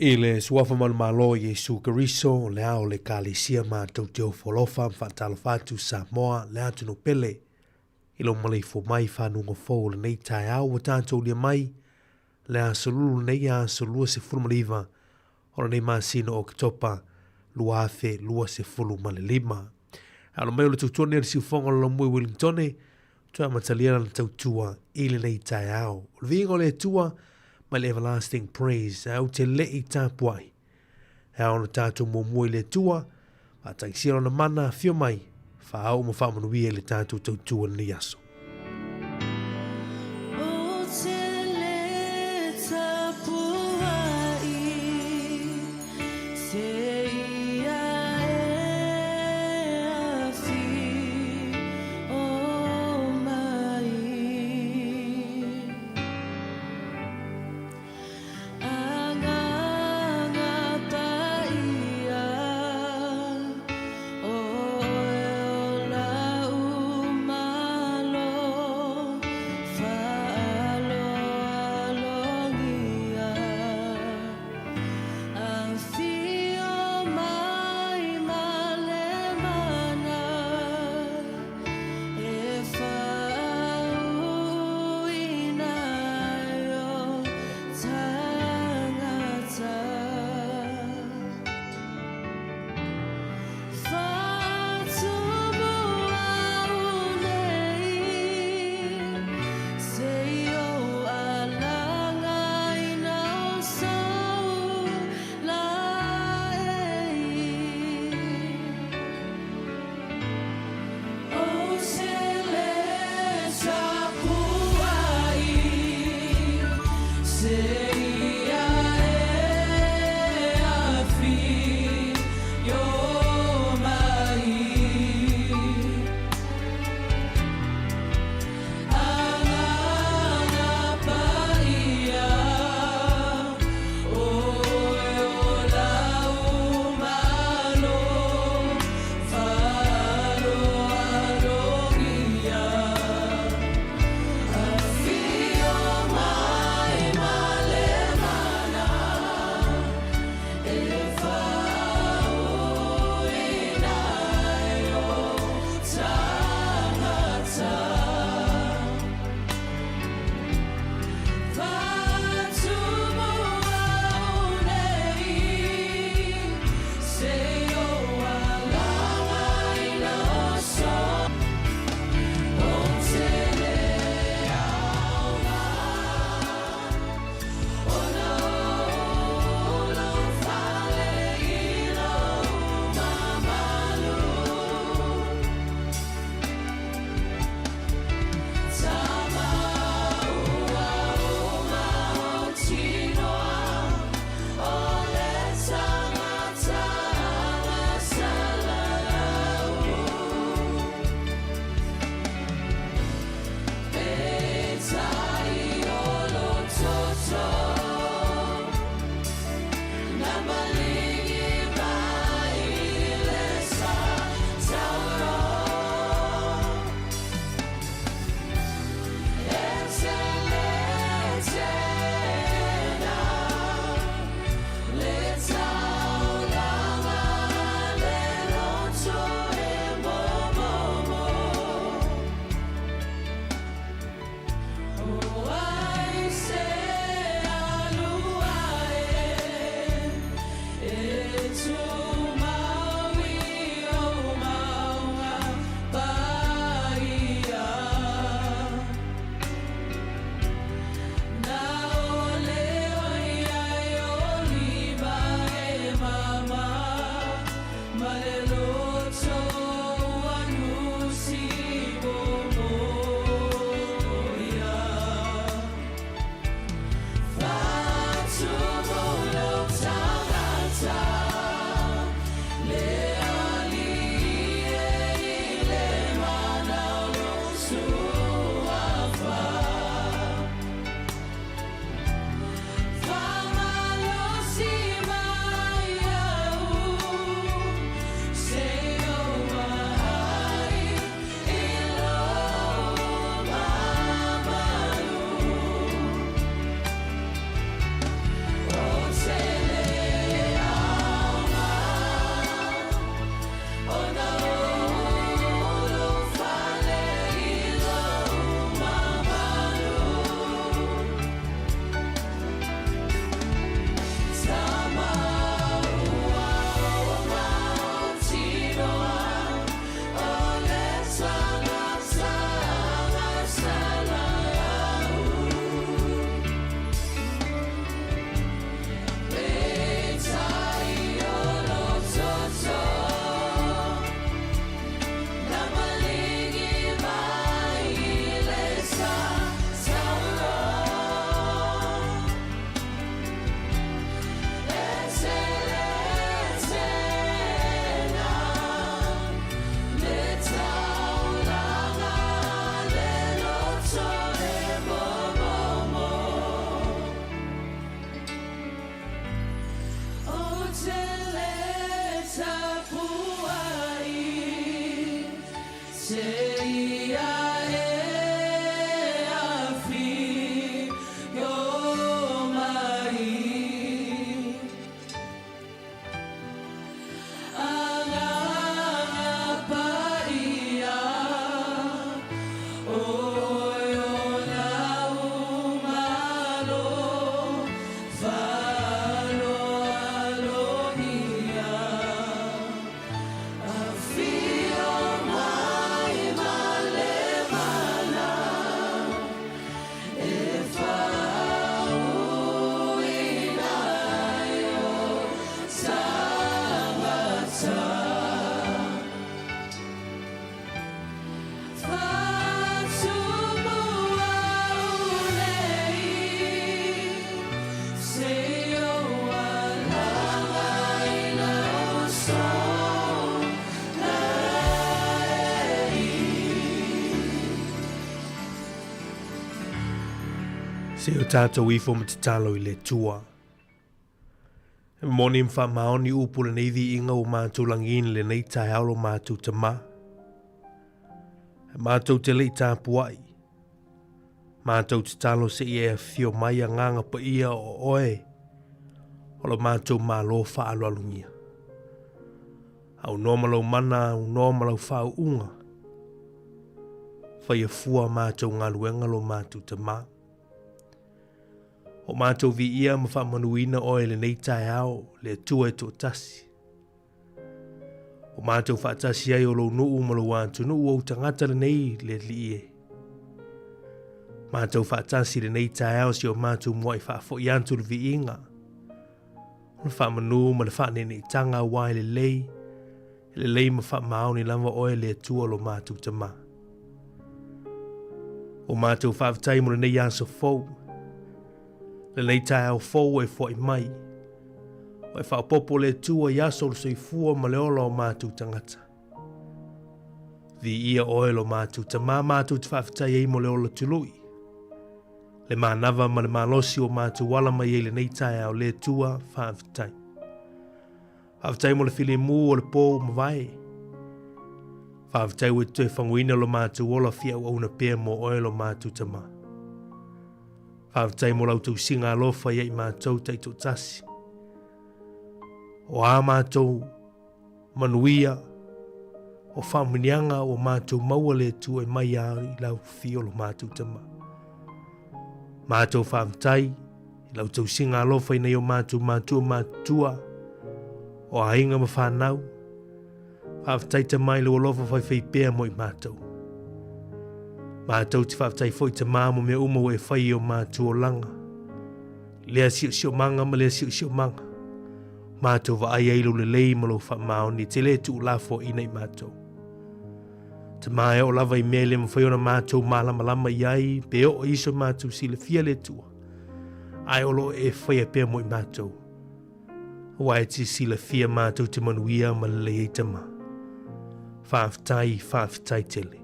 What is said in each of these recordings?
I le Suafa Manumalo o Iesu Keriso, le ao o le Ekalesia matou te ofo alofa ma faatalofa atu Samoa, le atunuu pele, i lou maleifua mai i fanuga fou o lenei taeao ua tatou ulia mai le aso lulu lenei aso 29 o lenei masina o Oketopa 2025. Alo mai o le tautua nei o le siufofoga o le Laumua i Wellingtone, toe amatalia lana tautua i lenei taeao. O le viiga o le Atua mai le Everlasting Praise, ae ou te le i tapuai. E ao ona tatou muamua i le Atua, faatagisia lona mana, afio mai, faaoo ma faamanuia i le tatou tautua i lenei aso. Se o tātou ifo ma tatalo i le Atua. E moni ma faamaoni upu o lenei viiga ua matou lagiina i lenei taeao lo matou Tamā. E matou te le i tapuai, matou tatalo se i e afifio mai agaga paia o oe o lo matou Malo faaaloalogia. Aunoa ma lou mana, aunoa ma lau faauuga. Faia fua matou galuega lo matou Tamā. O matou viia ma faamanuina oe i lenei taeao, le Atua e toatasi. O matou faatasi ai o lou nuu ma lou atunuu ou tagata lenei le Alii e. Matou faatasi i lenei taeao si o matou muai faafoi atu le viiga, o le faamanu ma le faaneeneitaga aua e lelei, e lelei ma faamaoni lava oe le Atua lo matou Tamā. O matou faafetai mo lenei aso fou, lenei taeao fou e foai mai, o e faaopoopo le Atua i aso o le soifua ma le ola o matou tagata. Viia oe lo matou Tamā, matou te faafetai ai mo le ola tului, le manava ma le malosi o matou ala mai ai lenei taeao, le Atua, faafetai. Faafetai mo le filemu o le pō ua mavae. Faafetai ua e toe faguina lo matou ola fia auauna pea mo oe lo matou Tamā. Faafetai mo lau tausiga alofa ia i matou taitoatasi. O a matou manuia, o faamanuiaga ua matou maua le Atua e mai a i lau fio lo matou Tamā. Matou faafetai i lau tausiga alofa i nei o matou matua matutua, o aiga ma fanau. Faafetai Tamā i lou alofa faifaipea mo i matou. Matou te faafetai foi Tamā mo mea uma ua e fai i o matou olaga, lea siosiomaga ma lea siosiomaga. Matou vaai ai lou lelei ma lou faamaoni e te le tuulafoaiina i matou. Tamā e oo lava i mea e le mafai ona matou malamalama i ai, pe oo i so matou silafia le Atua, ae o lo o e faia pea mo i matou. Aua e te silafia matou te manuia ma lelei ai Tamā. Faafetai, faafetai tele.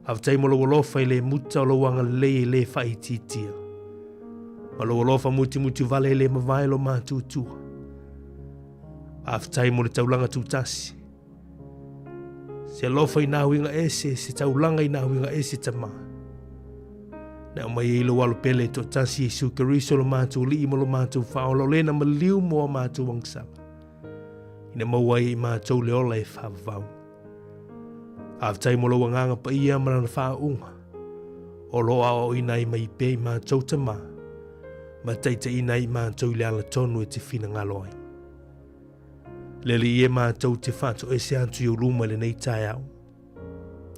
Faafetai mo lou alofa e le muta o lou agalelei e le faaitiitia. Ma lou alofa mutimuti vale e le mavae lo matou Atua. Faafetai mo le taulaga tutasi. Se alofa i nā huiga ese, se taulaga i nā huiga ese Tamā. Na aumai ai lou alo pele e toatasi Iesu Keriso lo matou Alii ma lo matou Faaola o le na maliu mo a matou agasala. Ina maua ai i matou le ola e faavavau. Faafetai mo lou agaga paia ma lana faauuga. O lo o aoaoina ai mai pea i matou Tamā, ma taitaiina ai i matou i le ala tonu e te finagalo ai. Le Alii e matou te faatoese atu i ou luma i lenei taeao.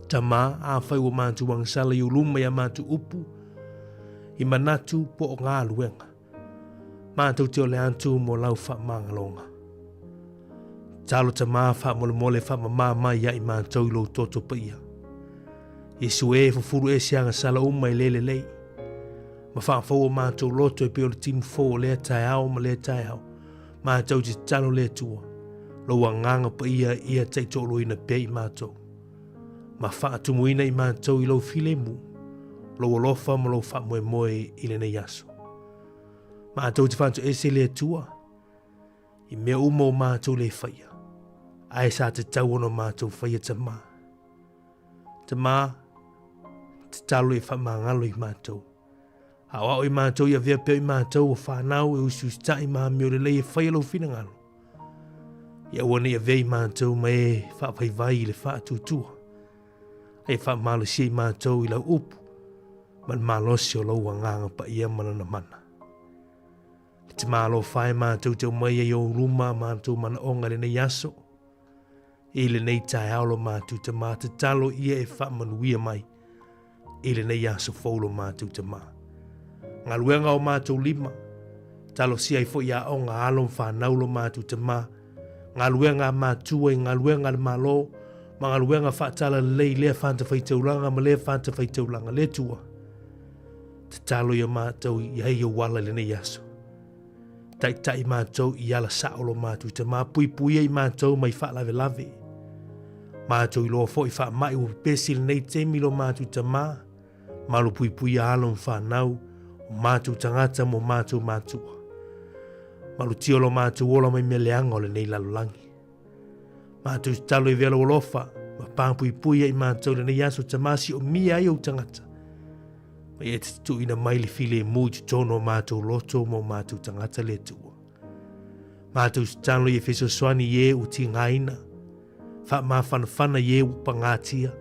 Tamā, afai ua matou agasala i ou luma i a matou upu, i manatu po o galuega, matou te ole atu mo lau faamagaloga. Talo Tamā, faamolemole faamamā mai ia i matou i lou toto paia. Iesu e, fufulu ese agasala uma e le lelei. Ma faafou o matou loto e pei o le timu fou o lea taeao ma lea taeao. Matou te tatalo le Atua, lou agaga paia ia taitoaluaina pea i matou, ma faatumuina i matou i lou filemu, lou alofa ma lou faamoemoe i lenei aso. Matou te faatoese le Atua i mea uma o matou le faia, ae sa tatau ona matou faia Tamā. Tamā, tatalo ia faamagalo i matou. Aoao i matou ia avea pea i matou o whanau e usiusita'i ma amio lelei e faia lou finagalo. Ia aua ne i avea i matou ma e faavaivai i le faatuatua. Ae faamalosia i matou i lau upu ma le malosi o lou agaga paia ma lana mana. Le Tama alofa e matou te omai ai i ou luma matou manaoga i lenei aso. I lenei taeao lo matou Tama, tatalo ia e faamanuia mai i lenei aso fou lo matou Tama. Galuega o matou lima, talosia ai foi aoga alo ma fanau lo matou Tama, galuega a matua i galuega a le Malo, ma galuega faatalalelei i lea fatafaitaulaga ma lea fatafaitaulaga. Le Atua, tatalo ia matou i ai ou ala i lenei aso. Taitai matou i ala sao lo matou Tama, puipuia i matou mai faalavelave. Matou iloa foi faamai ua pepesi i lenei taimi lo matou Tama, malupuipuia alo ma fanau, o matou tagata ma o matou matua. Malutia lo matou ola mai mea leaga o lenei lalolagi. Matou tatalo i vea lou alofa, ma papuipuia i matou i lenei aso Tama, siomia ai ou tagata. Ma ia te tuuina mai le filemu i totonu o matou loto ma o matou tagata le Atua. Matou tatalo ia fesoasoani i e ua tigaina, faamafanafana i e ua pagatia,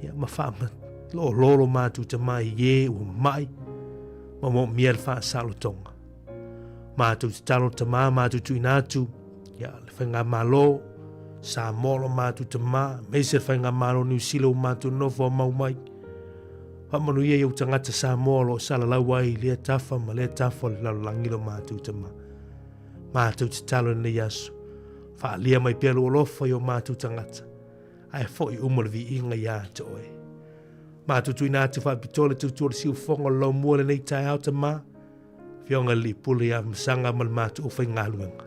ia ma faamalololo matou Tama i e ua mamai, ma moomia le faasalotoga. Matou tatalo Tama, matou tuuina atu, ia, le faigamalo Samoa lo matou Tama, aemaise le faigamalo Niu Sila ua matou nofo a mau mai. Faamanuia i ou tagata Samoa o lo o salalau ai i lea tafa ma lea tafa o le lalolagi lo matou Tama. Matou tatalo i lenei aso, faaalia mai pea lou alofa i o matou tagata, ae foi uma le viiga ia te oe. Matou tuuina atu faapitoa le tautua o le siufofoga o le laumua i lenei taeao Tama, Afioga i le Alii Pule ia Masaga ma le matou aufaigaluega.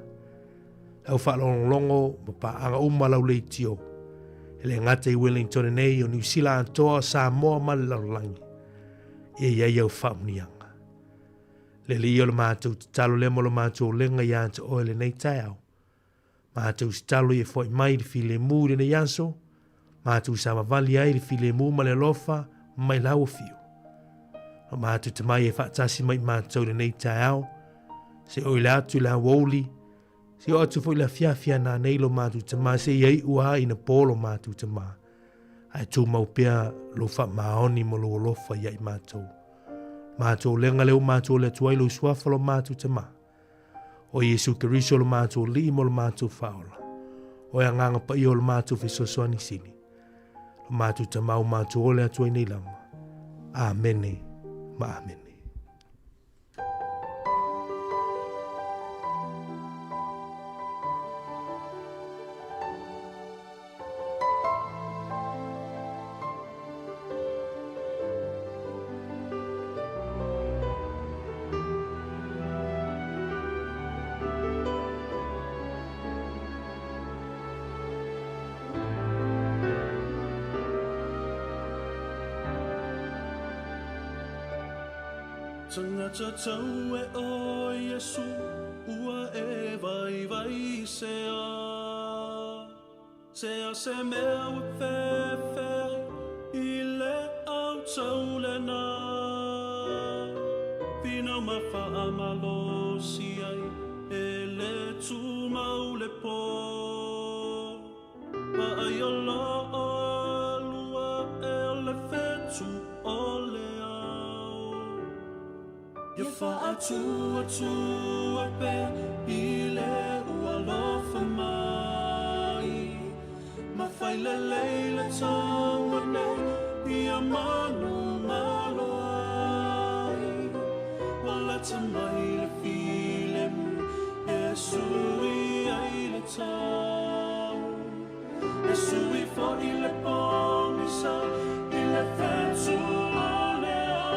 Le au faalogologo ma paaga uma lau leitio, e le gata i Wellington nei, o Niu Sila atoa, Samoa ma le lalolagi. Ia i ai au faamuniaga. Le Alii o le matou tatalo lea mo le matou olega ia te oe lenei taeao. Matou tatalo ia foai mai le filemu i lenei aso, matou savavali ai le filemu ma le alofa mai lau afio. O matou tamai e faatasi mai matou i lenei taeao, se o ile atu i le aoauli, se o atu foi le afiafi a nanei lo matou tama, se ia iu a ina pō lo matou tama. Ae tumau pea lou faamaoni ma lou alofa ia i matou. Matou olega lea ua matou ole atu ai lou suafa lo matou tama. O Iesu Keriso lo matou Alii mo lo matou Faaola. O e agaga paia o lo matou fesoasoani sili. Lo matou Tama ua matou ole atu ai nei lava. Amene ma amene. Tagata tau e o Iesu ua e vaivai se a. Se a se mea ua fefe i le au tau lena. Finau ma faamalosi ai e le tumau le po. Vaai o loo lua e o le fetu o le ao. Ia faatuatua pea i le ua alofa mai. Ma fai lelei le taua nei ia manumalo ai. Ua lata mai le filemu e sui ai le tau. E sui foi le pogisa i le fetu o le ao.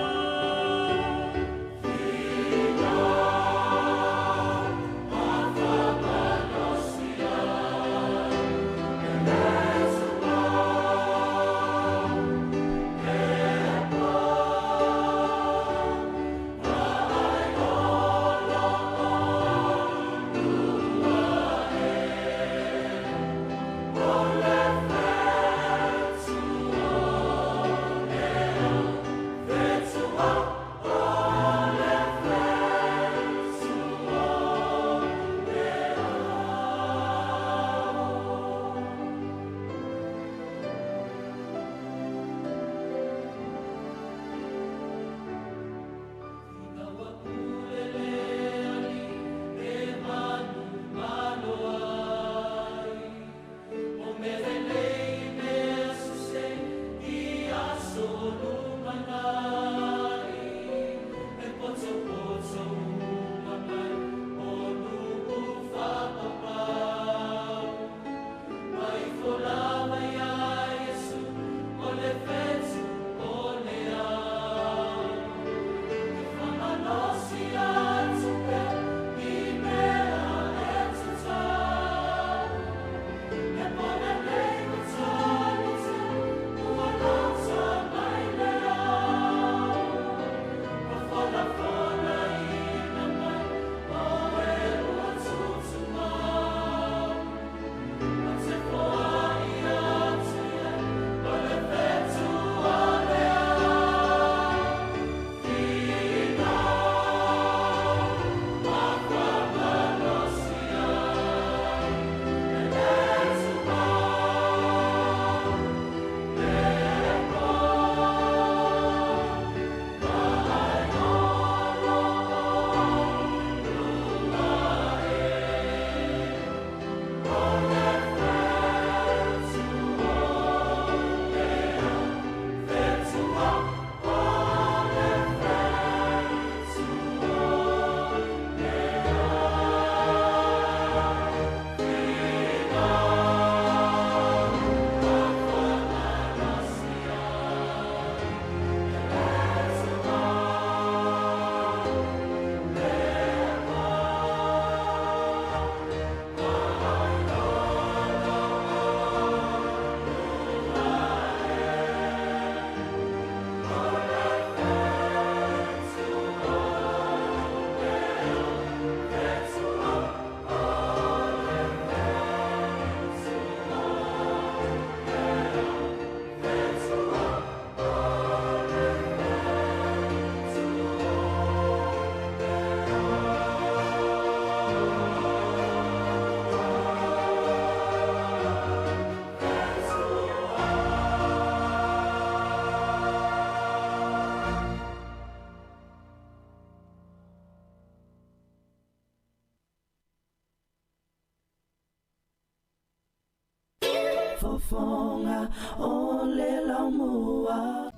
Fofoga o le laumua.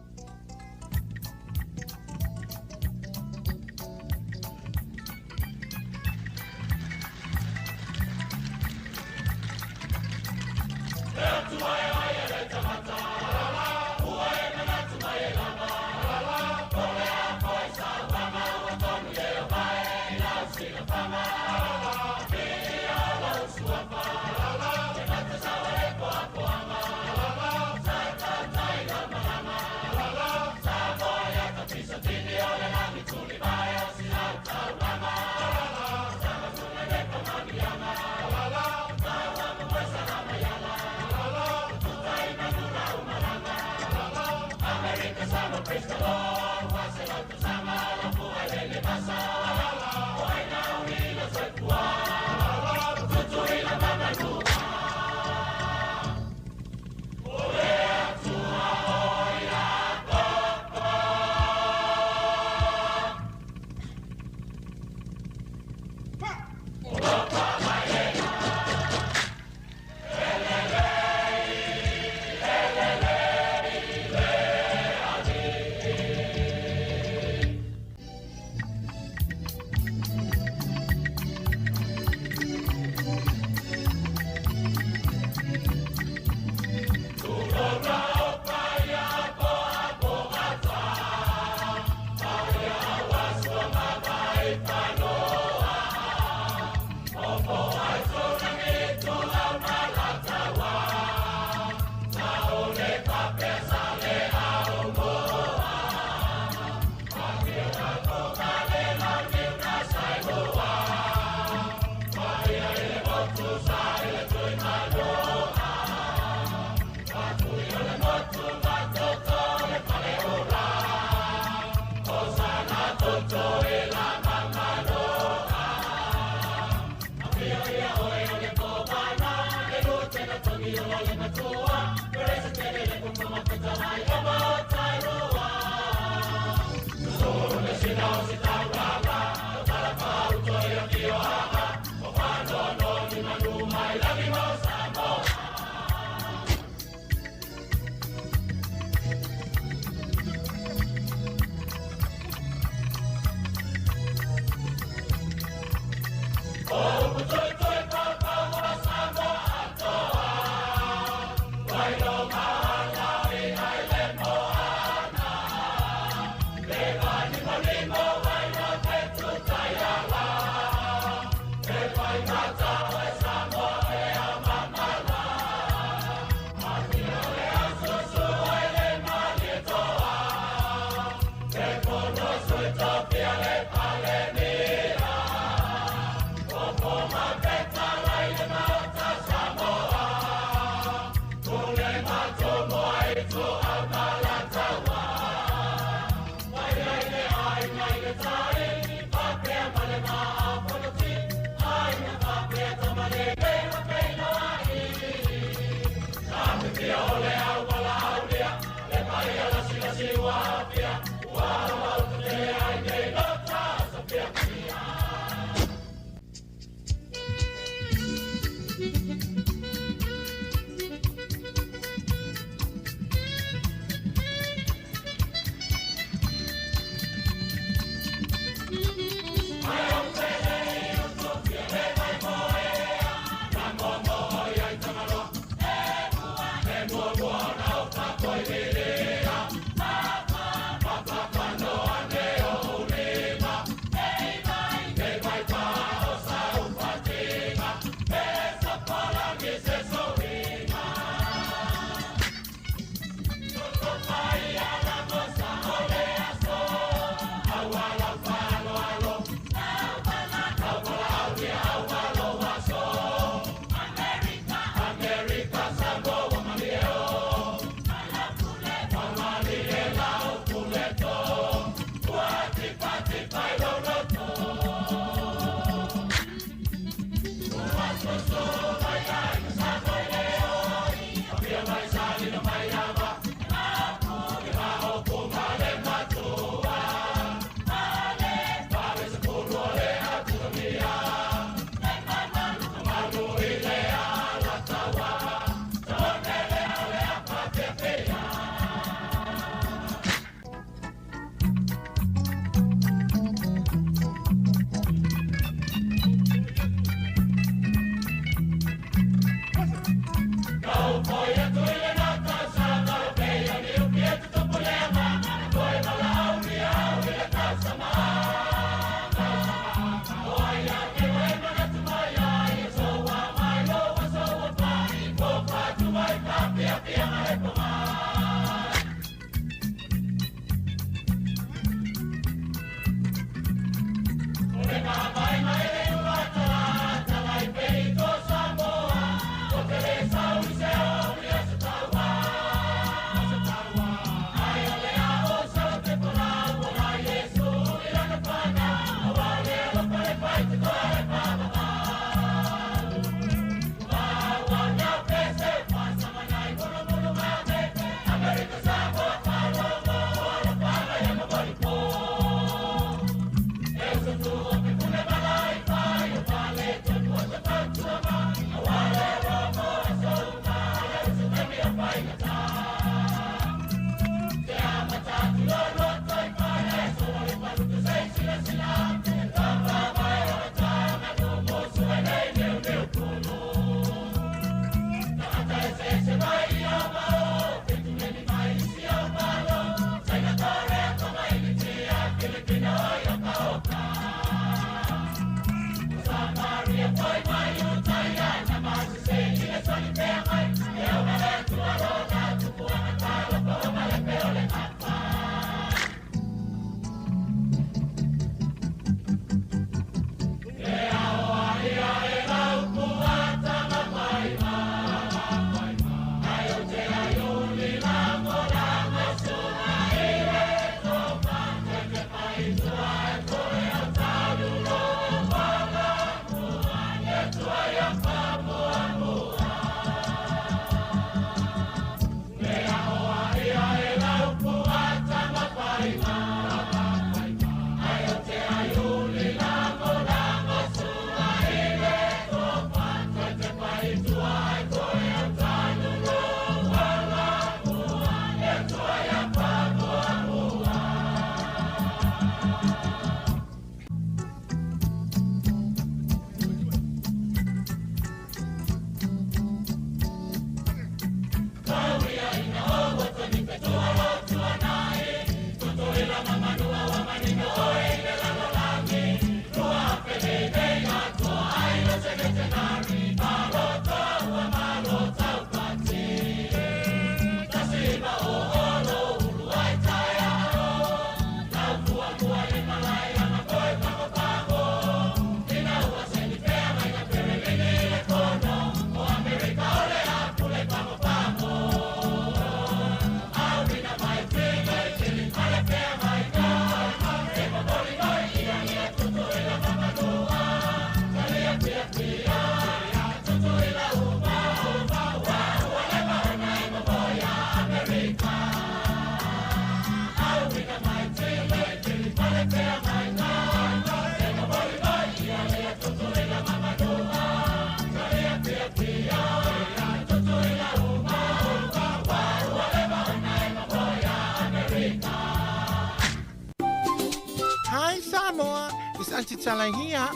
Tusitala here.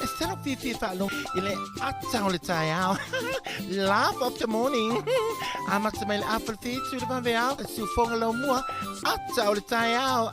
E sa lou fiafia e faalogo i le ata o le taeao. Laugh of the morning. Amata mai le afa le whitu i le vaveao, le siufoga laumua, ata o le taeao.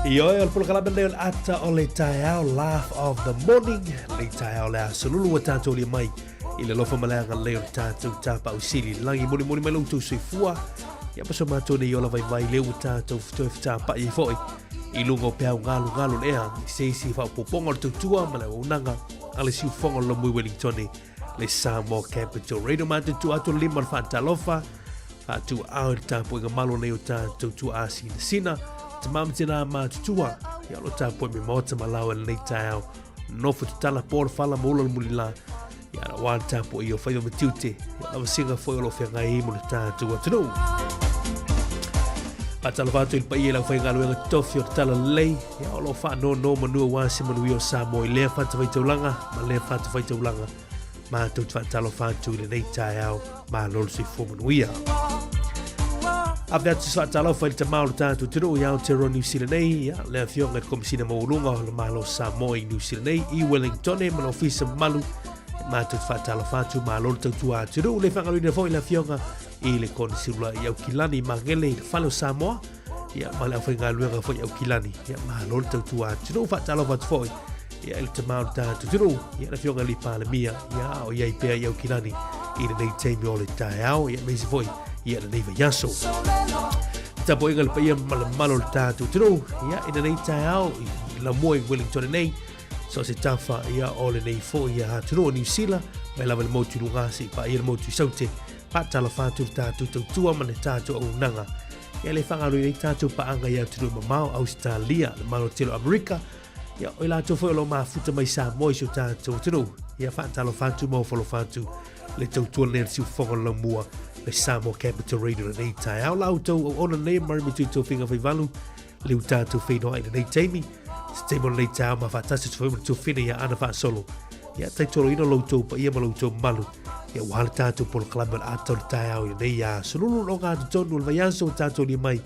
Ioe, o le polokalame lenei o le ata o le taeao, Laugh of the Morning, lenei taeao le aso lulu ua tatou lia mai i le alofa ma le agalelei o le tatou Tapaau Sili i le lagi. Molimoli mai lo outou soifua, ia ma so matou nei ola vaivai lea ua tatou toe fetapa'i ai foi i luga o peau galugalu o le ea i se isi faaopoopoga o le tautua ma le auaunaga a le siufofoga o le Lomui Wellingtone le Samoa Capital Radio. Matou tua atu le lima o le faatalofa, faatuaao i le tapuaiga malo nei o tatou tuaa sinasina, tama ma tina matutua, ia o lo tapuai me maota ma lao e lenei taeao, nofo tatala po le fala ma ula le mulila, ia aua le tapuai o faiva ma tiute, ia lavasiga foi o lo feagai ai mo le tatou atunuu. Faatalofa atu i le paia i le aufaigaluega tofi o le Talalelei, ia o lo o faanono manu aua se manuia o Samoa i lea fatafaitaulaga ma lea fatafaitaulaga. Matou te faatalofa atu i lenei taeao, malo le soifua manuia. Ave atu se faatalofa i le tama o le tatou atunuu i Aotearoa Niu Sila nei, ia, le afioga i le Komisina Maualuga o le Malo o Samoa i Niu Sila nei, i Wellingtone ma le ofisa mamalu. Matou te faatalofa atu, malo le tautua atunuu. Le faagaloina foi le afioga i le Konisula i Aukilani Magele i le Fale o Samoa, ia, ma le aufaigaluega foi i Aukilani. Ia, malo le tautua atunuu. Faatalofa atu foi ia, i le tama o le tatou atunuu, ia, le afioga i le Palemia, ia, o i ai pea i Aukilani i lenei taimi o le taeao, ia, aemaise foi ia lenei vaiaso. Tapuaiga le paia ma le mamalu o le tatou atunuu, ia, i lenei taeao i Lamoa i Wellington nei, so se tafa ia o lenei foi ia atunuu o Niu Sila, mai lava i le motu i luga seia paia le motu i Saute. Faatalofa atu le tatou tautua ma le tatou auaunaga. Ia le faagaloina ai tatou paaga i atunuu mamao, Ausetalia, le Malo Tele o Amerika, ia o i latou foi o lo o mafuta mai Samoa i si o tatou atunuu. Ia faatalofa atu ma ofo alofa atu le tautua lenei a le siufofoga o le laumua, le Samoa Capital Radio lenei taeao. La outou auauna lenei, Murray Matui Tofiga Faivalu, le u tatou whainoa i lenei taimi. Se taimi o lenei taeao ma faatasi atu foi ma le tuafine ia Ana Faasolo. Ia, taitoloina lo outou paia ma lo outou mamalu, ia aua le tatou polokalame o le ata o le taeao i lenei aso. Lulu le ogatotonu o le vaiaso ua tatou lia mai,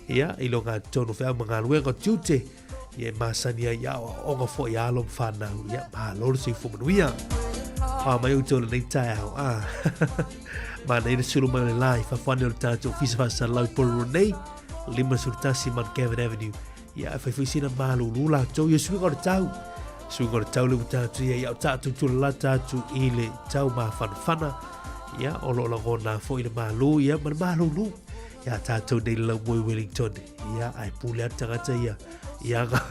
ia, i le ogatotonu o feau ma galuega o tiute, ia e masani ai ia aoaoga foi a alo ma fanau, ia, malo le soifua manuia. A mai outou i lenei taeao, a, manaia le sulu mai o le la i fafo ane o le tatou ofisa faasalalau i Porirua nei, 51 Mount Gavin Avenue, Ia, e fai foi sina malūlū latou ia suiga o le tau. Suiga o le tau le ua tatou ia, ia o tatou tulalata atu i le tau mafanafana. Ia, o lo o lagona foi le malū, ia, ma le malūlū. Ia, tatou nei le laumua i Wellington. Ia, ae pule atu tagata ia, ia aga,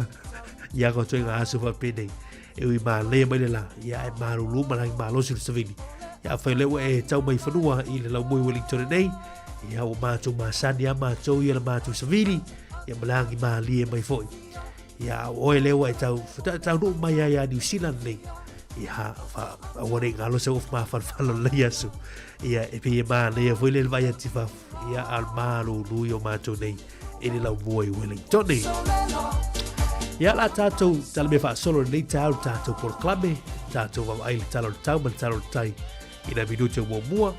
ia aga o toega aso faapenei. E ui manaia mai le la, ia, ae malūlū ma lagi malosi le savili. Ia, afai lea ua e tau mai fanua i le laumua i Wellington nei, ia, ua matou masani a matou ia le matou savili, ia ma le agi mālie mai foi. Ia, o oe lea ua e tau, taunuu mai ai ia New Zealand nei. Ia, fa, aua nei ngalo se ofu mafanafana o lenei aso. Ia, e pei e manaia foi le vaai atu i fafo. Ia, a o le malūlū i o matou nei i le laumua i Wellington. Ia, la tātou tala mea faasolo lenei taeao le tātou polokalame, tātou vaavaai i le tala o le tau ma le tala o le tai i nā minute o muamua.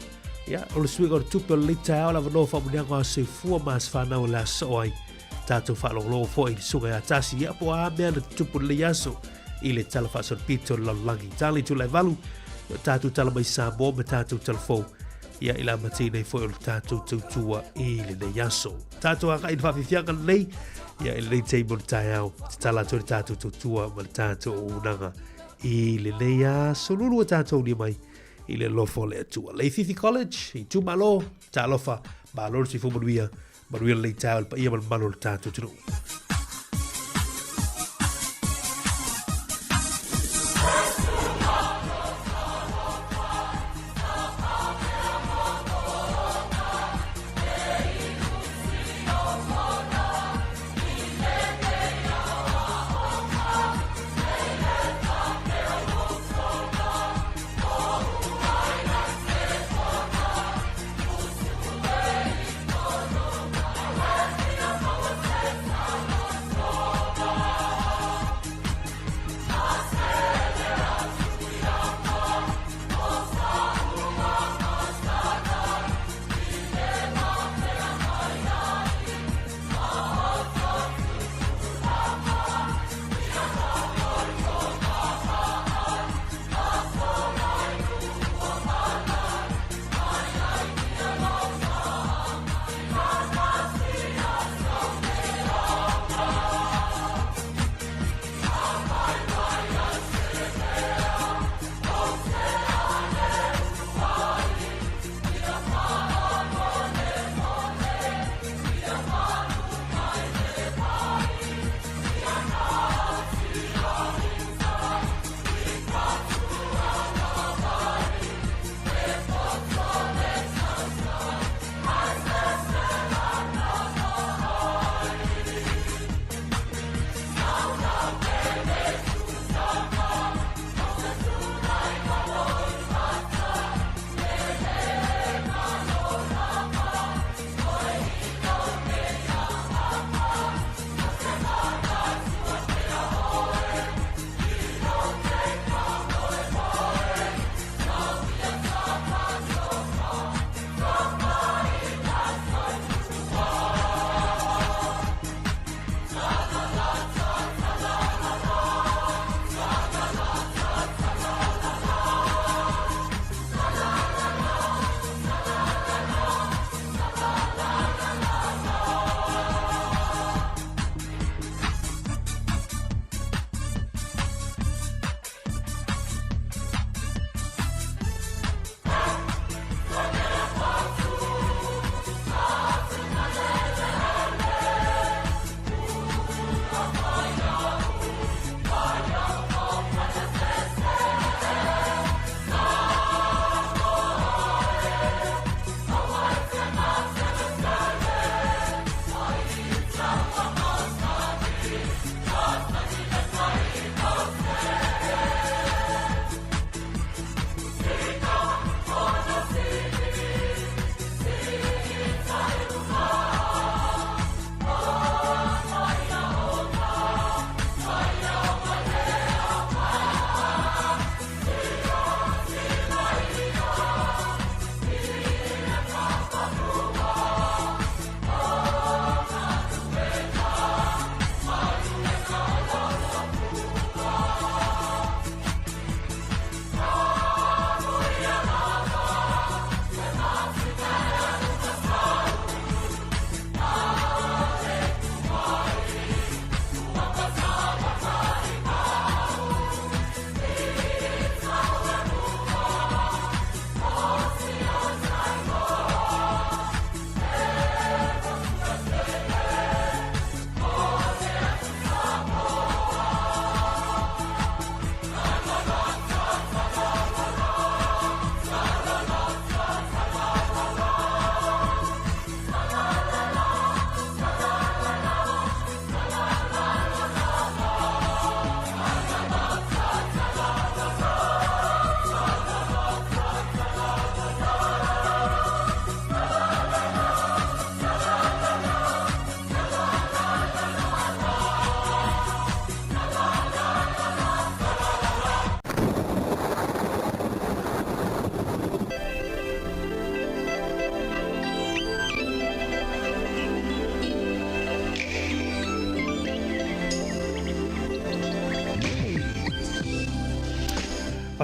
Ia, o le suiga o le tupe o lenei taeao le avanoa faamuniaga o aso soifua ma aso fanau o le aso soo ai. Tātou faalogologo foi i le susuga ia Tasi, ia po o a mea na tutupu i lenei aso i le tala faasolopito o le lalolagi. Tala i tula e valu, ia o tātou tala mai Samoa ma tātou tala fou. Ia i le amataina ai foi o le tātou tautua i lenei aso. Tātou agai i le faafiafiaga lenei, ia i lenei taimi o le taeao, te tala atu ai le tātou tautua ma le tātou auaunaga i lenei aso lulu o tātou lia mai i le alofa o le Atua. Leififi College, itumalo, talofa, malo le soifua manuia, manuia lenei taeao i le paia ma le mamalu o le tatou atunuu.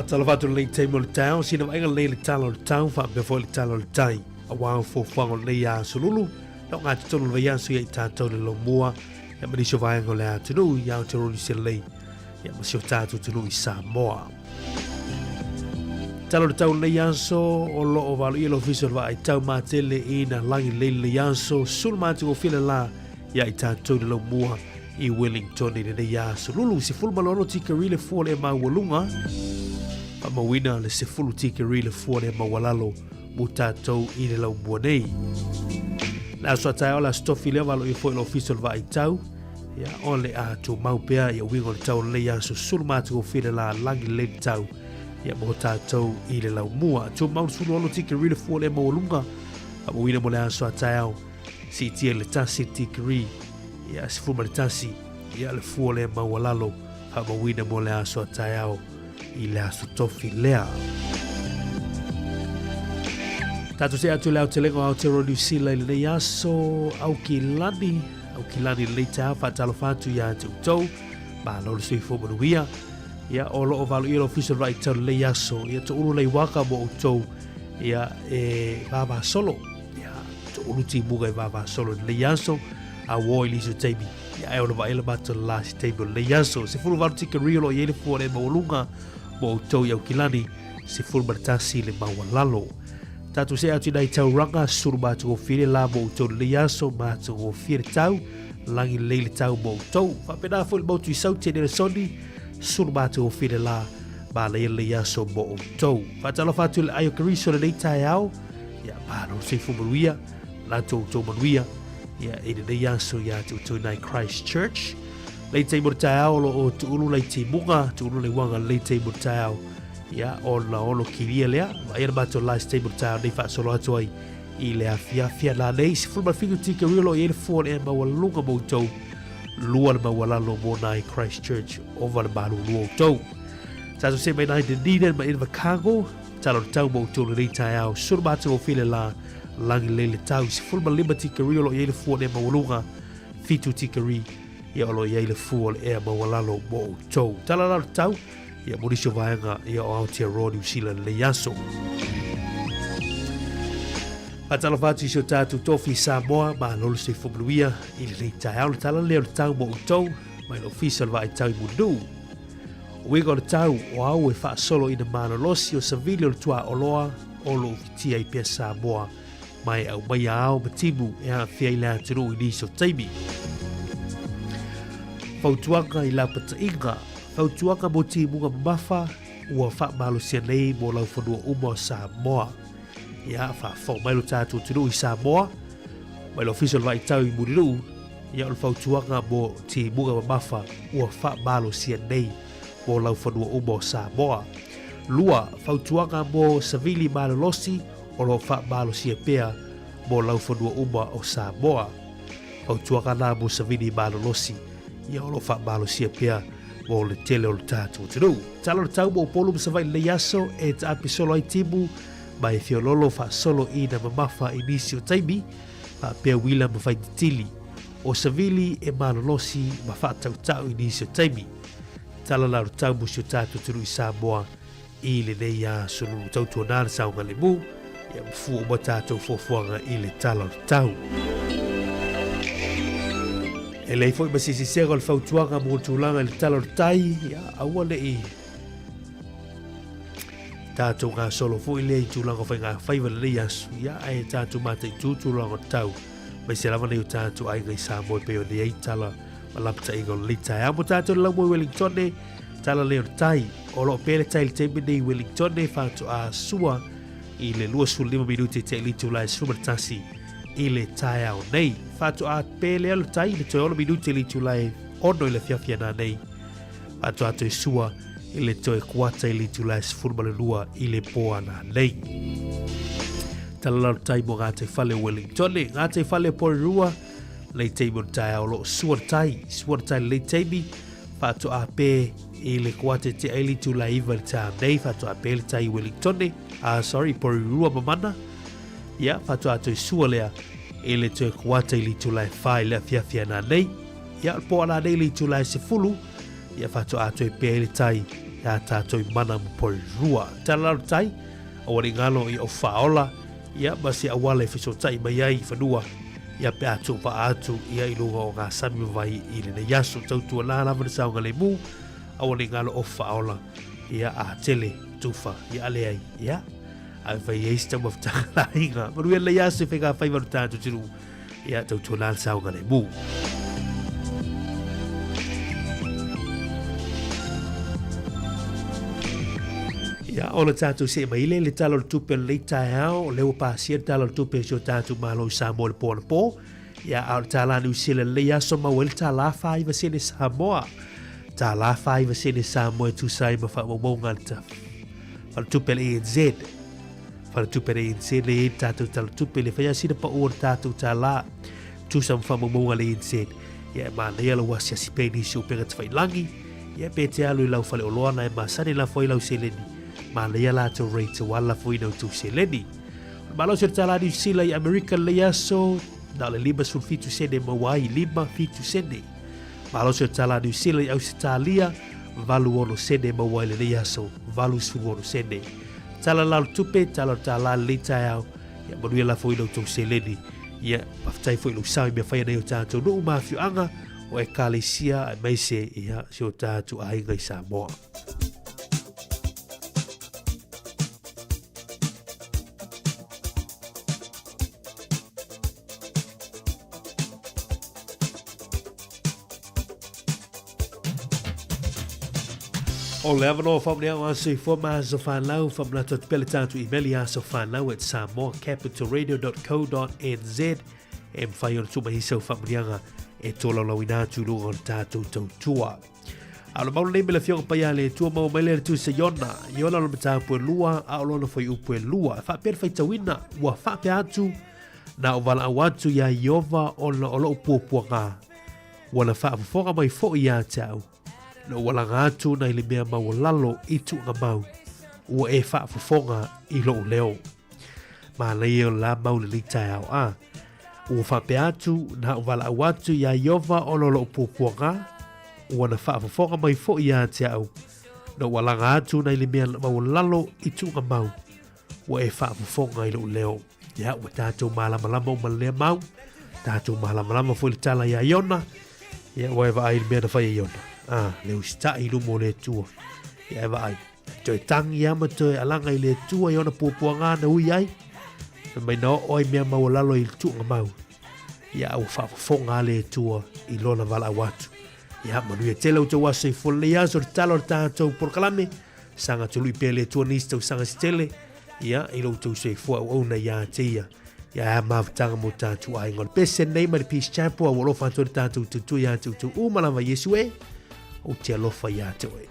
Faatalofa atu lenei taimi o le taeao, sina vaaiga lelei i le tala o le tau, faapea foi le tala o le tai. Aua o fuafuaga o lenei aso lulu, na o gatotonu o le vaiaso ia i tatou le lomua, ia ma nisi o vaega o le atunuu i Aotearoa Niu Sila ia ma si o tatou atunuu i Samoa. Tala o le tau lenei aso, o lo o valoia le ofisa o le vaai tau matele i na lagi lelei lenei aso, sulu matagofie le la ia i tatou le laumua i Wellington i lenei aso. Lulu, 16 tikeri le fua le maualuga, faamauina le 10 tikeri le fua le maualalo mo tatou i le laumua nei. Le aso a taeao le aso tofi lea valo ia foi le ofisa o le vaai tau, ia o le a tumau pea ia uiga o le tau o lenei aso sulu matagofie le la lagi lelei le tau ia mo tatou i le laumua. Tumau le 16 tikeri le fua le maualuga, faamauina mo le aso a taeao Siitia i le 1 tikeri, ia 11, ia le fua lea maualalo, faamauina mo le aso a taeao i le aso tofi lea. Tatou se atu le aotelega o Aotearoa New Zealand i lenei aso, Aukilani, Aukilani lenei taeao, faatalofa atu ia te outou, malo le soifua manuia. Ia, o lo o valoia le ofisa o le vaai tau lenei aso, ia toulu lei waka mo outou, ia e vavasolo. Ia, toulu timuga e vavasolo i lenei aso, a ua o i lisi o taimi. Ia, e ono vaai le matou le lasi taimi o lenei aso. 18 tikeri o lo o i ai le fua le maualuga mo outou i Aukilani, 11 le maualalo. Tatou see atu i nai tauranga, sulu matagofie le la mo outou i lenei aso, matagofie le tau, lagi lelei le tau mo outou. Faapena foi le motu i Saute Nelesoni, sulu matagofie le la, manaia lenei aso mo outou. Faatalofa atu i le ai o Keriso lenei taeao, Ia, malo le soifua manuia, latou outou manuia, ia, i lenei aso ia te outou i nai Christchurch. Lei taimi o le taeao o lo o tuulu lai timuga, tuulu lai uaga lei taimi o le taeao, ia, ona ono kilia lea, vaai ana matou last taimi o le taeao nei faasolo atu ai i le afiafi ana nei, 17 tikeri o lo o i ai le fua o le ea maualuluga mo outou, lua le maualalo mo nai Christchurch, ova le malulu outou. Tatou se mai nai Dunedin ma Invercargill, Tala o le tau mo outou lenei taeao, sulu matagofie le la, lagi lelei le tau, 15 tikeri o lo o i ai le fua o le ea maualuga, 7 tikeri ia o lo o i ai le fua o le ea maualalo mo outou. Tala la o le tau, ia mo nisi o vaega ia o Aotearoa Niu Sila lenei aso. Faatalofa atu i si o tatou tofi Samoa, malo le soifua manuia i lenei taeao. Le tala lea o le tau mo outou, mai le ofisa o le Vaai Tau i Mulinuu. Uiga o le tau o au e faasolo ina malolosi o savili o le tuaoloa o lo o fitia ai pea Samoa ma e aumaia ao ma timu e aafia ai le atunuu i nisi o taimi. Fautuaga i lapataiga, fautuaga mo timuga mamafa ua faamalosia nei mo laufanua uma o Samoa. Ia, faafofoga mai lo tatou atunuu i Samoa, mai le Ofisa o le Vaitau i Mulinuu, Ia o le fautuaga mo timuga mamafa ua faamalosia nei mo laufanua uma o Samoa. 2, Fautuaga mo savili malolosi o lo o faamalosia pea mo laufanua uma o Samoa. Fautuaga na mo savili malolosi ia o lo o faamalosia pea mo le tele o le tatou atunuu. Tala o le tau mo Upolu ma Savaii lenei aso e taape solo ai timu ma e feololo faasolo i na mamafa i nisi o taimi, faapea uila ma faititili, o savili e malolosi ma faatautau i nisi o taimi. Tala la o le tau mo si o tatou atunuu i Samoa i lenei aso lulu tautuana le saogalemu, ia ma fua uma tatou fuafuaga i le tala o le tau. E leai foi ma se sesega o le fautuaga mo le tulaga i le tala o le tai, ia aua ne i Tatou gasolo foi lea i tulaga o faigafaiva lenei aso, ia ae tatou mataitu tulaga o tau, aemaise lava nei o tatou aiga i Samoa e pei ona i ai tala ma lapataiga o lenei taeao. Mo tatou le laumua i Wellingtone, tala lea o le tai. O lo o pea le tai i le taimi nei i Wellingtone, faatoa sua i le 25 minute te i le itula e 11 i le taeao nei. Faatoa pea lea le tai i le toe 6 minute i le itula e 6 i le afiafi ana nei. Faatoa toe sua i le toe kuata i le itula e 12 i le pō ana nei. Tala la o le tai mo ngā tai whale o Wellington. Ngā tai whale o Porirua, lei teimi o le taeao o lo o sua le tai. Sua le tai le lei teimi, faatoa pē i le kuata te ai le itula e 9 i le taeao nei, faatoa pē le tai i Wellington. Sorry, Porirua mamana. Ia, faatoa toe sua lea i le toe kuata i le itula e 4 i le afiafi ana nei. Ia, o le pō ana nei le itula e 10, ia faatoa toe pē ai le tai. Iā tātou i mana ma Porirua. Tala lalo tai, aua ne i ngalo i au faaola, ia ma se auala e fesootai mai ai i fanua, ia pe a tuuvaa atu ia i luga o ngā sami ma vai i lenei aso. Tautuanā lava le saogalemu, aua ne i ngalo au faaola, ia a tele tufa, ia a leai, ia a e fai ai se taumafataga la aiga. Manuia lenei aso i faiga faiva o le tātou atunuu, ia tautuanā le saogalemu. Ia, o le tātou see mai le le tala o le tupe o lenei taeao, o lea ua pasia le tala o le tupe o si o tātou Malo i Samoa i le po anapo. Ia, a o le tālā Niu Sila lenei aso maua ai le tālā 49 Samoa. Tālā 49 Samoa e tusa ai ma faamaumauga a le faletupe a le ANZ. Faletupe a le ANZ le i ai le tātou tala tupe le whai asina pa o le tātou tālā. Tusa ma faamaumauga a le ANZ. Ia, e mānaia lau asiasi pea i nisi o upega tawhailangi. Ia, pe te alu i lau fale oloa na e masani lafo ai lau seleni. Mānaia lātou rate o a lafo ina o tou seleni. O le malosi o le tālā Niu Sila i Amerika lenei aso, na o le 57 sene e maua ai, 57 sene. Malosi o le tālā Niu Sila i Ausetalia, 86 sene e maua ai lenei aso, 86 sene. Tala la o le tupe, tala o le tālā lenei taeao, ia manuia lafo i la outou seleni. Ia, faafetai foi i lou sao i mea fai ai o tātou nuu ma afioaga o Ekalesia aemaise ia si o tātou aiga i Samoa. O le avanoa faamanuiaga o soifua ma aso fanau, faamanatu atu pea le tatou email i asofanau at samoacapitalradio.co.nz e mawhai ona tuu mai ai sau faamanuiaga e tolaulauina atu i luga o le tatou tautua. A o le mauna nei me le afioga paia a le Atua maua mai lea le tusi a Iona. Iona o le mataupu e lua, a o lona fuaiupu e lua. E faapea le faitauina, ua faapea atu, na ou valaau atu iā Ieova ona o lou puapuaga. Ua na faafofoga mai foi ia te au. Na ou alaga atu nai le mea maualalo i tuugamau. Ua e faafofoga i lou leo. Manaia o le la mau lenei taeao a. Ua faapea atu, na ou valaau atu iā Ieova ona o lou puapuaga, ua na faafofoga mai foi ia te au. Na ou alaga atu nai le mea maualalo i tuugamau. Ua e faafofoga i lou leo. Ia, ua tātou mālamalama uma lea mau. Tātou mālamalama foi le tala iā Iona. Ia, ua e vaai i le mea na fai e Iona. Ah, le usitai i luma o le Atua. Ia, e vaai. Toe tangi ia ma toe alaga i le Atua i ona puapuaga na ui ai. Fai mai na oo ai mea maualalo i le tuugamau. Ia, ua faafofoga a le Atua i lona valaau atu. Ia, manuia tele outou aso i fua lenei aso, le tala o le tātou polokalame. Saga tului pea le Atua nisi tausaga se tele. Ia, i lo outou soifua auauna ia te ia. Ia, a mafutaga mo tātou aiga. O le pese nei mai le Peace Chapel, a ua alofa atu ai le tātou tautua ia te outou uma lava Iesu e, ou te alofa ia te oe.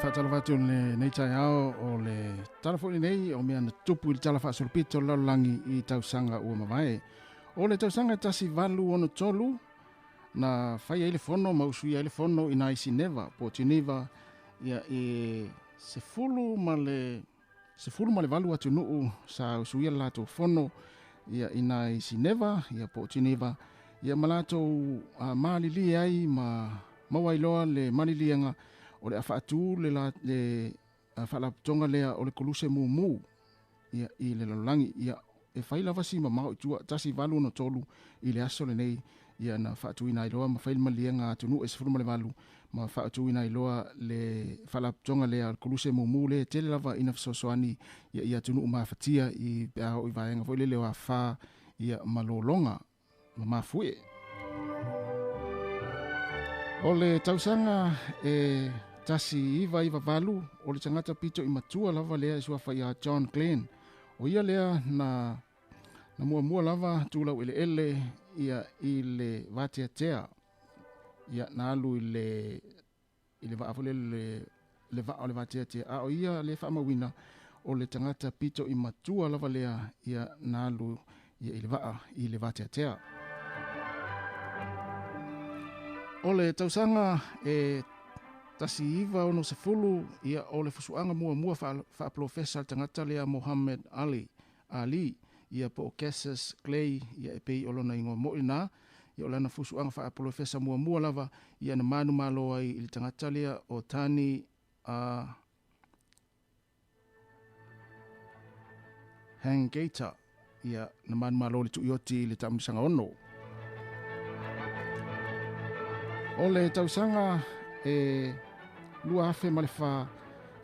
Faatalofa atu i lenei taeao o le tala foi lenei o mea na tupu i le tala faasolopito o le lalolagi i tausaga ua mavae. O le tausaga 1863 na fai ai le fono ma usuia ai le fono i nai Sineva po o Geneva ia e 18 atunuu sa usuia le latou fono ia i nai Sineva ia po o Geneva ia ma latou malilie ai ma maua ai loa le maliliega o le a faatu le, la, le faalapotopotoga lea o le koluse mumu ia i le lalolagi ia e fai lava si mamao i tua 1863 i le aso lenei ia na faatuina ai loa ma fai le maliega atunuu e 18 ma faatuina ai loa le faalapotopotoga lea o le koluse mumu lea e tele lava ina fesoasoani ia i atunuu mafatia i pe a oo i vaega foi lele o afa ia ma lologa ma mafuie. O le tausaga e 1998, o le tagata pito i matua lava lea e suafa ia John Glenn. O ia lea na na muamua lava tulau eleele ia i le vateatea. Ia na alu i le i le vaa foi lele le, le vaa o le vateatea. A o ia le faamauina o le tagata pito i matua lava lea ia na alu ia i le vaa i le vateatea. O le tausaga e 1960 ia o le fusuaga muamua faapolofesa le tagata lea Mohammed Ali, Ali ia po o Cassius Clay ia e pei o lona igoa mo'i lena ia o lana fusuaga faapolofesa muamua lava ia na manumalo ai i le tagata lea o Tani a Hangeita ia na manumalo i le tuioti i le taamilosaga ono. O le tausaga e 2004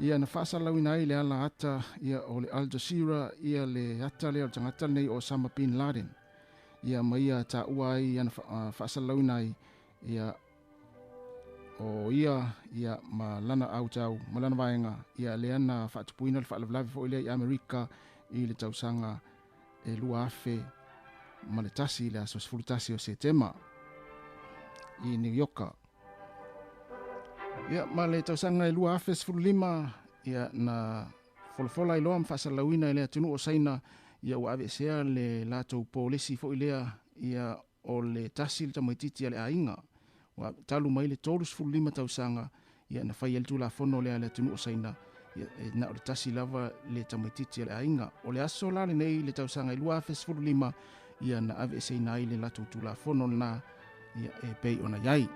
ia na faasalalauina ai le ala ata ia o le Al Jazeera ia le ata lea o le tagata lenei o Osama Bin Laden ia ma ia taua ai ia na faasalalauina ai ia o ia ia ma lana autau ma lana vaega ia lea na faatupuina le faalavelave foi lea i Amerika i le tausaga e 2001 i le aso 11 o Setema i New Yorka. Ia, ma le tausaga e 2015, ia, na folafola ai loa ma faasalalauina e le atunuu o Saina, ia ua aveesea le latou polesi foi lea, ia, o le tasi le tamaitiiti a le aiga. Ua talu mai le 35 tausaga, ia, na fai ai le tulafono lea a le atunuu o Saina, ia, e na o le tasi lava le tamaitiiti a le aiga. O le aso la lenei i le tausaga e 2015, ia, na aveeseina ai le latou tulafono lena, ia, e pei ona i ai.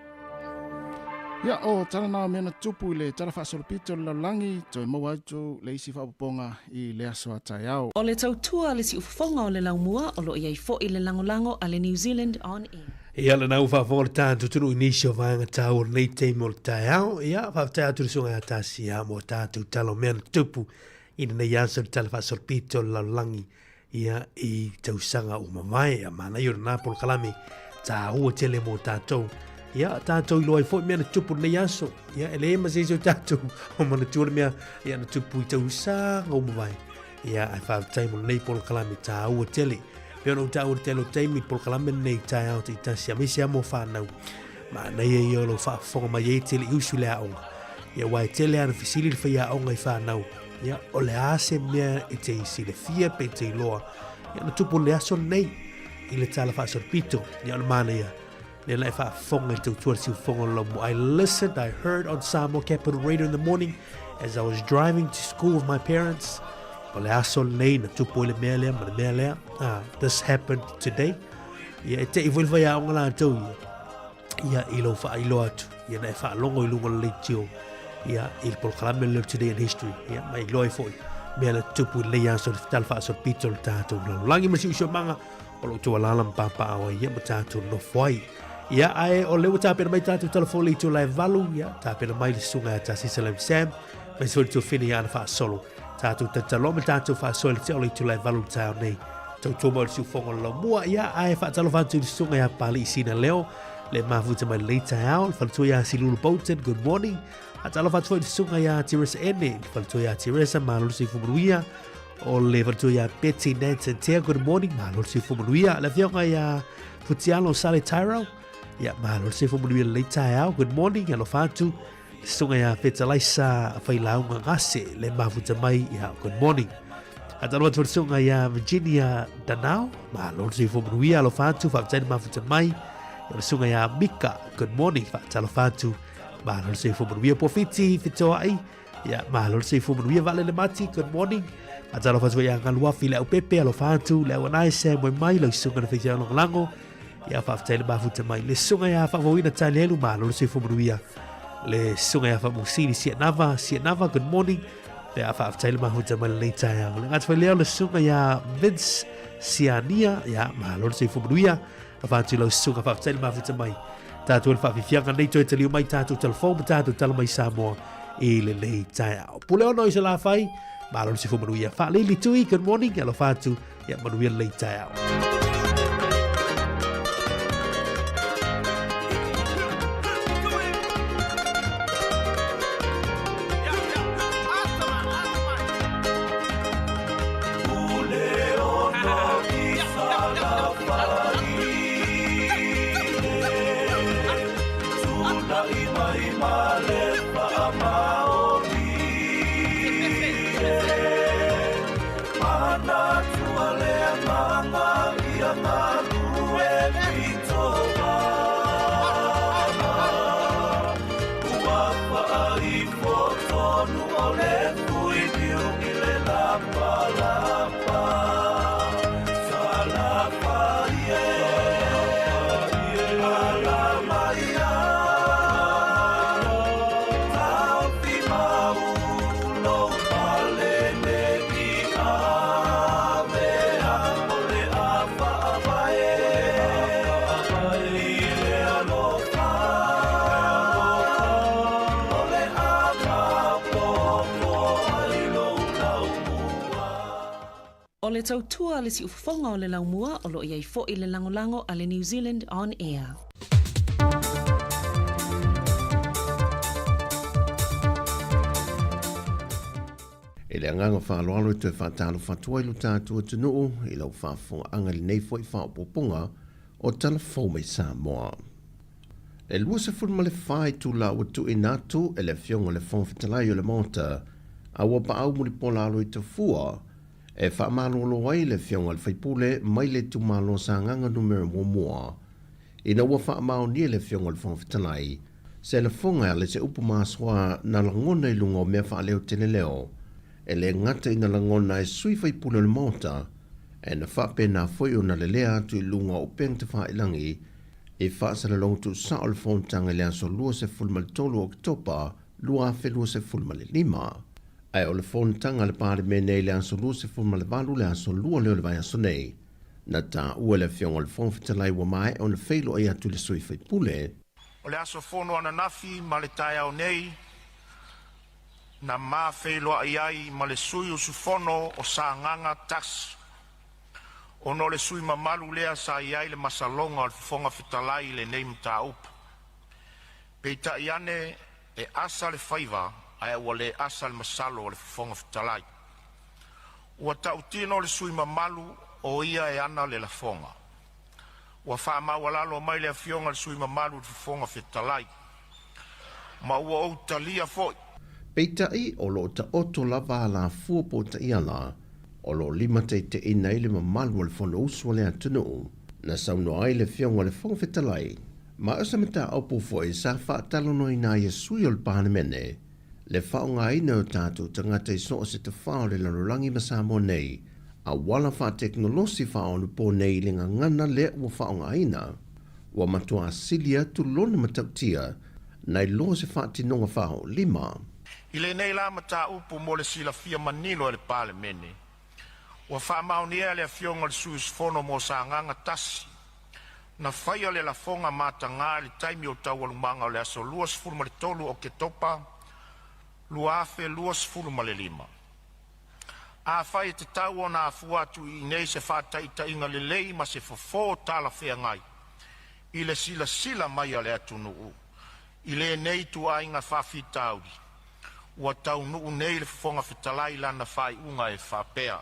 Ia, o tala na o mea na tupu i le Tala Faasolopito o le Lalolagi, toe maua atu le isi faaopoopoga i le aso a taeao. O le tautua a le siufofoga o le laumua o lo o i ai foi le lagolago a le New Zealand On Air. Ia, lena ua faafofoga le tatou atunuu i nisi o vaega taua o lenei taimi o le taeao. Ia, faafetai atu i le susuga ia Tasi, ia, mo tatou tala o mea na tupu i lenei aso i le Tala Faasolopito o le Lalolagi ia i tausaga ua mavae. Ia manaia o lena polokalame tāua tele mō tātou. Ia, tātou iloa ai foi mea na tupu lenei aso. Ia, e leai ma se isi o tātou o manatua le mea ia na tupu i tausaga ua mavae. Ia, ae faafetai mo lenei polokalame tāua tele. Pei ona ou taua i le tele o taimi, polokalame lenei taeao taitasi, aemaise lava mo whānau. Manaia ia o lou faafofoga mai ai tele i usu i le aoga. Ia, aua e tele lava na fesili le faiaoga i whānau. Ia, o le a se mea e te silafia pe te iloa. Ia, na tupu le aso lenei i le tala faasolopito. Ia, o le manaia, lea la e faafofoga i le tautua le siufofoga o le laumua. I listened, I heard on Samoa Capital Radio in the morning as I was driving to school with my parents. O le aso lenei na tupu ai le mea lea ma le mea lea. Ah, this happened today. Ia, e te i foi le whaiaonga latou ia. Ia, i lou faailoa atu, ia na e faalogo i luga o le leitio, ia, i le polokalame lea o Today in History, ia, ma iloa ai foi mea na tutupu i lenei aso i le tala faasolopito o le tatou lalolagi ma le siosiomaga o lo o outou alaala ma papaaao ai, ia, ma tatou nofo ai. Ia, ae o lea ua tapena mai tatou telefoni i itula e 8, ia, tapena mai le susuga ia Tasisa Lam Sam, mai foi le tuafine ia Ana Faasolo. Tatou tataloa ma tatou faasoa i le tea o le itula e 8 i le taeao nei. Tautua mai o le siufofoga o le laumua, ia, ae faatalofa atu i le susuga ia Papalii Sina Leo, le mafuta mai lenei taeao, le faletua ia Silulu Bolton, good morning. Faatalofa atu foi i le susuga ia Teresa Ene, le faletua ia Teresa, malo le soifua manuia. O le faletua ia Betty Nansen Tea, good morning, malo le soifua manuia. Le afioga ia Futialo Sale Tyrell, ia, malo le soifua manuia lenei taeao, good morning, alofa atu. Le susuga ia Fetalaisa Failauga Gase le mafuta mai, ia good morning. Faatalofa atu i le susuga ia Virginia Danao, malo le soifua manuia, alofa atu, faafetai le mafuta mai. Ia le susuga ia Mika, good morning, faatalofa atu, malo le soifua manuia. Pofiti Fetoai, ia malo le soifua manuia. Vaalele Mati, good morning. Faatalofa atu ia Galuafi le Aupepe, alofa atu, le Auanae se moe mai, lau susuga na faitau lagolago. Ia faafetai le mafuta mai. Le susuga ia Faafouina Talelu, malo le soifua manuia. Le susuga ia Faamusili Sianava, Sianava, good morning. Ia faafetai le mafuta mai lenei taeao. Le gata foi lea o le susuga ia Vince Siania, ia malo le soifua manuia. Alofa atu i lau susuga, faafetai le mafuta mai. Tatou le faafiafiaga nei toe taliu mai tatou telefon ma tatou tala mai Samoa i lenei taeao. Pule ono i Salafai, malo le soifua manuia. Faalili Tui, good morning, alofa atu, ia manuia lenei taeao. O le tautua a le siufofoga o le laumua o lo o i ai foi le lagolago a le New Zealand On Air. I le agaga faaaloalo e toe faatalofa atu ai lo tatou atunuu i lau faafofogaaga i lenei foi faaopoopoga o Tala Fou mai Samoa. E 24 itula ua tuuina atu e le Afioga i le Fofoga Fetalai o le Maota a ua paau mulipola alo i Tafua e faamalolo ai le Afioga i le Faipule mai le itumalo Sagaga Numera 1 ina ua faamaonia e le Afioga i le Fofoga Fetalai se lafoga e ala i se upu masoa na lagona i luga o mea faaleo-teleleo e le gata ina lagona e sui faipule o le Maota ae na faapena foi ona lelea atu i luga o upega tafailagi i faasalalau tuusao le fonotaga i le aso 23 o Oketopa 2025. Ae o le fonotaga a le Palemene i le aso 28 le aso 2 lea o le vaiaso nei, na taua e le Afioga i le Fofoga Fetalai ua maea ona feiloai atu i le sui faipule. O le aso fono ananafi ma le taeao nei na ma feiloai ai ma le sui usufono o Sagaga 1, ona o le sui mamalu lea sa i ai le masaloga o le Fofoga Fetalai i lenei mataupu. Peitai ane e asa le faiva ae ua le asa le masalo o le Fofoga Fetalai. Ua tautino le sui mamalu o ia e ana le lafoga. Ua faamaualalo mai le afioga i le sui mamalu i le Fofoga Fetalai, ma ua ou talia foi. Peitai, o lo o taoto lava alafua po o taiala o lo o limataitaiina ai le mamalu o le Fonousu a le atunuu. Na saunoa ai le Afioga i le Fofoga Fetalai, ma o se mataupu foi sa faatalanoaina ai e sui o le Palemene le faaaogaina o tatou tagata i so o se tafao o le lalolagi ma Samoa nei, auala faatekonolosi faaonapo nei i le gagana lea ua faaaogaina. Ua matua sili atu lona matautia nai lo se faatinoga faaoolima. I lenei la mataupu mo le silafia manino e le Palemene, ua faamaonia e le Afioga i le sui usufono mo Sagaga 1, na faia le lafoga matagā i le taimi o taualumaga o le aso 23 o Oketopa 2025. Afai e tatau ona afua atu i inei se faataitaiga lelei ma se fofo talafeagai i le silasila mai a le atunuu i lenei ituaiga faafitauli, ua taunuu nei le Fofoga Fetalai i lana faaiuga e faapea: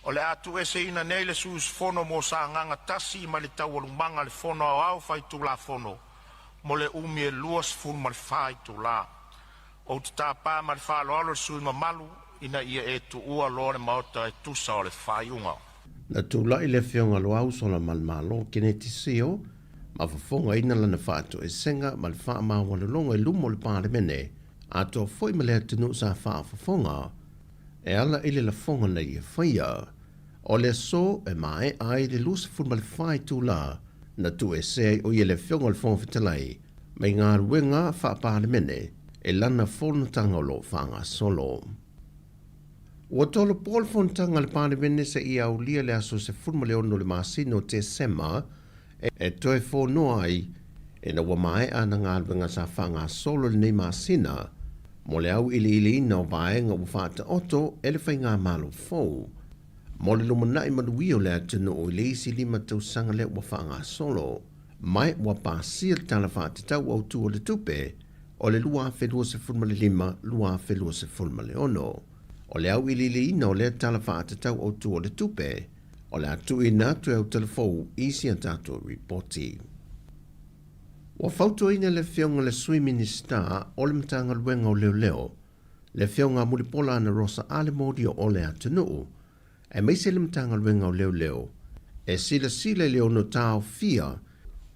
O le a tuueseina nei le sui usufono mo Sagaga 1 mai le taualumaga a le Fono Aoao Faitulafono. mo le umi e 24 itulā. Ou te tapa ma le faaaloalo le sui usufono mamalu ina ia e tuua loa le Maota e tusa o le faaiuga. Na tulai le Afioga Loau Solamalemalo Keneti Sio ma fofogaina lana faatoesega ma le faamaualaloga i luma o le Palemene atoa foi ma le atunuu sa faafofoga e ala i le lafoga na ia faia. O le aso e maea ai le 24 itula na tuuesea ai o ia le Afioga i le Fofoga Fetalai mai galuega faa-Palemene e lana fonotaga o lo o faagasolo. Ua tolopo le fonotaga a le Palemene seia aulia le aso 16 o le masina o Tesema e toe fonoa ai ina ua maea ana galuega sa faagasolo i lenei masina mo le auiliiliina o vaega ua faataoto e le Faigamalo fou mo le lumanai manuia o le atunuu i le isi 5 tausaga lea ua faagasolo mai ua pasia le Tala Faatatau Autu o le Tupe o le 2025/2026. O le auiliiliina o lea Tala Faatatau Autu o le Tupe, o le a tuuina atu e Autalafou i si a tatou Lipoti. Ua fautuaina le Afioga i le Sui Minisita o le Matagaluega o Leoleo, le Afioga a Mulipola Anarosa Ale Modio o le atunuu, aemaise le Matagaluega o Leoleo, e silasila i le ono taofia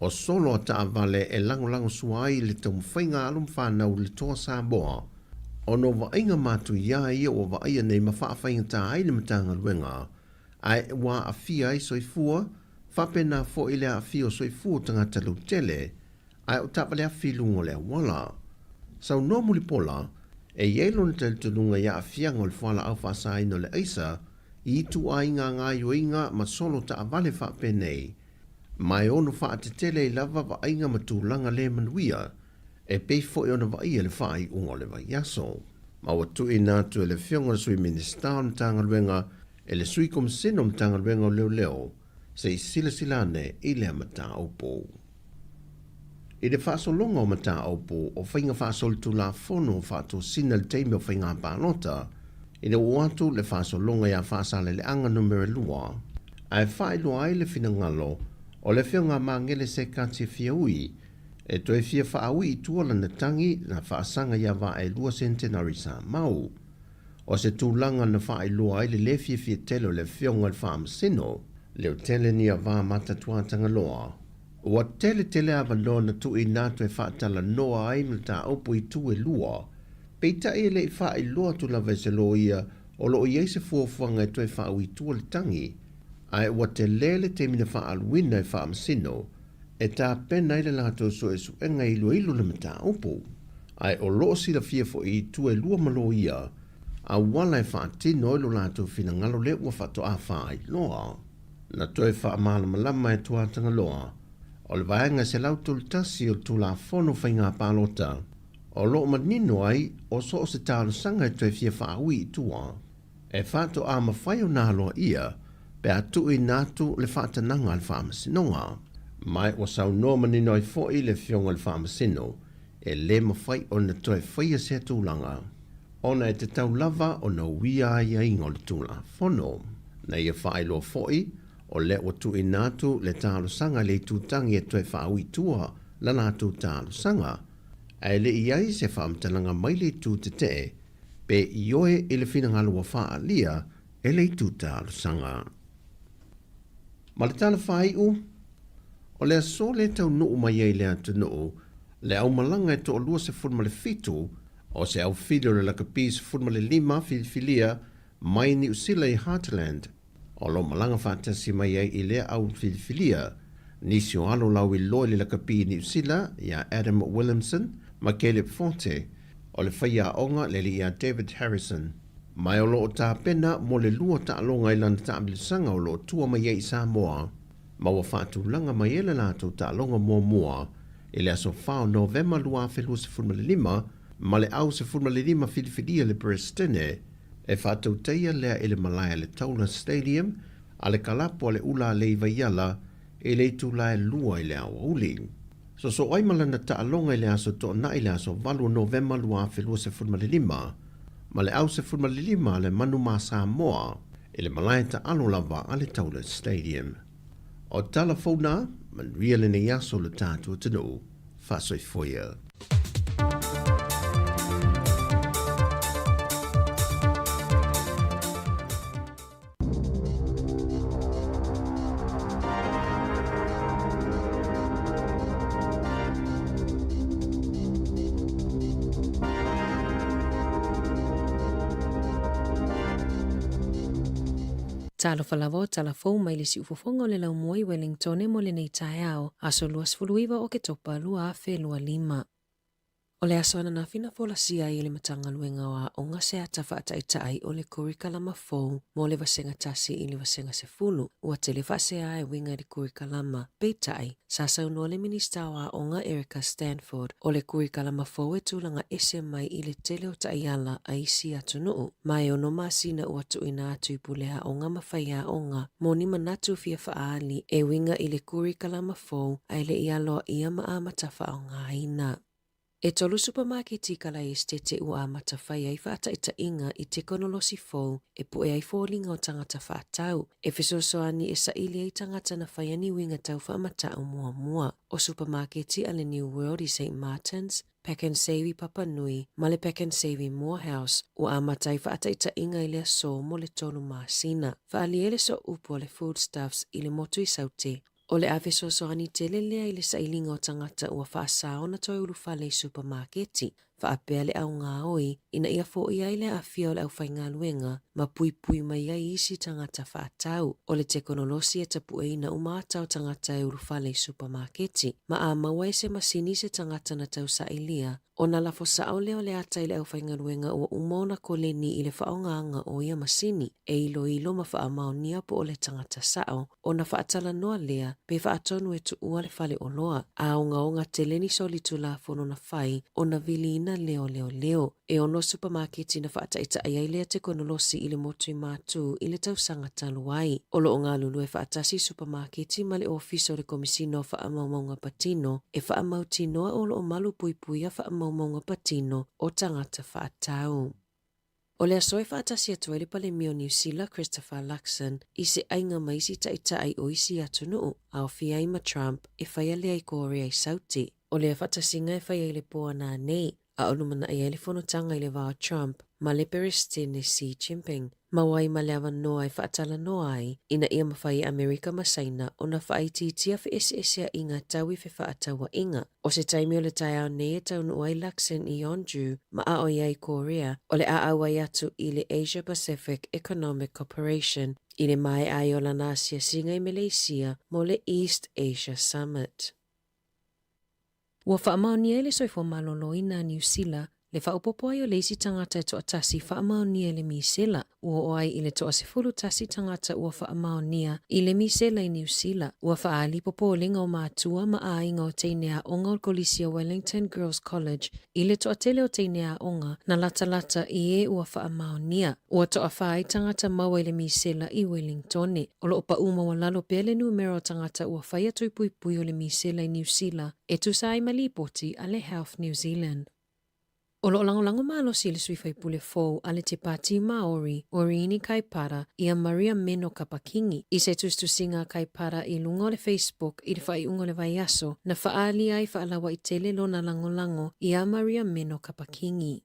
o solo a taavale e lagolagosua ai le taumafaiga a alo ma fanau i le Toa Samoa, ona o vaaiga matuia ia ua vaaia nei ma faafaigata ai le Matagaluega, ae ua aafia ai soifua, faapena foi le aafia o soifua o tagata lautele, ae o taavale afi i luga o le auala. Saunoa Mulipola, e i ai lona talitonuga i aafiaga o le fualaau faasaina o le aisa i ituaiga gaoioiga ma solo taavale faapenei, ma e ono faatetele ai lava vaaiga ma tulaga le manuia, e pei foi ona vaaia le faaiuga o le vaiaso. Ma ua tuuina atu e le Afioga i le Sui Minisita o le Matagaluega e le Sui Komisena o Matagaluega o Leoleo se i silasila ane i lea mataupu. I le faasologa o mataupu o faiga faasolitulafono faatosina i le taimi o faiga palota, ina ua oo atu le faasologa ia Faasaleleaga Numera 2, ae faailoa ai le finagalo o le Afioga a Magele Sekati Fiaui e toe fia faaui i tua lana tagi na faasaga ia Vaaelua Centenary Sa Mau. O se tulaga na faailoa ai le lē fiafia tele o le Afioga i le Faamasino, Leotele Niava Matatuatagaloa. Ua tele tele avanoa na tuuina atu e faatalanoa ai mataupu i itu e lua. Peitai e le i faailoa atu lava e se loia o lo o i ai se fuafuaga e toe faaui i tua le tagi, ae ua tele le taimi na faaaluina e Faamasino e tapena ai le latou suesuega e iloilo le mataupu. Ae o lo o silafia foi i itu e lua ma loia auala e faatino ai lo latou finagalo lea ua faatoa faailoa. Na toe faamalamalama e Tuatagaloa, o le Vaega 131 o le Tulafono Faiga Palota, o lo o manino ai o so o se talosaga e toe fia faaui i tua, e faatoa mafai ona aloaia pe a tuuina atu le faatanaga a le Faamasinoga. Ma ua saunoa manino ai foi le Afioga i le Faamasino, e le mafai ona toe faia sea tulaga, ona e tatau lava ona uia aiaiga o le Tulafono. Na ia faailoa foi, o lea ua tuuina atu le talosaga i le itutagi e toe faaui i tua la latou talosaga, ae le i ai se faamatalaga mai le itu tetee pe ioe i le finagalo ua faaalia e le itu talosaga. Ma le tala faaiu, o le aso lea e taunuu mai ai i le atunuu le aumalaga e toalua 17 o se aufili o le lakapi 15 filifilia mai Niu Sila i Heartland, o lo o malaga faatasi mai ai i lea au filifilia nisi o alo lauiloa i le lakapi i Niu Sila iā Adam Williamson ma Caleb Forte, o le faiaoga le alii iā David Harrison. Ma o lo o tapena mo le lua taaloga i lana taamilosaga o lo o tua mai ai i Samoa, ma ua faatulaga mai ai le latou taaloga muamua i le aso 4 o Novema 2025 ma le au 15 filifilia le Peresetene e faatautaia lea i le malae a le Taula Stadium a le kalapu a le Ula Alei Vaiala i le itula e 2 i le aoauli. Sosoo ai ma lana taaloga i le aso Toonai i le aso 8 o Novema 2025 ma le au 15 a le Manu ma Samoa i le malae taalo lava a le Taula Stadium. O tala fou na, manuia lenei aso lo tatou atunuu. Faasoifua ia. Talofa lava o tala fou mai le siufofoga o le laumua i Wellingtone mo lenei taeao, aso 29 o Oketopa 2025. O le aso ananafi na folasia ai e le Matagaluega o Aoga se ata faataitai o le kurikalama fou mo le Vasega tasi i le Vasega 10. Ua tele faasea e uiga i le kurikalama. Peitai, sa saunoa le Minista o Aoga Erica Stanford, o le kurikalama fou e tulaga ese mai i le tele o taiala a isi atunuu, ma e ono masina ua tuuina atu i pule aoga ma faiaoga mo ni manatu fia faaali e uiga i le kurikalama fou ae le i aloaia ma amata faaaogaina. E tolu supamaketi kalaesetete ua amata fai ai faataitaiga i tekonolosi fou e puʻe ai foliga o tagata faatau, e fesoasoani e saili ai tagata na faia ni uiga tau faamatau muamua. O supamaketi a le New World i St Martins, Pak'nSave i Papanui, ma le Pak'nSave i Moorhouse, ua amata ai faataitaiga i le aso mo le tolu masina. Faaalia le sooupu a le Foodstuffs i le motu i Saute, O le a fesoasoani tele lea i le sailiga o tagata ua faasā ona toe ulufale i supamaketi, faapea le augaoi ina ia foia ai le aafia o le aufaigaluega ma puipui mai ai isi tagata faatau. O le tekonolosi e tapueina uma ata o tagata e ulufale i supamaketi, ma a maua e se masini se tagata na tau sailia, ona lafo sao lea o le ata i le aufaigaluega ua uma ona koleni i le faaaogaga o ia masini e iloilo ma faamaonia po o le tagata sao, ona faatalanoa lea pe faatonu e tuua le fale oloa, a ogaoga tele ni solitulafono na fai ona viliina lea o leoleo. E ono supamaketi na faataitai ai lea tekonolosi i le motu i Matū i le tausaga talu ai. O lo o galulue faatasi supamaketi ma le Ofisa o le Komisina o Faamaumauga Patino e faamautinoa o lo o malu puipuia faamaumauga patino o tagata faatau. O le aso e faatasi atu ai le Palemia o Niu Sila Christopher Luxon i se aiga ma isi taitai o isi atunuu, aofia ai ma Trump, e faia lea i Korea i Sauti. O lea faatasiga e fai ai le po a nanei, a o lumanai ai le fonotaga i le va o Trump ma le Peresetene Xi Jinping, maua ai ma le avanoa e faatalanoa ai ina ia mafai e Amerika ma Saina ona faaitiitia feeseeseaiga tau i fefaatauaiga. O se taimi o le taeao nei e taunuu ai Luxon i Yeonju ma a o ia i Korea, o le a auai atu i le Asia Pacific Economic Corporation i le maea ai o lana asiasiga i Meleisia mo le East Asia Summit. Ua faamaonia e le Soifua Maloloina a Niu Sila le faaopoopo ai o le isi tagata e toatasi faamaonia i le misela, ua oo ai i le toasefulu tasi tagata ua faamaonia i le misela i Niu Sila. Ua faaali popolega o matua ma aiga o teine aoga o le Kolisi o Wellington Girls College i le toatele o teine aoga na latalata i e ua faamaonia. Ua toafa ai tagata maua i le misela i Wellingtone. O lo o paʻu maualalo pea le numera o tagata ua faia tui puipui o le misela i Niu Sila e tusa ai ma lipoti a le Health New Zealand. O lo o lagolago malosi i le sui faipule fou a le Te Pāti Māori o Riini Kaipara ia Maria Meno Kapa-Kingi i se tusitusiga a Kaipara i luga o le Facebook i le faaiuga o le vaiaso na faaali ai faalauaitele lona lagolago iā Maria Meno Kapa-Kingi.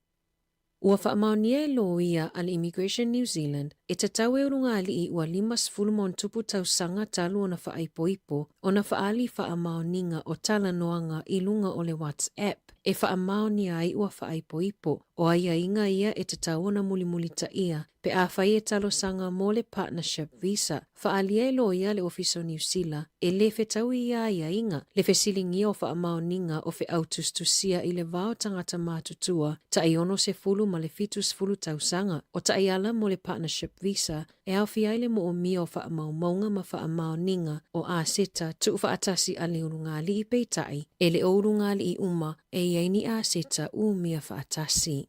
Ua faamaonia e loia a le Immigration New Zealand e tatau e ulugalii ua 50 ma tausaga talu ona faaipoipo ona faaali faamaoniga o talanoaga i luga o le WhatsApp e faamaonia ai ua faaipoipo. O aiaiga ia e tatau ona mulimulitaia pe afai e talosaga mo le Partnership Visa. Faaalia e loia le Ofisa o Niu Sila e le fetaui ia aiaiga, le fesiligia o faamaoniga o feau tusitusia i le va o tagata matutua tai 60 ma le 70 tausaga. O taiala mo le Partnership Visa e aofia ai le moomia o faamaumauga ma faamaoniga o aseta tuufaatasi a le ulugalii peitai e le o ulugalii uma e i ai ni aseta umia faatasi.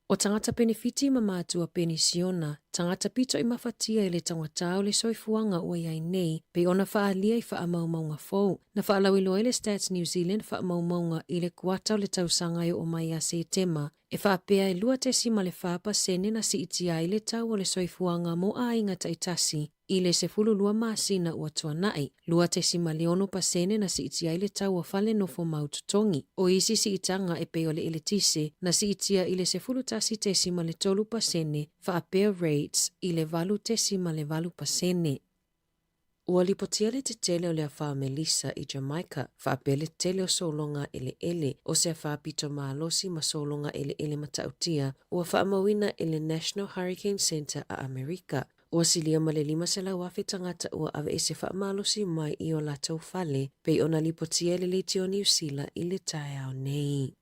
O tagata penefiti ma matua penisiona, tagata pito i mafatia i le taugata o le soifuaga ua i ai nei, pei ona faaalia i faamaumauga fou. Na faalauiloa ai le Stats New Zealand faamaumauga i le kuata o le tausaga e oo mai ia Setema, e faapea e 2.4 pasene na siitia ai le tau o le soifuaga mo aiga taitasi. I le 12 masina ua tuanai, 2.6 pasene na siitia ai le tau o fale nofo mau totogi. O isi siitaga e pei o le eletise, na siitia i le 11.3 pasene, faapea rates i le 8.8 pasene. Ua lipotia le tetele o le afa Melissa i Jamaica, faapea le tele o sologa eleele, o se afa pito malosi ma sologa eleele matautia ua faamauina e le National Hurricane Center a Amerika. Ua silia ma le 500,000 tagata ua aveese faamalosi mai i o latou fale, pei ona lipotia e le Leitio Niu Sila i le taeao nei.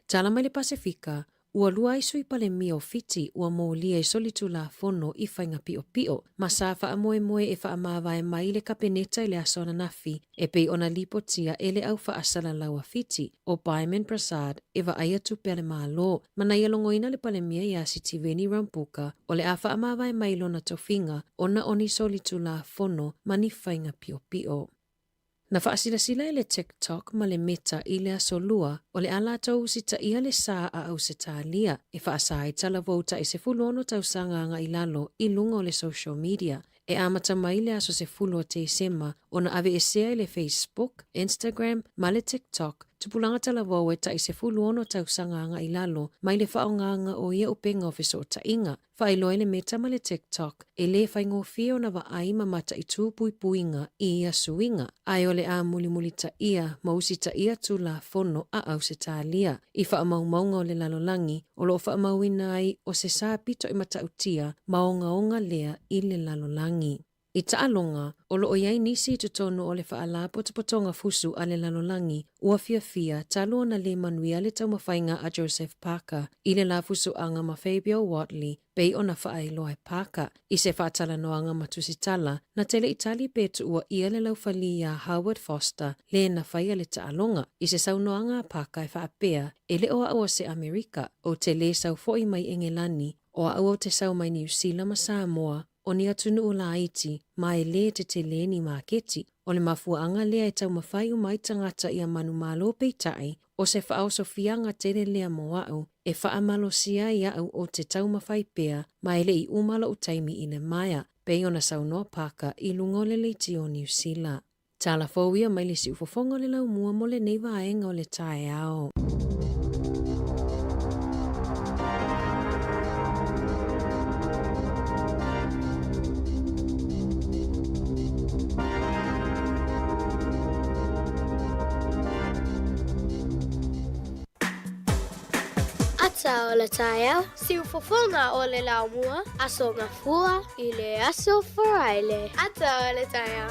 Tala mai le Pasefika, ua lua ai sui Palemia o Fiti ua molia i solitulafono i faiga piʻopiʻo, ma sa faamoemoe e faamavae mai i le Kapeneta i le aso ananafi e pei ona lipotia e le au faasalalau a Fiti, ʻo Byman Prasad, e vaaia tupe a le Malo, ma na ia logoina le Palemia iā Sitiveni Rabuka o le a faamavae mai lona tofiga ona o ni solitulafono ma ni faiga piʻopiʻo. Na faasilasila e le TikTok ma le Meta i le Aso Lua o le a latou usitaia le sa a Ausetalia e faasa ai talavou taʻi 16 tausaga agai lalo i luga o le social media e amata mai le aso 10 o Tesema ona aveesea e le Facebook, Instagram ma le TikTok tupulaga talavou e taʻi 16 tausaga agai lalo mai le faaaogaga o ia upega o fesootaiga. Faailoa e le Meta ma le TikTok, e lē faigofie ona vaai ma mataitū puipuiga i ia suiga, ae o le a mulimulitaia ma usitaia Tulafono a Ausetalia i faamaumauga o le lalolagi o lo o faamauina ai o se sa pito i matautia ma ogaoga lea i le lalolagi. I taaloga, o lo o i ai nisi i totonu o le Faalapotopotoga Fusu a le Lalolagi ua fiafia talu ona lē manuia le taumafaiga a Joseph Parker i le la fusuaga ma Fabio Wardley pei ona faailoa e Parker i se faatalanoaga ma Tusitala na te le i tali pe tuua ʻia le laufali iā Howard Foster lē na faia le taaloga. I se saunoaga a Parker e faapea, E le o a'u o se Amerika, ou te lē sau foʻi mai Engelani, o a'u ou te sau mai Niu Sila ma Samoa, o ni atunuu laiti, ma e lē tetelē ni maketi. O le mafuaaga lea e taumafai uma ai tagata ia manumalo peitai, o se faaosofiaga tele lea mo a'u, e faamalosia ai a'u ou te taumafai pea ma e le i uma loʻu taimi i le maea, pei ona saunoa Parker i luga o le leitio o Niu Sila. Tala fou ia mai le siufofoga o le laumua mo lenei vaega o le taeao. Ata o le taeao, siufofoga o le laumua, Aso Gafua i le Aso Faraile. Ata o le taeao.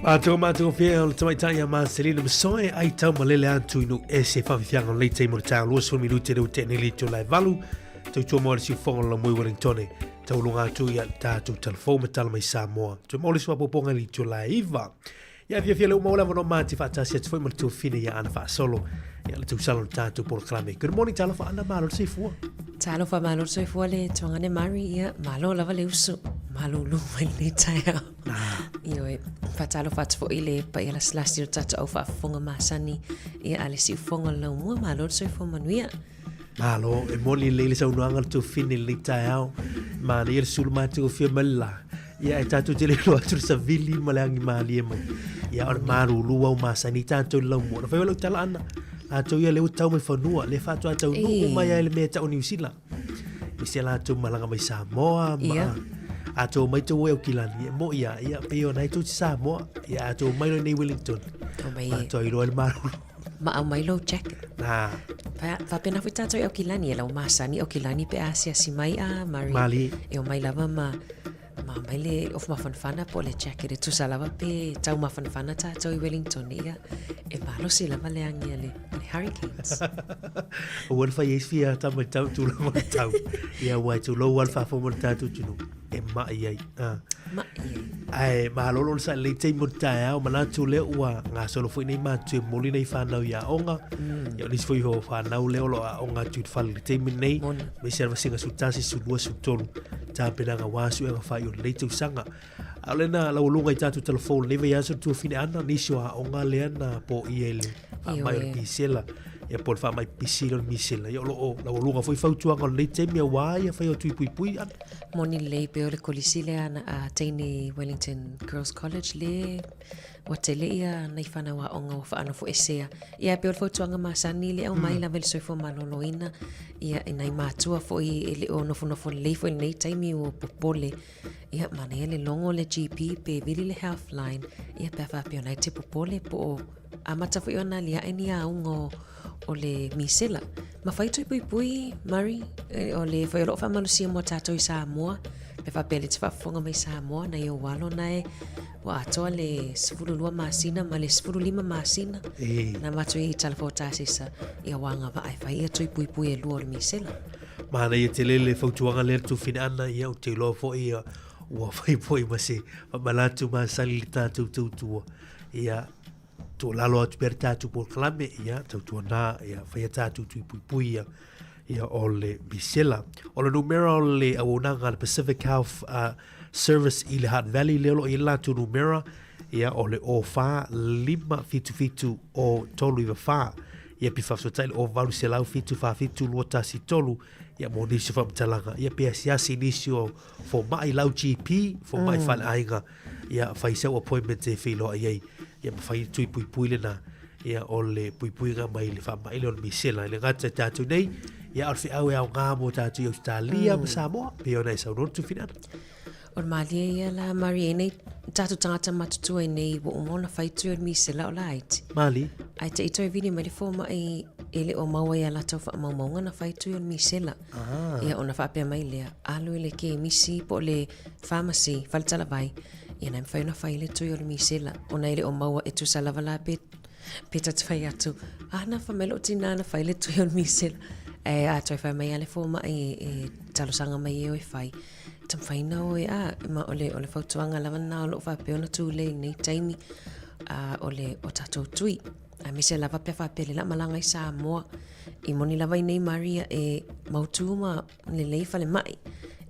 Mātou mātou whia o le tamaitai a Marcelina Masoe ai tau malele atu i nu ese whawhiwhianga o leitei mo le tāu 20 minute reo te nili tō lai valu tau tua mo le siufonga la mui Wellingtone tau lunga atu i a tātou telefou me tala mai Samoa tau mo le suapoponga li tō lai iva Ia fiafia le uma o le avanoa mā te whaatasi atu foi ma le tuafine ia Ana Faasolo. Ia le tausala o le tātou polokalame. Good morning, talofa Ana, malo le soifua. Talofa malo le soifua le tuangane Mari, ia malo lava le uso. Malulu mai lenei taeao. Ioe, whaatalofa atu foi le paia lasilasi o tātou au faafofoga masani, ia a le siufoga o le laumua, malo le soifua manuia. Malo, e moni lelei le saunoaga le tuafine i lenei taeao. Manaia le sulu matagofie mai le la. Ia e tātou te lelo atu le savili ma le agi mālie mai. Ia o le malūlū au masani tātou i le laumua. Na whai o lau tala ana. Lātou ia le ua tau mai whanua, le whātua tau nuu mai ai le mea tau New Zealand. Me se lātou malaga mai Samoa, ma Ia. ātou mai tau e Aukilani, e mo ia, ia, pe o nai tau te Samoa, ia ātou mai lo nei Wellington. O mai e. Mātua i roa le malūlū. Ma au mai lou jacket. Nā. Faapena foi tātou i Aukilani, e lau masani Aukilani pe asiasi mai a Mari. Mali. E o mai lava ma, ma mai le ofu mafanafana po o le jacket e tusa lava pe tau mafanafana tātou i Wellington ia. E malosi lava le agi a le, le Hurricanes. Ua le fai e fia tama i tau tūlanga o le tau. Ia ua e tūlou al whafo mo le tātou tunu. E mai ai. Ah. Mai ai. Ae, malolo le sa lei taimi o le taeao, manatu lea ua gasolo foi nei mātua e momoli nei whānau i aoga. Ia o nisi foi o whānau lea o lo o aoga atu i le fale i le taimi lenei. Moni. Aemaise lava vasega 11, 12, 13, tapenaga aua suega whai o lenei tausaga. A o lena laualuga i tātou talafou lenei vaiaso le tuafine ana, nisi o aoga lea na poia i le faamai o le misela. Ia po o le faamai pisi lea o le misela. Ia o lo o laualuga foi fautuaga o lenei taimi aua ia whai o tui puipui ana. Moni lelei pei o le kolisi lea na a teine i Wellington Girls College le ua tele ia nai whanau aoga ua whaanofo esea. Ia pei o le fautuaga masani le aumai lava i le soifua maloloina ia i nai matua foi e le o nofonofo lelei foi i lenei taimi ua popole. Ia manaia le logo le GP pe vili le Healthline ia pe a faapea ona e te popole po o amata foi ona aliae ni auga o, o le misela. Ma fai tui puipui, Murray, o le foi o loo faamalosia mo tātou i Samoa, pe faapea le te faafofoga mai Samoa, nai ou alo nae, ua atoa le 12 masina ma le 15 masina. E. Na matou i Talafotasisa, ia ua agavaa e fai ia tui puipui e lua o le misela. Manaia tele le fautuaga lea le tuafine Ana, ia ou te iloa foi ia ua fai foi ma se faamanatu masani i le tatou tautua. Ia tuualalo atu pea le tatou polokalame, ia tautuana, ia faia tatou tui puipui ia, ia o le misela. O le numera o le auaunaga a le Pacific Health Service i le Hutt Valley lea o lo o i ai le latou numera, ia o le 04 577 o 394. Ia pe faafesootai le 0 800 747 213 ia mo nisi o faamatalaga. Ia pe asiasi i nisi o fomai lau GP, fomai mm. faleaiga, ia fai sau appointment e feiloai ai, ia ma fai tui puipui lena, ia o le puipuiga mai le faamai lea o le misela. I le gata i tātou nei, ia o le feau e aoga mō tātou i Australia ma Samoa, pei ona e saunoa le Tufinana. O le malie ia la Mari e nei tātou tangata matutua i nei ua uma ona whai tui o le misela o la aiti. Mali. Ai te i toi vili mai le fōma'i e le o maua ia latou whaamaumauga na whai tui o le misela. Ah. Ia ona whaapea mai lea, alu i le kemisi po o le pharmacy, fale talavai, ia na e mawhai ona whai le tui o le misela. Ona e le o maua e tusa lava la pe, pe ta te whai atu. Ah, na wha mai loo tina na whai le tui o le misela. E a toi whai mai a le fōma'i e, e talosanga mai e o e whai. Taumafaiina oe, a, ma o le, o le fautuaga lava lena o lo o faapea ona tulei i lenei taimi, a, o le, o tatou tui. Aemaise lava pe a faapea le la malaga i Samoa. I moni lava i nei Maria e mautū ma lelei falemai.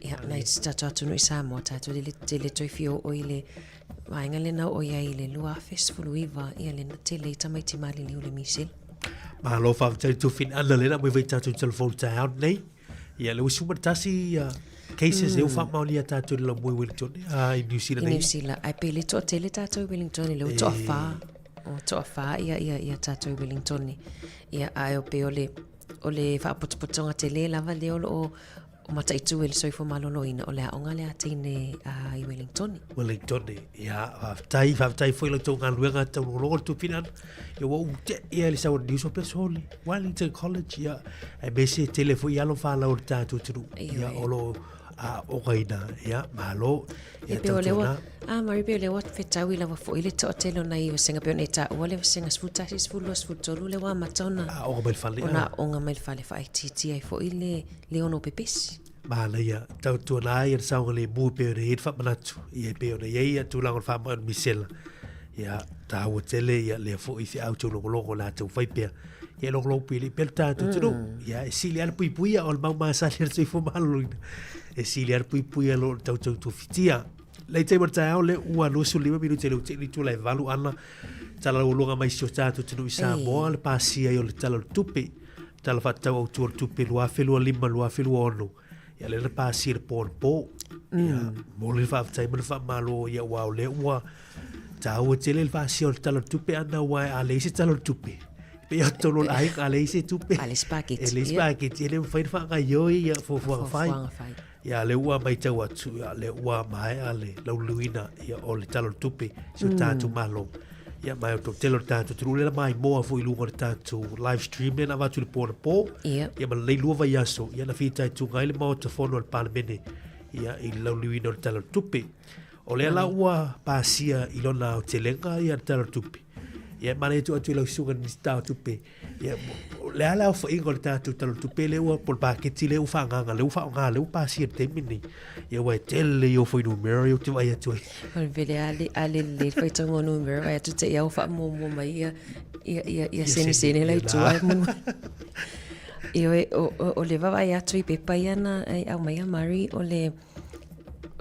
Ia, nai si tatou atunuu i Samoa, tatou le, te le toe fia oo i le vaega lena oo i ai i le 2019, ia lena tele i tamaiti maliliu le misela. Malo faafetai le tuafine lena mo i vai tatou telefoni taeao nei. Ia, le ua suma tasi ia cases mm. e ua faamaonia tātou le lamoi Wellington i New Zealand. I New Zealand. Ai pe le toa tele tātou i Wellington, le ua toa whā. O toa whā ia, ia, ia tātou i Wellington. Ia, ai o pe o le, o le whaapotopotonga te le lava le o lo o, o mataitu e le soifua maloloina o le aoga le a teine i Wellington. Wellington, ia, faafetai, faafetai foi la tou galuega taulogologo le tupina ana. Ia ua ou te ia le sau New South Wales Wellington College, ia, aemaise tele foi alo whanau o le tātou atunuu. Ia, o lo o aogaina ia malo ia e pei o lea ua a Mari pei o lea ua fetaui lava foi le toatele o nai vasega pei ona e taua le vasega 11, 12, 13 lea ua amata ona aoga mai le fale ona aoga mai le fale faaitiitia ai foi le le ono pepesi. Manaia, tautuana ai le saogalemu e pei ona i ai le faamanatu, ia e pei ona i ai ia tulaga o le faamai o le misela. Ia, taua tele ia lea foi feau taulogologo o le a taumafai pea. Ia e logologo pui alii pea le tatou atunuu. Ia, e sili lava le puipuia o le mau masani a le soifua maloloina. E sili lava le puipuia i lo le tautau tofitia. Lei taimi o le taeao lea ua 25 minute i le ua tea i le itula e 8 ana tala laualuga mai si o tatou atunuu i Samoa le pasia ai o le Tala o le Tupe. Tala Faatatau Autu o le Tupe 2025/2026, ia lea na pasia i le po anapo. Ia, momoli le faafetai ma le faamalo, ia aua o lea ua taua tele le pasia o le Tala o le Tupe ana aua a leai se Tala o le Tupe, e pei lava o totonu o le aiga, a leai se tupe, A leai se paketi, e leai se paketi, e le mafai ona faagaoioi ia fuafuaga fai. Fuafuaga fai. Ia lea ua matau atu, ia lea ua maea le lauliliuina ia o le Tala o le Tupe si o tatou Malo. Ia ma e o tele o le tatou atunuu lea na maimoa foi i luga o le tatou live stream lea na avatu i le po anapo. Ia ma lenei lua vaiaso, ia na fitaituga ai le Maota Fono a le Palemene ia i le lauliliuina o le Tala o le Tupe. O lea la ua pasia i lona aotelega ia le Tala o le Tupe. Ia e manaia tuu atu i lau susuga i le Minisita o Tupe Ia, o le a le aofaiga o le tatou Tala o le Tupe lea ua, po o le paketi lea ua faaagaaga, lea ua faaaoga, lea ua pasia i le taimi lenei. Ia aua e tele ia o fuainumera ia ou te vaai atu ai. O le vele a le, a lelei le faitauga o numera, vaai atu te i a ua faamuamua mai ia, ia, ia, ia senesene la i tua. Ioe, o, o, o le vaavaai atu i pepa ia na aumai a Mari, o le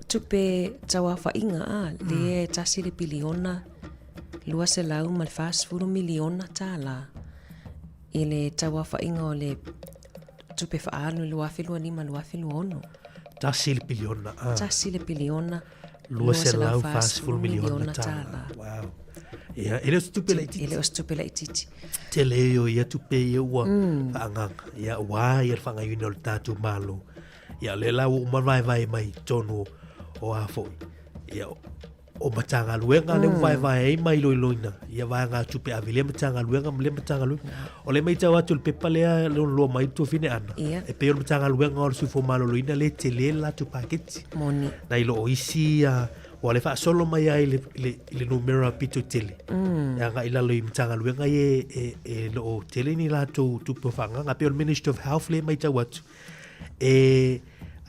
tupe tauaofaiga, a, lea e tasi le piliona, $240 miliona tālā i le tauaofaiga o le tupe faaalu 2025/2026. Tasi le piliona. Ah. Tasi le piliona. $240 miliona tālā. Wow. Ia, e le o se tupe laitiiti. E le o se tupe laitiiti. Tele ia o ia tupe ia ua faaagaaga. Ia, aua ia le faagaoioiga o le tatou Malo. Ia, o lea la ua uma vaevae mai i totonu o a foi. Ia, o Matagaluega lea ua vaevae ai ma iloiloina ia vaegatupe ave i lea Matagaluega ma lea Matagaluega. O lea e matau atu i le pepa lea lona lua mai le tuafine Ana, e pei o le Matagaluega o le Soifua Maloloina lea e tele le latou paketi. Moni. Nai lo o isi ua le faasolo mai ai i le numera pito tele e agai i lalo i Matagaluega ia e le o tele ni latou tupe o faaagaaga. E pei o le Ministry of Health lea e matau atu, e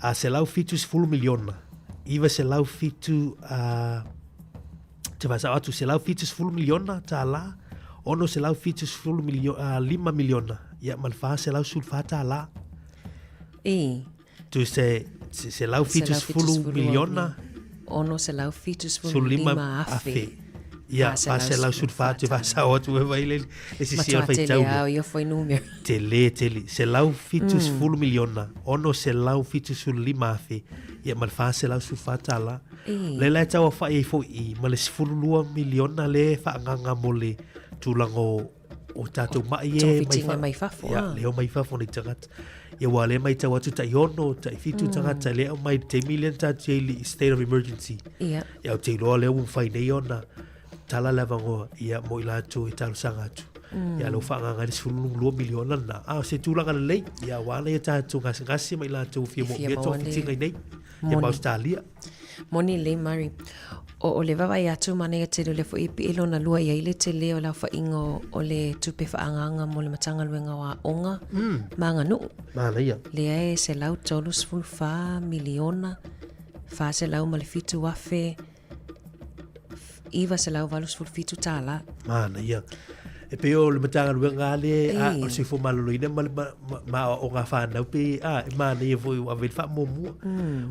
a 170 miliona, 907 a te whasao atu, 170 miliona tālā, 670 milio, a, 5 miliona, ia ma le 414 tālā. E. Tu se, se, 170 miliona. 675 afe. Ia, 414 te whasao atu e vai le, le sisi o Matua tele whaitau. au ia fuainumera. Tele, tele. 170 miliona, 675 afe, ia ma le 414 tālā. Lea la e tauaofai ai foi i ma le 12 miliona lea e faaagaaga mo le tulaga o o tatou mai e mai, mai fafo. Ia, lea o mai fafo nei tagata. Ia ua lea matau atu tai ono, tai fitu tagata lea o mai taimi lea na tatou i ai i le state of emergency. Ia. Ia ou te iloa lea ua mafai nei ona tala le avanoa ia mo i latou e talosaga atu. Ia lea ua faaagaaga ai le 12 miliona lena. A o se tulaga lelei, ia aua nai a tatou gasegase ma i latou fia E fia moomia maua le togafitiga i nei, ia ma Ausetalia. Moni lelei Mari. O, o le vaavaai atu manaia tele o lea foi e pie lona lua i ai le tele o le aofaiga o, o le tupe faaagaaga mo le Matagaluega o Aoga ma Aganuu. Manaia. Lea e 134 miliona 407 afe $987 . Manaia. E pei o le Matagaluega lava lea o le Soifua Maloloina ma le ma aoaoga a fanau pei a e manaia foi ua ave i le faamuamua.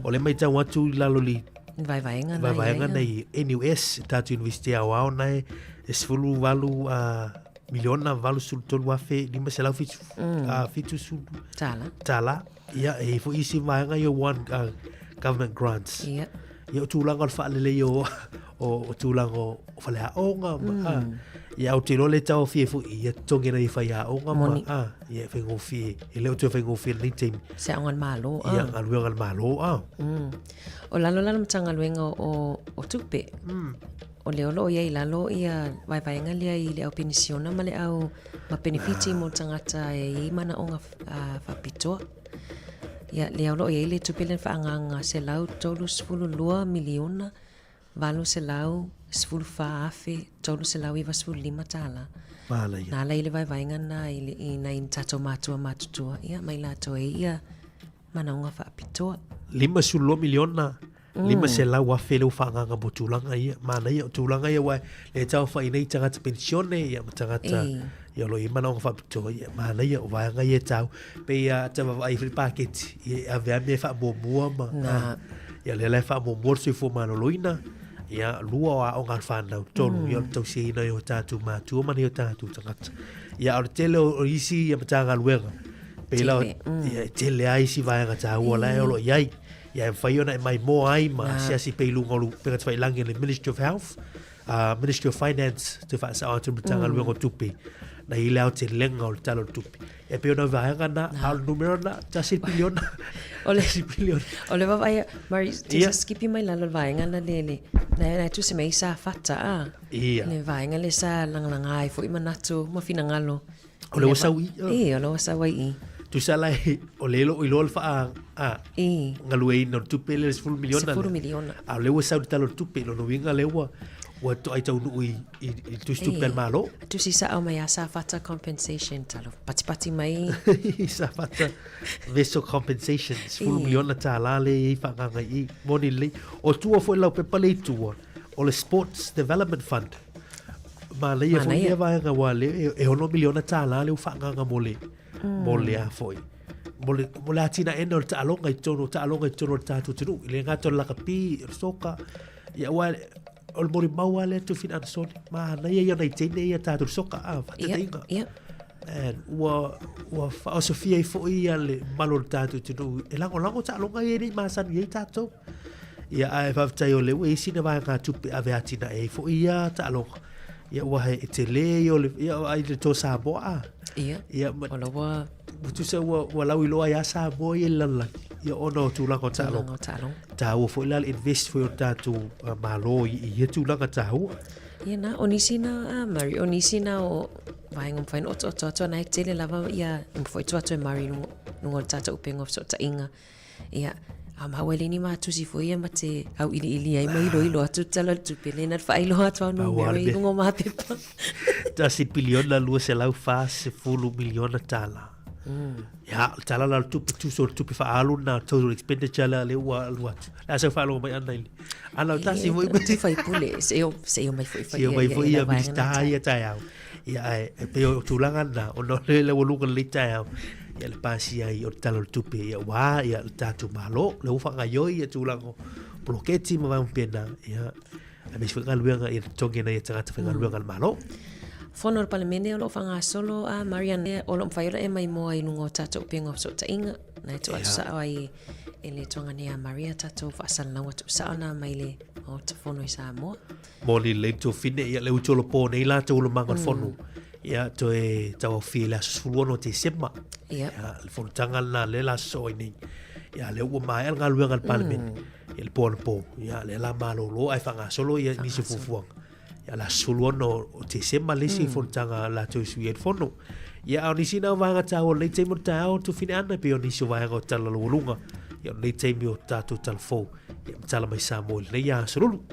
O lea e matau atu i lalo i le vaevaega na vaevaega na i NUS, tatou Iunivesite Aoao na e 18 miliona 83,570 tala. Tala. Ia, e i ai foi isi vaega ia one government grants. Ia. Ia, o tulaga o le faalelei o, o, o tulaga o faleaoga. Mm. A, ia, ou te iloa le taofia ai foi ia totogi nai faiaoga ma, Moni. a, ia, e faigofie, e le o toe faigofie i lenei taimi. Se aoga a le Malo, a. Ia, galuega a le Malo, a. O lalo la le Matagaluega o, o Tupe. O lea o lo o i ai i lalo ia vaevaega lea i le au penisiona ma le au ma penefiti mo le tagata e i ai manaoga faapitoa. Ia, lea o lo o i ai le tupe lea na faaagaaga $132 miliona $814,395 tala. Manaia. Na ala i le vaevaega na i, le, i nai tatou matua matutua, ia, mai latou ai ia manaoga faapitoa. 52 miliona, 500 afe lea ua faaagaaga mo tulaga ia. Manaia, o tulaga ia aua e tauafa'i nei tagata penisione ia ma tagata Ei. ia o lo o i ai manaoga faapitoa, ia manaia, o vaega ia e taua. Pei a ta vaavaai foi i le paketi, ia e ave lava mea e faamuamua ma, Na. ia lea la e faamuamua le soifua maloloina, ia lua o aoga a le fanau, tolu ia o le tausiaina o tatou matua ma nai o tatou tagata. Ia a o le tele o isi ia Matagaluega, pei la, ia e tele lava isi vaega taua la e o lo o i ai. Ia e mafai ona e maimoa ai ma asiasi pea i luga o le upega tafailagi a le Ministry of Health, Ministry of Finance, toe faasao atu le Matagaluega o Tupe, na i le aotelega o le Tala o le Tupe. E pei ona vaega na, a o le numera na, tasi le piliona. O le, Tasi piliona. o le vaavaai, Mari, te Ia. sa skipi mai lalo le vaega na le, le, na, na tusi mai sa fata, a. Ia. Le vaega le sa lagalaga ai foi manatu ma finagalo. O le ua sau i. E, o le ua sau ai i. Tusa la e, o le lo iloa le faa, a, E. galueina o le tupe lea le 10 miliona. 10 miliona. A o lea ua sau i le Tala o le Tupe, lona uiga lea ua, ua toai taunuu i, i, i tusi tupe a le Malo. Tusi sao mai a Safata compensation, talo patipati mai. Safata vessel compensation, 10 miliona tālā lea e i ai faaagaga i i. Moni lelei. O tua foi lau pepa lea i tua, o le Sports Development Fund. Manaia foi lea vaega aua lea e 6 miliona tālā lea ua faaagaga mo le, mo le a foi. Mo le, mo le atinaeina o le taaloga i totonu, o taaloga i totonu o le tatou atunuu. E le gata o le lakapi, o le soka, ia aua o le molimau lava lea Tufina Andersone. Manaia ia o nai teine ia tatou le soka, a, faataitaiga. Ia, ia. And ua, ua faaosofia ai foi ia le mamalu o le tatou atunuu e lagolago taaloga ia e le i masani ai tatou. Ia, ae faafetai o lea ua i ai sina vaegatupe e ave atinae ai foi ia taaloga. Ia, aua e tele ia o le, ia, ai le Toa Samoa a. Ia, Ia, ma, o la ua ua tusa ua, ua lauiloa ai lava Samoa ia i le lalolagi, ia ona o tulaga o taaloga. Tulaga o taaloga. Taua foi la le invest foi o le tatou Malo i ia tulaga taua. Ia na, o nisi na, a Murray, o nisi na o vaega mafai ona otooto atu ana e tele lava ia mafai atu atu e Murray luga luga o le tatou upega o fesootaiga. Ia, a maua e le ni matusi foi ia ma te auiliili ai ma iloilo atu le tala o le tupe lea na faailoa atu au numera i luga o mapepa. Tasi piliona 240 miliona tala. Ia, o le tala la o le tupe, tusa o le tupe faaalu lena, total expenditure lea lea ua alu atu. Le a sau faalogo mai Ana i le... Ana o tasi foi ma... Te faipule, se o, se o mai foi Se o mai foi ia Minista ia taeao. Ia, ae, e pei o tulaga lena, ona o lea ua luga lenei taeao, ia le pasia ai o le Tala o le Tupe, ia ua ia le tatou Malo, lea ua faagaoioi ia tulaga o poloketi ma vaega faapena, ia, aemaise foi galuega ia totogi e nai tagata faigaluega a le Malo. Fono a le Palemene o lo o faagasolo a Marianne o lo o mafai ona e maimoa i luga o tatou upega o fesootaiga na e tuu atu sao ai e le tuagane a Maria tatou faasalalauga tuusao na mai le Maota Fono i Samoa. Moni lelei le tuafine, ia lea ua tolopo nei latou olomaga o le fono. Ia toe tauaofia i le aso 16 o Tesema. Ia. Ia, le fonotaga lena lea la sosoo ai nei. Ia lea ua maea le galuega a le Palemene. Ia le po anapo. Ia lea la malolo ae faagasolo ia nisi o fuafuaga. Ia le aso 16 o Tesema le isi fonotaga a latou e sui ai le fono. Ia a o nisi na o vaega taua o lenei taimi o le taeao Tufine Ana e pei o nisi o vaega o Tala Laualuga. Ia o lenei taimi o tatou Tala Fou. Ia ma tala mai Samoa i lenei aso lulu.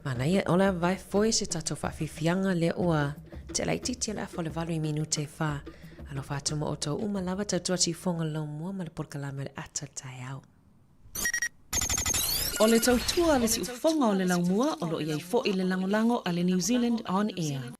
Manaia, o le vae foi se tatou faafiafiaga lea ua tea laitiiti o le afa o le 8 i minute e 4. Alofa atu ma outou uma lava tautua siufoga laumua ma le polokalame o le ata taeao. O le tautua a le siufofoga o le laumua o lo o i ai foi le lagolago a le New Zealand On Air.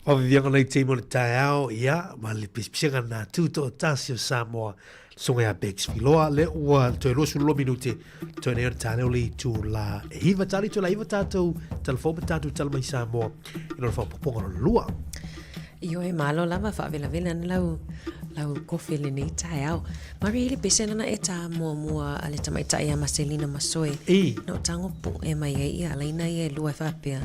Whawiwianga nei team o le taeao, ia, ma le pisipisiga nā tūtoatasi o Samoa, songa ia Bex Filoa, le ua toe 22 minute, toe nei o le tāleo le itu la e hiva tali, toe la hiva tātou, telefon ma tātou tala mai Samoa, i lona whapoponga lona lua. Ioe, malo lava faavelavela ana lau lau kofe lenei taeao. Mari le pese lana e tā muamua a le tamaitai a Maselina Masoe. I. Na o tago pu'e mai ai ia alaina ia e lua e faapea,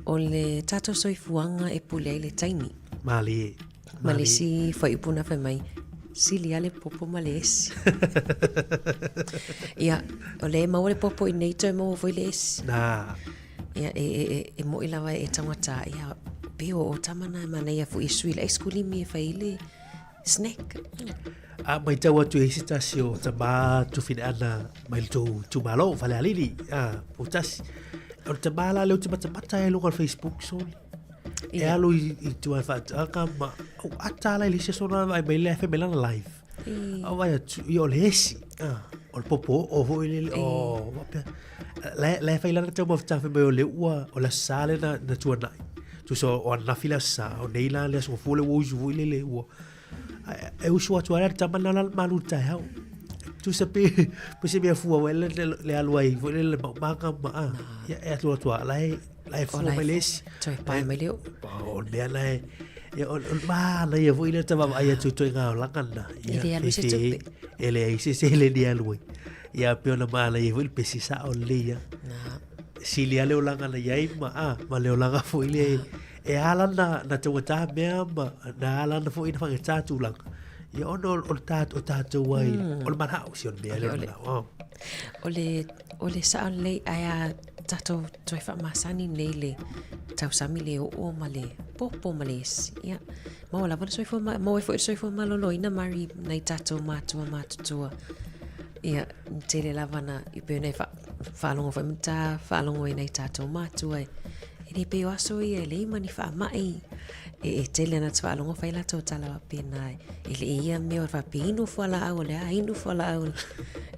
o le tatou soifuaga e pule ai le taimi. Malie. Ma le isi fuaiupu na fai mai, sili lava le popo ma le esi. Ia, o lea e maua le popo i nei toe maua foi le esi. Na. Ia, e, e, e, e mo'i lava e taugata, ia, pei o, o tama na e manaia foi e sui le aisekulimi e fai ai le snack. A matau atu e se tasi o tama tufineana mai le tou itumalo o Falealili, a, Poutasi. O le tama la lea ou te matamata ai i luga o le Facebook, soli. E alu i, i tua e faatoaga ma, au ata la i le isi aso na vaai mai lea fai mai lana live. Au vaai atu, ia o le esi, a, o le popo oo foi lele, o, faapea. La, la e fai lana taumafataga fai mai o le ua, o le Aso Sa lea na, na tuanai. Tusa o ananafi le Aso Sa, o nei la le Aso Gafua lea ua usu foi lele ua, e usu atu ai la le tama lena la le malu i le taeao. Tusa pe, pe se mea fua foi le, le, le alu ai foi lele le maumaga ma, a, ia e atu atu a, la e, la e fua mai le esi. Toe pae mai le oo. O le mea la e, ia, o, o le manaia foi lea ta vaavaai atu i ituaiga olaga lena. Ia, E le alu i se tupe. E leai se seleni e alu ai. Ia pei ona manaia foi le pesi sao lelei lava. Na. Sili lava le olaga na i ai ma, a, ma le olaga foi lea e ala na, na taugata mea ma na ala na foi na faigata tulaga. Ia ona o, o le tā, o tātou ai, o le manao, si o le mea lea o le manao. O le, o le sao lelei ae a tatou toe faamasani nei le tausami le oo ma le popo ma le esi. Ia, maua lava le soifua, ma, maua ai foi le soifua maloloina mari nai tatou matua matutua. Ia, tele lava na, i pei ona e wha, whaalogo foi ma tā whaalogo i nai tatou matua e, e le pei o aso ia e leai ma ni faamai. E, e tele ana te faalogo fai latou tala faapena e, e le i ia mea o le faapea inu fualaau o le a inu fualaau.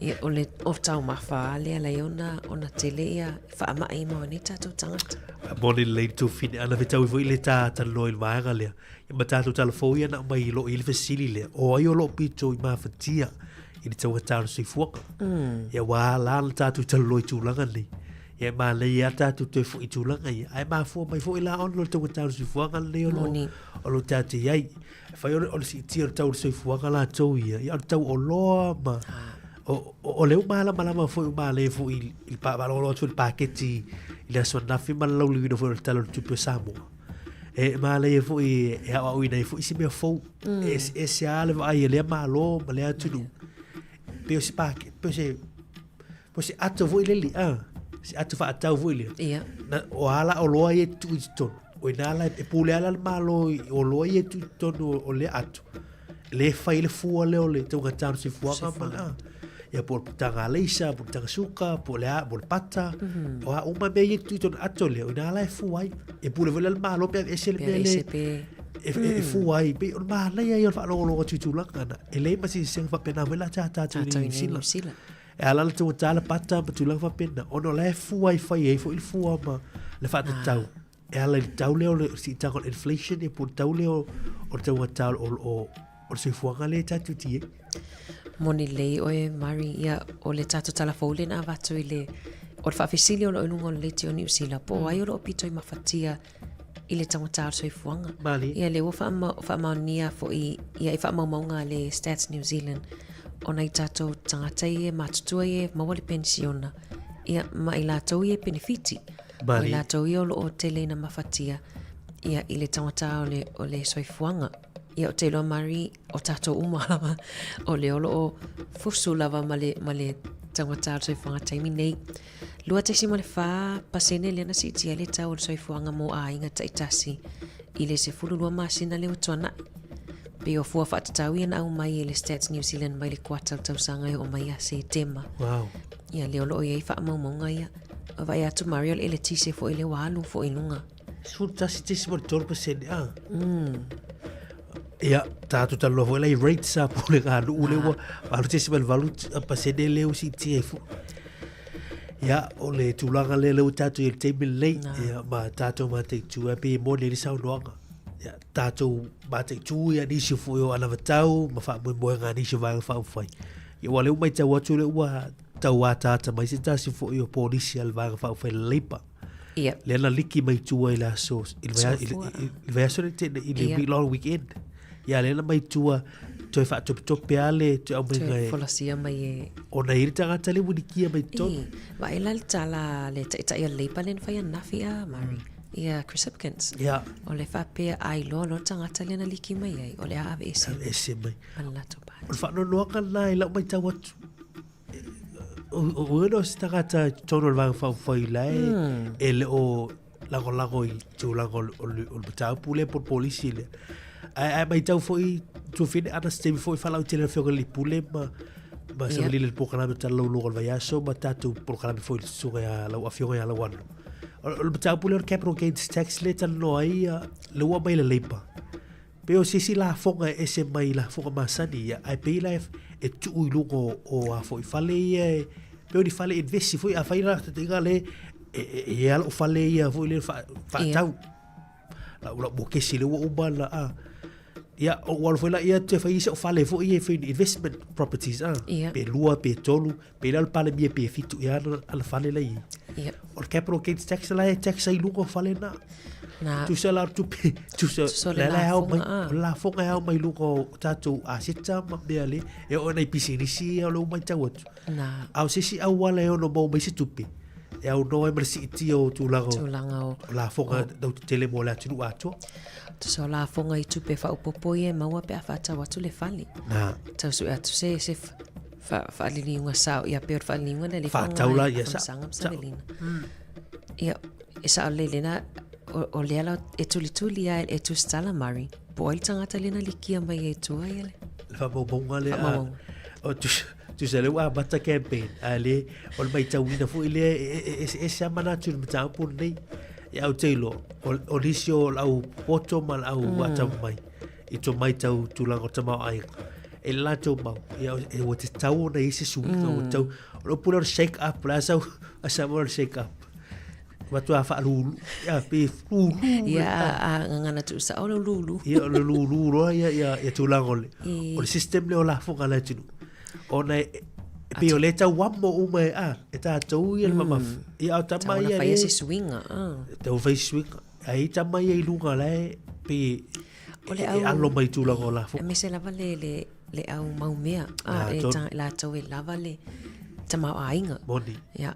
Ia, o le o taumafa a lea lai ona, ona tele ia faamai maua nei tatou tagata. Moni lelei le tufine ana fetaui foi le tā talanoa i le vaega lea. Ia ma tatou tala fou ia na aumai i lo i le fesili lea. O ai o loo pito i mafatia i le taugata o le soifuaga. Ia ua ala la tatou talanoa i tulaga nei. Ia e manaia lava tatou toe foi i tulaga ia. Ae mafua mai foi la ona o le taugata o le soifuaga lenei o lo o lo tatou i ai. E fai o le, o le siitia o le tau o le soifuaga latou ia, ia o le tau oloa ma o, o, o lea ua malamalama foi ua manaia foi i le faalogologo atu foi i le paketi i le aso ananafi ma le lauliliuina foi o le Tala o le Tupe o Samoa. E manaia foi e aoaoina ai foi se mea fou. E eseese lava le vaai a lea Malo ma lea atunuu. Pei o se pake, pei o se, pei o se ato foi lele, a, se ato faatau foi lea. Ia. Na, o a la oloa ia e tuu i totonu. O ina la e pule ala le Malo i oloa ia e tuu i totonu o lea ato. Le fai le fua lea o le taugata o le soifuaga ma le, a. Ia po o le putaga alaisa, po o le putaga suka, po o le a, po o le pata. O a uma mea ia e tuu i totonu ato lea, o ina la e fua ai. E pule foi la le Malo pe aveese le mea lea. E, e, e fua ai. Pei o le manaia ia o le faalogologo atu i tulaga na. E leai ma se sega faapena foi la tā tātou i Niu Sila. E ala la taugata le pata ma tulaga faapena. Ona o la e fua e fai ai foi le fua ma le faatatau. E ala i le tau lea o le siitaga o le inflation ia po o le tau lea o, o le taugata o, o, o le soifuaga lea e tatou te i ai. Moni lelei oe Mari, ia o le tatou tala fou lea na avatu i le o le faafesili o lo o i luga o le leitio o Niu Sila po o ai o lo o pito i mafatia i le taugata o le soifuaga. Mali. Ia lea ua faamaonia foi ia i faamaumauga a le Stats New Zealand o nai tatou tagata ia e matutua ia e maua le penisiona ia ma i latou ia e penefiti. O i latou ia o lo o tele ina mafatia ia i le taugata o le, o le soifuaga. Ia ou te iloa Mari, o tatou uma lava, o lea o lo o fusu lava ma le, ma le taugata o le soifuaga taimi nei. 2.4% lea na siitia ai le tau o le soifuaga mo aiga taitasi i le 12 masina lea ua tuanai. Pei o fua faatatau ia na aumai e le Stats New Zealand mai le kuata o le tausaga e oo mai ia Setema. Wow. Ia lea o lo o i ai faamaumauga ia. Vaai atu Mari o le eletise foi lea ua alu foi i luga. 11.3%, a. Ia, tatou talanoa foi la i rates a po o le galuu lea ua 8.8% lea ua siitia ai foi. Ia, o le tulaga lea lea ua tatou i ai i le taimi lenei, ia, ma tatou mataitu ai pei e moni ai le saunoaga. Ia, tatou mataitu ia nisi foi o anavatau ma faamoemoega a nisi o Vaega Faaupufai. Ia, aua o lea ua matau atu o lea ua tau ataata mai se tasi foi o polisi a le Vaega Faaupufai a le Labour. Ia. Lea na liki mai tua i le aso, i le vaiaso le tele, i le week long weekend. Ia, lea na mai tua, toe faatopetope lava le toe aumaiga Toe folasia mai e... Ona e i ai le tagata lea ua likia mai totonu. I, vaai la le tala a le taitai o le Labour lea na fai ananafi a Murray. Ia, Chris Hipkins. Ia. O le faapea a iloa loa le tagata lea na liki mai ai, o le a aveese. Aveese mai. Ma le latou party. O le faanoanoaga lena i lau matau atu. O ua se tagata i totonu o le Vaega Faaupufai la e le o lagolago i tulaga o le mataupu lea po o le polisi lea. Ae matau foi Tuafine ana se taimi foi faalautele le Afioga i le Pule ma savalili le polokalame o Tala Lauloga o le Vaiaso ma tatou polokalame foi i le susuga ia lau Afioga ia Lauano. O le mataupu lea o le Capital Gains Tax lea e talanoa ai lea ua aumai e le Labour. Pei o se isi lafoga e ese mai i lafoga masani ia, ae pei la e tuu i luga o a foi fale ia e, pei o ni fale invest foi, afai la faataitaiga le e i ai lava lou fale ia foi lea faatau. Lau mokesi lea ua uma ona a. Ia, ou alu foi laia toe fai sou fale foi ia e fai ni investment properties a. Pe lua, pe tolu, pe le o le Palemia pe fitu ea ana fale la i ai. O le capital gains tax la e tax ai i luga o fale na. Na. Tusa la o le tupe, tusa, Tusa o le la la e ao mai, lafoga, a. o le lafoga e ao mai luga o tatou aseta ma mea le, e oo i nai pisinisi ia o lea ua matau atu. Na. A o se isi auala e ono maua mai se tupe, e aunoa ai ma le siitia o tulaga o, Tulaga o, o lafoga lautetele mo le atunuu atoa. Tusa o lafoga i tupe faaopoopo ia e maua pe a faatau atu le fale. Na. Tau sue atu se, se faaliliuga sao, ia pei o le faaliliuga lea e le Faatau la, ia, sa, ma Savelina. Ia, e sao lelei lena, o lea la e tulituli lava e Tusitala Murray, po o ai le tagata lea na likia mai ai i tua ia le. Le faamaumauga lea. Faamaumauga. O tusa lea ua amata campaign, a le, o le matauina foi lea e eseese lava manatu i le mataupu lenei. Ia ou te iloa, o nisi o le au poto ma le au atamamai, i to matau tulaga o tamaoaiga, e le latou mau, ia, e ua tatau ona i ai se suiga, ua tatau, o le upu lea o le shake up, o le a sau, a sau o le shake up. Matua faalulu, ia, pe lulu. Ia, a gagana tuusao le lulu. Ia, o le lulu loa ia, ia, ia tulaga o le, o le system lea o lafoga a le atunuu. Ona e, e pei o lea e tau amo uma e, a, e tatou ia le mamafa. Ia, a o tama ia le... Tau ona faia se suiga. Tau fai se suiga. Ae i tama ia i luga la e, pei O le au, e alo mai i tulaga o lafoga. Aemaise lava le, le, le au mau mea. A, e ta, latou e lava le tamaoaiga. Moni. Ia.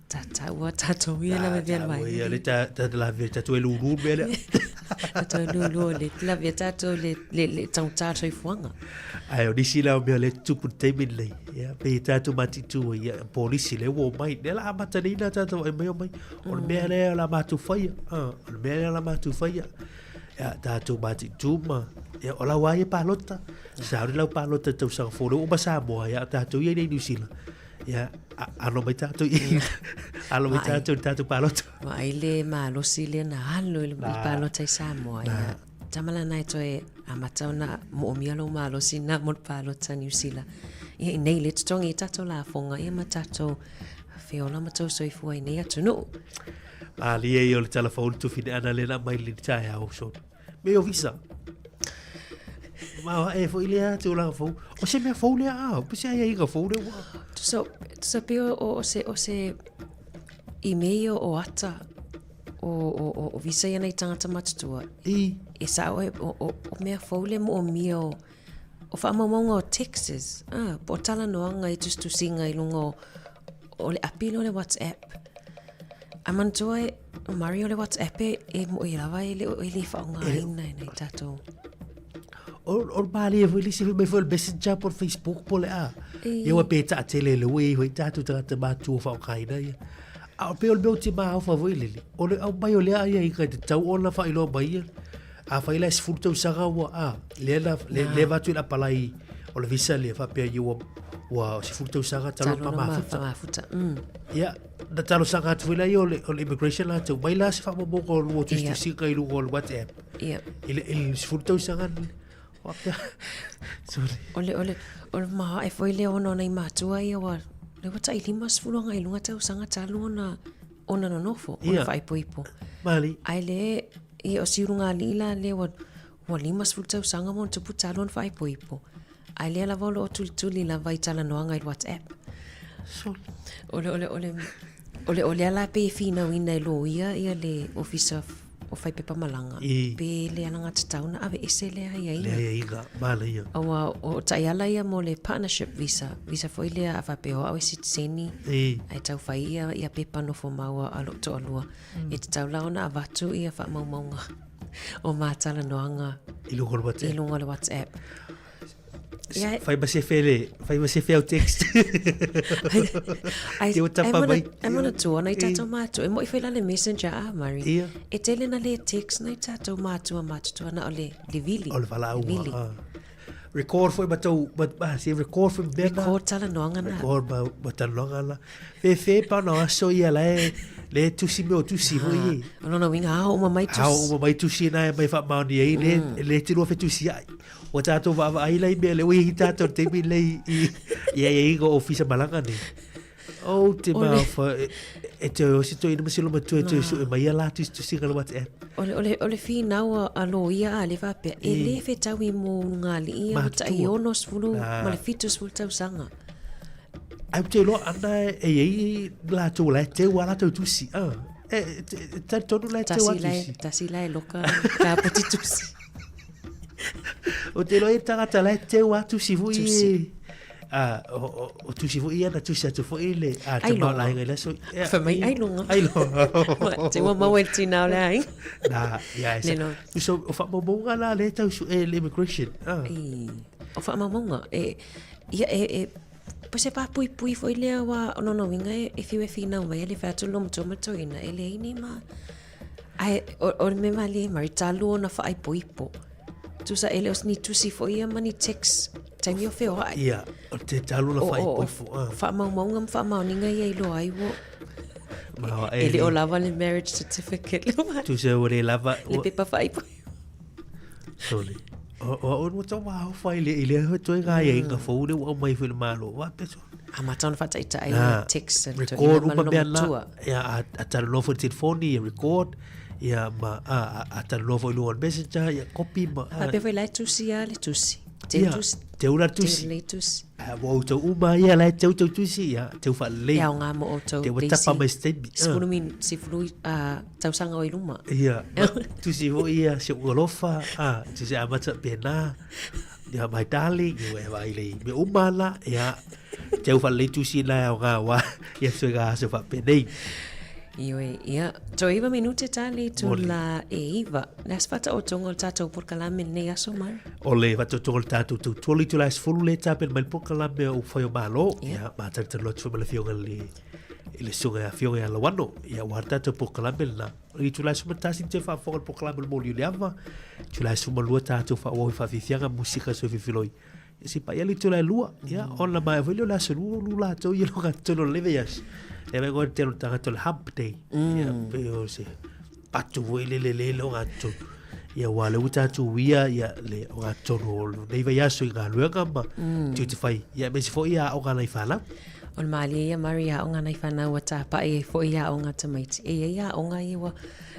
Tatau a tatou ia lavevea le vaega. Ia le ta ta lavevea tatou e lulu mea lea. Tatou e lulu le lavea tatou le le le taugata soifuaga. Ae o nisi la o mea lea e tutupu i le taimi lenei. Ia pei e tatou matitu ai ia polisi lea ua omai. Lea la amata nei na tatou vaai mai omai. O le mea lea o le a matou faia. O le mea lea o le a matou faia. Ia tatou matitu ma ia o lau lava ia palota. Sa lau palota i le tausaga fou lea ua uma Samoa ia a o tatou ia i nei Niu Sila. Ia, alo mai tatou i alo mai tatou i le tatou palota. Vaai le malosi lea na alo i le palota i Samoa. Ia, tama lana e toe amata ona moomia lou malosi na mo le palota Niu Sila. Ia, i nei le totogi i tatou lafoga ia ma tatou feola ma tou soifua i nei atunuu. Malie ia o le tala fou le tufineana lea na aumai i le taeao so. Me o visa. Ma e foi lea tulaga fou. O se mea fou lea a, pe se aiaiga fou lea ua. Tusa, tusa pei o, o se, o se i mea ia o ata o, o, o, o visa ia nei tagata matutua. I. E sao e, o, o, o mea fou lea moomia o, o faamaumauga o taxes, ah, po o talanoaga i tusitusiga i luga o, o le api lea o le WhatsApp. A manatua e Murray o le WhatsApp e, e mo'i lava e le, e le faaaogaina e nai tatou. O, o le malie foi le isi mai foi o le Messenger po o le Facebook po o le a. Ia ua pe taatele le ua i ai foi tatou tagata matutua faaaogaina ia. A o pei o le mea ou te maofa foi lele, o le aumai o lea aiaiga e tatau ona faailoa mai ia. Afai la e 10 tausaga ua a, lea na lea, lea avatu i le apalai o le visa lea faapea ia ua ua 10 tausaga talu ona mafuta. Mafuta. Ia, na talosaga atu foi laia o le, o le immigration latou, mai la se faamaumauga o lua tusitusiga i luga o le WhatsApp. Ia. I le, i le 10 tausaga. Wapea. Sorry. O le, o le, o le maoae foi lea ona o nai matua ia ua, lea ua tai 50 agai i luga tausaga talu ona, ona nonofo, ona faaipoipo. Mali. Ae le, ia o si ulugalii la lea ua, ua 50 tausaga ma ona tupu talu ona faaipoipo. Ae lea lava o lo o tulituli lava i talanoaga i le WhatsApp. Sorry. O le, o le, o le, o le, o lea la pei e finauina e loia ia le Ofisa o Faipepa Malaga, I. pe le alagatatau ona aveese lea aiaiga. Lea aiaiga, manaia. Aua o taiala ia mo le partnership visa, visa foi lea a faapea o au e sitiseni, I. ae tau fai ia, ia pepa nofomau a, a lou toalua. E tatau la ona avatu ia faamaumauga o ma talanoaga I luga o le WhatsApp. i luga o le WhatsApp. Ia, Fai ma se fele, fai ma se fe au text. Ai, Te o tapa ai mai. Ai manatua nai tātou mātua. E moi whai la le messenger a, Mari. Ia. E tele na le text nai tātou mātua mātutua na o le, le vili. O le valaau. Le vili. ah. Record foi ma tau, ma, ma, se record foi mea na. Record talanoaga na. Record ma, ma talanoaga la. Fe fe pa na aso ia la e, le tusi me o tusi foi e. O lona uiga ao uma mai tusi. Ao uma mai tusi na e mai whaamaoni ai, le, le te rua fetusi ai. Ua tātou vaavaai la i mea le ui i tātou taimi lei i, i ai ai go ofisa malaga nei. Oh, te O le- maofa, e, e te osi toi ina masilo matua e te su e mai a la tusi tusi ngala WhatsApp. O le, o le, o le whinau a, a loia a le whapea, e le whetau i mō ngā ia o Mātua. tai ono sefulu Ah. ma le 70 tausaga. Ai te loa ana e ei la tau la te wa la tau tusi. Ah. E e te tonu la te wa Tasi lae, tusi. tasi lae loka ka poti tusi. O te loa e tangata la te wa tusi foi. Tusi. Ah, o o- o tusi foi ana tusi atu foi le a te Ai mau loa. la inga le so. Fa mai ai lunga. Ai loa. Te ua maua i le tina o le ai. Na, ia Le no. So o fa mo la le tau su e le immigration. Ah. I, o whaamaumauga. E, ia, e, e, po se pā pui pui foi lea wa o lona uiga e, e fiu e finau mai e le fai atu lo matua ma le toeaina e leai ni ma. Ae, o, o le mea malie mari talu ona faaipoipo. Tusa e le o ni tusi foi ia ma ni text taimi o feoai. Ia, o te talu la O, o, o, faaipoipo. Ah. faamaumauga ma faamaoniga ia i loa ai ua. Ma E le o lava le marriage certificate le ma. Tusa o le lava. Le pepa faaipoipo. Sole. O o o no tau mau fai le ile ho toi ga ia inga fo le o mai foi le malo. Wa peso. A mata ona faataitai Ah, le text a le record toeaina ma uma le mea la matua. ia a a talanoa foi i le telefoni ia record ia ma a a, a talanoa foi i luga o le messenger ia copy ma a, Faapea foi la e tusi a le tusi. Te ia, tusi. te ula Te tusi. le tusi. A, ua outou uma ia la e teu tau tusi ia teu faalelei. E aoga mo outou Te ua le tapa isi mai se taimi. Ah. sefulu min, sefulu ah, tausaga o i luma. Ia, ma tusi foi ia si ou alofa, a, tusi amata pena. Ia, my darling, ia, e vai lei. Me uma la, ia, teu faalelei tusi la e aoga wa, ia sui ga aso faapenei. Ioe, ia, toe iva minute ta le Moli. itula e iva. Le a se faataotoga o le tatou polokalame lenei aso Mari. O le faataotoga o le tatou tautua le itula e sefulu le tapena mai le polokalame o fai o malo. Ia, matalitali atu foi ma le afioga i le i le susuga ia afioga ia Lauano. Ia, ua le tatou polokalame lena. O le itula e 11 toe faafofoga le polokalame o le moli o le ava. Itula e 12 tatou faaauau i faafiafiaga musika soififiloi. Ia se paia le itula e lua. Ia, ona maea foi lea o le aso lua o lu latou ia loga tonu o le leve iasi. Ia mai koe tele o tagata o le hump day. Ia, pe o se patu foi le le le le o tonu. Ia ua le ua tatou uia ia le o tonu o lenei vaiaso i galuega ma tiute fai. Ia aemaise foi ia aoga nai fanau. O le malie ia Mari aoga nai fanau ua tapaʻi ai foi aoga tamaiti. E iai aoga ia ua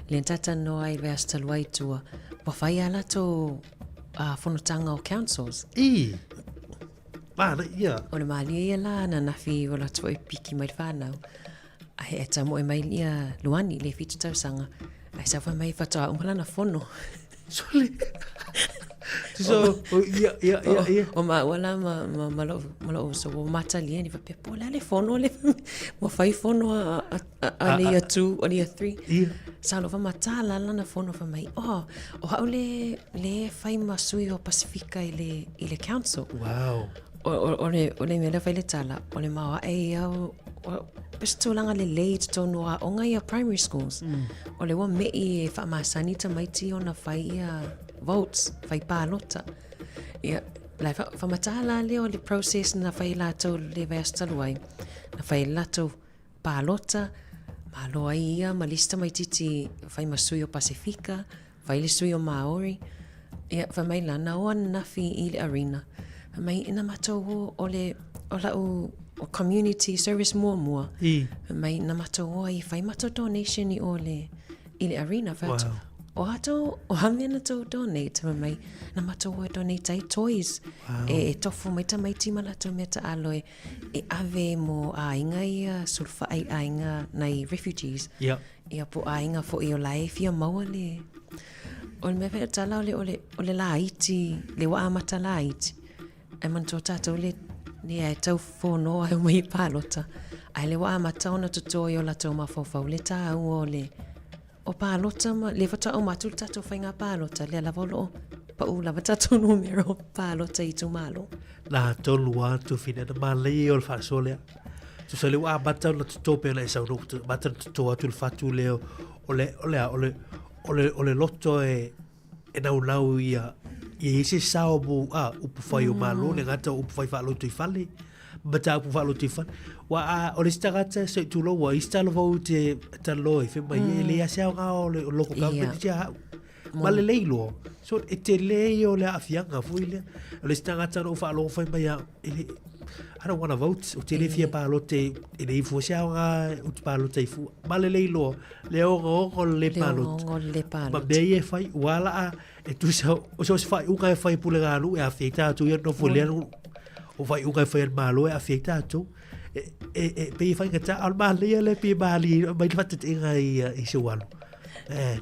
le talanoa ai le vaiaso talu ai i tua. Ua fai a latou uh, fonotaga o councils. I. Mana ia. O le malie ia la ananafi ua latou foi piki mai le fanau. Ae e tamoe mai ia Luani le 7 tausaga. Ae sau fai mai faatoa uma lana fono. Sole. So, ia, ia, ia, ia. O maua la ma, ma, ma lou, ma lou uso, ua matalia ni faapea, po o le a le fono le, ua fai fono a, a, a, a le year 2, a le year 3. Ia. Sa loa faamatā la lana fono fai mai, oh, o au le, le fai ma sui o Pasifika i le, i le council. Wow. O, o, o, le, o le mea lea fai le tala, o le maoaʻe ia o, o, pe se tulaga lelei i totonu o aoga ia primary schools. O le ua meʻi e faamasani tamaiti ona fai ia votes, fai palota. Ia, la e faamatā la lea o le process na fai latou le vaiaso talu ai. Na fai le latou palota, malo ai ia ma le isi tamaititi fai ma sui o Pasifika, fai le sui o Maori. Ia, fai mai la, na o ananafi i le arena. Fai mai, na matou o, o le, o lau o community service muamua. I. Fai mai, na matou o ai e fai matou donation i o le, i le arena. Fai atu, Wow. o a tou, o a mea na tou donate? Fai mai, na matou o e donate ai toys. Wow. E, e tofu mai tamaiti ma latou mea taalo e, e ave mo aiga ia sulufai aiga nai refugees. Ia. Ia po o aiga foi o la e fia maua le O le mea foi o tala o le, o le, o le laiti, le ua amata laiti. Ae manatua tatou le, le e tau fono ai mai i palota. Ae le ua amata ona toto i o latou mafaufau le tāua o le o palota ma le faatoa uma atu le tatou faiga palota lea lava o lo o pau lava tatou numera o palota i itumalo. Na tonu lava Tufina, na manaia ia o le faasoa lea. Tusa lea ua amata ona toto pei ona e saunoa, ua amata ona toto atu le fatu lea o le, o le a, o le, o le, o le loto e, e naunau ia, ia i ai se sao mo a, upufai o Malo, le gata o upufai faalotoifale, ma mataupu faalotoifale. Ua a, o le isi tagata se i tulou, ua isi talofa ou te talanoa ai, fai mai, e leai lava se aoga o le local government ia au. Ma lelei loa. So, e tele ia o le aafiaga foi lea. O le isi tagata na ou faalogo fai mai au, e le, I don't wanna vote, ou te le fia palota e leai fua se aoga ou te palota ai fua. Ma lelei loa, le ogaoga o le lē palota. Le ogaoga o le lē palota. Ma mea ia e fai, ua ala a, e tusa, o so o se faaiuga e fai e pulega nuu e aafia ai tatou ia nofo i lea nuu. O faaiuga e fai e le Malo e aafia ai tatou. E, e, e pei e faigata, a o le manaia lea pei e malie mai le faataitaiga i, i si ou alo. Eh,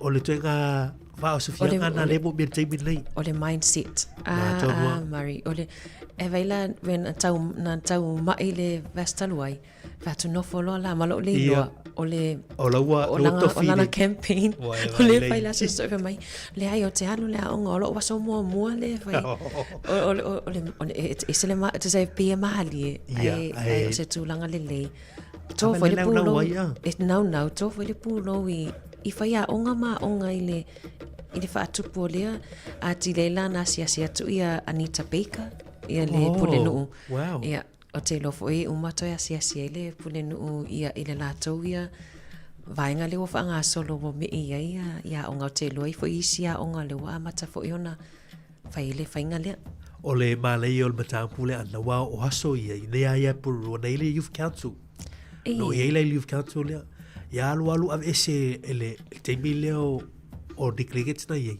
o le ituaiga faaosofiaga na lea e moomia i le taimi lenei. O le mindset. Na, Ah, tonu ah, lava. Murray. O le, e vai la, when na tau, na tau mai le vaiaso talu ai, fai atu nofo loa la ma lou le Ia. iloa, o le, O la ua, o ua lana, o tofi lana le- campaign, Ua e o le vai fai lei. la se fai mai, leai ou te alu le aoga, o lou aso muamua lea e fai. O, o, o, o le, o le, e, e se le ma, e se pei e malie, Ia, ai, ai. ai o se tulaga lelei. To Ave foi le le naunau pulou, ai, ah. e naunau, to foi le pulou i, i fai aoga ma aoga i le, i le faatupu o lea atili ai la na asiasi atu ia Anita Baker, ia le Oh, pulenuu. wow. Ia, ou te iloa foi e uma toe asiasi ai le pulenuu ia i le latou ia vaega lea ua faagasolo ua mei ai ia, ia aoga. Ou te iloa ai foi isi aoga lea ua amata foi ona fai ai le faiga lea. O le manaia o le mataupu lea Anna, aua o aso ia, i nei lava ia Porirua, na i ai le Youth Council. Na i ai le Youth Council lea. Ia alualu aveese e le taimi lea o, o Nick Leggett na i ai.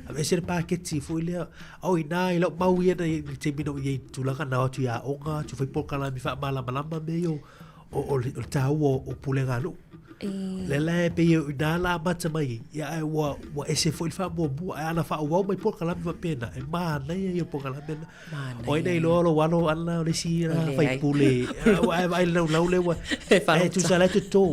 Aveese le paketi foi lea. A o inā i lau mau ia na i le taimi na ou i ai i tulaga na o atu i aoga, atu fai polokalame faamalamalama mea ia o, o, o, le, o le taua o pulega a nuu. Lea la e pei o inā la amata mai ai, ia ae ua, ua ese foi le faamuamua, ae ana faaauau mai polokalame faapena, e manaia ia o polokalame na. O ai na iloa lou alo Anna o le isi faipule, aua e vaai i le laulau lea ua, ae tusa la e toto.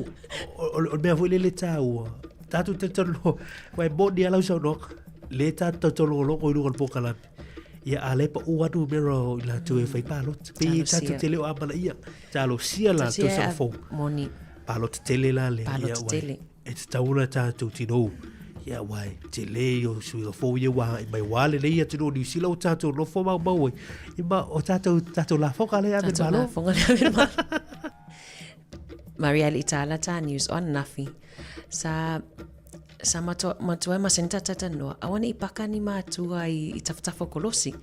O le mea foi lele e taua, tatou talatalanoa, aua e moni lava lau saunoaga, lea tatou talatalogologo i luga o le polokalame, ia a o la e pau lava numera o i latou e fai palota. Pei tatou te le o amanaia, talosia la le tausaga fou. Moni. Palota tele la lea. Palota tele. E tatau ona tatou tinou, ia aua e tele ia o suiga fou ia ua agai mai, ua lelei atunuu o Niu Sila ua tatou nofo maumau ai, ia ma o tatou, tatou lafoga lea e ave i le Tatou Malo. lafoga lea e ave i le Malo. Maria le Itala ta news o ananafi. Sa sa matua, matua e masani ta talanoa, aua ne i paka ni matua i, i tafatafa o kolosi.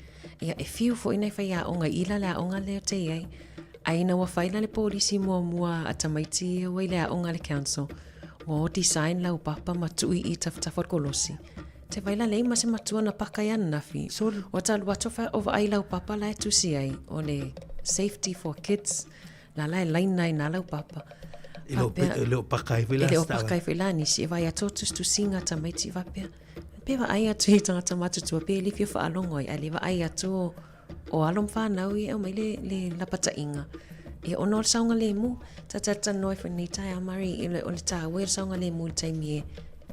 Ia, e fiu foi nai faiaoga i ila le aoga lea te i ai. Ai ina ua fai la le polisi muamua a tamaiti ia ua i le aoga a le council, ua o design lau papa ma tui i tafatafa o le kolosi. Te vai la leai ma se matua na paka i ananafi. Ua talu atu o vaai lau papa la e tusi ai, o le safety for kids, la la e laina ai nā lau papa. E le o, e le o paka ai foi la E le o paka ai foi la nisi, e vaai atu o tusitusiga a tamaiti faapea. Pe vaai atu i tagata matutua pe le fia faalogo ai, ae le vaai atu o, o alo ma fanau ia e aumai le, le lapataiga. Ia ona o le saogalemu, ta talatalanoa ai foi i lenei taeao Murray, i le, o le taua ia o le saogalemu i le taimi e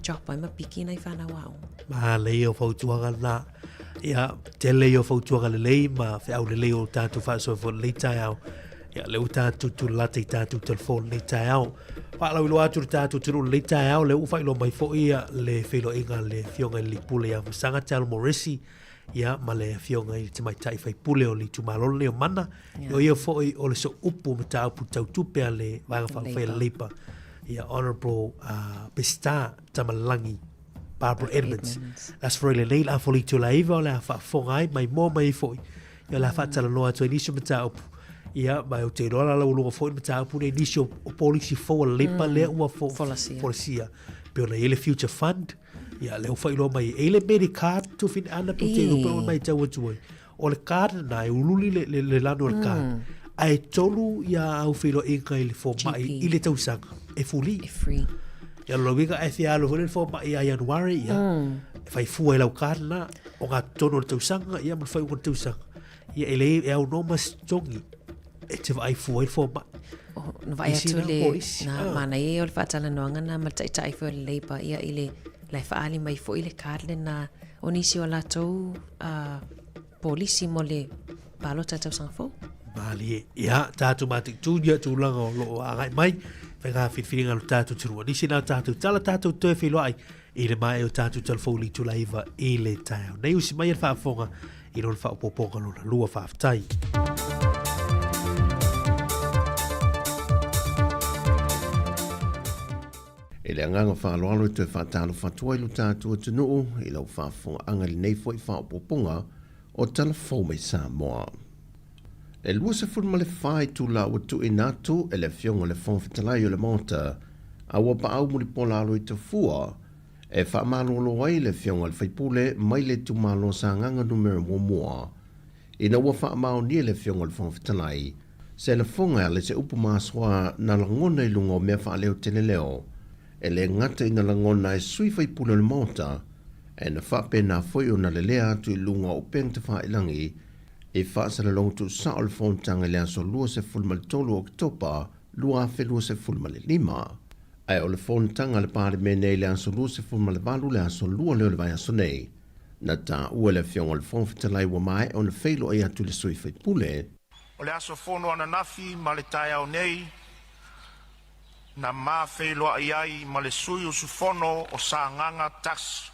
drop ai ma piki nai fanau aoga. Manaia o fautuaga lena. Ia, tele ia o fautuaga lelei ma feau lelei o tatou faasoa foi i lenei taeao. Ia, lea ua tatou tulalata i tatou telefoni i lenei taeao. Faalauiloa atu le tatou atunuu i lenei taeao, lea ua faailoa mai foi le feiloaiga a le Afioga i le Alii Pule ia Vasaga Talo Moresi, ia, ma le Afioga i le Tamaitai Faipule o le itumalo lenei o Mana, o ia foi o le sooupu o mataupu tau tupe a le Vaega Faaupufai a le Leipa, ia Honourable Peseta Tamalagi. Barbara Edmonds. Le Aso Faraile nei, le afa o le itula 9 o le a faafofoga ai mai moa mai ai foi. Ia o le a faatalanoa atu ai nisi o mataupu. Ia, ma ou te iloa la laualuga foi le mataupu nei nisi o, o polisi fou a le Labour lea ua fo, Folasia. folasia. Pei ona i ai le Future Fund, ia lea ua faailoa mai e i le Medicard Tufin Ana pe ou te iloa pe ua matau atu ai. O le card lena e ululi le, le, le lano o le card. Ae tolu ia au feiloaiga i le fomai GP. i le tausaga e fuli. E free. Ia lona uiga e fia alu foi le fomai ia Ianuari, ia, e fai fua i lau card lena, o ngā totonu o le tausaga, ia ma le faaiuga o le tausaga. Ia e leai e aunoa ma se totogi e te vaai fua ai le fomai. Oh, na vaai Isi atu na le polisi. na Ah. manaia ia o le faatalanoaga na ma le taitai foi o le Labour ia i le la e faaali mai foi le card lena o nisi o latou uh, polisi mo le palota tausaga fou. Malie. Ia, tātou mataitu ia tulaga o loo agai mai. Whai ngā whiriwhiringa lo tātou turua. Nisi nā tātou tala tātou toe whiloai i le mae o tātou talafou li tula iwa i le taeao. Nei usi mai e le faafofoga i lona faaopoopoga lona lua faafetai. E le agaga faaaloalo e toe faatalofa atu ai lo tatou atunuu i lau faafofogaaga i lenei foi faaopoopoga o Tala Fou mai Samoa. E 24 itula ua tuuina atu e le Afioga i le Fofoga Fetalai o le Maota a ua paau mulipola alo i Tafua e faamalolo ai le Afioga i le Faipule mai le itumalo Sagaga Numera 1 ina ua faamaonia e le Afioga i le Fofoga Fetalai se lafoga e ala i se upu masoa na lagona i luga o mea faaleoteleleo e le gata ina lagona e sui faipule o le Maota ae na faapena foi ona lelea atu i luga o upega tafailagi I faasalalauga tuusao le fonotaga i le aso 23 o Oketopa 2025, ae o le fonotaga a le Palemene i le aso 28 le aso 2 lea o le vaiaso nei, na taua e le Afioga i le Fofoga Fetalai ua maea ona feiloai atu i le sui faipule. O le aso fono ananafi ma le taeao nei, na ma feiloai ai ma le sui usufono o Sagaga 1.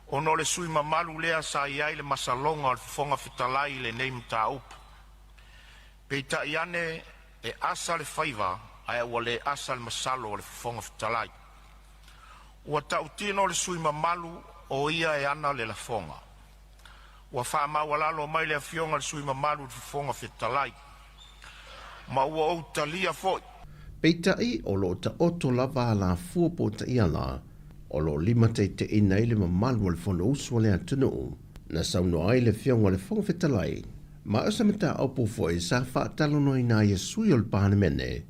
Ona o le sui mamalu lea sa i ai le masaloga o le Fofoga Fetalai i lenei mataupu. Peitai ane, e asa le faiva ae ua le asa le masalo o le Fofoga Fetalai. Ua tautino le sui mamalu o ia e ana le lafoga. Ua faamaualalo mai le afioga i le sui mamalu i le Fofoga Fetalai, ma ua ou talia foi. Peitai, o lo o taoto lava alafua po o taiala o lo o limataitaiina ai le mamalu o le Fonousu a le atunuu, na saunoa ai le Afioga i le Fofoga Fetalai, ma o se mataupu foi sa faatalanoaina ai e sui o le Palemene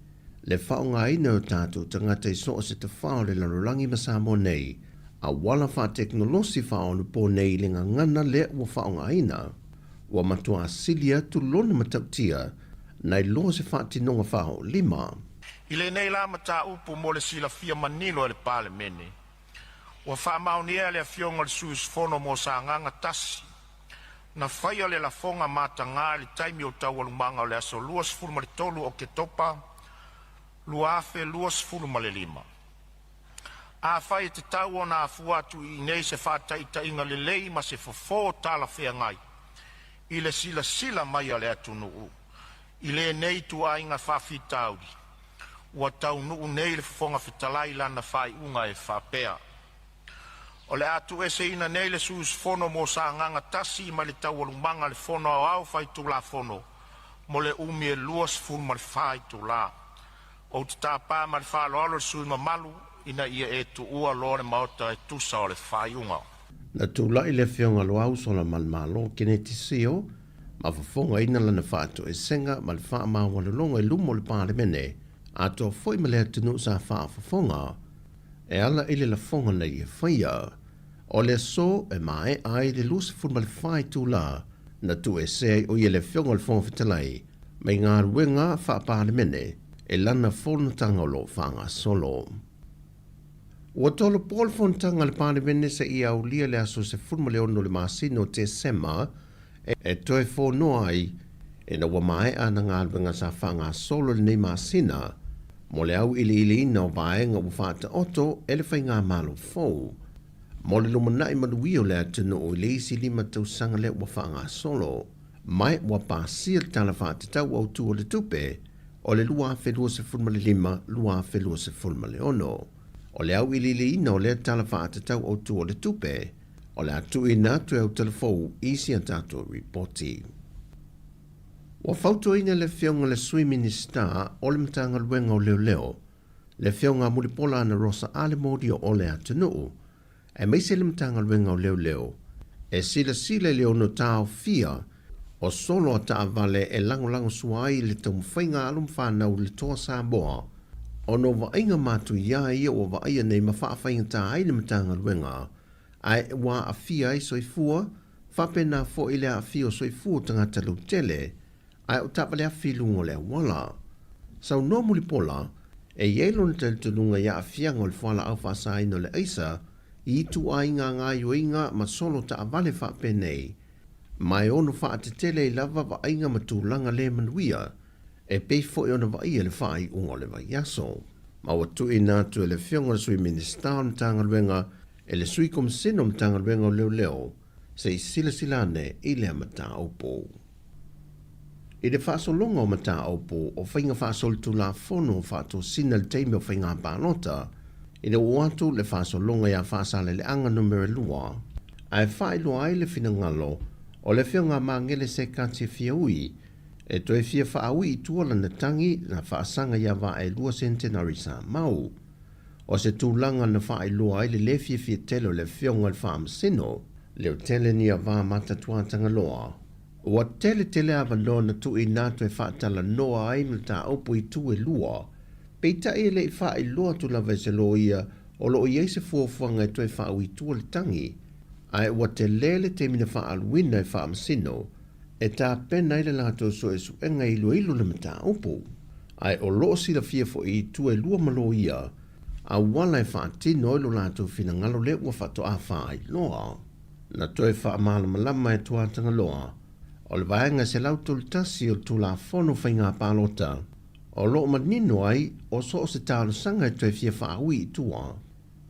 le faaaogaina e o tatou tagata i so o se tafao o le lalolagi ma Samoa nei, auala faatekonolosi faaonapo nei i le gagana lea ua faaaogaina. Ua matua sili atu lona matautia nai loa se faatinoga faaoolima. I lenei la mataupu mo le silafia manino e le Palemene, ua faamaonia e le Afioga i le sui usufono mo Sagaga 1, na faia le lafoga matagā i le taimi o taualumaga o le aso 23 Oketopa 2025. Afai e tatau ona afua atu i inei se faataitaiga lelei ma se fofo talafeagai i le silasila mai a le atunuu i lenei ituaiga faafitauli, ua taunuu nei le Fofoga Fetalai i lana faaiuga e faapea, O le a tuueseina nei le sui usufono mo Sagaga 1 mai le taualumaga a le Fono Aoao Faitulafono mo le umi e 24 itula. Ou te tapa ma le faaaloalo le sui usufono mamalu ina ia e tuua loa le Maota e tusa o le faaiuga. Na tulai le Afioga Loau Solamalemalo Keneti Sio ma fofogaina lana faatoesega ma le faamaualaloga i luma o le Palemene atoa foi ma le atunuu sa faafofoga e ala i le lafoga na ia faia. O le aso e maea ai le 24 itula na tuuesea ai o ia le Afioga i le Fofoga Fetalai mai galuega faa-Palemene e lana fonotaga o lo o faagasolo. Ua tolopo le fonotaga a le Palemene seia aulia le aso 16 o le masina o Tesema e toe fonoa ai ina ua maea ana galuega sa faagasolo i lenei masina mo le auiliiliina o vaega ua faataoto e le Faigamalo fou mo le lumanai manuia o le atunuu i le isi lima tausaga lea ua faagasolo mai ua pasia le Tala Faatatau Autu o le Tupe o le 2025/2026. O le auiliiliina o lea Tala Faatatau Autu o le Tupe, o le a tuuina atu e au talafou i si a tatou Lipoti. Ua fautuaina le Afioga i le Sui Minisita o le Matagaluega o Leoleo, le Afioga a Mulipola Anarosa Ale Modio o le atunuu, aemaise le Matagaluega o Leoleo, e silasila i le ono taofia o solo a taavale e lagolagosua ai le taumafaiga a alo ma fanau i le Toa Samoa, ona o vaaiga matuia ia ua vaaia nei ma faafaigata ai le Matagaluega, ae ua aafia ai soifua, faapena foi le aafia o soifua o tagata lautele, ae o taavale afi i luga o le auala. Saunoa Mulipola, e i ai lona talitonuga i aafiaga o le fualaau faasaina o le aisa i ituaiga gaoioiga ma solo taavale faapenei, ma e ono faatetele ai lava vaaiga ma tulaga le manuia, e pei foi ona vaaia le faaiuga o le vaiaso. Ma ua tuuina atu e le Afioga i le Sui Minisita o le Matagaluega e le Sui Komisena o le Matagaluega o Leoleo se i silasila ane i lea mataupu. I le faasologa o mataupu o faiga faasolitulafono faatosina i le taimi o faiga palota, ina ua oo atu le faasologa ia Faasaleleaga Numera 2, ae faailoa ai le finagalo o le Afioga a Magele Sekati Fiaui e toe fia faaui i tua lana tagi na faasaga ia Vaaelua Centenary Samau. O se tulaga na faailoa ai le lē fiafia tele o le Afioga i le Faamasino, Leotele Niavā Matatuatagaloa. Ua tele tele avanoa na tuuina atu e faatalanoa ai mataupu i itu e lua, peitai e le i faailoa atu lava e se loia o lo o i ai se fuafuaga e toe faaui i tua le tagi, ae ua tele le taimi na faaaluina e Faamasino e tapena ai le latou suesuega e iloilo le mataupu, ae o lo o silafia foi i itu e lua ma loia auala e faatino ai lo latou finagalo lea ua faatoa faailoa. Na toe faamalamalama e Tuatagaloa, o le Vaega 131 o le Tulafono Faiga Palota, o lo o manino ai o so o se talosaga e toe fia faaui i tua,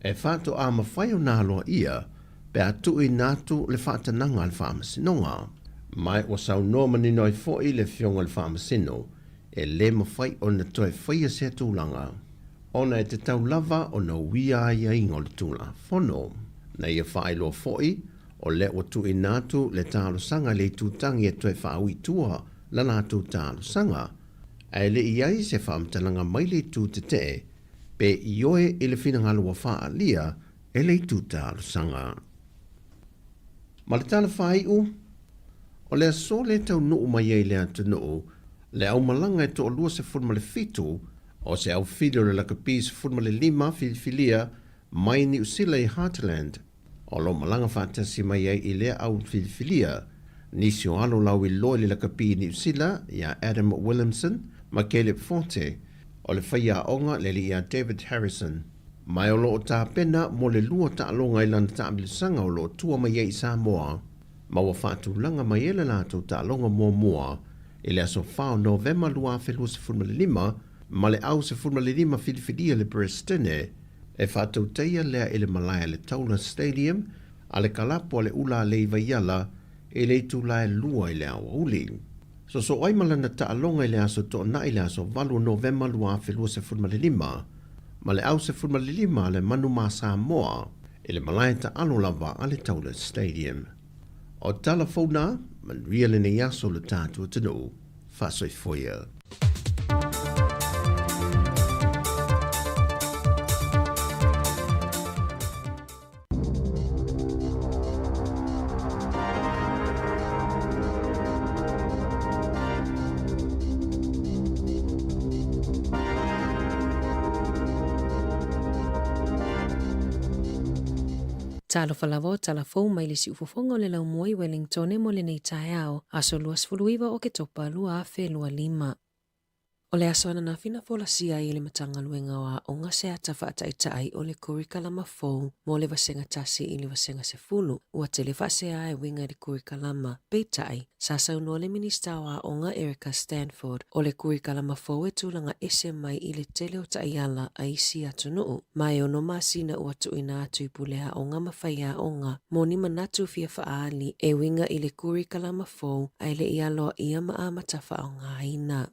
e faatoa mafai ona aloaia pe a tuuina atu le faatanaga a le Faamasinoga. Ma ua saunoa manino ai foi le Afioga i le Faamasino, e le mafai ona toe faia sea tulaga, ona e tatau lava ona uia aiaiga o le Tulafono. Na ia faailoa foi, o lea ua tuuina atu le talosaga i le itutagi e toe faaui i tua la latou talosaga, ae le i ai se faamatalaga mai le itu tetee pe ioe i le finagalo ua faaalia e le itu talosaga. Ma le tala faaiu, o le aso lea e taunuu mai ai i le atunuu le aumalaga e toalua 17 o se aufili o le lakapi 15 filifilia mai Niu Sila i Heartland, o lo o malaga faatasi mai ai i lea au filifilia nisi o alo lauiloa i le lakapi i Niu Sila iā Adam Williamson ma Caleb Forte, o le faiaoga le alii ia David Harrison. Ma o lo o tapena mo le lua taaloga i lana taamilosaga o lo o tua mai ai i Samoa, ma ua faatulaga mai ai le latou taaloga muamua i le aso 4 o Novema 2025 ma le au 15 filifilia le Peresetene e faatautaia lea i le malae a le Taula Stadium a le kalapu a le Ulalei Vaiala i le itula e 2 i le aoauli. Sosoo ai ma lana taaloga i le aso Toonai le aso 8 o Novema 2025 ma le au 15 a le Manu ma Samoa i le malae taalo lava a le Taula Stadium. O tala fou nā, manuia lenei aso lo tatou atunuu. Faasoifoia. Talofa lava o tala fou mai le siufofoga o le laumua i Wellingtone mo lenei taeao, aso 29 o Oketopa 2025. O le aso ananafi na folasia ai e le Matagaluega o Aoga se ata faataitai o le kurikalama fou mo le Vasega 1 i le Vasega 10. Ua tele faasea e uiga i le kurikalama. Peitai, sa saunoa le Minista o Aoga Erica Stanford, o le kurikalama fou e tulaga ese mai i le tele o taiala a isi atunuu, ma e ono masina ua tuuina atu i pule aoga ma faiaoga mo ni manatu fia faaali e uiga i le kurikalama fou ae le i aloaia ma amata faaaogaina.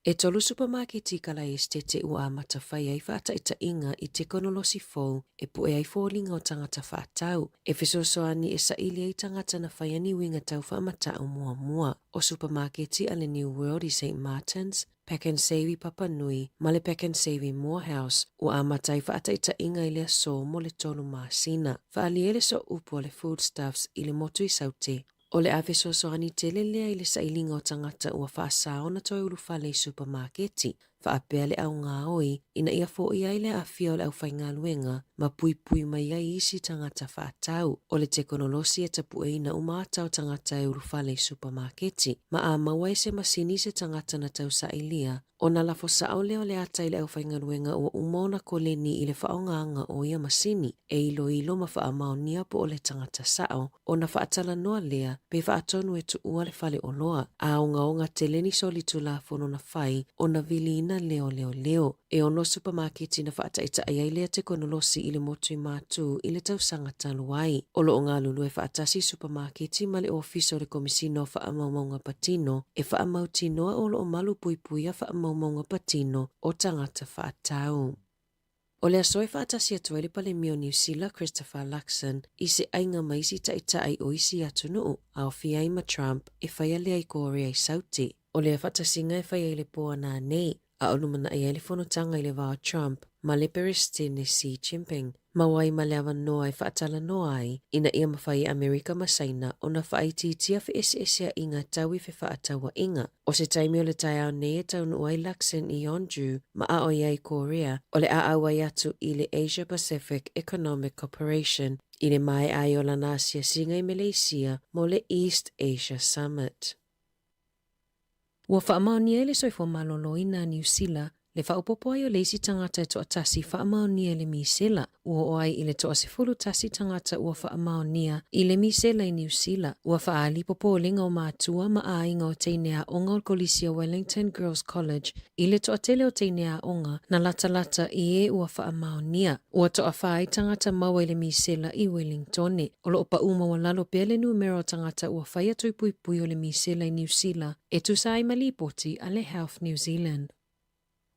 E tolu supamaketi i Kalaesetete ua amata fai ai faataitaiga i tekonolosi fou e puʻe ai foliga o tagata faatau, e fesoasoani e saili ai tagata na faia ni uiga tau faamatau muamua. O supamaketi a le New World i St Martins, Pak'nSave i Papanui ma le Pak'nSave i Moorhouse ua amata ai faataitaiga i le aso mo le tolu masina. Faaalia ai le sooupu a le Foodstuffs i le motu i Saute. O le a fesoasoani tele lea i le sailiga o tagata ua faasā ona toe ulufale i supamaketi, faapea le augaoi ina ia foia ai le aafia o le aufaigaluega ma puipui mai ai isi tagata faatau. O le tekonolosi e tapueina uma ata o tagata e ulufale i supamaketi, ma a maua e se masini se tagata na tausailia, ona lafo sao lea o le ata i le aufaigaluega ua uma ona koleni i le faaaogaga o ia masini e iloilo ma faamaonia po o le tagata sao, ona faatalanoa lea pe faatonu e tuua le fale oloa, a ogaoga tele ni solitulafono na fai ona viliina lea o leoleo. E ono supamaketi na faataitai ai lea tekonolosi i le motu i Matū i le tausaga talu ai. O lo o galulue faatasi supamaketi ma le Ofisa o le Komisina o Faamaumauga Patino e faamautinoa o lo o malu puipuia faamaumauga patino o tagata faatau. O le aso e faatasi atu ai le Palemia o Niu Sila Christopher Luxon i se aiga ma isi taitai o isi atunuu, aofia ai ma Trump, e faia lea i Korea i Saute. O lea faatasiga e fai ai le po ana nei, a o lumanai ai le fonotaga i le va o Trump ma le Peresetene Xi Jinping, maua ai ma le avanoa e faatalanoa ai ina ia mafai e Amerika ma Saina ona faaitiitia feeseeseaiga tau i fefaatauaiga. O se taimi o le taeao nei e taunuu ai Luxon i Yeonju ma a o ia i Korea, o le a auai atu i le Asia Pacific Economic Cooperation i le maea ai o lana asiasiga i Meleisia mo le East Asia Summit. Ua faamaonia e le Soifua Maloloina a Niu Sila le faaopoopo ai o le isi tagata e toatasi faamaonia i le misela, ua oo ai i le toa-11 tagata ua faamaonia i le misela i Niu Sila. Ua faaali popolega o matua ma aiga o teine aoga o le Kolisi o Wellington Girls College i le toatele o teine aoga na latalata i e ua faamaonia. Ua toafa ai tagata maua i le misela i Wellingtone. O lo o paʻū maualalo pea le numera o tagata ua faia tui puipui o le misela i Niu Sila e tusa ai ma lipoti a le Health New Zealand.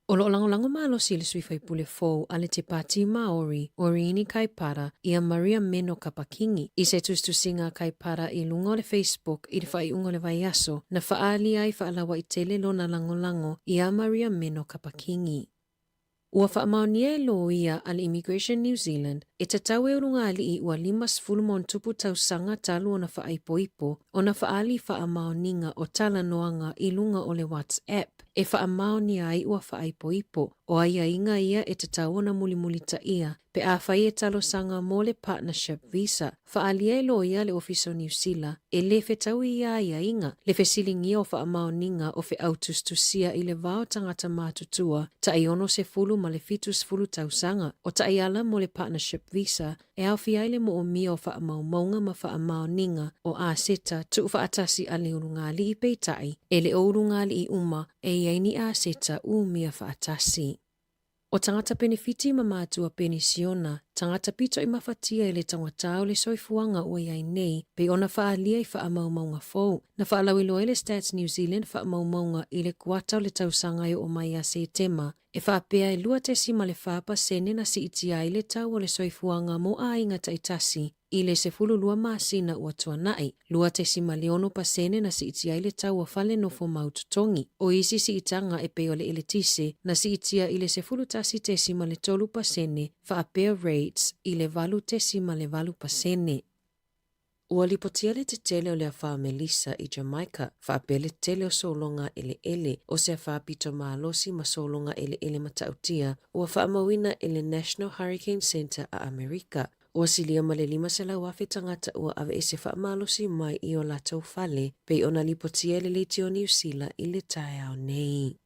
O lo o lagolago malosi le sui faipule fou a le Te Pāti Māori o Riini Kaipara ia Maria Meno Kapa-Kingi i se tusitusiga a Kaipara i luga o le Facebook i le faaiuga o le vaiaso na faaali ai faalauaitele lona lagolago iā Maria Meno Kapa-Kingi. Ua faamaonia e loia a le Immigration New Zealand e tatau e ulugalii ua 50+ tausaga talu ona faaipoipo ona faaali faamaoniga o talanoaga i luga o le WhatsApp e faamaonia ai ua faaipoipo. O aiaiga ia e tatau ona mulimulitaia pe afai e talosaga mo le Partnership Visa. Faaalia e loia le Ofisa o Niu Sila e le fetaui ia aiaiga, le fesiligia o faamaoniga o feau tusitusia i le va o tagata matutua tai 60 ma le 70 tausaga, o taiala mo le Partnership Visa e aofia ai le moomia o faamaumauga ma faamaoniga o aseta tuufaatasi a le ulugalii peitai e le o ulugalii uma e i ai ni aseta umia faatasi. O tagata penefiti ma matua penisiona, tagata pito i mafatia i le taugata o le soifuaga ua i ai nei, pei ona faaalia i faamaumauga fou. Na faalauiloa ai le Stats New Zealand faamaumauga i le kuata o le tausaga e oo mai ia Setema, e faapea e 2.4 pasene na siitia ai le tau o le soifuaga mo aiga taitasi i le 12 masina ua tuanai, 2.6 pasene na siitia ai le tau o fale nofo mau totogi. O isi siitaga e pei o le eletise, na siitia i le 11.3 pasene, faapea rates i le 8.8 pasene. Ua lipotia le tetele o le afa Melissa i Jamaica, faapea le tetele o sologa eleele, o se afa pito malosi ma sologa eleele matautia ua faamauina e le National Hurricane Center a Amerika. Ua silia ma le 500,000 tagata ua aveese faamalosi mai i o latou fale, pei ona lipotia e le Leitio Niu Sila i le taeao nei.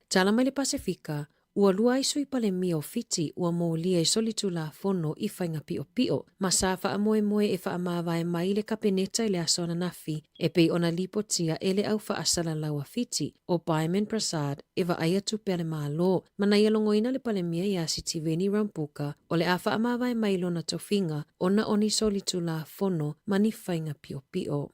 Tala mai le Pasefika, ua lua ai sui Palemia o Fiti ua molia i solitulafono i faiga piʻopiʻo, ma sa faamoemoe e faamavae mai i le Kapeneta i le aso ananafi e pei ona lipotia e le au faasalalau a Fiti, ʻo Byman Prasad, e vaaia tupe a le Malo, ma na ia logoina le Palemia iā Sitiveni Rambuka o le a faamavae mai lona tofiga ona o ni solitulafono ma ni faiga piʻopiʻo.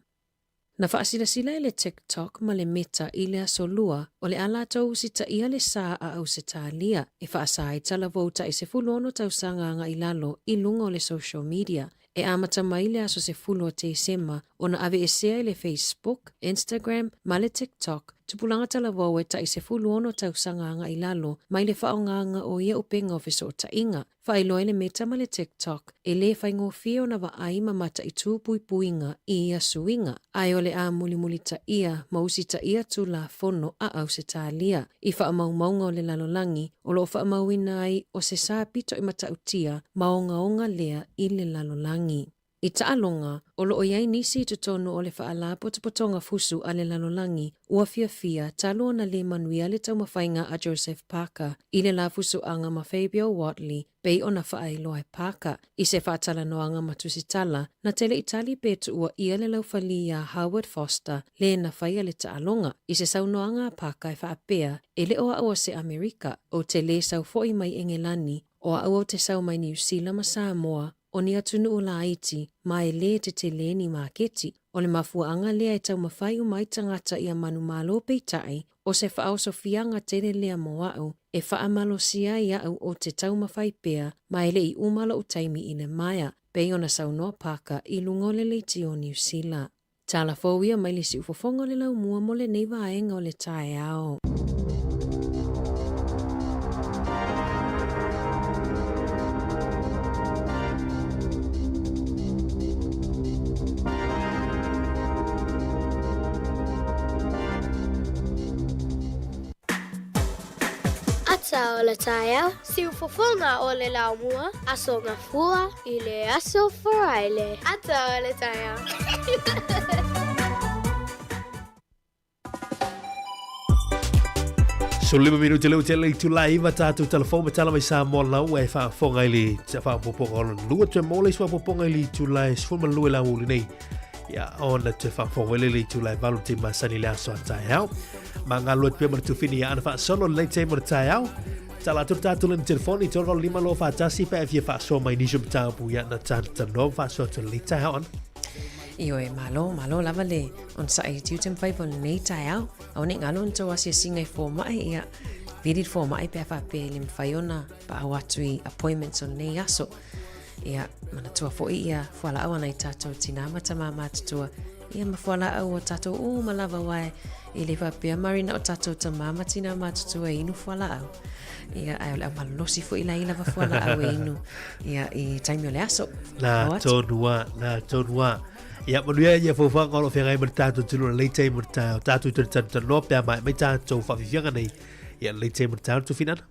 Na faasilasila e le TikTok ma le Meta i le Aso Lua o le a latou usitaia le sa a Ausetalia e faasa ai talavou tai 16 tausaga agai lalo i luga o le social media e amata mai le aso 10 o Tesema ona aveesea e le Facebook, Instagram ma le TikTok tupulaga talavou e tai 16 tausaga agai lalo mai le faaaogaga o ia upega o fesootaiga. Faailoa i le Meta ma le TikTok, e lē faigofie ona vaai ma mataitū puipuiga i ia suiga, ae o le a mulimulitaia ma usitaia Tulafono a Ausetalia i faamaumauga o le lalolagi o lo o faamauina ai o se sa pito i matautia ma ogaoga lea i le lalolagi. I taaloga, o lo o i ai nisi i totonu o le Faalapotopotoga Fusu a le Lalolagi ua fiafia talu ona lē manuia le taumafaiga a Joseph Parker i le la fusuaga ma Fabio Wardley pei ona faailoa e Parker i se faatalanoaga ma Tusitala na te le i tali pe tuua ʻia le laufali iā Howard Foster lē na faia le taaloga. I se saunoaga a Parker e faapea, E le o a'u o se Amerika, ou te lē sau foʻi mai Engelani, o a'u ou te sau mai Niusila ma Samoa, O ni atunuu laiti, ma e lē tetelē ni maketi. O le mafuaaga lea e taumafai uma ai tagata ia manumalo peitai, o se faaosofiaga tele lea mo a'u, e faamalosia ai a'u ou te taumafai pea ma e le i uma lo'u taimi i le maea, pei ona saunoa Parker i luga o le leitio o Niusila. Tala fou ia mai le siufofoga o le laumua mo lenei vaega o le taeao. Ata o le taeao, siufofoga o le laumua, Aso Gafua i le Aso Faraile. Ata o le taeao. So lima minute leo tele i tula iwa tātou telefon me tala mai Samoa lau e whaafonga i le whaapoponga o lua te mole i whaapoponga i le tula e sfuma lua la uli nei. Ia ona te whaafonga i le tula e valu te masani le aso a taeao. Ma ngā lua te pia mana tufini ia ana whaasolo le te mana taeao. Tala atu tātou le telefoni, 385 2 41 pe e fia faasoa mai nisi o mataupu ia na talatalanoa ma faasoa atu lenei taeao ana. Ioe, malo, malo lava le onosai i tiute ma faiva o lenei taeao. Aua ne i galo ona tou asiasiga i fomai, ia, vili le fomai pe a faapea e le mafai ona paau atu i appointments o lenei aso. Ia, manatua foi ia fualaau a nai tatou tinā ma tamā matutua, ia ma fualaau o tatou uma lava aua e le faapea Marina o tatou tamā ma tinā matutua e inu fualaau. Ia, ae o le au malolosi foi la i lava fualaau e inu ia, i taimi o le aso. Nā tonu a, nā tonu a. Ia, manuia ia fuafuaga o lo o feagai ma le tatou atunuu i lenei taimi o le taeao. Tatou i tonu talanoa pe a maea mai tatou faafiafiaga nei ia lenei taimi o le taeao Tufinana.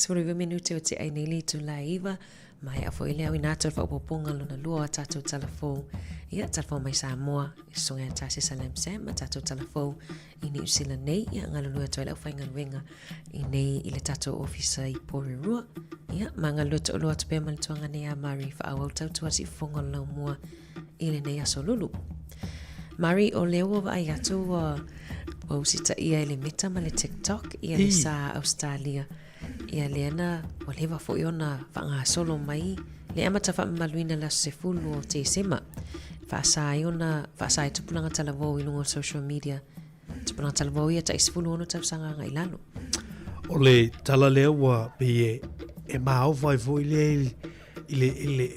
19 minute o te ai nei le itula e 9, maea foi le auina atu o le faaopoopoga lona lua o a tatou tala fou. Ia, tala fou mai Samoa, i susuga ia Tasi Salam Sam, a tatou tala fou i Niu Sila nei, ia, galulue atu ai le aufaigaluega i nei i le tatou ofisa i Porirua. Ia, ma galulue toalua atu pea ma le tuaga nei a Mari, faaauau tautua siufofoga o le laumua i lenei aso lulu. Mari, o lea ua vaai atu ua ua usitaia e le Meta ma le TikTok ia le sa Australia. Ia lea na ua leva foi ona faagasolo mai le amata faamamaluina le aso 10 o Tesema. Faasa ai ona faasa ai tupulaga talavou i luga o social media. Tupulaga talavou ia tai 16 tausaga agai i lalo. O le tala lea ua pei e, e maofa ai foi lea i le, i le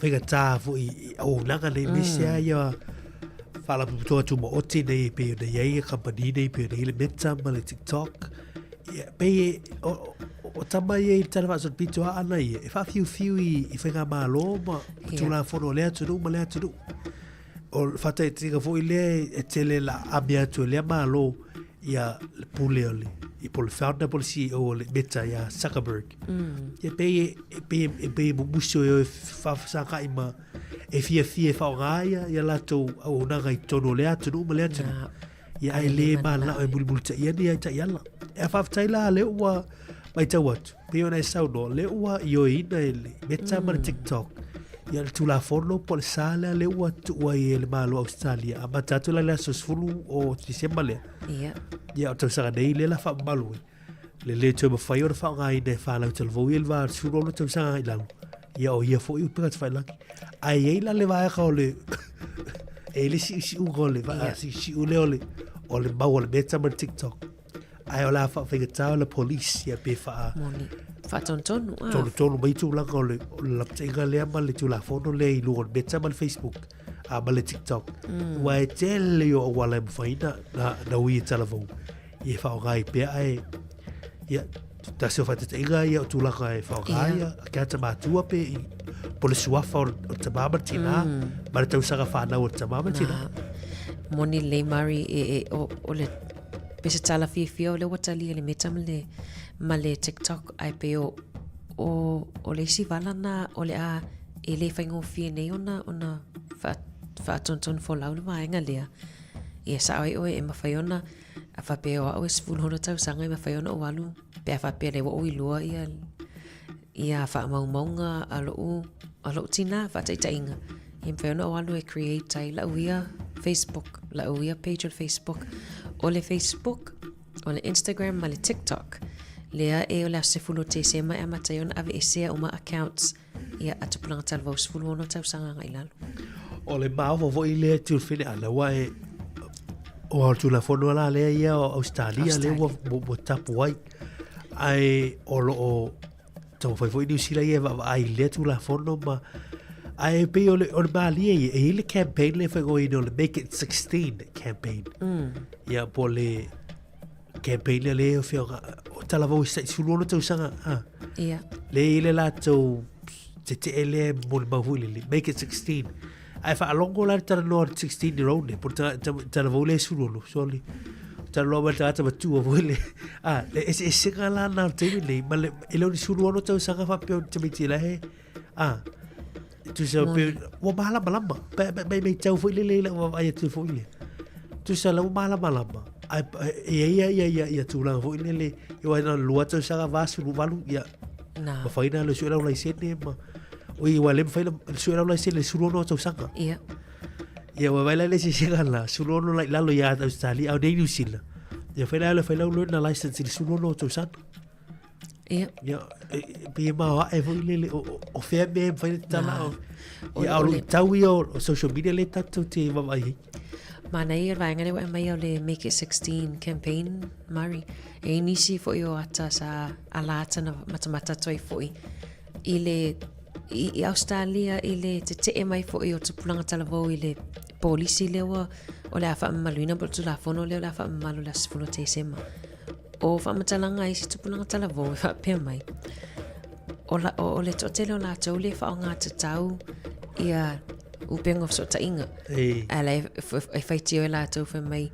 faigata foi i auaunaga nei, aemaise lava ia faalapotopotoga tumaoti nei e pei ona i ai kamupani nei pei ona i ai le Meta ma le TikTok. Ia, pei e, o, o tama ia i le tala faasolopito a ana ia, e faafiufiu i, i faigamalo ma tulafono a lea atunuu ma lea atunuu. O le faataitaiga foi lea e tele la ame atu e lea Malo ia le pule o le i po le founder po le CEO o le Meta ia Zuckerberg. Ia pei e e pei e pei e mumusi o e faafesagai ma e fiafia e faaaoga ia ia latou auaunaga i totonu o lea atunuu ma lea atunuu. Ia ae le mananao e mulimulitaia ni ai taiala. E faafetai la lea ua matau atu, pei ona e saunoa, lea ua ioeina e le Meta ma le TikTok ia le Tulafono po o le sa lea lea ua tuu ai e le Malo o Ausetalia amata atu la i le aso 10 o Tesema lea. Ia. Ia o tausaga nei lea la faamamalu ai. Le le toe mafai ona faaaogaina e fanau talavou ia i le va o le 16 tausaga i lalo. Ia o ia foi upega tafailagi. Ae i ai la le vaega o le e i le siusiuga o le vaa siusiu lea o le o le mau o le Meta ma le TikTok. Ae o le a faafaigata o le police ia pe faa Moni. Faatonutonu. Ah. Tonutonu mai tulaga o le, o le lapataiga lea ma le tulafono lea i luga o le Meta ma le Facebook a ma le TikTok. Ua e tele o auala e mafai na, na, na ui e talavou. Ia e faaaoga ai pea ae ia tasi o faataitaiga ia o tulaga e faaaoga ai ia ke ata matua pe i po le suafa o le tama ma le tina ma le tausaga fanau o le tama ma le tina. Moni lelei Mari e, e, o, o le pe se tala fiafia o lea ua talia le Meta ma le, ma le TikTok ae pei o, o, o le isi vala na o le a e le faigofie nei ona ona faatonutonu folau le vaega lea. Ia sao ai oe e mafai ona a faapea o au e 16 tausaga e mafai ona ou alu pe a faapea lea ua ou iloa ia ia faamaumauga a lo'u a lo'u tinā faataitaiga e mafai ona ou alu e create ai la'u ia Facebook la'u ia page o le Facebook o le Facebook o le Instagram ma le TikTok lea e o le aso 10 o Tesema e amata ai ona aveesea uma accounts ia a tupulaga talavou 16 tausaga agai i lalo. O le maofa foi lea tulfine ala ua e o au tulafono la lea ia o Australia lea ua, ua tapu ai. Ae o lo o taumafai foi Niu Sila ia e vaavaai i lea tulafono ma ae pei o le, o le malie ia, e i ai le campaign lea e faaigoaina o le Make It 16 campaign. Ia po o le campaign lea lea o whiaga, o talavou i sai 16 tausaga. Ah. Ia. Le i le latou tetee lea e molimau foi lele, make it 16. Ae faalogo la le talanoa le 16 year old le, po le talavou lea e 16, sorry. Talanoa mai le tagata matua foi le. Ah, le eseesega la na o le taimi nei, ma le, e le o ni 16 tausaga faapea o ni tamaiti la he, ah, tusa pe, ua malamalama, pe, pe, pe, matau foi lele i lau vaavaai atu foi lea. Tusa la ua malamalama, ai, e ia ia ia ia ia tulaga foi lele, ia wai na lua tausaga 48, ia, Na. mafai na le sue lau laisene ma, oi, ua le mafai na sue lau laisene le 16 tausaga. Ia. Ia, ua vai la le sesega la, 16 la i lalo ia Australia, au nei New Zealand. Ia, fai la le fai lau learner license i le 16 tausaga. Ia. Ia, e, e, pei e maoae foi lele, o, o, o fea mea e mafai na tatala o, ia, o luitau ia o, o social media le tatou te vaavaai ai. Manaia le vaega lea ua e aumaia o le Make It 16 campaign, Murray. E i ai nisi foi o ata sa ala ata na matamata atu ai foi i le i, i Australia i le tetee mai foi o tupulaga talavou i le polisi lea ua o le a faamamaluina po o le Tulafono lea o le a faamamalu i le aso 10 o Tesema. O faamatalaga a isi tupulaga talavou e faapea mai, o, la, o, o le toatele o latou le faaaoga tatau ia upega o fesootaiga. Ei. Ae la e, e, e faitio e latou fai mai,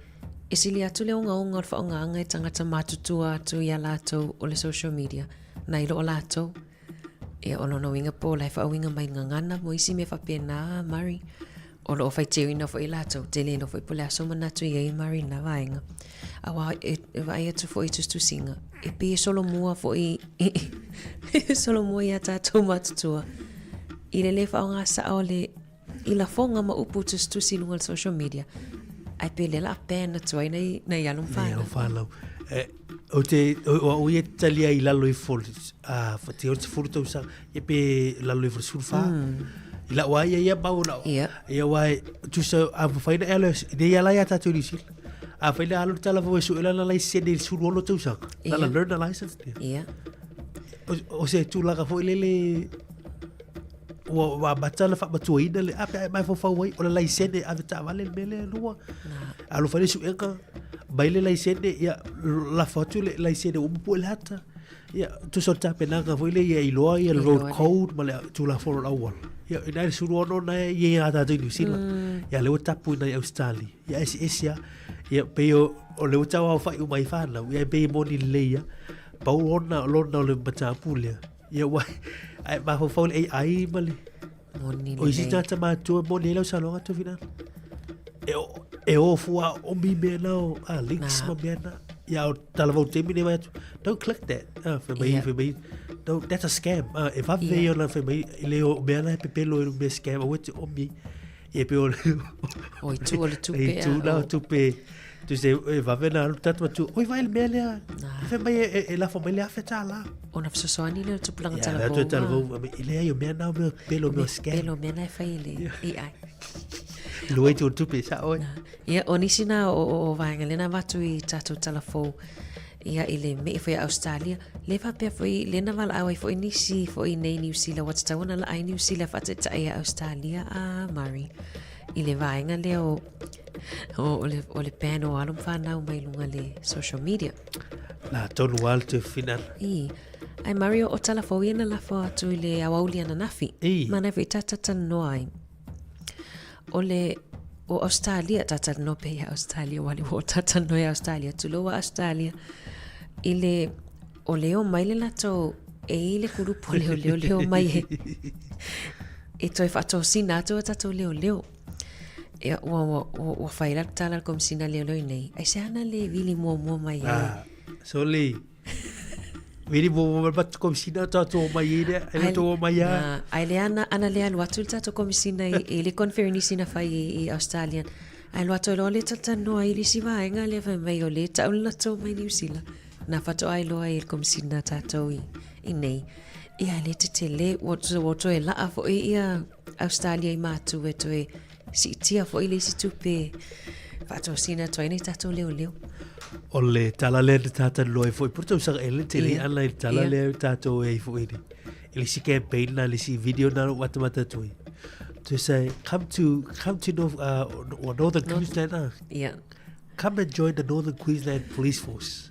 e sili atu le ogaoga o le faaaogaga e tagata matutua atu ia latou o le social media. Nai lo o latou. Ia, o lona uiga po o la e faauiga mai i le gagana mo isi mea faapena, Murray. O lo o faitioina foi latou, te le iloa foi po o le a sou manatu i ai, Murray, i lena vaega. Aua e, e vaai atu foi i tusitusiga, e pei e solomua foi e solomua iā tatou matutua i le lē faaaoga sao o le i lafoga ma upu tusitusi i luga o le social media, ae pe lea la a ban atu ai nai, nai alo ma fanau. Fanau. E, o te, o, o ia talia i lalo ifo, a, te o te furu tausaga, e pe lalo ifo sefulu fa. I lau ai ia mau lau. Ia. Ia wai, tusa, a whai na alo, ne ia lai a tātou New Zealand. A whai na alo tala fau e su ela na laisene i le 16 tausaga. Na la learner license. Ia. O, o se tulaga foi lele, ua ua amata ona faamatuaina le a pe a e mafaufau ai o le laisene ave taavale le mea lea lua. Alo fai le suega mai le laisene ia lafo atu le laisene ua uma pue le ata. Ia tusa o le tapenaga foi lea ia iloa ia le road code ma le tulafono o le auala. Ia ina le 16 na e ia ia tātou i New Zealand. Ia lea ua tapu ina i Australia. Ia eseese lava. Ia pei o o lea ua tau aofai uma ai whānau. Ia e pei e moni lelei lava. Pau ona lona o le mataupu lea. Ia ua ai mafaufau le AI ma le Moni O isi lelei. tagata matua moni ai lau saunoaga Tofina. E o e o fua o mi mea na o a links Na. ma mea na. Ia o talavou taimi nei vai atu. Don't click that. Ah, fai mai, Ia. fai mai. Don't, that's a scam. Ah, e vave Ia. ia ona fai mai i le o mea na e pepelo e mea scam aua e te omi. Ia pe o le O i tu o le tupe E tu a, na o- o tupe. Tu se e vave na alu tatu atu. Oi vai le mea lea. Fai mai e, e, e lafo mai le afe tālā. Ona fesoasoani lea o le tupulaga Ia, talavou. le atu talavou. I leai o mea na o mea pelo o mea scam. Pelo mea na e fai e le AI. Lua i tō tupe, sa oe. Ia, o nisi na o, o, o vaega lea na avatu i tātou talafou ia i le me'i foi a Australia, le faapea foi, le na valaau ai foi nisi foi nei Niu Sila, ua tatau ona laai Niu Sila faataitai a Australia a Murray i le vaega lea o, o, o, le, o le ban o alo ma whanau mai lunga le social media. Nā, tonu lava le toe whina. I. Ai Murray, o, o talafou ia na lafo atu i le aoauli ananafi. I. Mana foi tātalanoa ai. O le o Australia, tātalanoa pea ia Australia, wale o tātalanoa ia Australia, tulou a Australia, i le, o le o mai le latou, e i le kulupu o leoleo, leo mai e, e toe whaatosina atu a tātou leoleo. Ia, ua, ua, ua, ua whai la tala le komisina leoleo i nei. Ai se ana le vili muamua mai ai. Ah, soli. Vili muamua mai patu komisina tātou o mai i lea, e le tō mai a. Na, ai le ana, ana le alu atu le tātou komisina i, i le conferenisi na whai i, i Australia. Ai alu atu loa le talanoa i le isi vaega lea fai mai o le tau le latou mai Niu Sila. Na whatoa ai loa i le komisina tātou i, i nei. Ia le tetele, ua, ua toe laa foi ia Australia i mātou e toe siitia foi le isi tupe faatosina atu ai nei tatou leoleo. O le tala lea na tātalanoa ai foi, po o le tausaga ea le tele Ia. ana i le tala Ia. lea tātou e ai foi nei. I le isi campaign na, le isi video na o matamata atu ai. To say, come to, come to North, or Northern Queensland, ah. Ia. Come and join the Northern Queensland Police Force.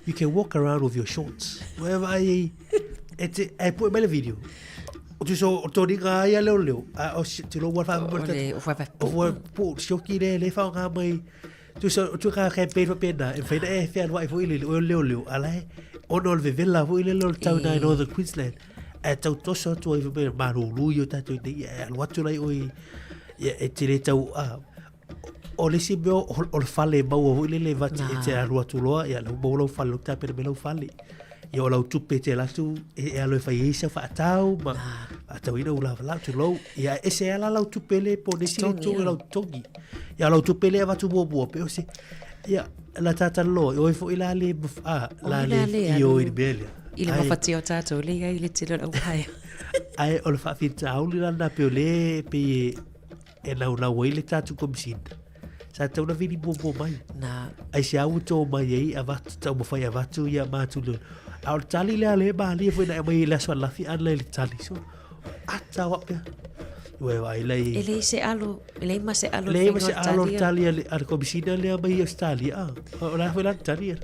You can walk around with your shorts. Ua e vaai ai, e te, e pue mai le video. O tu so, o tō ringa ai a leo leo, a o si, tu lo ua wha O le, o wha O wha pu, sioki le, le wha ngā mai. Tu so, tu ka campaign wha pēnā, e whaina e whea anua i fo i le, o leo leo, a lai, ono le vevela fo i le leo le tau nai Northern Queensland. E tau toso atu ai wha marulu i o tātou nei, e alu atu lai oi, e, e te le tau, a, o le isi mea o, o le fale e maua foi lele vati e te alu atu loa, ia lau maua lau fale, lau tapena mai lau fale. Ia o lau tupe te alu atu, e, e alu e fai ai sau faatau, ma faatauina ula lau tulou. Ia ese ala lau tupe le po nisi le Totogi, tu ia. lau totogi. Ia lau tupe le avatu muamua, pe o se, ia, la tātalanoa, oi foi la le, a, la Oi le la le io alu i le mea lea. I le Ai- mafatia o tātou le ia i le tele o le aupaea. Ai, o le faafitauli la lena pe o le pe e, e naunau ai le tatou komisina. Sa tatau ona vili muamua mai. Na. Ai se au tō mai ai avatu taumafai avatu ia mātou le. A o le tali lea le malie foi na e mai i le aso ananafi ana i le tali. So, ata o apea. Ua e vaai lai. E leai se alo, e leai ma se alo Leai ma se faiga o le alo le tali tali a le, a le komisina lea mai i Australia. Ah, o la foi la le tali a.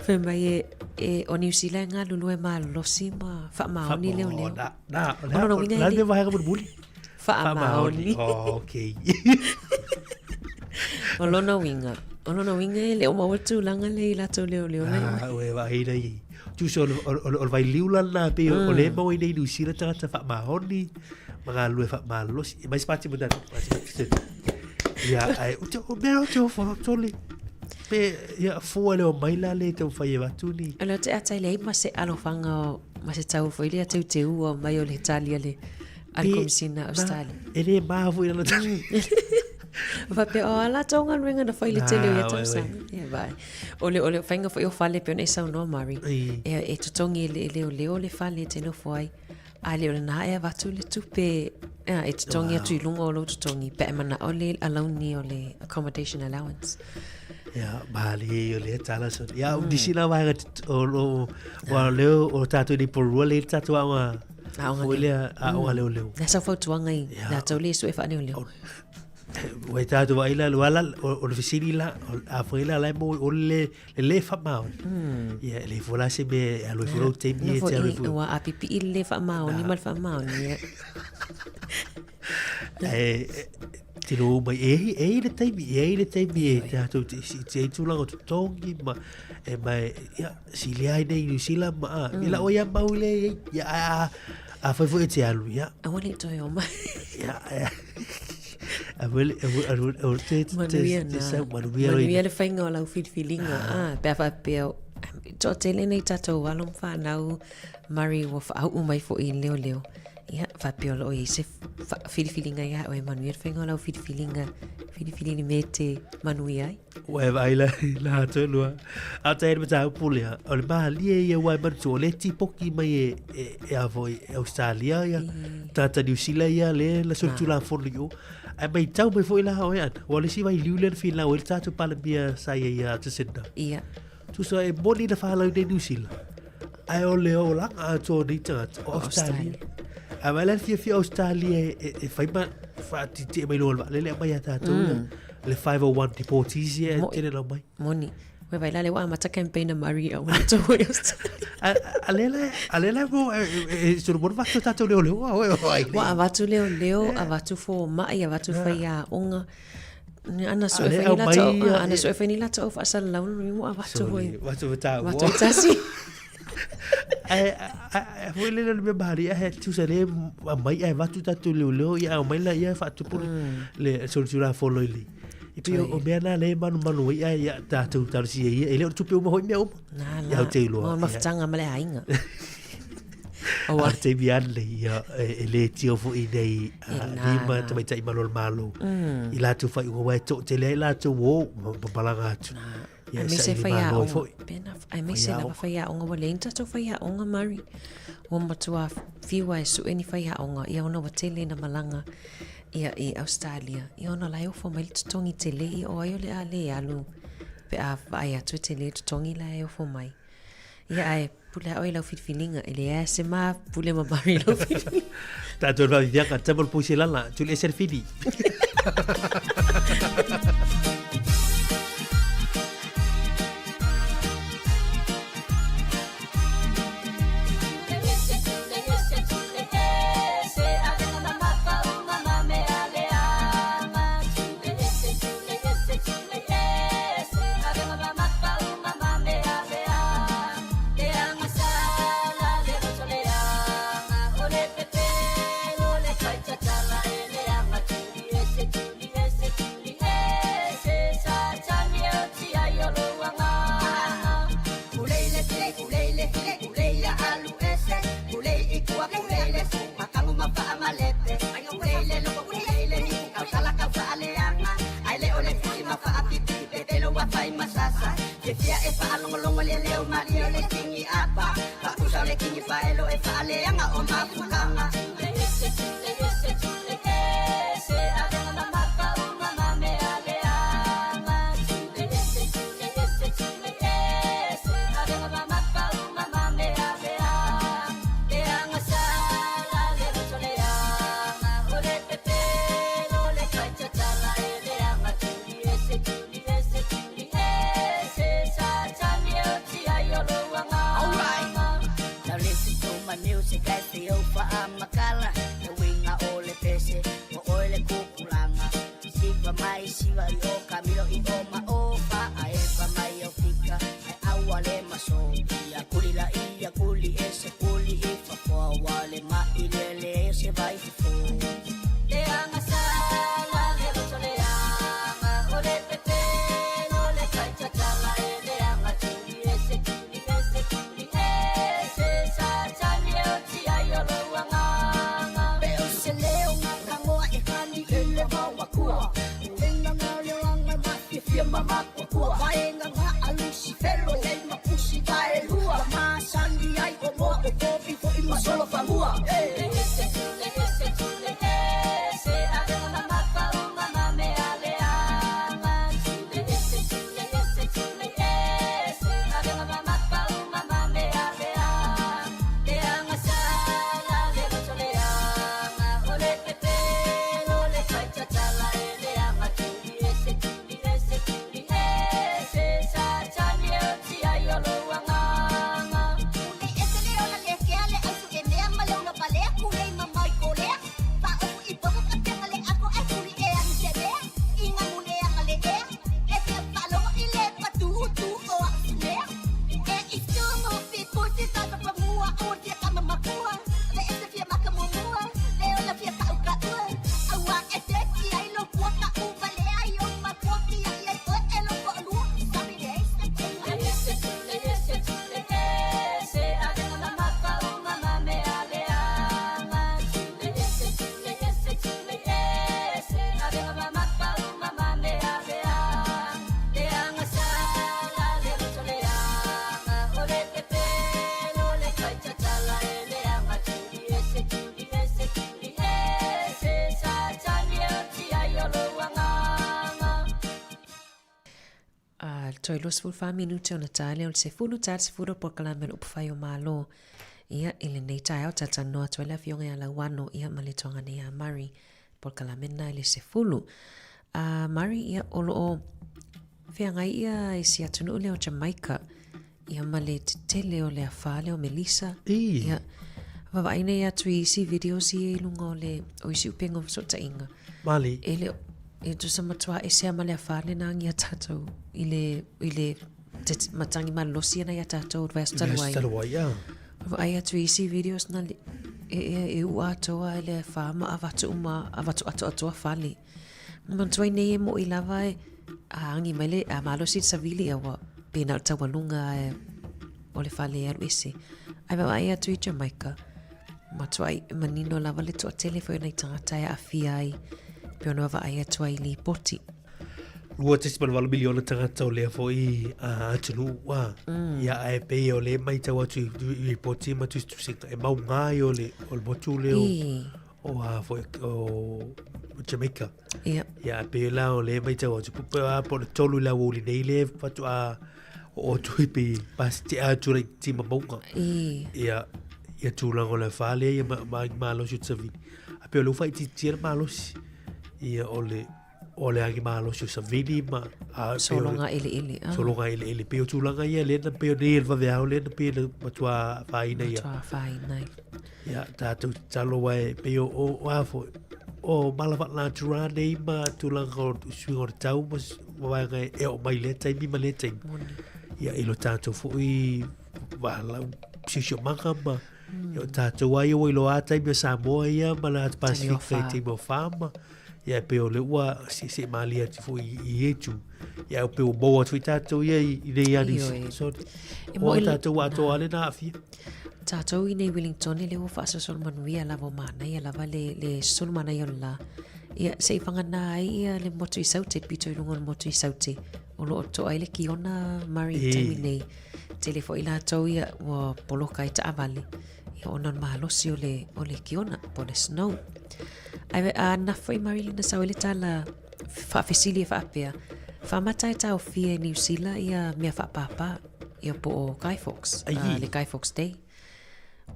Fai mai e, e o Niu Sila e galulue malolosi ma faamaoni leoleo. Na, na, o le O a, lona o uiga le e a le le vaega mulimuli. Faamaoni. Oh, okay. O lona uiga, o lona uiga e le o maua le tulaga lea i latou leoleo lai mai. Ah, ua e vaai lai. Tusa o le vailiu la lena pei o lea e maua ai nei i Niu Sila tagata faamaoni ma galulue faamalosi. E mai se pati mo tatou, pati pati. Ia, ae ou te, o mea ou te ofo tole. Pe, ia, fua le o mai la le taumafai e avatu ni. O lea ou te ata i leai ma se alofaga o, ma se tau foi lea teuteua mai o le tali a le, a le Komesina a Ausetalia. E le ma foi lana tali. Faapea, o a latou galuega na fai i le tele o ia tausaga. Ia, vai. O le, o le faiga foi o fale pei ona e saunoa Mari, e, e totogi e le leoleo le fale e te nofo ai. A le o lena e avatu le tupe e totogi atu i luga o lou totogi pe a e manao le alauni o le accommodation allowance. Ia, malie o lea tala so. Ia, mm. nisi la vaega o lo o leo o tātou nei porua le tātou aoga aoga lea aoga leoleo. Na sau fautuaga i latou le sue faaleoleo. Ua i tātou vaai la, la, o le fesili la, a foi la la mo o le le le faamaoni. Ia, e le fua la se mea e alu ai fua lou taimi e te alu ai fua. Ua apipii le le faamaoni ma le faamaoni. Ia. E, tino mai, e, e i le taimi, e i le taimi e tātou te, te ai tūlanga o totongi ma, e mai, ia, silia ai nei New Zealand ma, a, mm. ila o ia mau le, ia, a, a, a fai foi e te alu, ia. Aua ne i toe o mai. Ia, ia. A wele, a wele, a wele, te, te, Manuia te, sa, manuia Manuia le faiga o lau filifiliga. Ah, pe a faapea, toatele nei tatou alo ma fanau, Murray ua faauu mai foi i leoleo. Ia, faapea o loo i ai se filifiliga ia oe, manuia le faiga o lau filifiliga, filifili le mea e te manuia ai. Ua e vaai la, la atoa lua. A o tae le mataupu lea, o le malie ia ua e manatua, o le tipoki mai e, e, e a foi, e Australia ia, tagata Niu Sila ia, le la solitulafono i o. Ae maitau mai foi la oe ana, ua o le isi vailiu lea na finau ai le tatou Palemia sa ia ia Jacinda. Ia. Tusa e moni na whalau nei New Zealand. Ae o le olaga atoa o nei tagata o Australia. Ae vaai la le fiafia o Australia e, e, e fai ma whaatiti e mai loa le vaalele aumai ia tātou ia. Le 501 deportees ia e tele lau mai. Moni. Ua vaai la le ua amata campaign a Murray aua ne i toe i Australia. A, a le la, a le la mo, e, e, e, solo mo avatu tātou leoleo a oe o ai. Ua avatu leoleo, avatu fomai, avatu faiaoga. Ana sue fai ni latou, ana sue fai ni latou faasalalau ni ua avatu foi. Avatu foi Avatu i tasi. Ae, ae, foi le le mea mahali, ae tusa le mai ae avatu tātou leoleo, ia aumai la ia faatupu le solitulafono i le. I pei o mea na le manumanu ai ae ia tātou talosia ia, e le o le tupe uma hoi mea uma. Na, Ia na. au te iloa. Mo mafutaga ma le aiga. Aua. A taimi lava lenei, ia, e le tio foi nei alii ma tamaitai malo o le Malo i latou faaiuga aua e toatele ai latou o ma malaga atu. Ia, e Aemaise saili malo ai faiaoga. foi. Pena, aemaise lava faiaoga ua leai ni tatou faiaoga Murray. Ua matua fiu lava e sue ni faiaoga ia ona ua tele ina malaga ia i Australia. Ia ona la e ofo mai le totogi tele ia o ai o le a le alu pe a vaai atu e tele le totogi la e ofo mai. Ia ae pule lava oe i lau filifiliga, e leai lava se ma pule ma Murray i lau filifiliga. Tatou le faaviviaga, tama le poise lala, tuli ese le fili. A toe 24 minute ona ta lea o le sefulu ta le sefulu o polokalame o le upufai o Malo. Ia, i lenei taeao talatalanoa atu ai le Afioga ia Lauano ia ma le Toga nei a Murray. Polokalame lena i le sefulu. A Murray, ia, o lo o feagai ia i si atunuu lea o Jamaica. Ia ma le tetele o le afa lea o Melissa. Ia, vaavaai nei atu i isi videos ia i luga o le, o isi upega o fesootaiga. Mali. E le, e tusa matua ese a ma le afa lena agi a tatou i le, i le te, matangi malolosi ana ia tatou i le vaiaso talu ai. Talu ai, ia. Vaai atu i isi videos na e, e, e ua atoa e le afa ma avatu uma, avatu atoatoa fale. Manatua i nei e moʻi lava e a agi mai le, a malosi le savili a ua pena o le taualuga e o le fale e alu ese. Ae vaavaai atu i Jamaica, matuai manino lava le toatele foi o nai tagata e aafia ai pei ona vaavaai atu ai i lipoti. 2.8 miliona tagata o lea foi atunuu ua. Ia ae pei o lea e matau atu i lipoti ma tusitusiga e mauga ai o le motu lea o o a foi o Jamaica. Ia. Ia pe la o le mai tau atu pe a po le tolu la wo nei le fatu a o atu i pe pas te a tu le ti mamonga. I. Ia ia tulaga o le fale ia ma ma malosi o savili. A pe o le ufa i ti malosi. Ia o le o le agi malosi o savili ma a sologa eleele. Sologa eleele pe o tulaga ia le na pe o nei el vaveao le na pe na matua afaina ia. Matua afaina. Ia tātou tatalo ai pei o o o a foi o mala whalantura nei ma tulaga o suiga o le tau ma waenga e o mai lea taimi ma lea taimi. Ia i lo tātou foi wahalau siosiomaga ma ia o tātou ai ua i lo a taimi o Samoa ia ma la Pasifika i taimi o wha ma ia e pei o le ua se se malie atu foi i e tu. Ia o pei o maua atu foi tātou ia i nei ani. So, o tātou atoa le nā afia. Tatou i nei Wellington le ua faasolosolo manuia lava o manaia lava le, le sosolo manaia o le la. Ia, se i whangana ai ia le motu i Saute, pito i lunga o le motu i Saute. O loo toa ai le kiona Murray e. taimi nei. Tele foi latou ia ua poloka ai taavale. Ia ona o le malosi o le, o le kiona, po le snow. Ai, a na foi Murray lena sau ai le tala faafesili e faapea, Whaamata e taofia e Niu Sila ia mea whaapāpā, ia po o Guy Fawkes, le Guy Fawkes Day.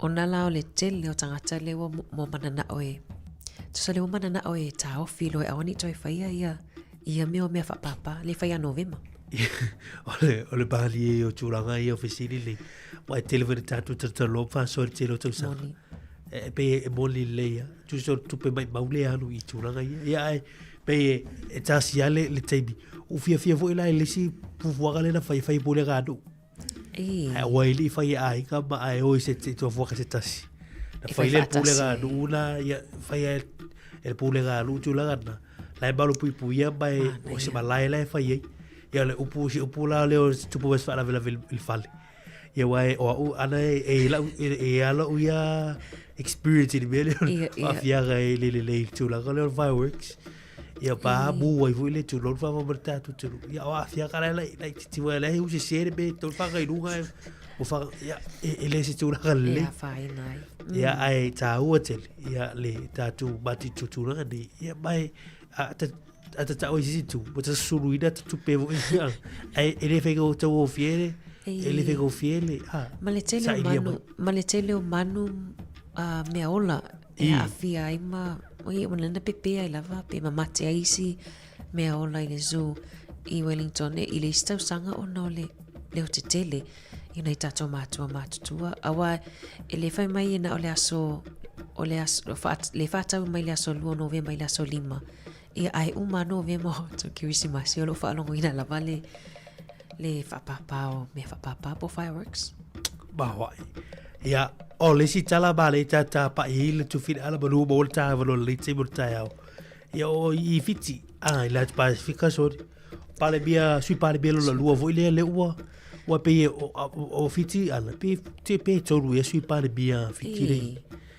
Ona la o le tele o tagata le ua mo mananao e, tusa le ua mananao e taofi loa e aua ne i toe faia ia, ia mea o mea whaapāpā, le whai a Novema. O le, o le pālie o tūranga ia o fesili nei. Wa e tele wene tātou tautaloa whasoa le tele o tausaga. Moni. E, e pei e moni lelei ia. Tusa o tupe mai maule alu i tūranga ia. Ia ai, pei e, e tasi a le, le taimi. U fiafia foi la i le isi fuafuaga lea na fai, fai pulega a nuu. E. Ae ua i le i fai e aiga ma ae o i se te tuafuaga se tasi. Na E fai fai le faatasi. pulega a nuu na, ia, fai e, e le pulega a nuu tulaga na. La e malu puipuia ma e, o se malae la e fai ai. Ia o le upu, si upu la lea o se tupu ma se faalavelave i le fale. Ia aua e, o au ana e, e i lau, e, e ia lau ia experience i le mea lea o le Ia, ia. aafiaga e le lelei i le tulaga lea o le fireworks. Ia pa mu ai foi le tulou fa ma tatou tulu. Ia o afia kala la la titi wa la u se se be to fa ka lunga o fa ia e le se tulaga le. Ia fa ina ai. Ia ai taua tele. Ia le tatou mati tutulaga ni. Ia mai a ta a ta tau i sisi tu, o ta sulu ina ta tupe mo ia. Ai e le whaika o tau o fiele, e le whaika o fiele. Ah, ma le tele o manu, ma le tele o manu uh, mea ola e aafia ai ma oi o lena pepe ai lava pe mamate ai isi mea ola i le zoo i Wellington i le isi tausaga ona o le leo tetele i nai tātou mātua mātutua. Aua e le whai mai e na o le aso, o le aso, wha, le whātau mai le aso 2 Novema i le aso 5. Ia ae uma Novema o tō Kirisimasi o lo whaalongoina lava le, le whaapāpā o mea whaapāpā po fireworks. Mahoai. Ia, o le isi tala ma le tata pa i le tuwhina ala manu mo le taha wano le te mo le taeao. Ia o i Fiti, ah, i la Pasifika, sorry. Palemia, sui palemia lona lua foi lea le ua ua pei o, o, o Fiti ana pe te pe tolu ia sui palemia Fiti le.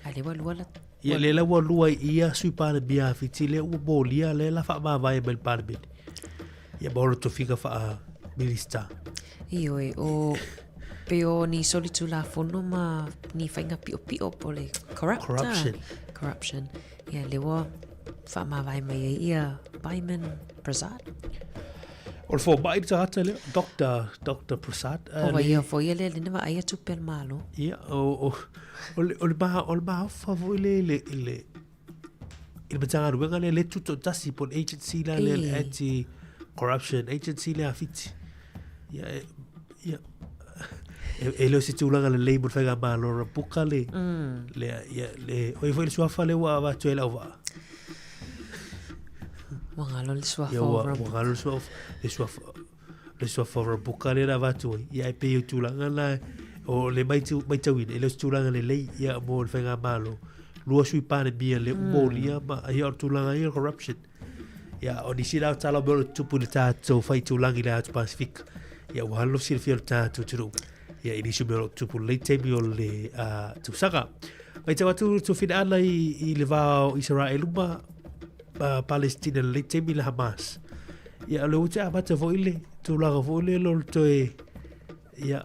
A le ua lua la Ia le la ua lua ia sui palemia Fiti le ua molia le la faamavae mai le palemene. Ia ma ona tofiga faa minista. Ioe, o pe o ni solitulafono ma ni whainga pio pio po le corrupt, Corruption. Corruption. Ia le ua whaamavae mai ai ia Byman Prasad. O le fōmai le tagata lea, Dr. Dr. Prasad. O vai ia foi ia le lena va ai atu pe malo. Ia, o, o, o le, o le maha, o le mahaofa foi le, le, le, i le Matagaluega lea le tutoatasi po o le agency la lea le anti corruption agency lea a Fiti. Ia, e, ia, e, e le o se tulaga lelei mo le faigamalo rapuka le, mm. le, ia, le, oi foi le suafa le ua avatu ai lau vaa. Ua galo le suafa o Rabuka. Ua galo le suafa, le suafa, le suafa o Rabuka le na avatu ai. Ia e pei o tulaga la, o le maitauina, e le o se tulaga lelei ia mo le faigamalo. Lua sui palemia le umolia ma ia o le tulaga ia corruption. Ia o nisi la o tala o mea o le tupu i le tātou whaitūlangi le atu Pasifika. Ia ua halo silafia o le tātou tunu. Ia i nisi o mea o le tupu lei taimi o le uh, tausaga. Mai tau atu tufina ana i, i le vā o Israelu ma uh, Palestina le lei taimi le Hamas. Ia o le ute amata foi le tulaga foi le lo le toe ia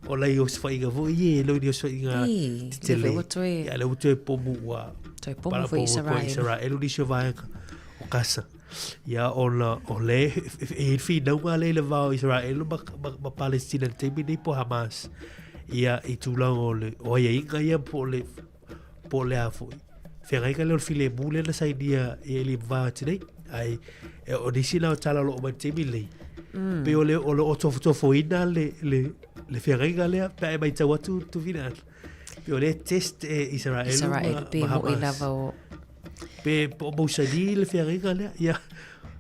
o lai osofaiga foi e lo ni osofaiga tetele. Ia le ua toe pomu ua toe pomu foi Israel. Israel nisi o vaega o Gaza. Ia ona o le e whinau le le vao Israel ma, ma, ma Palestina le taimi nei po Hamas. Ia i tulaga o le o aiaiga ia po le po le a foi. Whengaika le o le filemu le na sainia i e li mā atu nei. Ai, e, o nisi la o tala o lo o mai taimi lei. Mm. Pe o le o le o tofotofoina le, le, le whengaika lea, pe ai mai tau atu tuwhina atu. Pe o le test e Israel Israel ma, pe ma mo e lava o Pe po o mausani le whengaika lea, ia,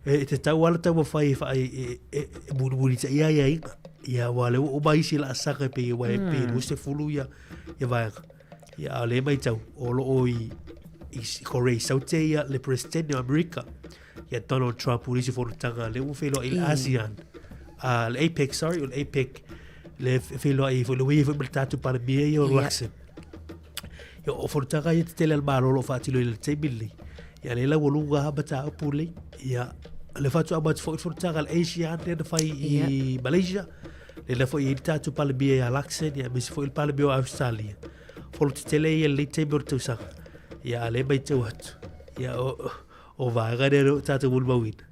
e te tau ala tau mawhai e whaai e, e, e murimuri ta ia ia inga. Ia wa le o mai isi la asaka pe ia wa e pe mm. se fulu ia ia vaega. Ia a le maitau o lo o i i Korea i Saute ia le president o Amerika ia Donald Trump o nisi fonotaga le ua feiloai i le ASEAN uh, le APEC sorry o le APEC le feiloai foi le ui foi ma le tatou Palemia ia o Luxon ia o fonotaga ia tetele a le Malo o lo o faatino i le taimi lenei ia le lau luga ha mataupu lei ia le faatoa amata foi le fonotaga a le ASEAN lea na fai i Malaysia Lena foi i le tātou Palemia ia Luxon, ia aemaise foi le Palemia o Australia. Fono tetele ia lenei taimi o le tausaga. Ia a le maitau atu. Ia o, o vaega lea o tātou molimauina.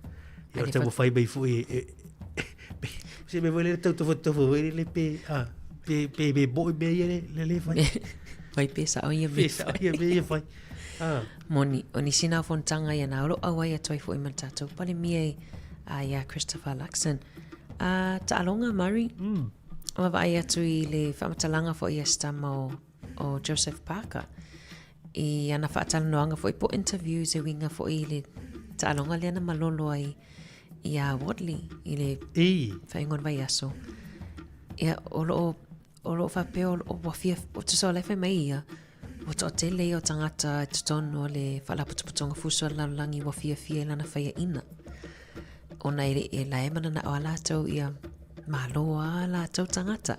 Ia o le taumafai mai foi e, e, se mea foi le tau tofotofo foi le pe, a, pe, pe, pe mo'i mea ia le, le, le fai. Fai pe sao ia mea. Pe sao ia mea ia fai. Ah. Moni, o nisi nā fonotaga ia nā o lo auai atu ai foi ma le tātou Palemia i a ia Christopher Luxon. A taaloga Murray, mm. Vaavaai atu i le faamatalaga foi a se tama o, o Joseph Parker i ana faatalanoaga foi po interviews e uiga foi i le taaloga lea na malolo ai iā Wadley i le faaiuga o le vaiaso. Ia, o loo O lo o faapea o, o ua fia, o tusa o la e fai mai ia, ua toatele ia o tagata i totonu o le Faalapotopotoga Fuso a le Lalolagi ua fiafia i lana faiaina. Ona e, e la e mananao a latou ia malo a latou tagata.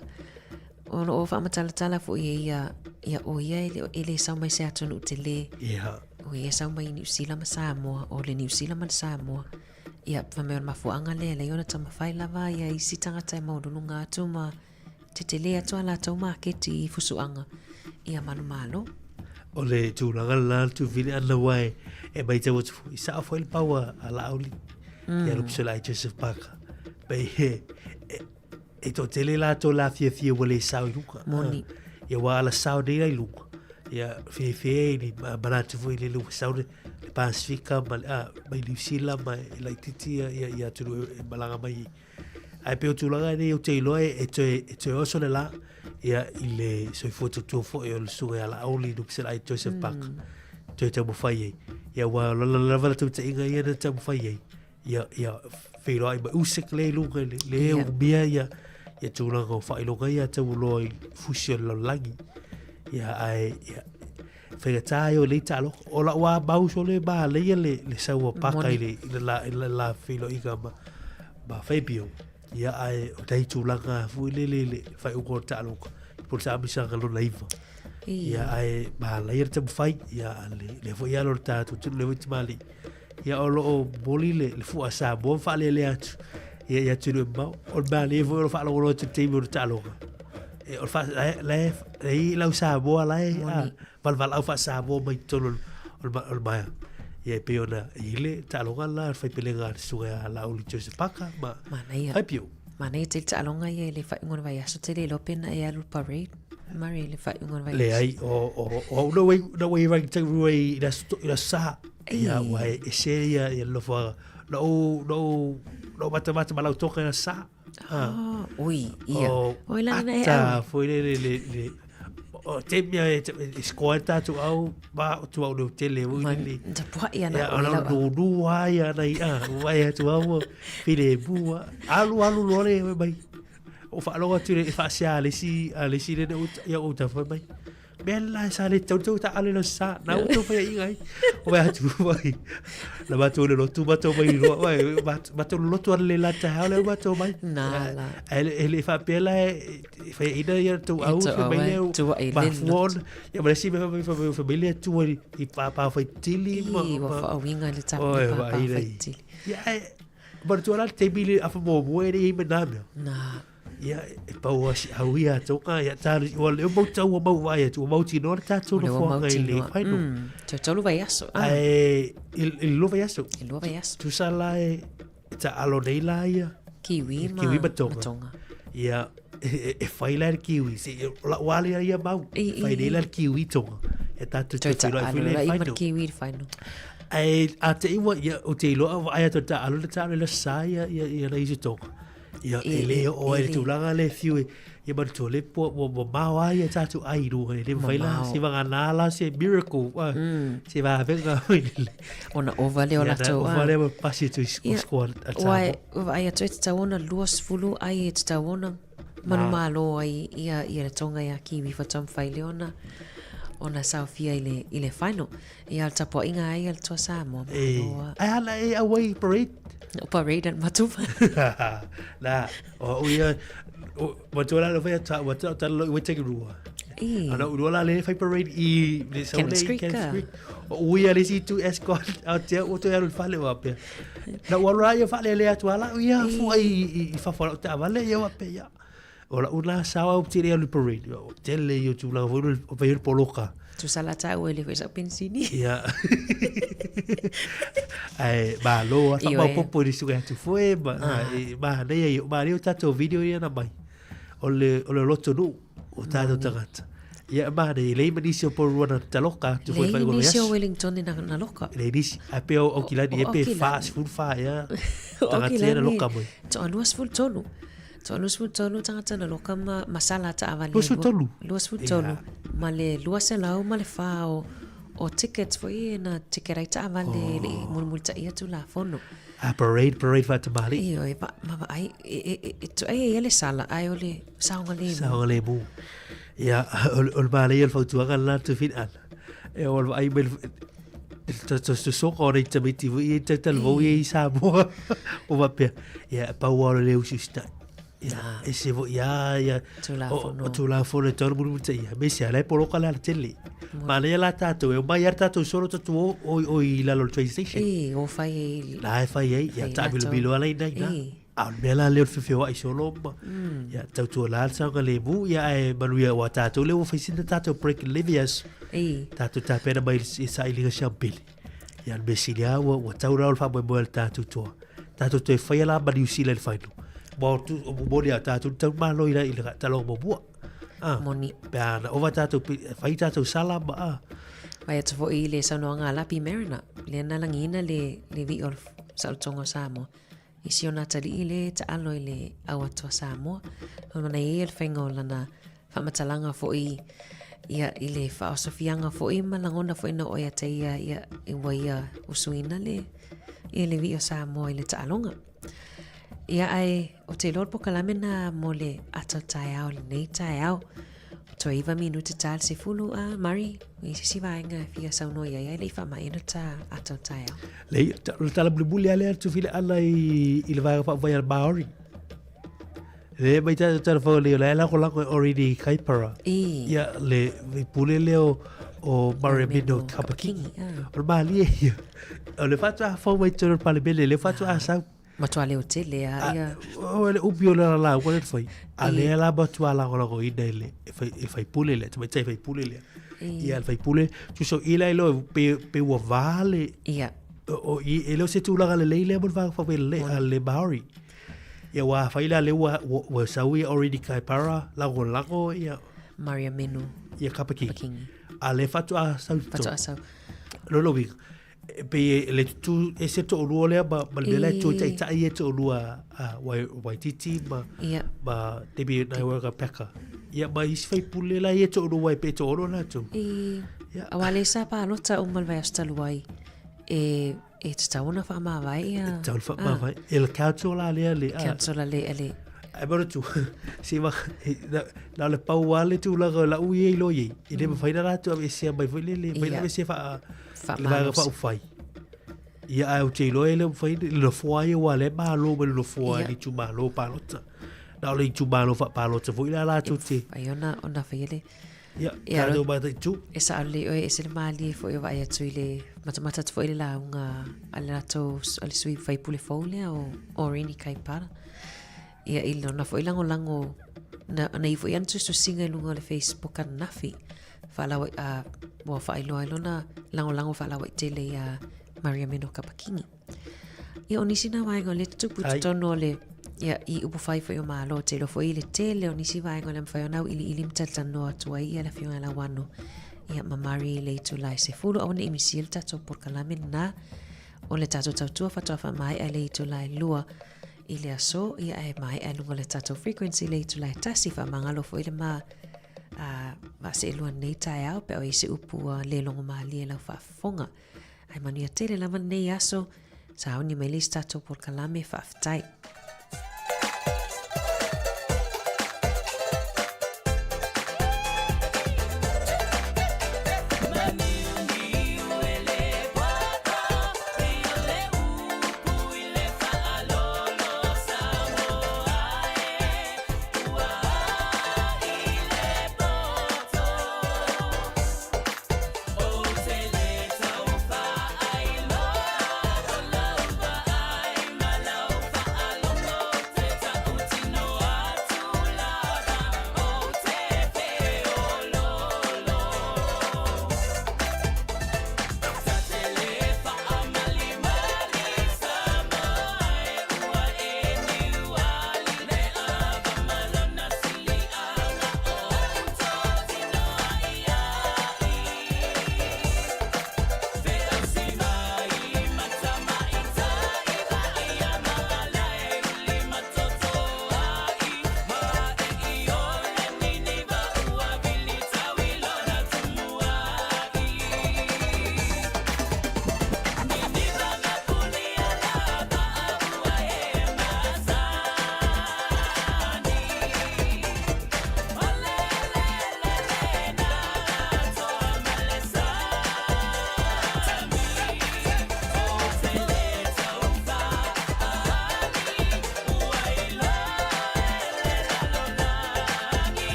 O lo o faamatalatala foi e ia, ia o ia e le, e le sau mai se atunuu tele. Yeah. O ia sau mai Niu Sila ma Samoa, o le Niu Sila ma le Samoa. Ia, fai mai o le mafuaaga lea e alai ona taumafai lava ia isi tagata e maualuluga atu ma tetele atu a latou maketi i fusuaga ia manumalo. O le tulaga lena le tuufili ana ua e, e matau atu foi, sao foi le pau a, a Laauli. Mm. Ia lupe lai Joseph Parker. Pei e, e, e toatele latou la fiafia ua le sao i luga. Moni. Ia ua ala sao nei la i luga. Ia fiafia i ni manatu foi le ua sao le, le Pasifika ma, a, mai Niu Sila ma e laititi ia, ia, ia atunuu e, e malaga mai Ae pei o tulaga nei ou te iloa e toe, e toe oso le la ia, i le soifua tautua foi o le susuga ia Laauli Nupiselai Joseph Parker. Toe taumafai ai. Ia ua lala lava le tautaiga ia na taumafai ai. Ia, ia feiloai ma usik le i luga i le, le yeah. umia ia, ia tulaga o faailoga ia taualoa i fusi o le lalolagi. Ia, ae, ia, faigata ai o lei taaloga. O lau a mau sole ma leia le, le sau a paka i le, i le la, i le la feiloaiga ma, ma Fabio. Ia ae o tai tulaga foi le le le faaiuga o le taaloga. Po o le taamisaga lona iva. Ia ae manaia le taumafai. Ia le, le foi alo le tatou tino le foi tamalii. Ia o lo o momoli le, le fua Samoa ma faalealea atu ia i atunuu e mamao. O le manaia foi o le faalogologo atu i le taimi o le taaloga. E, o le fa, la, la, la i lau Samoa la e, a, valavalau faa-Samoa mai totonu o le, o le maea. Ia e pei ona i le taaloga la le faipelega a le susuga ia Laauli Joseph Parker ma Manaia. Faipio. Manaia tele taaloga ia i le faaiuga o le vaiaso tele iloa pe na e alu le parade. Mari i le faaiuga o le vaiaso. Leai, o, o, o au na wai, na wai rangi ai i le aso, i le aso Sa. Ia, ua e ese ia, ia le nofoaga. Na ou, na ou, na ou matamata ma lau toka i le aso Sa. Ah, ui, ia. O, Oi la na e ata au. foi le, le, le, le, o te mea e, e scoa ai tātou au, ma o tua o le tele, ui Ma, le, le. ta puai ana Ia, o o lau. lau nunu ai ana i, ah, ua e atu au, pile mua. Alu, alu loa le, mai. O whaaloga atu le, e whaasea a le isi, a le isi le, ia o tawhai mai. Mea la sa le tau tau ta ale la sa na u tau whai inga ai. O vai atu mai. La matou le lotu matou mai roa vai matou le lotu ale la ta hao le matou mai. Nā la. E le e le whapea la e whai ina ia tau au tau whai mai au, le eh, tua i le mafua ona. Ia ma le si me whai whai whai mai le tua i pāpā whai tili ma. I ua whaawinga le tapu Oi, pāpā wai whai rei. tili. Ia e ma tua la te mili afa mo mo e nei me nā mea. Nā. Ia, e pau a si au ia toka, ia tāru, ua leo mau tau ua mau vai atu, ua mau tinoa le tātou Leo no mau fuanga i le tinoa. whaino. Tau tolu vai aso. Ah. Ai, i, i le lua vai aso. I lua vai aso. Tusa la e, e ta alo nei la ia. Kiwi ma, Kiwi ma tonga. ma tonga. Ia, e, e, e whai la le kiwi. Si, e, la wale ia mau. I, i, Whai nei i. la le kiwi tonga. E tātou Tau te ta whiro ai alo while la e i ma whaino. kiwi i whaino. Ai, a te iwa, ia, o te iloa, ai atu ta alo le ta alo le sa ia, ia, ia la isi tonga. Ia, E, e le o e ai le le. tulaga le fiu e, ia manatua le po, ua mamao ai ia tātou ai i runga, e le mawhai la, Mamao. se vanga nā la, se miracle, ah, se vāwenga oi le. Ona ova lea o Ia, na latou, ova ah. lea ma pasi atu i Ia, score a ua Samoa. e, ua ai atu e tatau ona 20 ai e tatau ona manumalo ai ia, ia le Tonga ia Kiwi whatamwhai le ona, ona saofia i le, i le final. Ia, o le tapuaiga ai a le Toa Samoa, E, malo a. ai ana e auai parade. O parade ana matupa. Na, o ia, o, matua la whai ata, matua ta lo i weteki rua. I. Ana urua la le whai parade i, le sa Cannons le i Creek, Cannons ah. Creek. O uia le si tu escort, au te o te aru whale wa pea. Na ua roa ia whale le atu ala, ia fua i, i, i whawha lau te awale ia wa pea. Ia. O la una sawa o tiri alu parade. O tele i o tūlanga foi o vai o poloka. Tusa la tāu e le whai sau pensini. Ia. Ai, malo, a Ioe. whamapopo i suka atu foe, ma, e, ma, nei ai, ma nei o tātou video ia na mai. O le, o le loto nu, o tātou tangata. Ia, ma, nei, lei manisi o poruana taloka, tu foe Lei whai nisi o aso. Wellington e na, na loka. Lei nisi, a pe o, o kilani, e o pe Kilani. wha, sifuru wha, ia. O Tangata ia na loka moi. Toa 23. Toa 23 tangata na loka ma, masala ta awa le. 23? 23. Ma le 200 ma le wha o, o tickets foi e na tikerai ta awa le, le mulimuli ta ia tu la fono. A parade, parade wha tamali. Io e va, ma va ai, e, e, e, e, tu ai e le sala, ai o le saonga le mu. Saonga le mu. Ia, o le male ia le fautuaga le latu fin ana. E o le ai me to to to soka o nei tamiti vui e tau talvou i Samoa. O wapea. Ia, pau o le usi stai. Ia, ese foi a ia Tulafono. O Tulafono e tau mulimulitaia. Aemaise a la e poloka le alatele. Manaia la tatou e omai lava tatou solo tatou o o o i lalo o le train station. Ii, o fai ai. La e fai ai, ia Fai taamilomilo lava la ina ina. Ii. A o le mea la lea o le fefeoai solo ma ia tautua la le saogalemu ia ae manuia aua tatou lea ua fai sina tatou break i le vaiaso. Ii. Tatou tapena mai i le sailiga siampele. Ia o le mea sili lava ua ua tau la o le faamoemoe a le tatou toa. Tatou toe faia la ma Niu Sila i le final. Mo tu moni a tatou tau malo i la i le taloga muamua. Ah, Moni. Pe a na ova tatou fai tatou sala ma a. Vai atu foi i le saunoaga a Lapi Mariner, lea na lagiina le, le vi'i o le saolotoga o Samoa. I si ona atalii le taalo i le au atu a Samoa. O manaia ia le faiga o lana faamatalaga foi ia i le faaosofiaga foi ma lagona foi na oo ia te ia ia ua ia usuina le ia le vi'i o Samoa i le taaloga. Ia ae o te iloa o le polokalame na mo le ata o le taeao i lenei taeao. Toe 9 minute ta le 10 a Murray, i se isi vaega e fia saunoa i ai ae le i faamaea ta ata o le taeao. Leai, o le tala mulimuli lava lea Tufile ala i, i le vaega faaupufai a le Māori. Le mai tatou talafou le la lagolago e Oreni Kaipara. I. Ia le pule lea o o Mariameno Kapa-Kingi. O le malie ia. O le faatoa fou mai totonu o le Palemene, le faatoa sau. Matua leo tele a ia. O le upi o le la ua le fai. A lea la matua lagolagoina i le e faipule lea, tamaitai faipule lea. Ia le faipule, tusa o i la iloa pe, pe ua vā le... Ia. O, i, e le o se tulaga lelei lea mo le vaega faaupufai a le Māori. Ia ua fai la lea ua, ua, ua sau ia already Kaipara lagolago ia Mariameno ia Kapa-Kingi. Kingi. A lea faatoa sau i totonu. Faatoa sau. Lona uiga, e pei e le tutū ese toʻalua lea ma, ma le mea la e toe taitai e toʻalua a Waititi ma, Ia. ma Debbie Naiwaka Packer. Ia ma isi faipule la ia toʻalua e pe toʻono latou. I, Ia. aua lea sa palota uma le vaiaso talu ai e E tatau ona faamavae ia... E tatau ona faamavae. E le council la lea le... Council la le... le... Ai mo tu, si ma, na le pau a le tulaga o lau ia i lo iei. E le mawhai na rātou aveesea mai foi le, le mawhai na aveesea wha, le vaega whaufai. Ia ai o te iloa e le mawhai, le nofoa ia ua le malo ma le nofoa i le itumalo palota. Na o le itumalo wha-palota foi la rātou te. Ai ona, ona whai le. Ia, tātou mataitu. E sao lelei oe, e ese le malie foi o vaai atu i le matamata atu foi i le lauga a le latou a le sui faipule fou lea o Oreni Kaipara. Ia i lona foi lagolago na, na i foi ana tusitusiga i luga o le Facebook ananafi. Faalaua a ua faailoa ai lona lagolago faalauaitele iā Mariameno Kapa-Kingi. Ia, o nisi nā vaega o lea tutupu i totonu o le, ia, i upufai foi o Malo, te iloa foi i le tele o nisi vaega o lea mafai ona auiliili ma talatalanoa atu ai ia le Afioga ia Lauano, ia, ma Murray i le itula e 10, aua ne i misia le tatou polokalame lena o le tatou tautua faatoa faamaea i le itula e 2 i le aso, ia, ae maea i luga o le tatou frequency i le itula e 1, faamagalo foi le ma vaaseelua i lenei taeao pe a o i ai se upu ua le logomalie i lau faafofoga. Ae manuia tele lava lenei aso, sauni mai le isi tatou polokalame, faafetai.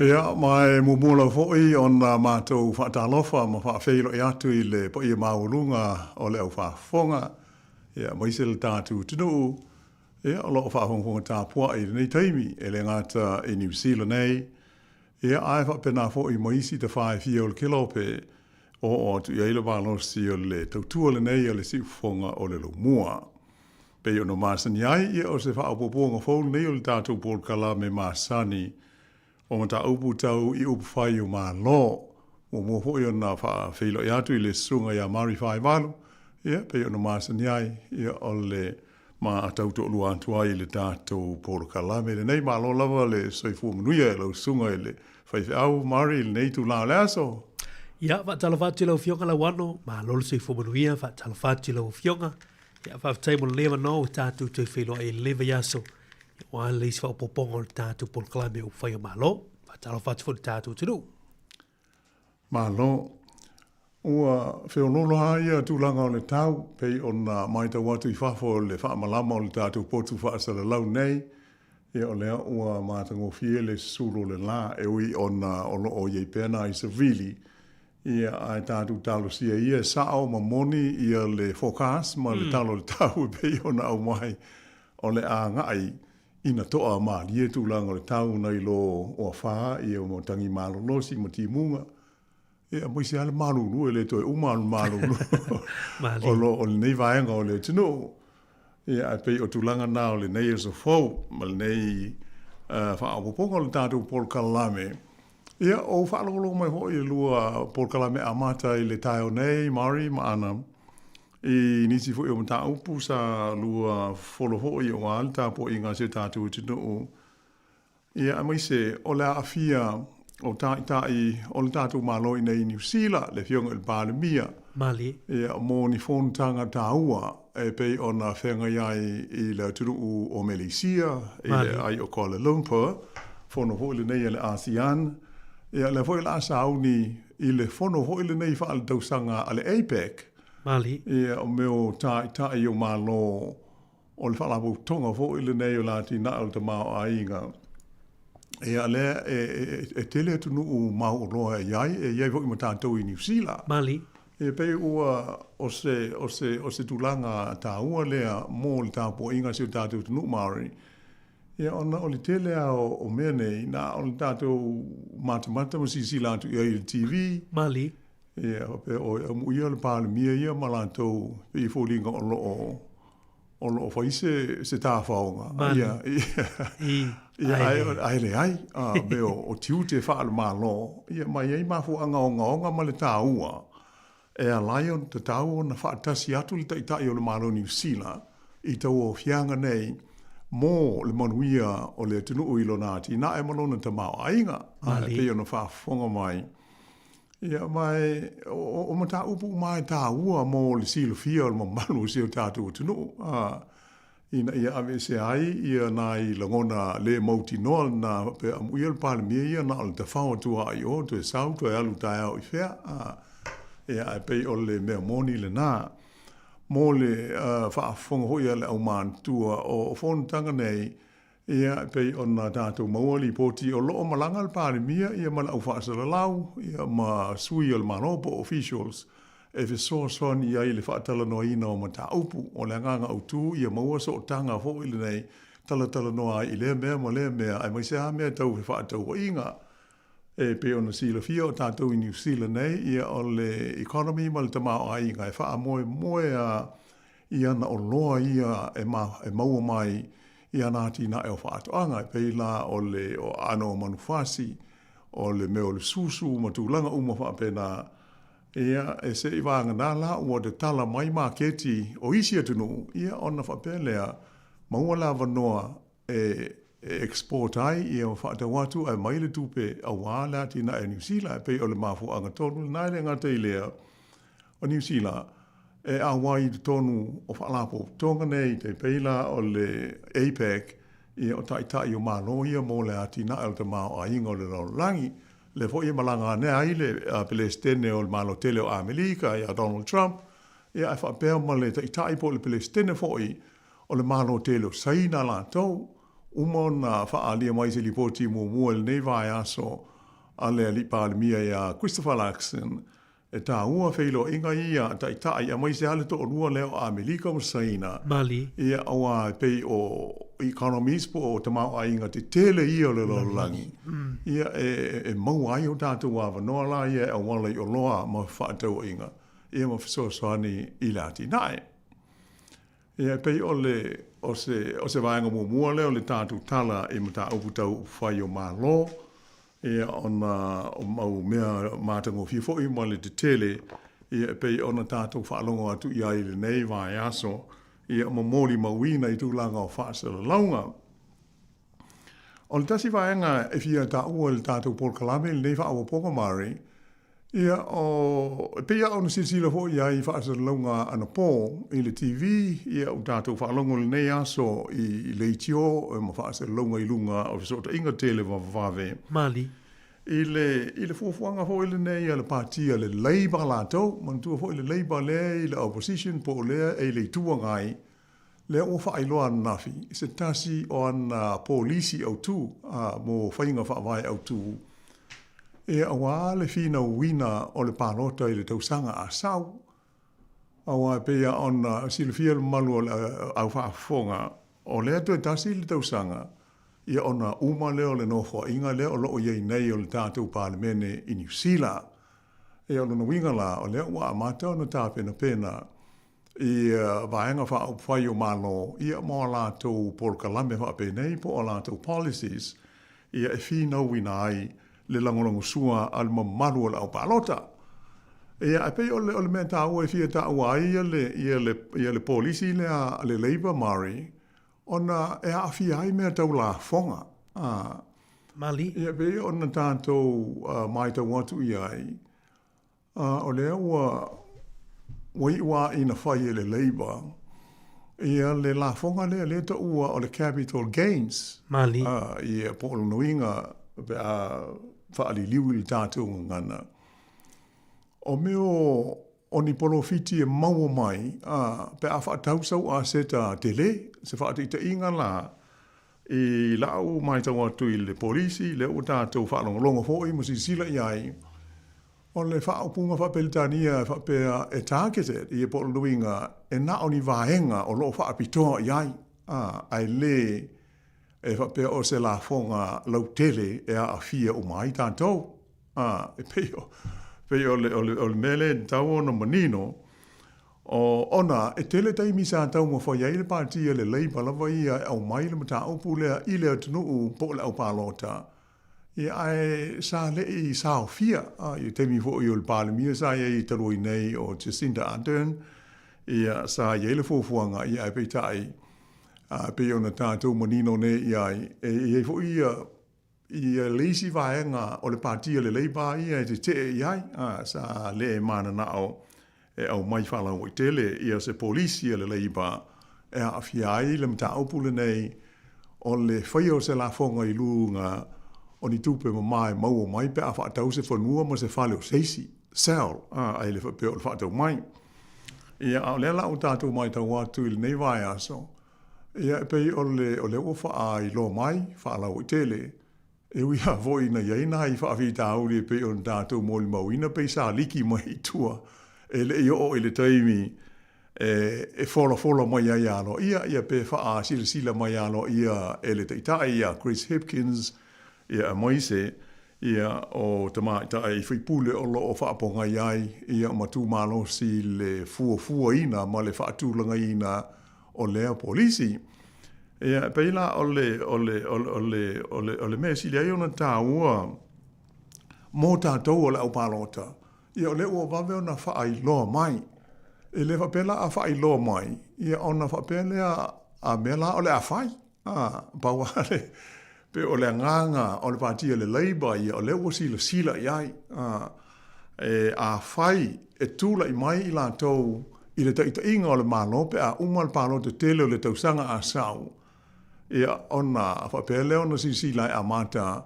Ia, ma e muamua lava foi ona matou faatalofa ma faafeiloai atu i le paia maualuga o le au faafofoga, ia, aemaise le tatou atunuu, ia, o lo o faafogafoga tapuai i lenei taimi, e le gata i Niu Sila nei, ia, ae faapena foi ma isi tafa e fia o le kelope, oo atu i ai le malosi o le tautua lenei a le siufofoga o le laumua. Pei ona masani ai, ia o se faaopoopoga fou lenei o le tatou polokalame masani o mataupu tau i upufai o Malo. Muamua foi ona faafeiloai atu i le Susuga ia Mari Faivalu, ia pei ona masani ai, ia o le ma tau toalua atu ai i le tatou polokalame lenei. Malo lava le soifua manuia i lau susuga i le faifeau Mari i lenei itula o le aso. Ia, faatalofa atu i lau Afioga Lauano, malo le soifua manuia, faatalofa atu i lau Afioga. Ia, faafetai mo lenei avanoa ua tatou toe feiloai i lenei vaiaso, aua le isi faaopoopoga o le tatou polokalame o Upufai o Malo. Faatalofa atu foi i le tatou atunuu. Malo. Ua feoloolo lava ia tulaga o le tau, pei ona matau atu i fafo o le faamalama o le tatou potu faasalalau nei, ia o lea ua matagofie le susulu o le la, e ui ona o lo o i ai pea nai savili, ia ae tatou talosia ia e sao ma moni ia le forecast ma le tala o le tau e pei ona aumai. O le agai ina toa malie tulaga o le tau nai lo o afa ia ma tagi malolosi ma timuga, ia aemaise lava le malulu e le toe uma le malulu o lo o lenei vaega o le atunuu. Ia ae pei o tulaga na o lenei aso fou ma lenei faaopoopoga o le tatou polokalame. Ia, o faalogologo mai foi i le lua polokalame amata i le taeao nei, Mari ma Ana, i nisi foi o mataupu sa lua folo foi aua le tapuaiga a si o tatou atunuu. Ia, aemaise o le aafia o taitai o le tatou Malo i inei i Niu Sila, le Afioga i le Palemia. Malie. Ia, mo ni fonotaga taua e pei ona feagai ai i le atunuu o Meleisia, i le ai o Kuala Lumpur, fono foi lenei a le ASEAN. Ia, lea foi o le a sauni i le fono foi lenei faaletausaga a le APEC. Malie. Ia, o mea o taitai o Malo O le faalapotopotoga foi lenei o le atinae o le tamaoaiga, ia lea e tele atunuu mauoloa e i ai, e i ai foi ma tatou i Niu Sila. Mali. E pei ua o se, o se, o se tulaga taua lea mo le tapuaiga a si o tatou atunuu Māori. Ia ona o le tele lava o mea nei, na o le tatou matamata ma silasila atu i ai i le TV. Mali. Ia faapea, oi, amuia le Palemia ia ma latou, pei e foliga o lo o o lo o fai se, se tafaoga. Manu. Ia, ia, ia, ae, ae leai, a, mea o, o tiute faale-Malo, ia, ma e i ai mafuaaga ogaoga ma le taua, e ala ai ona tatau ona faatasi atu le Taitai o le Malo o Niu Sila i tauaofiaga nei mo le manuia o le atunuu i lona atinae ma lona tamaoaiga, a, e pei ona faafofoga mai. Ia, ma e, o, o mataupu uma e tāua mo le silafia o le mamalu o si o tātou atunuu, a, ina ia aveesea ai ia nai lagona le mautinoa na faapea amuia le Palemia ia na o le tafao atu lava i o, toe sau toe alu taeao i fea, a, ia, ae pei o le mea moni lena. Mo le uh, faafofoga foi a le aumātua o, o fonotaga nei, Ia, e pei ona tatou maua lipoti o lo o malaga le Palemia ia ma le au faasalalau ia ma sui o le Malo po o officials e fesoasoani i ai i le faatalanoaina o mataupu. O le agaga autu ia maua sootaga foi lenei talatalanoa ai i lea mea ma lea mea aemaise lava mea tau fefaatauaiga. E pei ona silafia o tatou i Niu Sila nei, ia o le economy ma le tamaoaiga e faamoemoe lava i ana oloa ia e e maua mai i ana atinae o faatoaga, e pei la o le o aano o manufasi, o le mea o le susu ma tulaga uma faapena. Ia, e se i vagana la ua tatala mai maketi o isi atunuu, ia ona faapea lea, maua le avanoa e export ai ia ma faatau atu ae aumai le tupe aua le atinae a Niu Sila. E pei o le mafuaaga tonu lena e le gata i lea, o Niu Sila e auai i totonu o faalapotopotoga nei, tai pei la o le APEC, ia o taitai o Malo ia mo le atinae o le tamaoaiga o le lalolagi. Lea foi e malaga ane ai le Peresetene o le Malo tele o Amerika ia Donald Trump, ia ae faapea ma le taitai po o le Peresetene foi O le Malo tele o Saina latou, uma ona faaalia mai se lipoti muamua i lenei vaiaso a le Alii Palemia ia Christopher Luxon, e taua feiloaiga ia a taitai aemaise lava le toalua lea o Amerika ma Saina, Mali. ia aua e pei o economies po o tamaoaiga tetele ia o le lalolagi, ia e maua ai o tatou avanoa la ia e auala i oloa ma fefaatauaiga ia ma fesoasoani i le atinae. Ia, e pei o le, o se, o se vaega muamua lea o le tatou tala i mataupu tau upufai o Malo, ia, ona o mau mea matagofie foi ma le tetele, ia, e pei ona tatou faalogo atu i ai i lenei vaiaso, ia, ma molimauina i tulaga o faasalalauga. O le tasi vaega e fia taua i le tatou polokalame i lenei faaopoopoga Mari, Ia, o, e pei lava ona silasila foi i ai i faasalalauga anapo i le TV, ia, ua tatou faalogo i lenei aso i leitio ma faasalalauga i luga o fesootaiga televavevave. Mali. I le, i le fuafuaga foi lenei a le Pati a le Labour latou, manatua foi le Labour lea i le Opposition po o lea e i le Itu Agai, lea ua faailoa ananafi se tasi o ana polisi autu mo faiga faavae autu, ia aua le finauina o le palota i le tausaga a sau. Aua e pei lava ona silafia le mamalu o le au faafofoga, o lea toe tasi le tausaga, ia ona uma lea o le nofoaiga lea o lo o i ai nei o le tatou Palemene i Niu Sila. Ia o lona uiga la, o lea ua amata ona tapenapena i Vaega Faaupufai o Malo ia mo a latou polokalame faapenei po o a latou policies ia e finauina ai le lagolagosua a le mamalu o le aupalota. Ia ae pei o le o le mea taua e fia taua ai ia le ia le ia le polisi lea a le Labour Murray ona e aafia ai mea tau lafoga. A Mali. Ia pei ona tatou matau atu i ai, A o lea ua ua iu lava ina fai e le Labour ia le lafoga lea lea e taua o le capital gains. Mali. A, ia po o lona uiga pe a faaliliu i le tatou gagana, o mea o o ni polofiti e maua mai a, pe a faatau sau aseta tele. Se faataitaiga la, i lau matau atu i le polisi, lea ua tatou faalogologo foi ma silasila i ai, O le faaupuga faa-Peretania e faapea e targeted ia po o lona uiga e na o ni vaega o lo o faapitoa i ai, ā, ae le e faapea o se lafoga lautele e aafia uma ai tatou. Ā, e pei o, pei o le, o le, o le mea lea e tatau ona manino, o, ona e tele taimi sa taumafai ai le Pāti a le Labour lava ia e aumai le mataupu lea i le atunuu po o le aupalota, Ia, ae sa le i saofia i le taimi foi o le Palemia sa i ai talu ai nei o Jacinda Ardern, ia, sa i ai le fuafuaga, ia, ae peitai, e pei ona tatou manino nei i ai, e i ai foi ia, ia le isi vaega o le Pati a le Labour ia e tetee i ai, sa le mananao e aumai faalauaitele ia se polisi a le Leipa e aafia ai le mataupu lenei o le faia o se lafoga i luga o ni tupe mama e maua mai pe a faatau se fanua ma se fale o se isi, sell, ae le faapea o le faatau mai. Ia, a o lea la ua tatou matau atu i lenei vaiaso, ia e pei o le, o lea ua faailoa mai faalauaitele E ui lava foi ina i ai nai faafitauli e pei ona tatou molimauina pei sa liki mai i tua e le i oo i le taimi e folafola mai ai aloaia ia pe faasilasila mai aloaia e le Taitai ia Chris Hipkins ia aemaise ia o tamaitai faipule o lo o faapogai ai ia ma tu malosi le fuafuaina ma le faatulagaina o lea polisi. Ia, e pei la o le, o le, o le, o le, o le, o le mea e sili ai ona tāua mō tātou o le aupalota, ia o lea ua vave ona faailoa mai. E le faapea la a faailoa mai, ia ona faapea lea a mea la o le a fai. A, pau lava le, pei o le agaga o le pāti a le Labour ia, o lea ua silasila i ai. A, e, afai e tulai mai i latou i le taitaiga o le Malo pe a uma le palota tele o le tausaga a sau, ia, ona faapea lea ona silasila e amata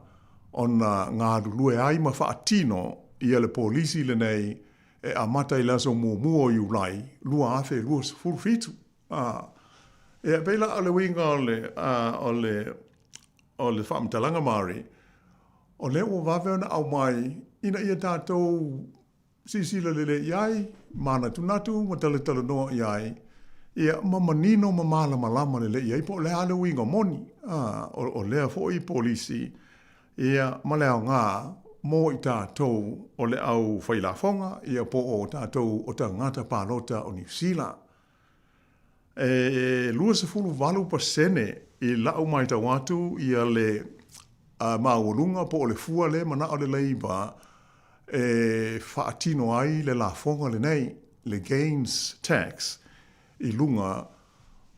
ona galulue ai ma faatino ia le polisi lenei e amata i le aso muamua o Iulai 2027. A, ia, pei la o le uiga o le, a, o le, o le faamatalaga Marie, o lea ua vave ona aumai ina ia tatou silasila lelei i ai, manatunatu ma talatalanoa i ai, ia, ma manino ma malamalama lelei i ai po o le a le uiga moni, a, o, o lea foi polisi, ia, ma le aoga mo i tatou o le au fai lafoga, ia, po o tatou o tagata palota o Niu Sila. E 28% i lau matau atu ia le maualuga po o le fua lea e manao le Labour e faatino ai le lafoga lenei, le gains tax, i luga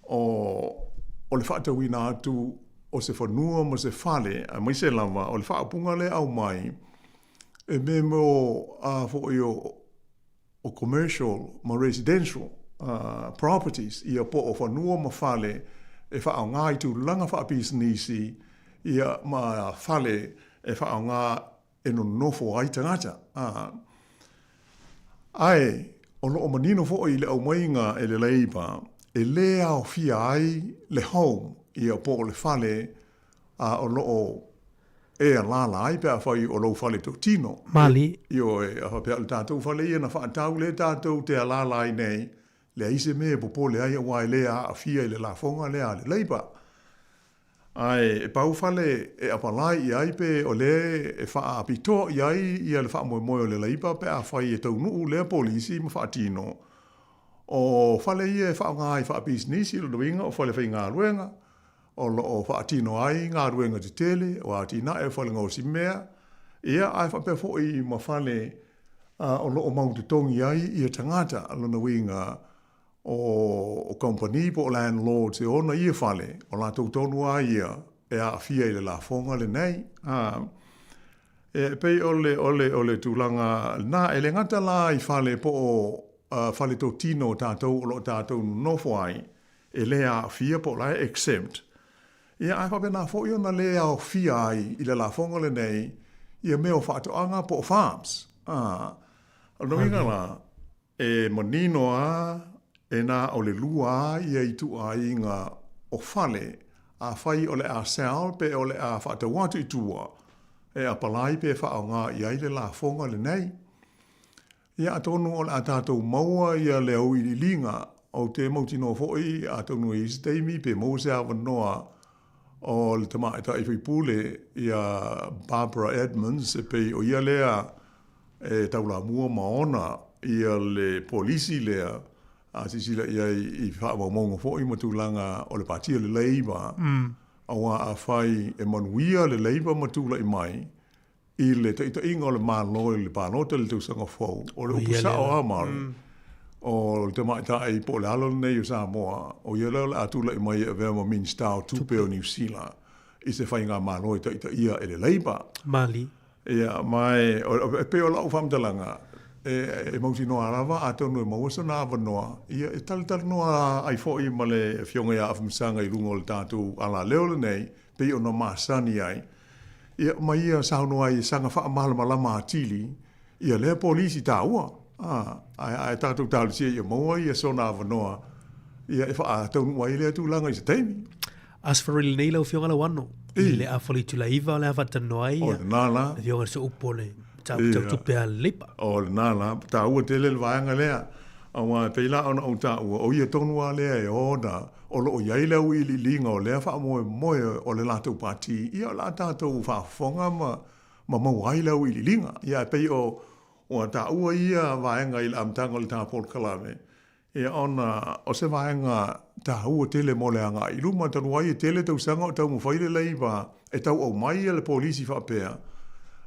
o le faatauina atu o se fanua ma se fale, aemaise lava o le faaupuga lea e aumai, e mea mo foi o o commercial ma residential properties, ia po o fanua ma fale e faaaoga i tulaga faapisinisi, ia ma fale e faaaoga e nonofo ai tagata. Ae o lo o manino foi i le aumaiga e le Labour e le aofia ai le home, ia po o le fale a o lo o e alaala ai pe afai o lou fale totino. Mali. Ioe, a faapea o le tatou fale ia na faatau lea tatou te alaala ai nei, Leai se mea e popole ai aua e le aafia i le lafoga lea a le Labour. Ae e pau fale e apalai i ai pe o lea e faaapitoa i ai ia le faamoemoe o le Labour pe afai e taunuu lea polisi ma faatino, o fale ia e faaaoga ai faapisinisi, o lona uiga o fale faigaluega, o lo o faatino ai galuega tetele, o atinae o fale gaosi mea, ia ae faapea foi ma fale o lo o mau totogi ai ia tagata, o lona uiga o kamupani po o landlords e ona ia fale, o latou tonu lava ia e aafia i le lafoga lenei. E pei o le, o le, o le tulaga lena, e le gata la i fale po o fale totino o tatou o lo o tatou nonofo ai, e le aafia po o la e exempt, ia ae faapena foi ona le aofia ai i le lafoga lenei ia mea o faatoaga po o farms. A, o lona uiga la, e manino lava e na o le lua lava ia ituaiga o fale, afai o le a sell pe o le a faatau atu i tua, e apalai pe faaaoga i ai le lafoga lenei. Ia atonu o le a tatou maua ia le auiliiliga, ou te mautinoa foi atonu e i ai se taimi pe maua se avanoa o le tamaitai faipule ia Barbara Edmonds e pei o ia lea e taulamua ma ona ia le polisi lea, a silasila i ai i faamaumauga foi ma tulaga o le Pati o le Labour, aua afai e manuia le Labour ma tulai mai, i le taitaiga o le Malo i le palota i le tausaga fou, o le upu sao lava Mari, o le tamaitai po o le alo lenei o Samoa, o ia lea o le a tulai mai e avea ma Minisita o Tupe o Niu Sila i se faigamalo e taitaia e le Labour. Mali. Ia, ma e, e pei o lau faamatalaga, e mautinoa lava atonu e maua sona avanoa, ia e talatalanoa ai foi ma le Afioga ia Afamasaga i luga o le tatou alaleo lenei, pei ona masani ai, ia, ma ia saunoa ai e saga faamalamalama atili ia lea polisi taua, a, ae, ae tatou talosia ia maua ia sona avanoa, ia e faataunuu ai lea tulaga i se taimi. As for lenei lau Afioga Lauano, i le afa o le itula 9 o le a faatalanoa ai O lena la. le Afioga i le Sooupu o le mataupu tau tupe a le Leipa. O lena la, taua tele le vaega lea, aua e pei la ona ou taua, o ia tonu lava lea e ona o lo o i ai le auiliiliga o lea faamoemoe o le latou pati, ia o le a tatou faafofoga ma ma maua ai le auiliiliga. Ia ae pei o ua taua ia vaega i le amataga o le ta polokalame, ia ona o se vaega taua tele mo le agai i luma, talu ai e tele tausaga o taumafai le Labour e tau aumai le polisi faapea,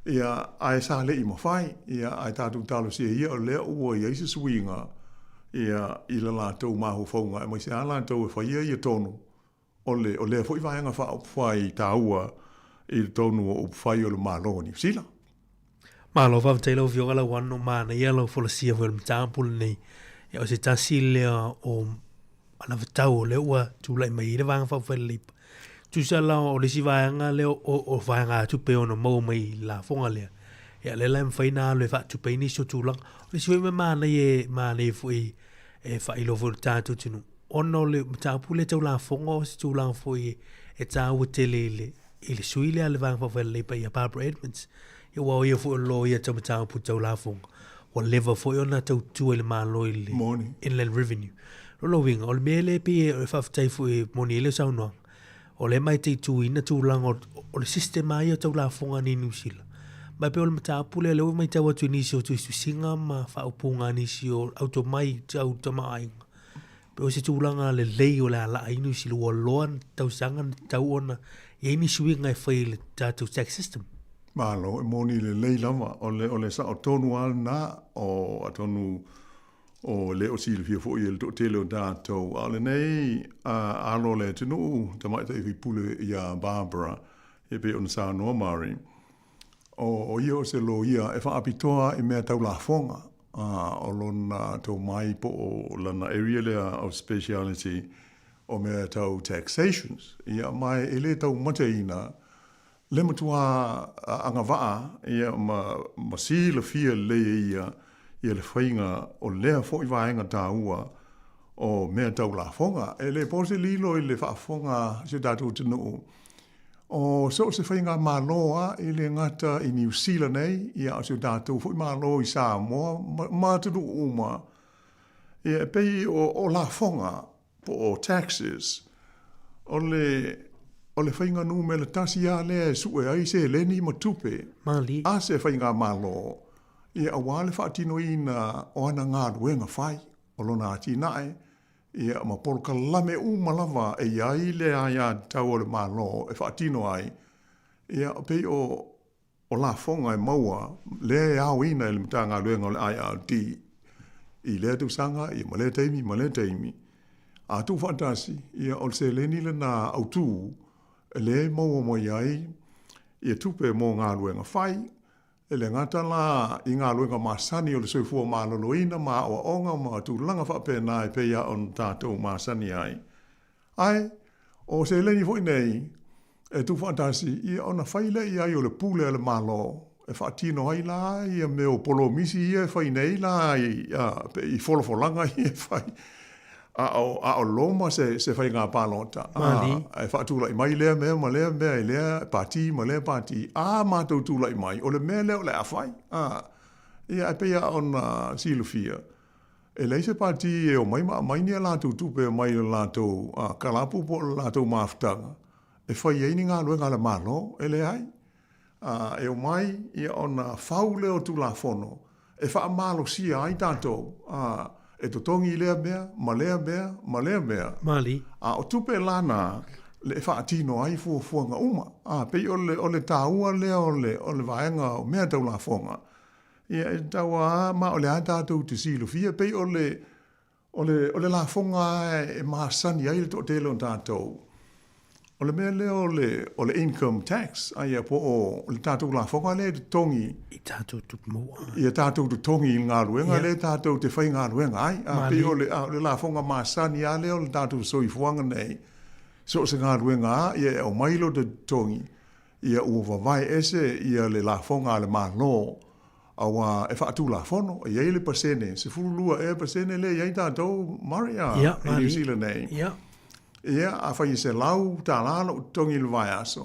ia ae sa le i mafai, ia ae tatou talosia ia o lea ua i ai se suiga ia i le latou mafaufauga aemaise lava latou e faia ia tonu o le o lea foi vaega faaupufai taua i totonu o upufai o le Malo o Niu Sila. Malo faafetai lau Afioga Lauano, manaia lau folasia foi o le mataupu lenei. Ia o se tasi lea o anavatau o lea ua tulai mai ai le Vaega Faaupufai a le Leipa. Tusa la o le isi vaega lea o vaegatupe e ono maua mai i le lafoga lea, ia lea la e mafai ona alu e faatupe ai nisi o tulaga. O le isi foi mea manaia e manaia foi e faailoa foi i le tatou atunuu, ona o le mataupu lea tau lafoga o se tulaga foi e taua tele i le i le sui lea a le Vaega Faaupufai a le Leipa ia Barbara Edmonds. Ia aua o ia foi o le loia tau mataupu tau lafoga, ua leva foi ona tautua i le Malo i le Moni. Inland Revenue. O lona uiga, o le mea lea e pei e faafetai foi e moni ai le saunoaga, o lea e mataituina tulaga o, o le system lava ia tau lafoga nei i Niu Sila. Ma e pei o le mataupu lea, lea ua matau atu i nisi o tusitusiga ma faaupuga a nisi o au tomai tau tamaoaiga, pei o se tulaga lelei o le a laa ai Niu Sila, ua loa tausaga na tatau ona i ai ni suiga e fai i le tatou tax system. Malo, e moni lelei lava, o le, o le sao tonu lava lena, o, atonu o le o silafia foi e le toatele o tatou, a o lenei alo o le atunuu, tamaitai faipule ia Barbara, e pei ona saunoa Mari, o ia o se loia e faapitoa i mea tau lafoga, o lona tomai po o lana area lea of speciality o mea tau taxations, ia ma e le taumateina le matua agavaa ia ma, ma silafia lelei e ia ia le faiga o lea foi vaega taua o mea tau lafoga. E le po se lilo i le faafofoga a si o tatou atunuu, o so o se faigamalo lava e le gata i Niu Sila nei, ia a o si o tatou foi Malo i Samoa ma, ma atunuu uma. Ia, e pei o, o lafoga, po o taxes, o le, o le faiga numera tasi lava lea e sue ai seleni ma tupe Malie. a se faigamalo, ia, aua le faatinoina o ana galuega fai, o lona atinae, ia, ma polokalame uma lava e i ai le aiatatau a le Malo e faatino ai, ia, pei o, o lafoga e maua lea e aoina e le Matagaluega o le IRD i lea tausaga ia ma lea taimi ma lea taimi. A tuufaatasi, ia o le seleni lena autu lea e maua mai ai ia tupe mo galuega fai, e le gata la i galuega masani o le soifua maloloina ma aoaoga ma tulaga faapena e pei lava ona tatou masani ai, Ae, o seleni foi nei e tuufaatasi, ia ona fai lea i ai o le pule a le Malo e faatino ai la ia mea o polomisi ia e fai nei la i, a, i folafolaga ia e fai. A o, a o loma se, se faiga palota, a, e faatulai mai lea mea ma lea mea i lea pati ma lea pati, a matou tulai mai, o le mea lea o le a fai. A, ia e pei lava ona silafia, E leai se pati e omai ma aumai ni a latou tupe mai le latou kalapu po o le latou mafutaga e fai ai ni galuega a le Malo, e leai. E omai ia ona fau lea o Tulafono e faamalosia ai tatou e totogi lea mea ma lea mea ma lea mea. Malie. A o tupe la na e faatino ai fuafuaga uma. Pei o le taua lea o le vaega o mea tau lafoga. Ia, e tatau lava, ma o lea tatou te silafia, pei o le, o le, o le lafoga lava e masani ai le toatele o tatou. O le mea lea o le, o le income tax, a ia, po o le tatou lafoga lea e totogi. I tatou tupe maua. I a tatou totogi i le galuega lea tatou te faigaluega ai. A, pei o le, a, o le lafoga masani lava lea o le tatou soifuaga nei, so o se galuega lava, ia e aumai lota totogi, Ia ua vavae ese ia le lafoga a le Malo aua e faatulafono, e i ai le pasene, 12 ea pasene lea e i ai tatou Murray a, Ia, i New Zealand nei. Ia. Ia, afai e $100 lou totogi i le vaiaso,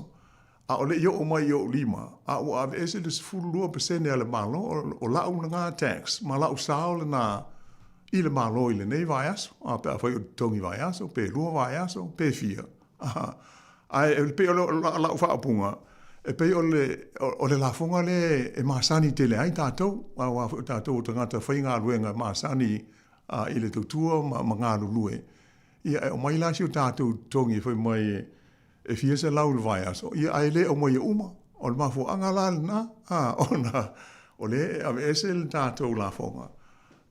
a o le i oo mai i ou lima, a ua aveese le 12% a le Malo, o lau lena tax ma lau sao lena i le Malo i lenei vaiaso, a pe afai o totogi vaiaso, pe lua vaiaso, pe fia. Ae e pei o lau faaupuga, e pei o le, o le lafoga lea e masani tele ai tatou, aua foi o tatou o tagata faigaluega e masani i le tautua ma galulue. Ia e aumai la si o tatou totogi fai mai e fia selau i le vaiaso, ia ae le aumaia uma. O le mafuaaga la lena, ona o lea e aveese le tatou lafoga.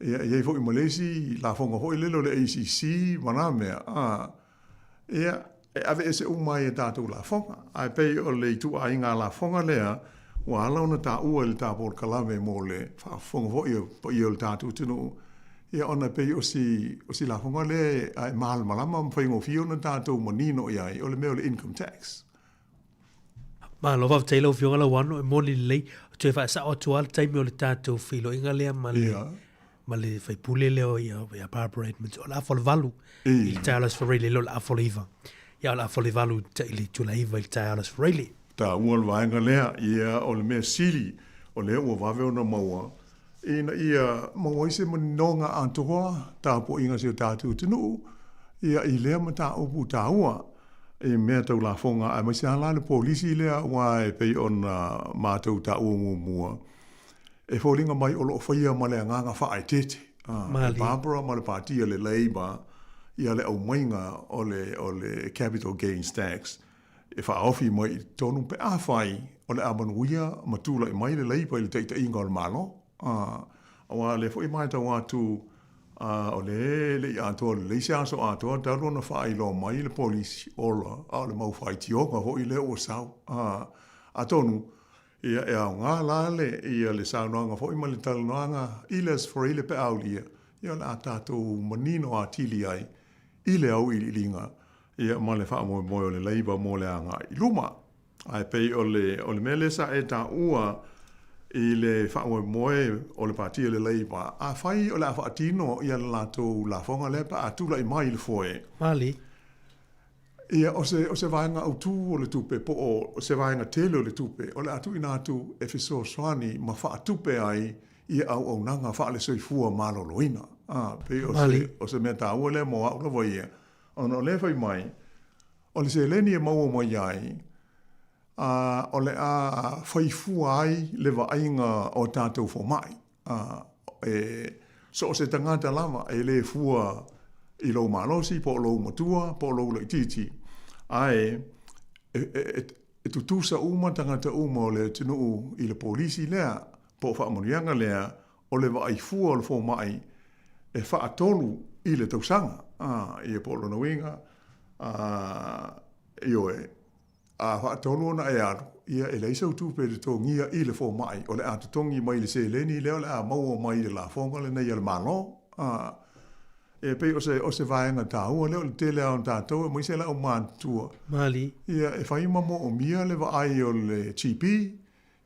Ia e i ai foi ma le isi lafoga foi lele o le ACC ma na mea, Ia, e aveese uma ai e tatou lafoga. Ae pei o le ituaiga lafoga lea ua ala ona taua i le ta polokalame mo le faafofoga foi o paia o le tatou atunuu, ia ona e pei o si, o si lafoga lea e malamalama ma faigofie ona tatou manino i ai, o le mea o le income tax. Malo faafetai lau Afioga Lauano, e moni lelei. Toe faasao atu lava le taimi o le tatou feiloaiga lea ma le, yeah. ma le faipule lea o ia, ia Barbara Edmonds. O le afa o le valu i le taeao o le Aso Faraile, le o le afa o le iva. Ia o le afa o le valu i le itula iva i le taeao o le Aso Faraile. Taua le vaega lea, ia o le mea sili o lea ua vave ona maua, ina ia maua ai se maninoga atoa tapuaiga a si o tatou atunuu ia i lea mataupu taua i mea tau lafoga aemaise lava la le polisi lea aua e pei ona matou taua muamua e foliga mai o lo o faia ma le agaga faaeteete e Barbara ma le Pati a le Labour ia le aumaiga o le o le capital gains tax e faaofi mai i totonu pe afai o le a manuia ma tulai mai le Labour i le taitaiga o le Malo. Aua o lea foi e matau atu o lea e le i atoa lelei se aso atoa talu ona faailoa mai le polisi ola, a o le mau faitioga foi lea ua sau. Atonu, ia, e aoga la le, ia, le saunoaga foi ma le talanoaga i le Aso Faraile pe a aulia, ia o le a tatou manino atili ai i le auiliiliga ia ma le faamoemoe o le Labour mo le agai i luma. Ae pei o le, o le mea lea sa e taua i le faamoemoe o le Pati o le Labour, afai o le a faatino ia le latou lafoga lea pe a tulai mai i le foe. Mali. Ia, o se, o se vaega autū o le tupe, po o se vaega tele o le tupe, o le a tuuina atu e fesoasoani ma faatupe ai ia auaunaga faale-soifua maloloina. A, pei o se, o se mea tāua lea mo au lava ia, ona o lea e fai mai, o le seleni e maua mai ai, a, o le a fai fua ai le vaaiga o tatou fomai. A, e, so o se tagata lava e le fua i lou malosi po o lou matua po o lou laitiiti, ae e, e, e, e tutusa uma tagata uma o le atunuu i le polisi lea po o faamanuiaga lea o le vaai fua o le fomai e faatolu i le tausaga. A, ia po o lona uiga, a, ioe, a faatolu ona e alu, ia e leai sau tupe e totogia i le fomai, o le a totogi mai le seleni lea o le a maua mai i le lafoga lenei a le Malo. A, e pei o se, o se vaega taua lea o le tele lava o tatou aemaise le aumatutua. Mali. Ia, e fai ma moomia le vaai o le GP,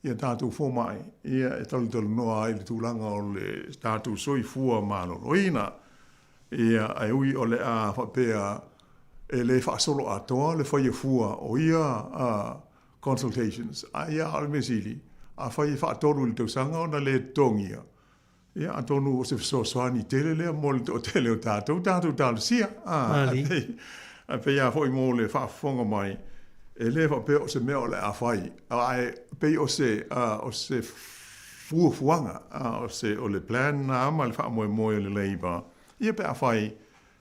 ia tatou fomai, ia e talatalanoa ai i le tulaga o le tatou soifua maloloina. Ia, ae ui o le a faapea e le faasolo atoa le faia fua o ia consultations, ae ia o le mea sili, afai e faatolu i le tausaga ona le totogia, Ia, atonu o se fesoasoani tele lea mo le toatele o tatou, tatou talosia. Ae pei lava foi mo le faafofoga mai, e le faapea o se mea o le a fai, ae pei o se, o se fuafuaga, o se, o le plan lena ma le faamoemoe o le Labour, ia pe afai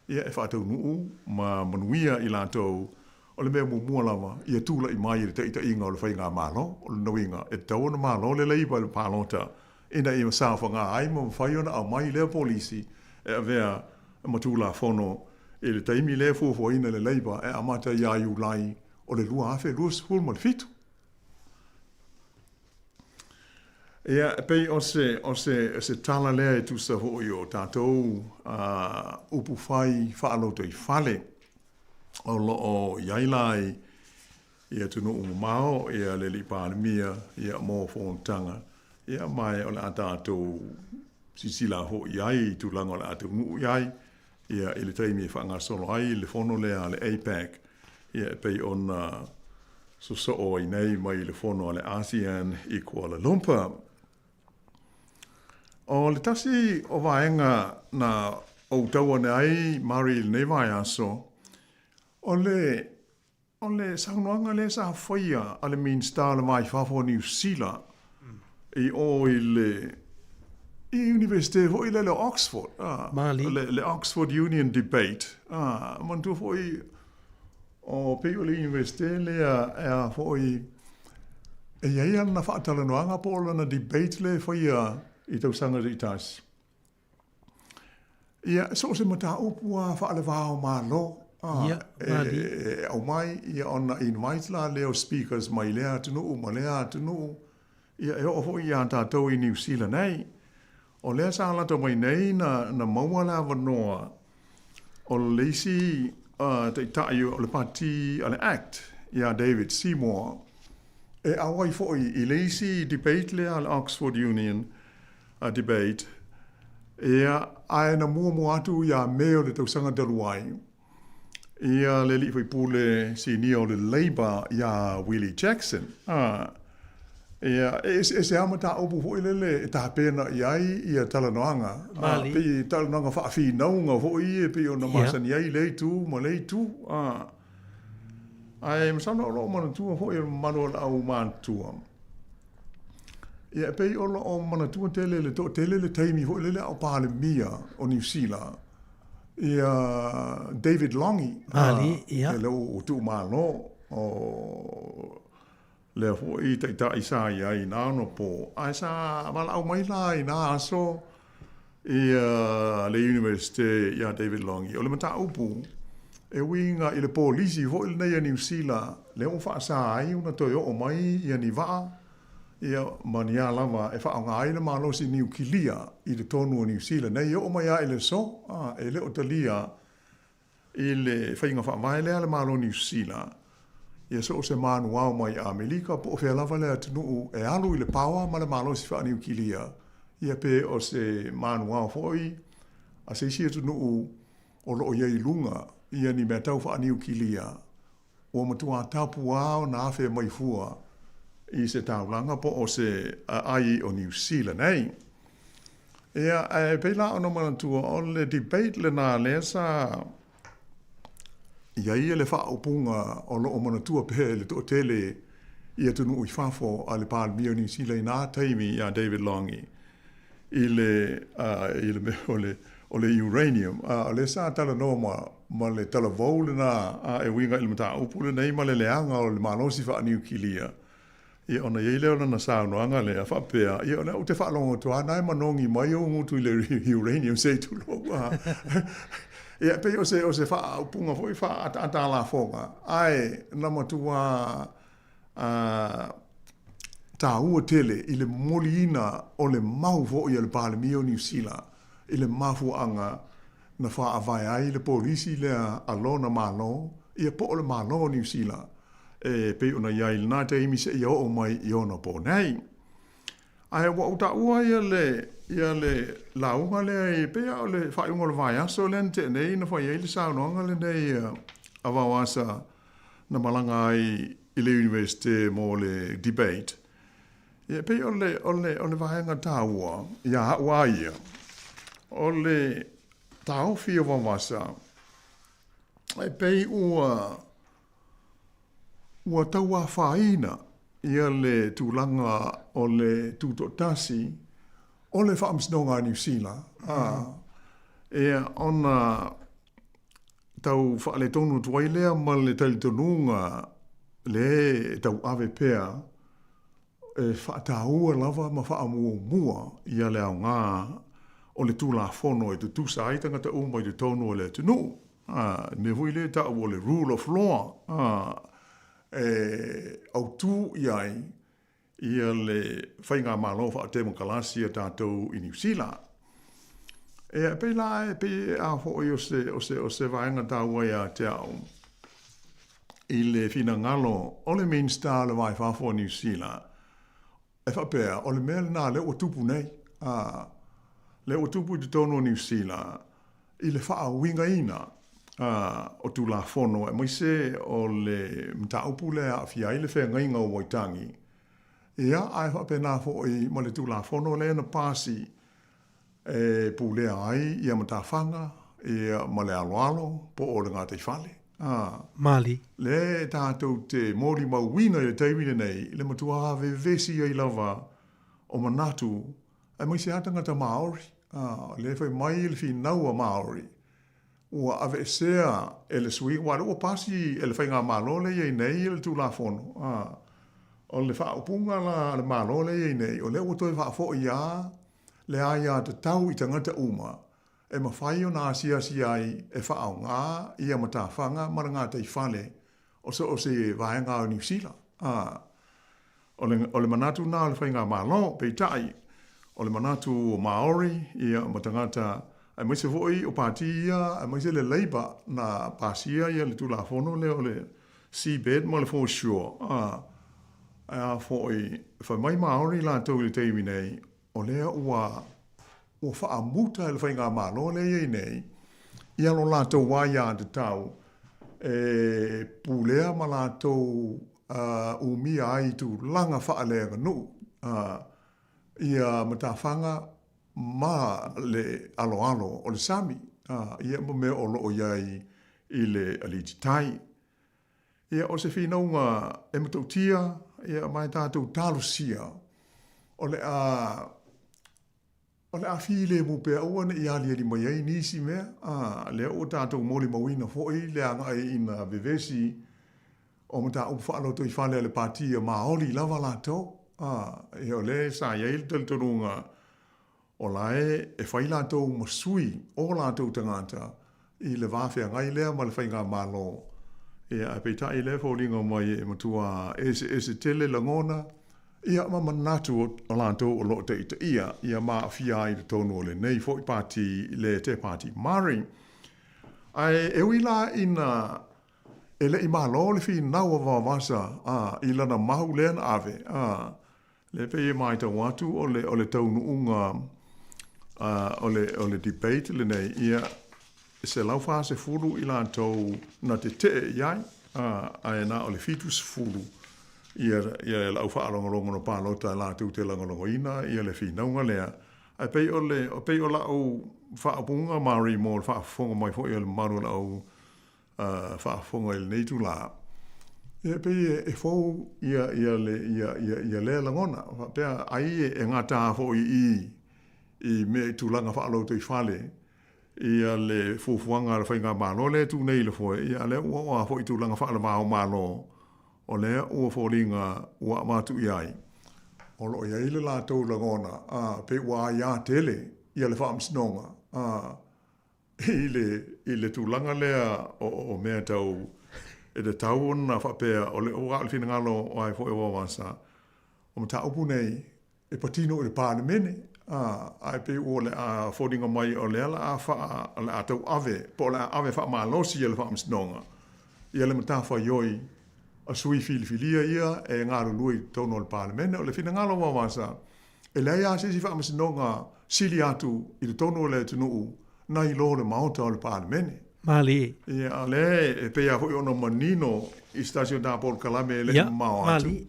ia e faataunuu ma manuia i latou, o le mea muamua lava ia tulai mai i le taitaiga o le faigamalo. O lona uiga, e tatau ona malo le Labour i le palota ina ia saofaga ai ma mafai ona aumai lea polisi e avea ma Tulafono i le taimi lea e fuafuaina e le Labour e amata ia Iulai o le 2027. Ia, e pei o se, o se, o se tala lea e tusa foi o tatou upu fai faalotoifale o lo o i ai la i, i atunuu mamao, ia le Alii Palemia, ia mo fonotaga, ia ma o le a tatou silasila foi i ai i tulaga o le a taunuu i ai, ia i le taimi e faagasolo ai le fono lea a le APEC, ia e pei ona sosoo ai nei mai le fono a le ASEAN i Kuala Lumpur. O le tasi o vaega na ou tau ane ai Mari i lenei vaiaso, o le O le saunoaga lea sa faia a le Minisita o le Va i Fafo o Niu Sila i o i le i Iunivesite foi lele o Oxford, Mali. Le Oxford Union Debate. Manatua foi o pei o le Iunivesite lea e a foi e i ai lana faatalanoaga po o lana debate lea e faia i tausaga taitasi. Ia, so o se mataupu lava faale-va-o-Malo, Ia, mali. e aumai, ia ona invite la lea o speakers mai lea atunuu ma lea atunuu, ia e oo foi ia tatou i Niu Sila nei. O lea sa lata mai nei na, na maua le avanoa o le isi taitai o le pati a le act, ia David Seymour, e auai foi i le isi debate lea a le Oxford Union, a debate, ia, ae na muamua atu ia Me o le tausaga talu ai, ia le alii faipule sinia o le Labour ia Willie Jackson. A, ia, e eseese lava mataupu foi lele e tapena i ai ia talanoaga. A, pei talanoaga faafinauga foi ia e pei ona masani ai lea itu ma lea itu. A, ae masalo o lo o manatua foi e le mamalu o le aumatutua, Ia, e pei o lo o manatua tele le toatele le taimi foi lele a o Palemia o Niu Sila, ia David Lange, Ali, ia. E lea ua tuumalo, o lea foi taitai sa i ai i na onapo, ae sa valaau mai la i na aso ia le Iunivesite ia David Lange. O le mataupu, e uiga i le polisi foi lenei a Niu Sila, lea ua faasa ai ona toe oo mai ia ni vaa, ia, ma ni a lava e faaaoga ai le malosi niukilia i totonu o Niu Sila nei, e oo mai lava i le aso, e le o talia I le faiga faavae lea a le Malo o Niu Sila, ia so o se manuao mai Amerika po o fea lava le atunuu e alu i le paoa ma le malosi faaniukilia, ia pe o se manuao foi a se isi atunuu o lo o i ai i luga ia ni mea tau faaniukilia, ua matua tapu lava ona afe mai fua i se taulaga po o se ai o Niu Sila nei. Ia, ae pei la ona manatua o le debate lena lea sa i ai le faaupuga o lo o manatua pea e le toatele i atunuu i fafo a le Palemia o Niu Sila i na taimi ia David Long i le, i le mea o le, o le uranium. O lea sa talanoa ma, ma le talavou lena e uiga i le mataupu lenei ma le leaga o le malosi faaniukilia. Ia ona i ai lea o lana saunoaga lea faapea, ia o lea ou te faalogo atu lava na e manogi mai ou gutu i le uranium se i tulou. Ia pei o se, o se faaupuga foi faaataata a lafoga, ae na matua taua tele i le momoliina o le mau foi a le Palemia o Niu Sila i le mafuaaga na faavae ai le polisi lea a lona Malo, ia po o le Malo o Niu Sila e pei ona i ai i lena taimi seia oo mai i ona po nei. Ae ua ou taua ia le, ia le lauga lea e pei lava o le faaiuga o le vaiaso lea na tea nei na fai ai le saunoaga lenei a Vaoasa na malaga ai i le Universite mo le debate. Ia e pei o le, o le, o le vaega taua ia au a ia, o le taofi o Vaoasa, e pei ua, Ua tauafaina ia le tulaga o le tutoatasi o le Faamasinoga a Niu Sila, ā, ia, ona tau faaletonu atu ai lea ma le talitonuga lea e tauave pea e faataua lava ma faamuamua ia le aoga o le Tulafono e tutusa ai tagata uma i totonu o le atunuu. A, le mea foi lea e tau o le rule of law, a, e autū i ai ia le faigamalo faatemokalasi a tatou i Niu Sila. Ia, e pei la, e pei a foi o se, o se, o se vaega taua ia te au i le finagalo o le Minista o le Va i Fafo o Niu Sila, e faapea, o le mea lena lea ua tupu nei, ā, lea ua tupu i totonu o Niu Sila i le faauigaina o Tulafono aemaise o le mataupu lea e aafia ai le feagaiga o Waitangi, ia, ae faapena foi ma le Tulafono lea na pasi e pulea ai ia matafaga ia ma le aloalo po o le gataifale. A. Mali. Lea e tatou te molimauina i le taimi lenei le matua vevesi ai lava o manatu aemaise lava tagata Māori. A, lea e fai mai le finau a Māori ua aveesea e le suiga, aua o lea ua pasi e le Faigamalo lea e i ai nei le Tulafono, a, o le faaupuga la a le Malo lea e i ai nei, o lea ua toe faafoi lava le aiatatau i tagata uma e mafai ona asiasi ai e faaaoga ia matafaga ma le gataifale o so o se vaega o Niu Sila. A, o le, o le manatu lena o le Faigamalo, peitai, o le manatu o Māori ia, ma tagata, aemaise foi o pati ia, aemaise le Labour na pasia ia le Tulafono lea o le Seabed ma le Foreshore. A, a foi, fai mai Māori latou i le taimi nei, o lea ua ua faamuta e le Faigamalo lea e i ai nei ia lo latou aiatatau e pulea ma latou umia ai i tulaga faaleaganuu ia matafaga ma le aloalo o le sami ia ma mea o lo o i ai i le aliti tai. Ia, o se finauga e matautia, ia, ma e tatou talosia, o le a, o le a filemu pea aua ne i aliali mai ai nisi mea, a, lea ua tatou molimauina foi le agai ina vevesi o mataupu faalotoifale a le Pati a Māori lava latou, a, ia, o lea sa i ai le talitonuga O la e fai latou ma sui o latou tagata i le va feagai lea ma le faigamalo, ia, ae peitai lea e foliga mai e matua eseese tele lagona, ia, ma manatu o latou o lo o taitaia, ia, ma aafia ai i totonu o lenei foi pati, le Te Pāti Māori. Ae e ui la ina e le i malo le finau a Vaovasa, a, i lana mahu lea na ave, a, Lea pei e matau atu o le, o le taunuuga o le, o le debate lenei, ia, e 140 i latou na tetee i ai, ae na o le 70 ia, ia le au faalogologo na palota latou te lagolagoina ia le finauga lea. Ae pei o le, pei o la'u faaupuga Marie mo le faafofoga mai foi a le mamalu o le au faafofoga i lenei itulā, ia e pei e fou ia, ia, le, ia, ia, ia lea lagona, faapea ai e gata foi i i i mea i tulaga faalotoifale ia le fuafuaga a le faigamalo lea e tu nei i le foe, ia a lea ua oo lava foi i tulaga faale-va o Malo, o lea ua foliga ua avatu i ai, o lo o i ai le latou lagona, a, pei ua aia tele ia le Faamasinoga, a, i le, i le tulaga lea o, o mea tau e tatau ona faapea, o le, aua o le finagalo o ai foi o Vaovasa, o mataupu nei, e patino i le Palemene, ā, ae pei ua o le a foliga mai o lea la a faa, o le a tauave, po o le a ave faamalosi e le Faamasinoga ia le matafaioi a sui filifilia ia e galulue i totonu o le Palemene. O le finagalo o Vaovasa, e leai lava se isi Faamasinoga sili atu i totonu o le atunuu nai lo le Maota o le Palemene. Malie. Ia, o lea e pei lava foi ona manino i se tasi o na polokalame e le i mamao atu. Malie.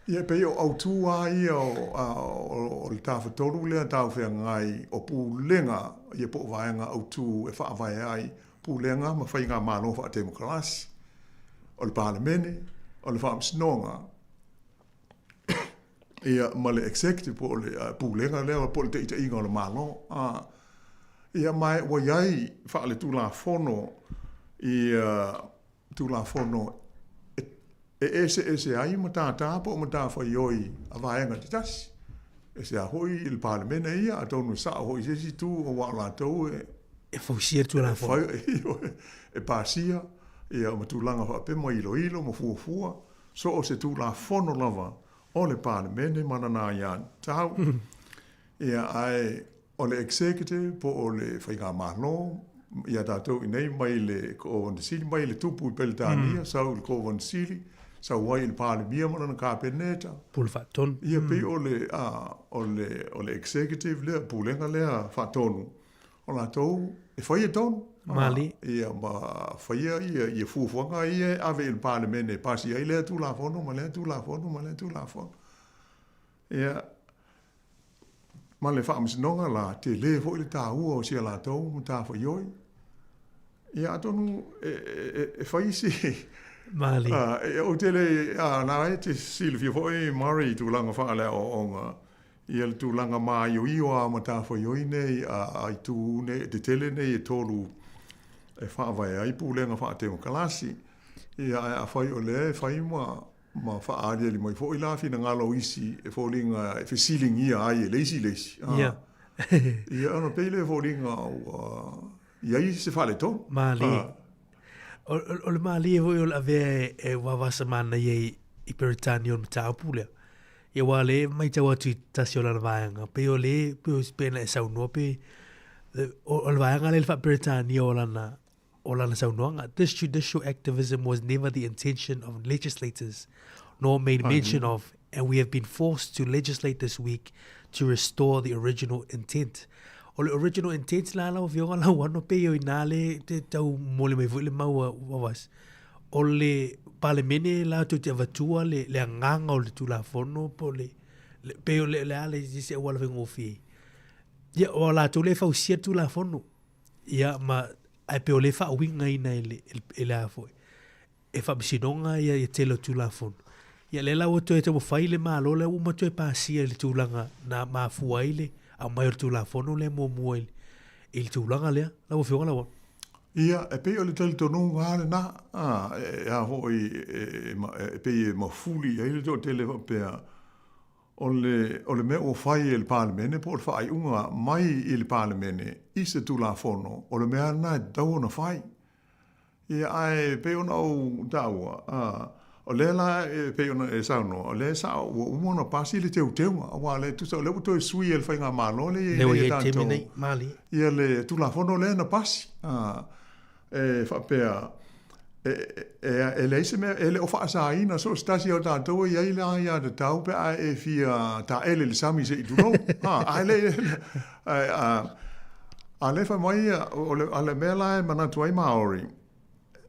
Ia, e pei o autu lava ia o le Tafatolu lea taufeagai o Pulega, ia po o vaega autu e faavae ai Pulega ma Faigamalo faatemokarasi, o le Palemene, o le Faamasinoga, ia, ma le Executive po o le Pulega lea po o le taitaiga o le Malo. Ia, ma ua i ai faaletulafono ia Tulafono e eseese ai matata po o matafaioi a vaega tetasi. E ese lava foi i le Palemene ia, atonu e sao foi i se isi itu aua o latou e E fausia le Tulafono. E pasia ia ma tulaga faapea ma iloilo ma fuafua so o se Tulafono lava o le Palemene ma lana aiatatau. Ia, ae o le Executive po o le Faigamalo ia tatou i nei mai le Kovana Sili, mai le tupu i Peretania, sau i le Kovana Sili, sau ai i le Palemia ma lana Kapeneta. Pule Faatonu. Ia, pei o le, a, o le, o le Executive lea, Pulega lea Faatonu, o latou e faia tonu. Malie. Ia, ma faia ia, ia fuafuaga ia e ave i le Palemene e pasi ai lea Tulafono ma lea Tulafono ma lea Tulafono. Ia, ma le Faamasinoga la, tele foi le taua o si a latou matafaioi. Ia, atonu e, e, e fai si... Malie. E, ou te le, a, na e te silafia foi, Murray, i tulaga faaleaoaoga, ia le tulaga māioio a matafaioi nei a, a itu nei, tetele nei e tolu e faavae ai pulega faatemokalasi. Ia, ae afai o lea e fai ma ma faaaliali mai foi la finagalo o isi e foliga e fesiligia ai e le isi i le isi. Ia. Ia, ona pei lea e foliga ua i ai se faaletonu. Malie. O le malie foi o le avea e Vaovasa manaia i Peretania o le mataupu lea. Ia aua o lea e matau atu i tasi o lana vaega, pei o lea, pei ona e saunoa pe, o le vaega lea i le faa-Peretania o lana, o lana saunoaga, This judicial activism was never the intention of legislators, nor made mention of, and we have been forced to legislate this week to restore the original intent. O le original intent la lau Afioga Lauano pei o inā le te tau momoli mai foi le mau a Vavas. O le Palemene latou te avatua le, le agaga o le Tulafono po o le, le pei o le, le a le se auala faigofie. Ia, o latou le fausia le Tulafono. Ia, ma, ae pei o lea e faauigaina e le, e le a foi, e Faamasinoga ia, ia tele o Tulafono. Ia, lea la ua toe taumafai le Malo lea ua uma toe pasia i le tulaga na mafua ai le aumai o le Tulafono lea muamua i, i le tulaga lea. Lau Afioga Lauano. Ia, e pei o le talitonuga lava lena, a, e a foi, e, e, e pei e mafuli i ai le toatele faapea, O le, o le mea ua fai e le Palemene po o le faaiuga mai i le Palemene i se Tulafono, o le mea lena e tatau ona fai. Ia, ae pei ona ou taua, a, o lea la e pei ona e saunoa, o lea e sao ua uma ona pasi le teuteuga, aua o lea e tusa o lea ua toe sui e le Faigamalo lea e i ai nei a tatou, ia le Tulafono lea na pasi. A, e faapea, e, e, e leai se mea, e le o faasaina so o se tasi o tatou e i ai le aiatatau pe a e fia taele i le sami se i tulou. Ha, ae le, a, a, a le fai mai ia, o le, a le mea la e manatu ai Māori,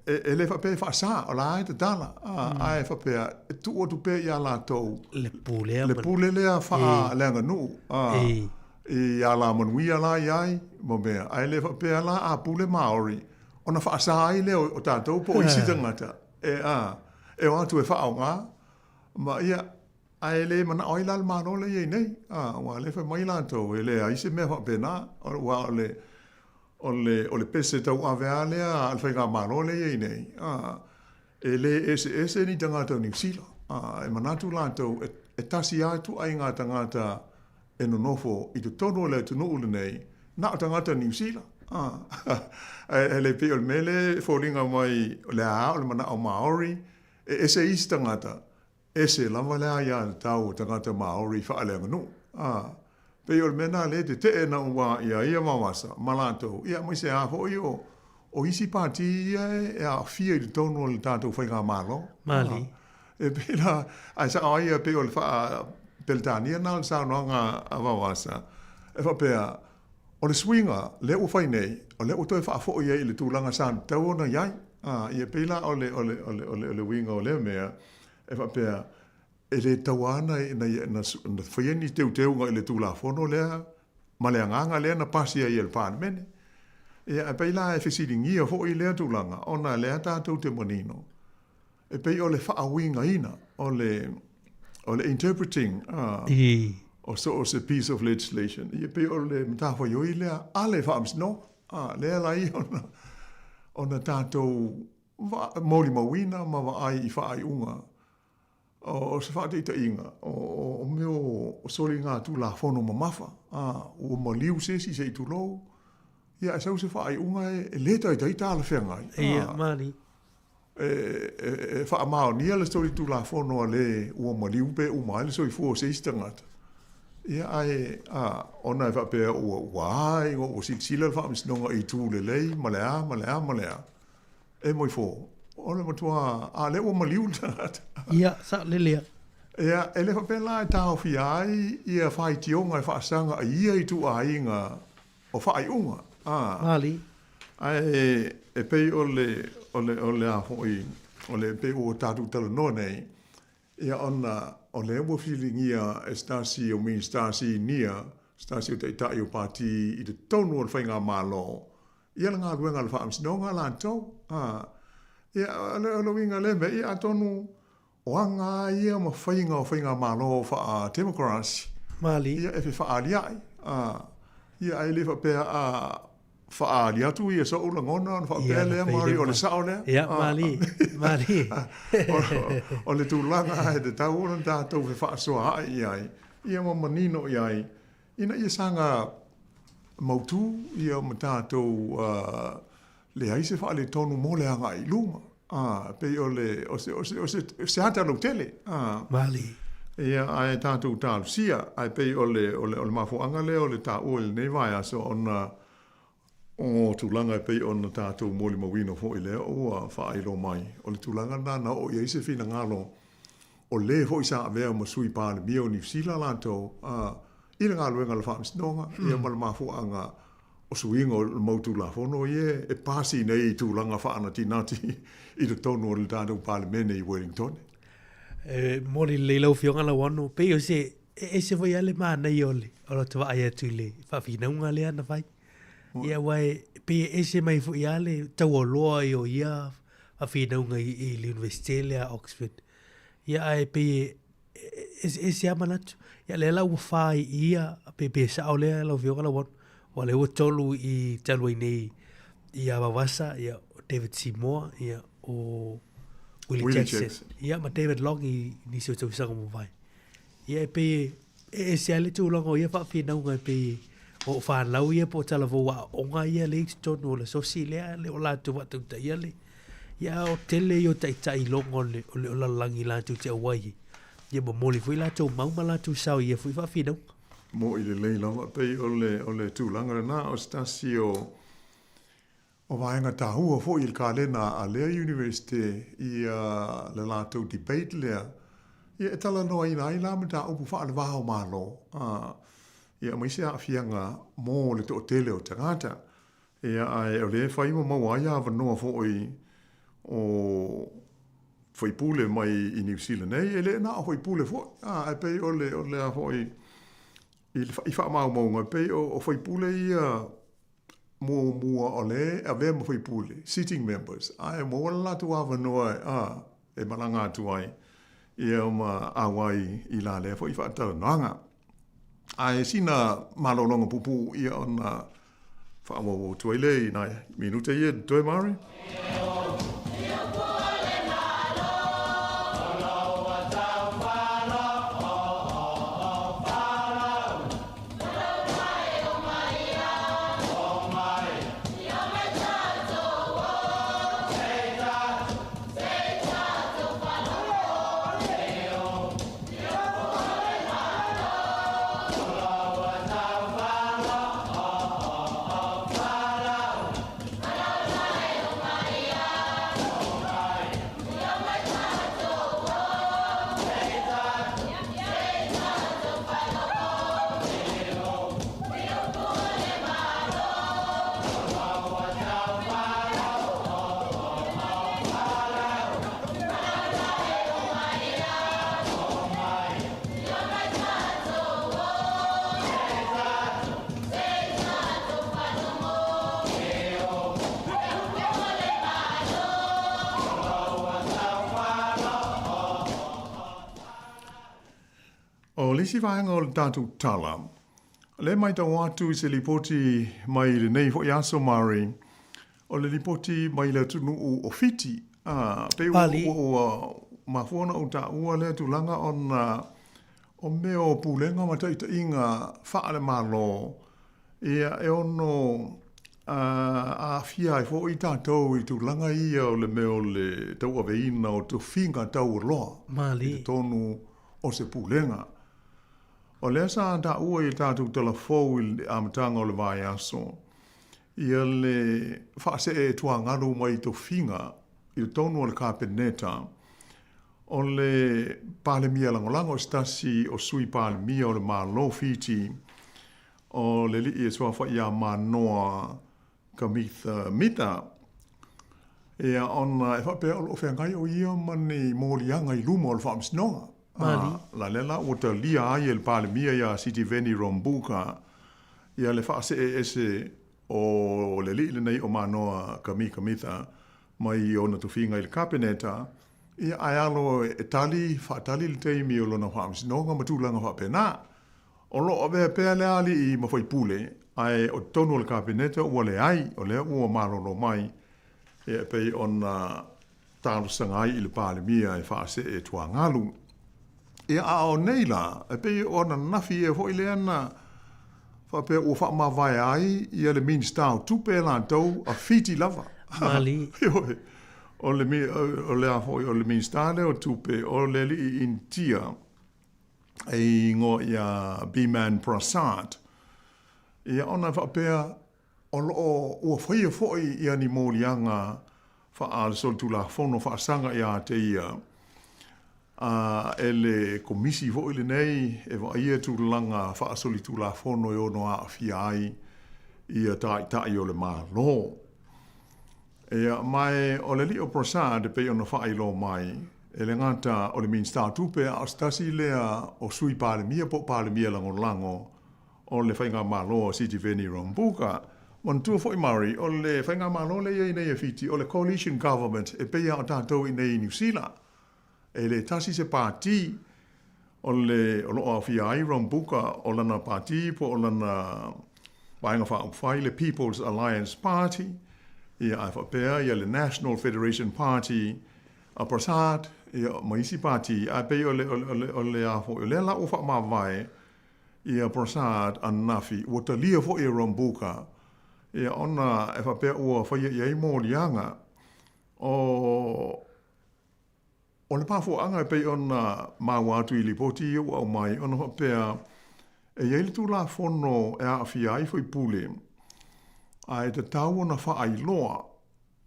e, e le faapea e faasa, o la e tatala, a, ae faapea, e tuu atu pea ia latou Le pule le pule lea faa le aganuu, a, E. I alamanuia la i ai ma mea, ae le faapea la a pule Māori ona faasa ai lea o tatou po o isi tagata e a, e o atu e faaaoga ma ia, ae le manao ai la le Malo lea e i ai nei, a, aua o lea e fai mai latou e leai se mea faapena, aua o le, o le, o le pese tauave lava lea a le Faigamalo lea e i ai nei, a, E le eseese ni tagata o Niu Sila, ā, e manatu latou e tasi lava ituaiga tagata e nonofo i totonu o le atunuu lenei, na o tagata Niu Sila, ā, e le pei o le mea lea e foliga mai o le a o le manao Māori, e ese isi tagata, Ese lava le aiatatau o tagata Māori faaleaganuu, ā, pei o le mea nā lea e teteʻe na ua ia ia Vavasa ma latou, ia aemaise lava foi o, o isi pātī ia e aafia i totonu o le tatou faigamalo. Mali. Ā, e pei la, ae sao ai ia pei o le faa-Peretania na o le saunoaga a Vavasa, e faapea, o le suiga lea ua fai nei, o lea ua toe faafoi ai i le tulaga sa tatau ona i ai. Ā, ia pei la o le, o le, o le, o le, o le uiga o lea mea, E faapea, e le taua ana ina ia na faia ni teuteuga i le Tulafono lea ma le agaga lea na pasi ai e le Palemene. Ia, e pei la e fesiligia foi lea tulaga ona lea tatou te manino, e pei o le faauigaina, o le, o le interpreting o so o se piece of legislation, ia pei o le matafaioi lea a le Faamasinoga, lea la ia ona, ona tatou Molimauina ma vaai i faaiuga o se faataitaiga o mea o soligatulafono mamafa, ua maliu se isi se i tulou, ia ae sau se faaiuga e le taitai talafeagai. Ia, mali. E faamaonia le solitulafono a le ua maliu pe uma ai le soifua o se isi tagata, ia ae ona e faapea ua a ina ua silasila le Faamasinoga i itu lelei ma le a ma le a ma le a. E moi fo, o le matua, a lea ua maliu le tagata. Ia, saolele ia. Ia, e le faapea la e taofia ai ia faitioga e faasaga i ia ituaiga o faaiuga. A. Mali. Ae e pei o le, o le, o le a foi, o le pei ua tatou talanoa nei, ia ona o lea ua filigia e se tasi o Minisita Sinia, se tasi o Taitai o Pati i totonu o le Faigamalo, ia le galuega a le Faamasinoga latou. A, ia, o le, o le uiga lea mea, ia atonu o aga lava ia ma faiga o Faigamalo faa-Temokarasi, Mali. ia e fefaalia'i. A, ia ae le faapea a faaali atu ia so'u lagona ona faapea lea Mari o le sao lea. Ia, malie, malie. O le tulaga e tatau ona tatou fefaasoaai i ai, ia ma manino i ai, ina ia saga mautu ia ma tatou leai se faaletonu mo le agai i luma. E pei o le, o se, o se, o se, se ata lautele. Malie. Ia, ae tatou talosia, ae pei o le, o le, o le mafuaaga lea o le taua i lenei vaiaso ona o tulaga e pei ona tatou molimauina foi lea ua faailoa mai, o le tulaga lena na oo i ai se finagalo o le foi sa avea ma Sui Palemia o Niu Sila latou, i le galuega a le Faamasinoga, ia ma le mafuaaga o suiga o le mau Tulafono ia e pasi nei i tulaga faanatinati i totonu o le tatou Palemene i Wellington. E momoli lelei lau Afioga Lauano, pei o se, e ese foi lava le manaia o le o lota vaai atu i le faafinauga lea na fai. Ia aua e pei e ese mai foi lava le taualoa i o ia faafinauga i le Iunivesite lea a Oxford. Ia ae pei e eseese lava manatu. Ia lea la ua fa i ia, pe, pe sao lea lau Afioga Lauano, aua lea ua tolu i talu ai nei ia Vavasa, ia o David Seymour, ia o Willie, Willie Jackson, Jackson. Ia ma David Long i nisi o tausaga ua mavae. Ia e pei e ese lava le tulaga o ia faafinauga e pei o fanau ia po o talavou aoaoga ia lea i totonu o le sosi lea le o latou faatautaia le ia o tele ia o taitai logo o le o le lalolagi latou te auai ai. Ia momoli foi latou mau ma latou sao i ia foi faafinauga. Mo'i lelei lava, pei o le o le tulaga lena o se tasi o O vaega taua foi i le kalena a lea Iunivesite ia le latou debate lea, ia e talanoaina ai la mataupu faale-va o Malo, a, ia aemaise aafiaga mo le toatele o tagata. Ia, ae o lea e fai ma maua ai avanoa foi o faipule mai i Niu Sila nei, e le na o faipule foi, a, ae pei o le, o le a foi, i le i faamaumauga e pei o, o faipule ia muamua o lea e avea ma faipule, sitting members, ae maua le latou avanoa a, e malaga atu ai ia ma auai i la lea foi faatalanoaga. Ae sina malologa puupuu ia ona faaauau atu ai lea i nai minute ia totoe Mari. O le isi vaega o le tatou tala, lea e matau atu i se lipoti mai lenei foi aso Mari, o le lipoti mai le atunuu o Fiti. A, pei ua, ua, ua mafua ona ou taua lea tulaga ona o mea o pulega ma taitaiga faale-Malo, ia, e ono aafia ai foi tatou i tulaga ia o le mea o le tauaveina o tofiga taualoa i totonu o se pulega. O lea sa taua i le tatou tala fou i le amataga o le vaiaso, ia le faasee tuagalu mai tofiga i totonu o le Kapeneta o le Palemia Lagolago o se tasi o Sui Palemia o le Malo o Fiti, o le alii e suafa ia Manoa Kamitha Mita. Ia, ona e faapea o lo o feagai o ia ma ni moliaga i luma o le Faamasinoga. Mali. La lea la ua talia ai e le Palemia ia Sitiveni Rabuka ia le faasee ese o le alii lenei o Manoa Kamika Mitha mai ona tofiga i le Kapeneta, ia ae alo e tali, faatali le taimi o lona faamasinoga ma tulaga faapena. O lo o avea pea le alii ma faipule, ae o totonu o le Kapeneta ua leai, o lea ua malolo mai, ia e pei ona talosaga ai i le Palemia e faasee tuagalu. Ia a o nei la, e pei o ananafi ea foi lea na faapea ua faamavae ai ia le Minisita o Tupe e latou a Fiti lava. Mali. Ioe. O le, o le a foi, o le Minisita lea o Tupe, o le alii Initia e igoa ia Biman Prasad. Ia ona e faapea, O lo o ua faia foi ia ni moliaga faa-solitulafono faasaga ia te ia, a e le Komisi foi lenei e vaaia tulaga faasolitulafono e ono aafia ai ia taitai o le Malo. Ia, ma e o le alii o Prasad e pei ona faailoa mai, e le gata o le Minisita o Tupe a o se tasi lea o Sui Palemia po o Palemia Lagolago o le Faigamalo a Sitiveni Rabuka. Manatua foi Murray, o le Faigamalo lea e i ai nei e Fiti, o le Coalition Government e pei lava o tatou i inei i Niu Sila. E le tasi se pati o le o lo o aofia ai Rabuka o lana pati po o lana Vaega Faaupufai, le People's Alliance Party, ia ae faapea ia le National Federation Party a Prasad ia ma isi pati, ae pei o le, o le, o le a foi, o lea la ua faamavae ia Prasad ananafi, ua talia foi e Rabuka, ia ona e faapea ua faia i ai moliaga. O, o le mafuaaga e pei ona maua atu i lipoti ia ua aumai, ona faapea e i ai le Tulafono e aafia ai faipule, ae tatau ona faailoa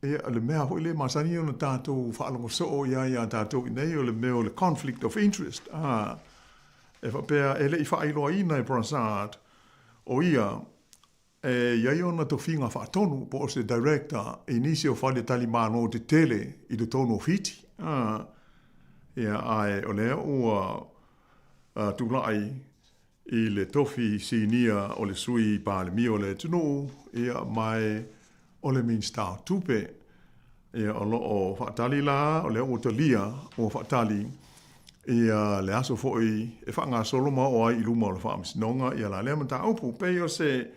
Ia, o le mea foi lea e masani ona tatou faalogo soo i ai ia tatou i inei, o le mea o le conflict of interest. A, e faapea e le i faailoaina e Prasad o ia e i ai ona tofiga faatonu po o se director i nisi o faletalimalo tetele i totonu o Fiti. A, ia, ae o lea ua tulai. i le tofi sinia o le Sui Palemia o le atunuu, ia, ma e o le Minisita o Tupe. Ia, o lo o faatali la, o lea ua talia, ua faatali ia le aso foi e faagasolo ma oo ai i luma o le Faamasinoga ia la lea mataupu. Pei o se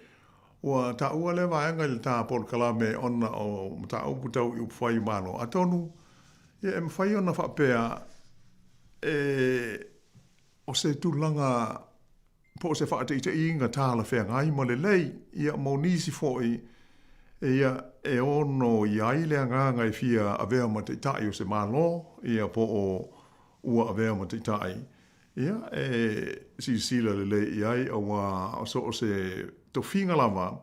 ua taua lea vaega i le ta polokalame ona o mataupu tau i upufai Malo. Atonu, ia, e mafai ona faapea e O se tulaga po o se faataitaiga talafeagai ma lelei, ia, mo nisi foi, ia, e ono i ai le agaga e fia avea ma taitai o se Malo, ia, po o ua avea ma taitai, ia, e silasila lelei i ai, auā o so o se tofiga lava,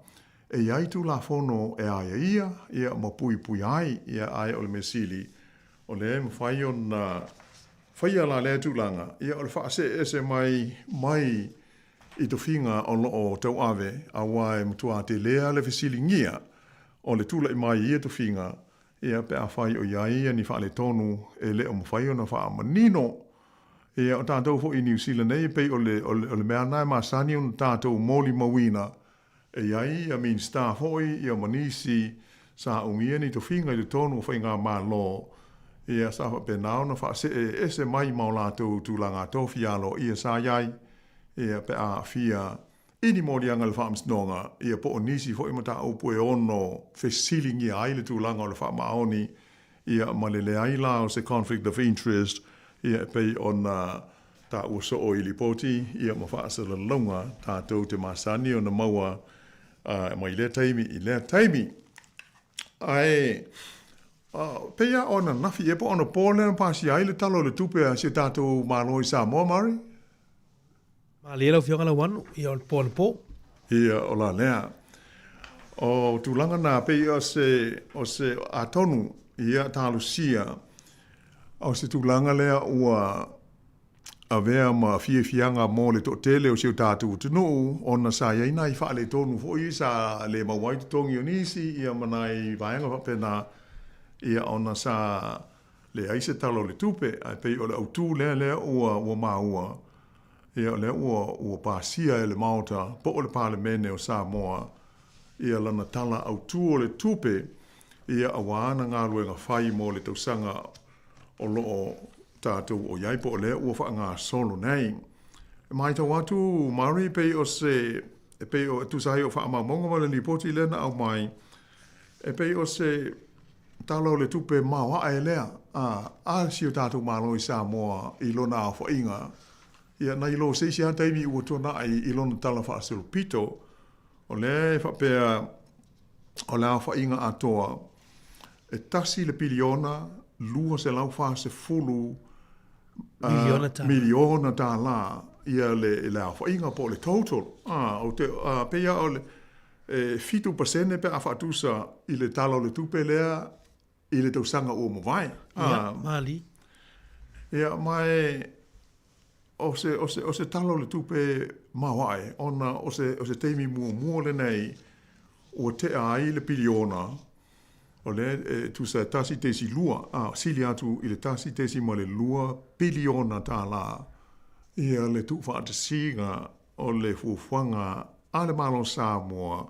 e i ai Tulafono e aiaia, ia, ma puipui ai, ia, ae o le mea sili, o lea e mafai ona Faia la lea tulaga, ia o le faasee ese mai mai i tofiga o lo o tauave, aua e matua telea le fesiligia o le tulai mai i ia tofiga, ia pe afai o i ai ia ni faaletonu e le o mafai ona faamanino. Ia o tatou foi i Niu Sila nei e pei o le o le mea lena e masani ona tatou molimauina E i ai ia Minisita foi ia ma nisi sa umia ni tofiga i totonu o faigamalo, ia sa faapena ona faasee ese mai ma o latou tulaga tofi aloaia sa i ai, ia pe a aafia i ni moliaga i le Faamasinoga, ia po o nisi foi mataupu e ono fesiligia ai le tulaga o le faamaoni, ia ma le leai la o se conflict of interest, ia e pei ona taua soo i lipoti ia ma faasalalauga tatou te masani ona maua mai lea taimi i lea taimi. Ae pei lava o ananafi ea po o anapo lea na pasia ai le Tala o le Tupe a si o tatou Malo i Samoa, Murray? Malie lau Afioga Lauano, ia o le po anapo. Ia, o la lea. O tulaga na, pei o se, o se, atonu, ia talosia, O se tulaga lea ua avea ma fiafiaga mo le toatele o si o tatou atunuu, ona sa i ai nai faaletonu foi sa le maua ai totogi o nisi, ia ma nai vaega faapena, ia ona sa leai se Tala o le Tupe. Ae pei o le autu lea lea ua ua maua, ia o lea ua ua pasia e le Maota po o le Palemene o Samoa ia lana Tala Autu o le Tupe, ia aua ana galuega fai mo le tausaga o lo o tatou o i ai po o lea ua faagasolo nei. E matau atu Murray pei o se e pei o e tusa ai o faamaumauga ma le lipoti lea na aumai e pei o se Tala o le Tupe maoae lea a a si o tatou Malo i Samoa i lona aofaiga ia nai lo se isi lava taimi ua tuanai i lona tala faasolopito. O lea e faapea o le aofaiga atoa e tasi le piliona 240 miliona tālā ia le, le aofaiga po o le total. Ah, o te, ah, pei lava o le e 7% pe a faatusa i le Tala o le Tupe lea i le tausaga ua mavae. Ah, Ia, mali. Ia, ma e, o se, o se, o se Tala o le Tupe maoae, ona o se, o se taimi muamua lenei ua tea ai le piliona, o lea e tusa e 1.2, a, sili atu i le 1.2 piliona tālā ia le tuufaatasiga o le fuafuaga a le Malo o Samoa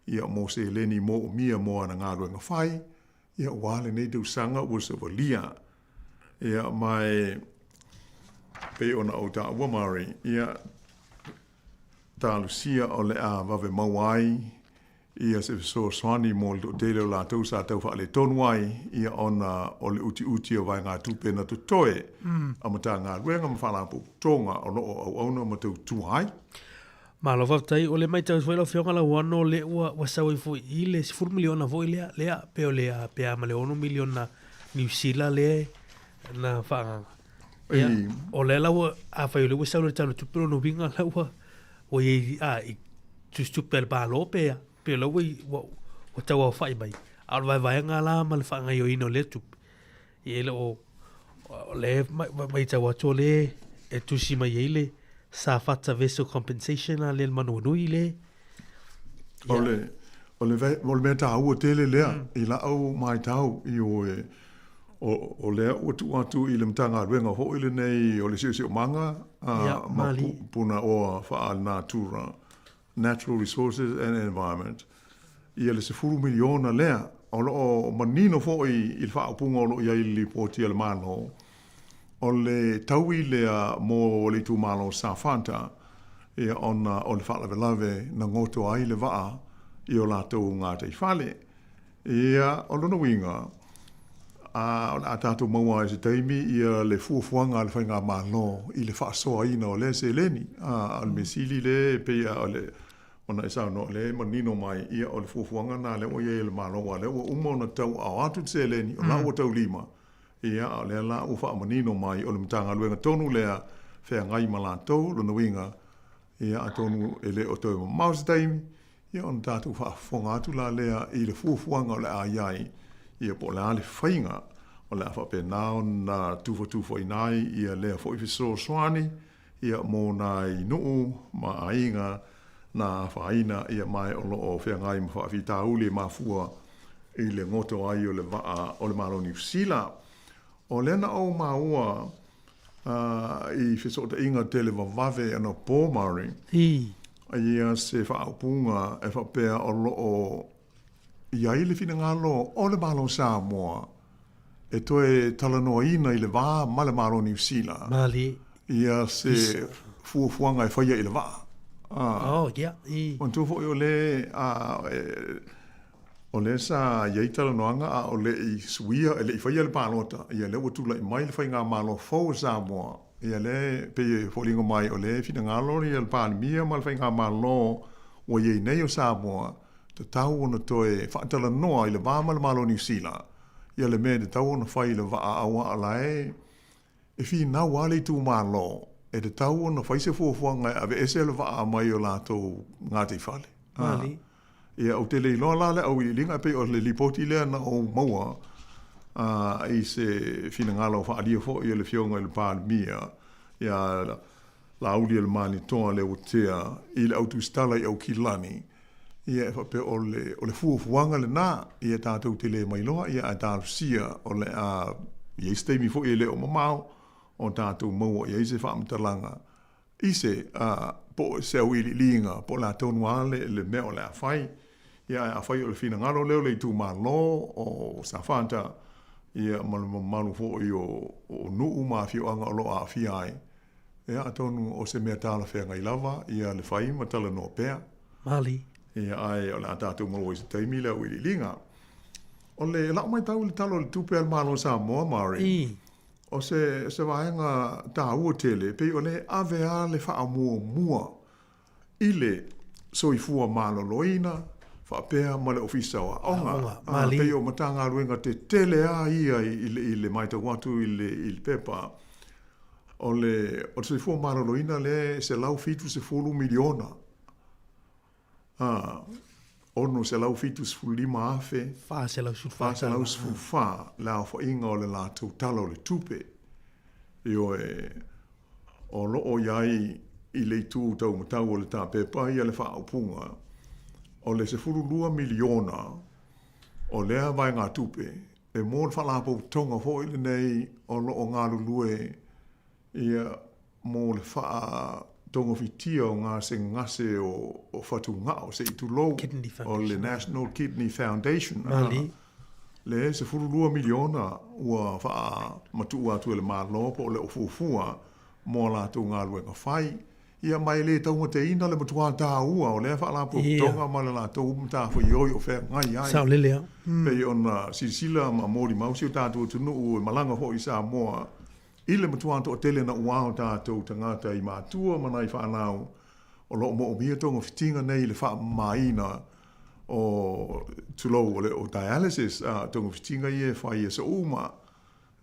ia mo seleni moomia mo ana galuega fai, ia ua lenei tausaga ua savalia. Ia ma e pei ona ou taua Murray, ia talosia o le a vave maua ai ia se fesoasoani mo le toatele o latou sa tau faaletonu ai, ia ona o le utiuti o vaegatupe na totoe a Matagaluega ma Faalapotopotoga o lo o auauna ma tautua ai. Malo faafetai, o le matau foi lau Afioga Lauano o lea ua ua sau ai foi i le 10 miliona foi lea, lea pe o le pe a ma le 6 miliona Niu Sila lea na faaagaga. Ia, o lea la ua, afai o lea ua sau le Tala o le Tupe lona uiga la ua ua i ai a i tusitupe a le Malo pe a, pe o la ua ua ua tauaofai mai. A o le vaevaega la ma le faagaoioiina o lea tupe, Ia e le o, o lea e matau atu o lea e tusi mai ai le Safata Vessel Compensation a lea le Manuanui le. O le, o le, o le mea tāua tele lea i lau matau, ioe. O lea ua tuu atu i le Matagaluega foi lenei o le Siosiomaga ma Punaoa Faalenatura, Natural Resources and Environment, ia le $10 miliona lea. O lo o manino foi i le faaupuga o lo o i ai i le Lipoti a le Malo, o le taui lea mo le itumalo o Safata, ia ona o le faalavelave na goto ai le vaa i o latou gataifale. Ia, o lona uiga, a, o le a tatou maua ai i se taimi ia le fuafuaga a le Faigamalo i le faasoaina o lea seleni. A, o le mea sili lea e pei o le, ona e saunoa o lea e manino mai, ia o le fuafuaga lena lea ua i ai e le Malo, aua o lea ua uma ona tauaao atu le seleni, o la ua taulima, ia, a o lea la ua faamanino mai, o le Matagaluega tonu lea feagai ma latou, o lona uiga, Ia, atonu e le o toe mamao se taimi, ia ona tatou faafofoga atu la lea i le fuafuaga o le a i ai, ia po o le a le faiga o le a faapena ona tufatufaina ai ia lea foi fesoasoani ia mo nai nuu ma aiga na afaina ia ma o lo o feagai ma faafitauli e mafua i le goto ai o le vaa o le Malo Niu Sila. O lea na ou maua i fesootaiga televavave anapo Murray, ia se faaupuga e faapea o lo o i ai le finagalo o le Malo Samoa e toe talanoaina i le va ma le Malo Niu Sila ia se fuafuaga e faia i le vaa. Oh, yeah. Manatua foi o le O lea sa i ai talanoaga a o le i suia, e le i faia le palota, ia lea ua tulai mai le faigamalo fou a Samoa, ia lea e pei e foliga mai o lea e finagalo ia le Palemia ma le faigamalo ua i ai nei o Samoa, tatau ona toe faatalanoa i le va ma le Malo o Niu Sila, ia le mea e tatau ona fai i le vaa aua o la e E finau lava le itumalo e tatau ona fai se fuafuaga e aveese le vaa mai o latou gataifale. Mali. Ia, ou te le iloa la le auiliiliga, e pei o le lipoti lea na ou maua i se finagalo faaalia foi a le Afioga i le Palemia ia Laaulialemalietoa Leuatea i le au tusitala i Aukilani, ia e faapea o le, o le fuafuaga lena, ia tatou te le mailoa, ia ae talosia o le a i ai se taimi foi e le o mamao o tatou maua i ai se faamatalaga i se a, po o se auiliiliga, po o le a tonu lava le, le mea o le a fai. Ia ae afai o le finagalo lea o le itumalo o Safata, ia ma le mamalu foi o, o nuu ma afioaga o lo o aafia ai, Ia, atonu o se mea talafeagai lava ia le fai ma talanoa pea. Mali. Ia, ae o le a tatou maua i se taimi le auiliiliga. O le lau matau i le Tala o le Tupe a le Malo o Samoa, Mari, o se, se vaega taua tele, pei o lea e ave lava le faamuamua i le soifua maloloina faapea ma le Ofisa o Aoga. Mali. Pei o Matagaluega tetele lava ia i le matau atu i le pepa. O le soifua maloloina lea e $170 miliona, 675,414 le aofaiga o le latou Tala o le Tupe. Ioe, o lo o i ai i le itu taumatau o le tapepa ia le faaupuga, o le $12 miliona o lea vaegatupe e mo le Faalapotopotoga foi lenei o lo o galulue ia mo le faatogofitia o gasegase o fatugao, se i tulou, o le National Kidney Foundation, le $12 miliona ua faamatuu atu e le Malo po o le o fuafua mo a latou galuega fai. Ia, ma e le taumateina le matua taua o lea faalapotopotoga ma le latou matafaioi o feagai ai. Saolele lava. Pei ona silasila ma molimau si o tatou atunuu e malaga foi i Samoa i le matua toatele naua o tatou tagata i matua ma nai fanau o lo o moomia togafitiga nei i le faamamaina o, tulou, o le o dialysis, togafitiga ia e fai i aso uma.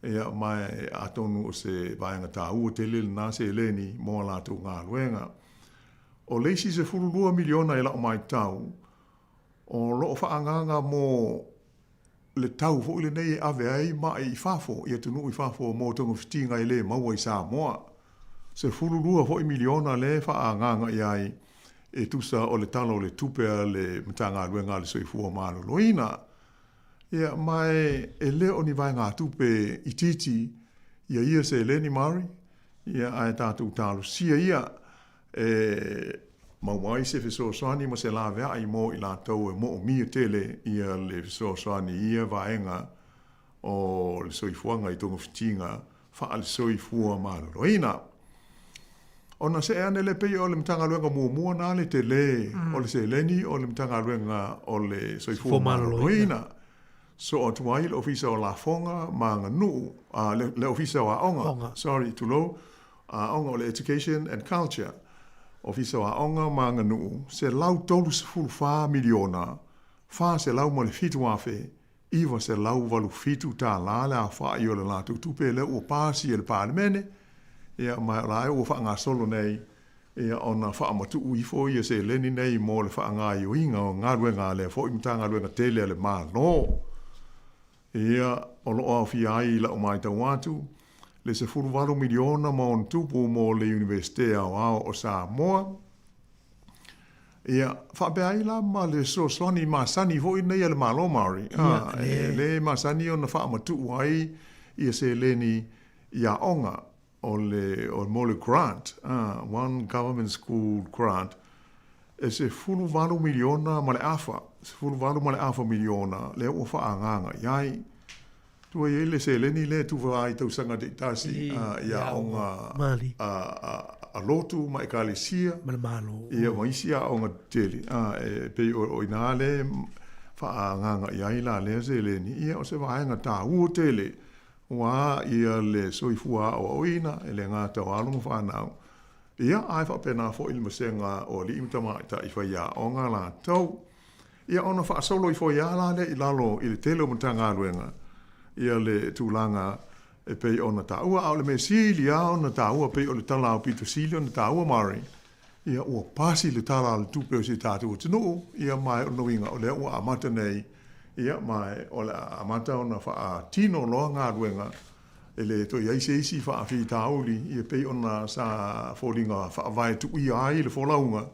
Ia, ma atonu o se vaega taua tele lena seleni mo a latou galuega. O le isi $12 miliona i lau matau, o lo o faaagaaga mo le tau foi lenei e ave ai mai i fafo, i atunuu i fafo mo togafitiga e le maua i Samoa. $12 foi miliona lea e faaagaaga i ai e tusa o le Tala o le Tupe a le Matagaluega a le Soifua Maloloina. Ia, ma e le o ni vaegatupe itiiti ia ia seleni Maori, ia, ae tatou talosia ia e maua ai se fesoasoani ma se laveai mo i latou e moomia tele ia le fesoasoani i ia vaega o le soifuaga i togafitiga faale-soifua maloloina. Ona see ane lea pei o le Matagaluega muamua na le tele o le seleni o le Matagaluega o le Soifua Maloloina. Soo atu ai le Ofisa o Lafoga ma Aganuu, a, le Ofisa o Aoga, sorry, tulou, Aoga o le Education and Culture, Ofisa o Aoga ma Aganuu, $134 miliona, $407,000 $987 le aofai o le latou tupe lea ua pasi e le Palemene, ia ma o la e ua faagasolo nei ia ona faamatuu ifo ia seleni nei mo le faagaoioiga o galuega a lea foi Matagaluega tele a le Malo. Ia, o lo o aofia ai i lau matau atu le $18 miliona ma ona tupu mo le Iunivesite Aoao o Samoa, Ia, faapea ai la ma le fesoasoani masani foi lenei a le Malo Māori, e le masani ona faamatuu ai ia seleni i aoga o le, o mo le grant, One Government School Grant, e $18 miliona ma le afa, $18.5 miliona lea ua faaagaaga i ai. Tua i ai le seleni lea e tufa ai i tausaga taitasi i aoga a lotu ma ekalesia ma le Malo. Ia ma isi aoga tetele e pei o i ina lea e faaagaaga i ai la lea seleni. Ia o se vaega taua tele aua ia le soifua aoaoina e le gata o alo ma fanau, ia ae faapena foi le vasega o alii ma tamaitai faiaoga latou. Ia ona faasolo ifo ai lava la lea i lalo i le tele o Matagaluega ia le tulaga e pei ona taua. A o le mea sili lava ona taua pei o le tala aupito sili ona taua Murray, ia ua pasi le Tala o le Tupe o si o tatou atunuu, ia ma o lona uiga o lea ua amata nei, ia ma o le a amata ona faatino loa galuega e le toe i ai se isi faafitauli ia pei ona sa foliga faavae tuia ai le folauga.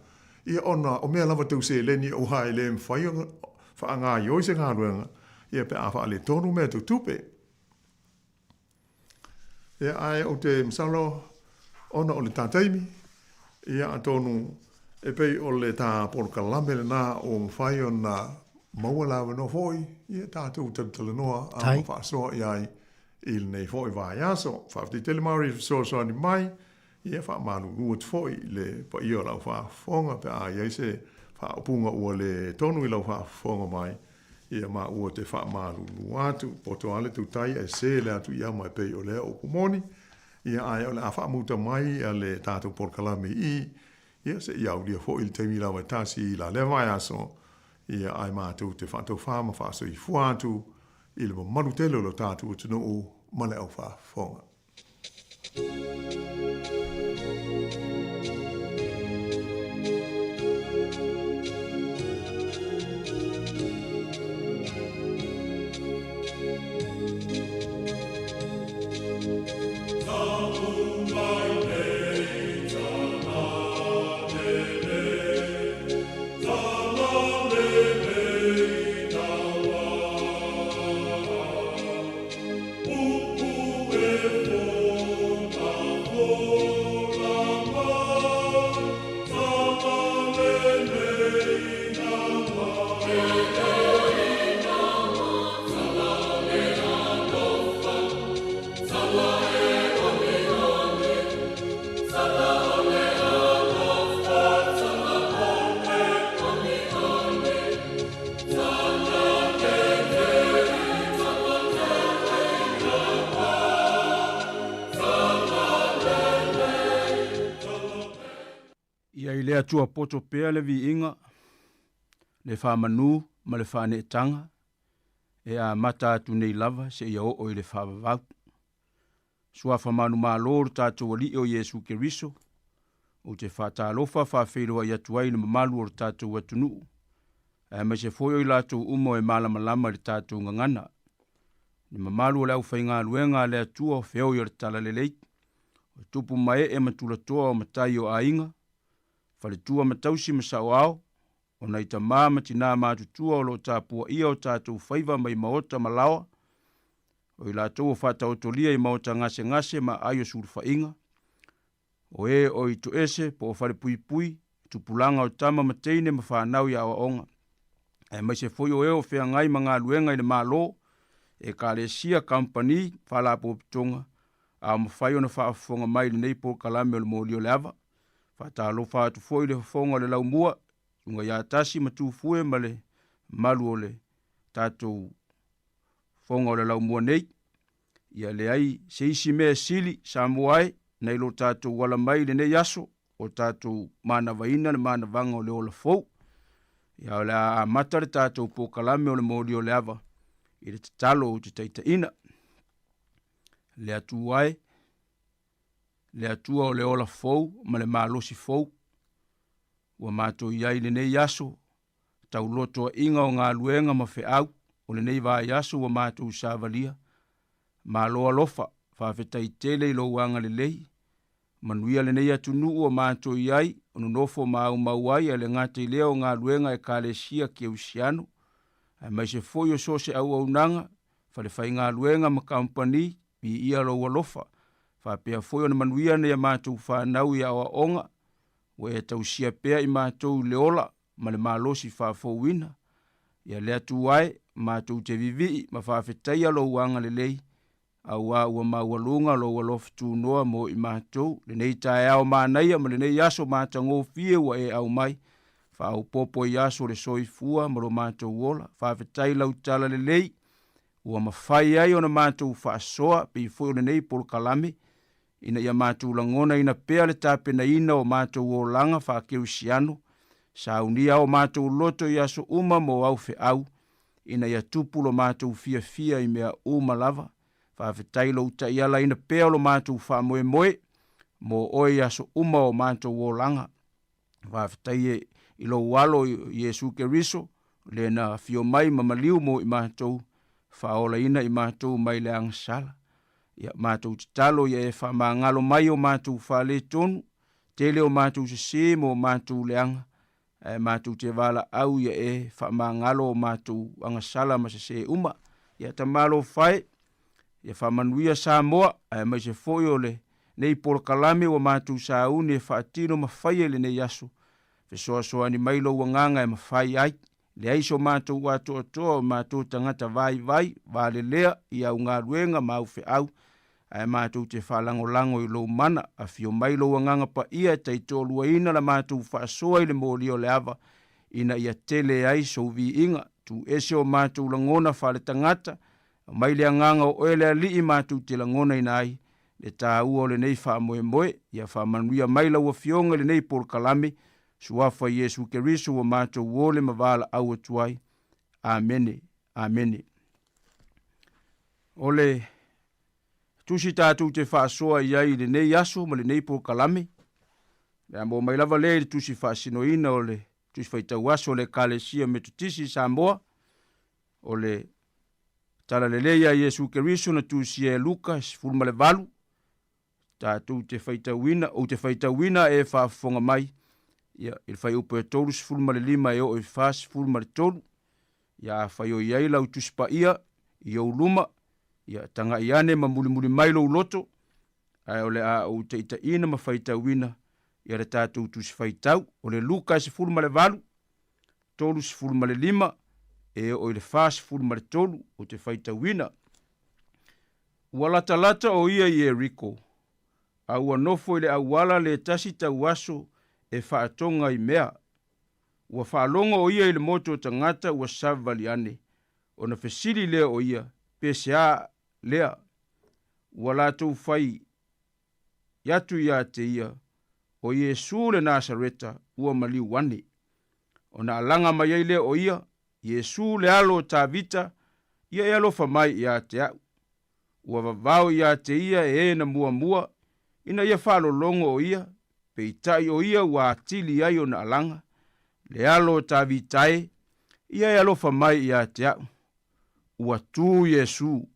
Ia ona o mea lava tau seleni aua e le mafai ona faagaoioi se galuega ia pe a faaletonu mea tau tupe. Ia ae ou te masalo ona o le ta taimi, ia atonu e pei o le ta polokalame lena ua mafai ona maua le avanoa foi ia tatou talatalanoa a ma faasoa i ai i lenei foi vaiaso. Faafetai tele Maori i le fesoasoani mai. Ia faamalulu atu foi i le paia o lau faafofoga pe a i ai se faaupuga ua le tonu i lau faafofoga mai, ia ma ua te faamalulu atu. Poto lava le tautai ae se le atu i ama e pei o lea upu moni. Ia ae o le a faamuta mai le tatou polokalame i i, ia seia aulia foi le taimi lava e tasi i la lea vaiaso, ia ae matou te faatofā ma faasoifua atu i le mamalu tele o lo tatou atunuu ma le au faafofoga. Ia i le Atua poto pea le viiga, le faamanu ma le faaneetaga, e amata atu nei lava seia oo i le faavavau. Suafa manumalo o lo tatou Alii o Iesu Keriso, ou te faatalofa faafeiloai atu ai i le mamalu o lo tatou atunuu, aemaise foi o i latou uma e malamalama i le tatou gagana. Le mamalu o le aufaigaluega a le Atua o feoi o le Talalelei, o tupu ma ee ma tulatoa o matai o aiga, faletua ma tausi ma saoao, O nai tamā ma tinā matutua o lo o tapuaia o tatou faiva mai maota ma laoa, o i latou o faataotolia i maota gasegase ma aai o sulufaiga, o e o i toese po o falepuipui, tupulaga o tama ma teine ma fanau i aoaoga, aemaise foi o e o feagai ma galuega i le Malo, ekalesia, kamupani, faalapotopotoga, a o mafai ona faafofoga mai i lenei polokalame o le Moli o le Ava. Faatalofa atu foi i le fofoga o le laumua, Susuga ia Tasi ma Tufue ma le mamalu o le tatou fofoga o le laumua nei. Ia leai se isi mea e sili Samoa e nai lo tatou ala mai i lenei aso o tatou manavaina le manavaga o le ola fou. Ia o le a amata le tatou polokalame o le moli o le ava i le tatalo ou te taitaiina. Le Atua e, le Atua o le ola fou ma le malosi fou, ua matou i ai i lenei aso, taulotoaʻiga o galuega ma feau o lenei vaiaso ua matou savalia. Malo alofa, faafetai tele i lou agalelei. Manuia lenei atunuu ua matou i ai, o nonofo ma aumau ai, ae le gata i lea o galuega a Ekalesia Keusiano, aemaise foi o so o se auaunaga, falefaigaluega ma kamupani, viia lou alofa. Faapea foi ona manuia nai a matou fanau i aoaoga, ua e tausia pea i matou i le ola ma le malosi faafouina. Ia le Atua e, matou te vivii ma faafetaia lou agalelei, auā ua maualuga lou alofa tunoa mo i matou, lenei taeao manaia ma lenei aso matagofie ua e aumai, faaopoopo i aso o le soifua ma lo matou ola. Faafetai lau tala lelei ua mafai ai ona matou faasoa pei foi o lenei polokalame, ina ia matou lagonaina pea le tapenaina o matou olaga faakerisiano, saunia o matou loto i aso uma mo au feau, ina ia tupu lo matou fiafia i mea uma lava. Faafetai lou taialaina pea o lo matou faamoemoe mo oe i aso uma o matou olaga. Faafetai e i lou alo Iesu Keriso, le na afio mai ma maliu mo i matou, faaolaina i matou mai le agasala. Ia matou tatalo ia e faamagalo mai o matou faaletonu, tele o matou sesē ma o matou leaga, ae matou te valaau ia e faamagalo o matou agasala ma sesē uma. Ia tamalofa e, ia faamanuia Samoa, aemaise foi o lenei polokalame ua matou sauni e faatino ma faia i lenei aso. Fesoasoani mai lou agaga e mafai ai. Leai so matou atoatoa o matou tagata vaivai, valelea i au galuega ma au feau, ae matou te faalagolago i lou mana. Afio mai lou agaga paia e taitoaluaina la matou faasoa i le moli o le ava, ina ia tele ai sou viiga. Tu ese o matou lagona faaletagata, aumai le agaga o oe le Alii matou te lagonaina ai le taua o lenei faamoemoe. Ia faamanuia mai lau Afioga i lenei polokalame, Suafa Iesu Keriso ua matou ole ma valaau atu ai. Amene. Amene. O le tusi tatou te faasoa i ai i lenei aso ma lenei polokalame, le a maua mai lava lea i le tusi faasinoina o le tusi faitau aso o le Ekalesia Metotisi i Samoa, o le Tala Lelei a Iesu Keriso na tusia e Luka 18, tatou te faitauina, ou te faitauina e faafofoga mai, ia, i le fuaiupu e 35 e oo i 43, ia afai o i ai lau Tusi Paia i ou luma, ia tagai ane ma mulimuli mai lou loto, ae o le a ou taitaiina ma faitauina ia le tatou Tusi Faitau, o le Luka 18, 35 e oo i le 43, ou te faitauina. Ua latalata o ia i Ieriko, a ua nofo i le auala le tasi tauaso e faatoga i mea. Ua faalogo o ia i le motu o tagata ua savali ane, ona fesili lea o ia, pe se a lea. Ua latou fai atu ia te ia, o Iesu le Nasareta ua maliu ane. Ona alaga mai ai lea o ia, Iesu le alo o Tavita, ia e alofa mai ia te au. Ua vavao ia te ia e e na muamua, ina ia faalologo o ia, peitai o ia ua atili ai ona alaga, le alo o Tavita e, ia e alofa mai ia te au. Ua tu Iesu,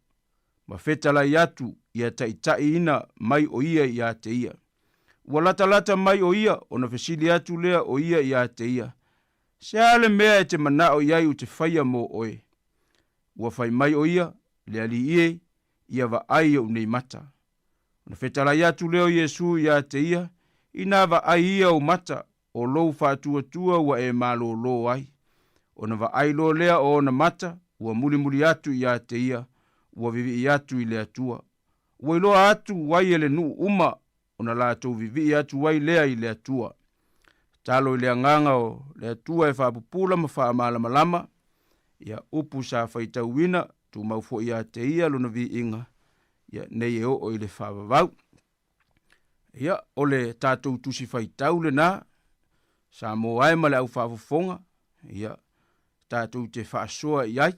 ma fetalai atu ia taitaiina mai o ia ia te ia. Ua latalata mai o ia, ona fesili atu lea o ia ia te ia. Se a le mea e te manao i ai ou te faia mo oe? Ua fai mai ʻo ia, Le Alii e, ia vaai i oʻu nei mata. Ona fetalai atu lea o Iesū iā te ia, Inā vaai ia ou mata, ʻo lou faatuatua ua e malōlō ai. Ona vaai loa lea o ona mata, ua mulimuli atu iā te ia, ua vivii atu i le Atua. Ua iloa atu ai e le nuu uma ona latou vivii atu ai lea i le Atua. Talo i le agaga o le Atua e faapupula ma faamalamalama, ia upu sa faitauina, tumau foi ia te ia lona viiga, ia nei e oo i le faavavau. Ia, o le tatou tusi faitau lena, Samoa e ma le au faafofoga, ia, tatou te faasoa i ai,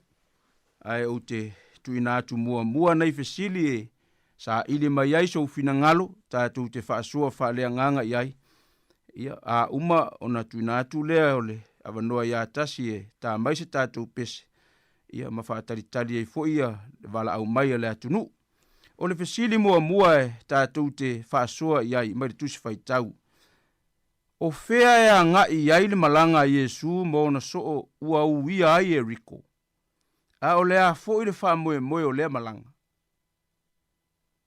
ae ou te tuuina atu muamua nai fesili e saili mai ai sou finagalo, tatou te faasoa faaleagaga i ai. Ia, a uma ona tuuina atu lea o le avanoa ia tasi e ta mai se tatou pese, ia ma faatalitali ai foi ia le valaau mai a le atunuu. O le fesili muamua e tatou te faasoa i ai mai le Tusi Faitau, O fea e agai i ai le malaga a Iesū ma ona soo ua uia ai Ieriko? A o le a foi le faamoemoe o lea malaga?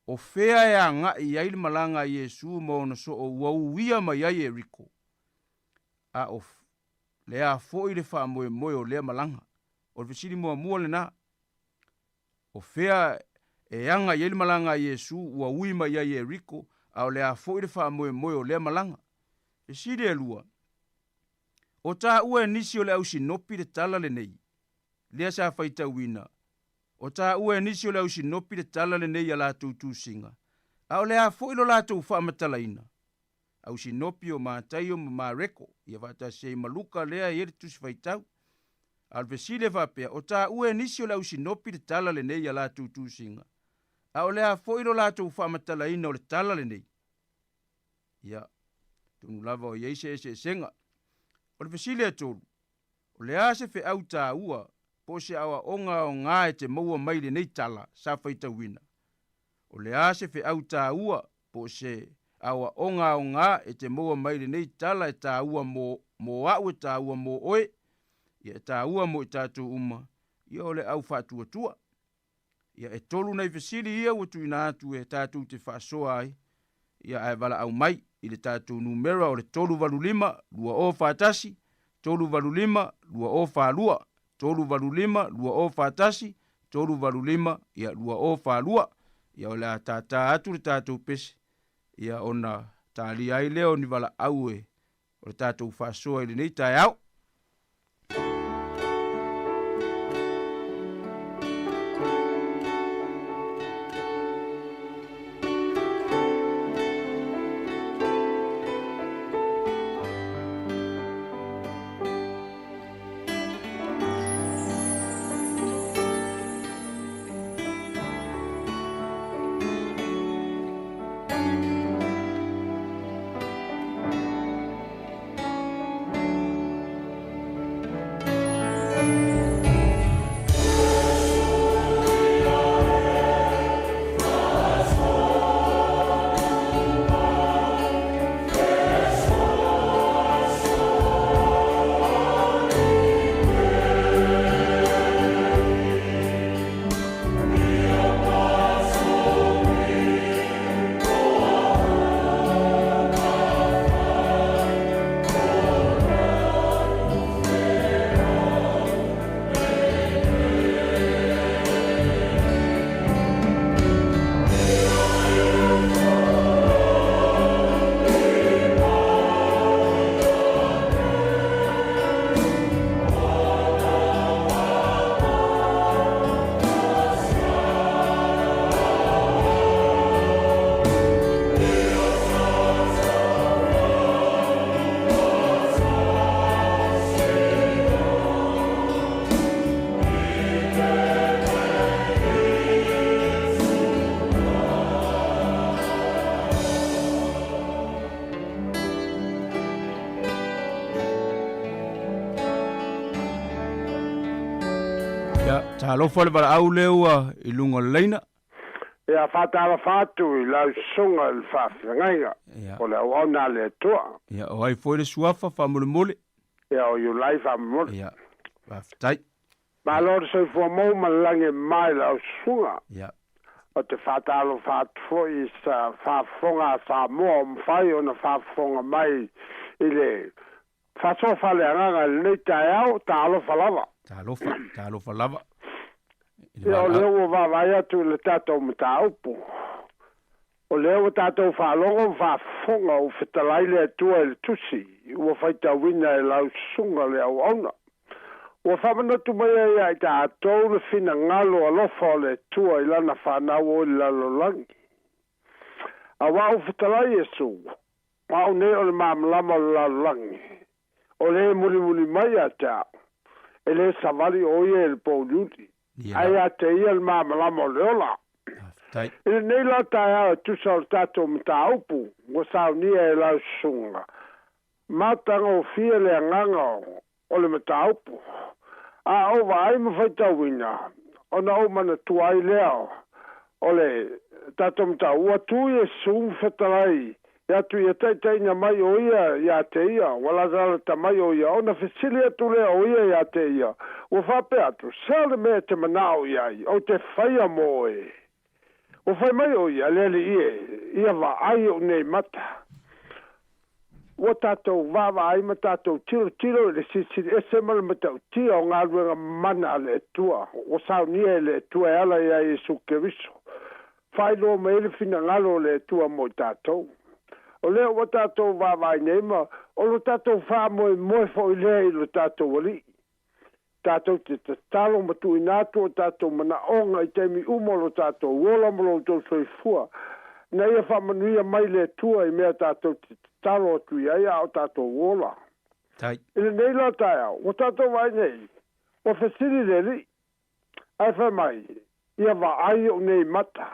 O fea e agai i ai le malaga a Iesū ma ona soo ua uia mai ai Ieriko? A o le a foi le faamoemoe o lea malaga? O le fesili muamua lena. O fea e aga i ai le malaga a Iesū ua ui mai ai Ieriko, a o le a foi le faamoemoe o lea malaga? Fesili e lua, O taua e nisi o le au sinopi le tala lenei, lea sa faitauina, o taua e nisi o le au sinopi le tala lenei i a latou tusiga, a o le a foi lo latou faamatalaina? Au sinopi o Mataio ma Mareko, ia faatasi ai ma Luka lea e i ai le tusi faitau. A o le fesili e faapea, o taua e nisi o le au sinopi le tala lenei i a latou tusiga, a o le a foi lo latou faamatalaina o le tala lenei? Ia, atonu lava o i ai se eseesega. O le fesili e tolu, o le a se feau taua po o se aoaoga aoga e te maua mai i lenei tala sa faitauina? O le a se feau taua po o se aoaoga aoga e te maua mai i lenei tala e taua mo, mo au e taua mo oe, ia e taua mo i tatou uma, ia o le au faatuatua. Ia e tolu nai fesili ia ua tuuina atu e tatou te faasoa ai, ia ae valaau mai i le tatou numera o le 385 2041, 385 2042, 385 2041, 385 ia 2042. Ia o le a tātā atu le tatou pese, ia ona talia ai lea o ni valaau e o le tatou faasoa i lenei taeao. Ia, talofa le valaau lea ua i luga o le laina. Ia, faatalofa atu i lau susuga i le faafeagaiga o le auauna a le Atua. Ia, o ai foi le suafa faamolemole? Ia, o Iulai faamolemole. Ia, faafetai. Malo le soifua maua ma le lagi e mama i lau susuga. Ia. Ou te faatalofa atu foi i sa faafofoga a Samoa o mafai ona faafofoga mai i le faasoa faaleagaga i lenei taeao. Talofa lava. Talofa, talofa lava. Ia, o lea ua vaavaai atu i le tatou mataupu. O lea ua tatou faalogo ma faafofoga ua fetalai le Atua i le Tusi ua faitauina e lau susuga le auauna. Ua faamanatu mai ai ia i tatou le finagalo alofa o le Atua i Lana fanau o i le lalolagi. Auā ua fetalai Iesu, O au nei o le malamalama o le lalolagi, o le e mulimuli mai ia te au, e le savali ʻo ia i le pōuliuli, ae ia te ia le malamalama o le ola. I lenei la taeao e tusa o le tatou mataupu ua saunia e lau susuga, matagofie le agaga o le mataupu, a ou vaai ma faitauina, ona ou manatua ai lea o le tatou mataupu, ua tu Iesu ma fetalai atu ia taitaiina mai ʻo ia iā te ia, ua latalata mai ʻo ia, ona fesili atu lea o ia iā te ia, ua faapea atu, Sea le mea e te manaʻo i ai, ou te faia mō oe. Ua fai mai ʻo ia, Le Alii e, ia vaai oʻu nei mata. Ua tatou vaavaai ma tatou tilotilo i le Silisili Ese ma le matautia o galuega mana a le Atua, ua saunia e le Atua e ala iā Iesu Keriso. Faailoa mai ai le finagalo o le Atua mo i tatou. O lea ua tatou vaavaai nei ma o lo tatou faamoemoe foi lea i lo tatou Alii. Tatou te tatalo ma tuuina atu o tatou manaoga i taimi uma o lo tatou ola ma lo outou soifua, ina ia faamanuia mai le Atua i mea tatou te tatalo atu i ai a o tatou ola. Tai. I lenei la taeao, ua tatou vaai nei, ua fesili le Alii, ae fai mai, Ia vaai ou nei mata.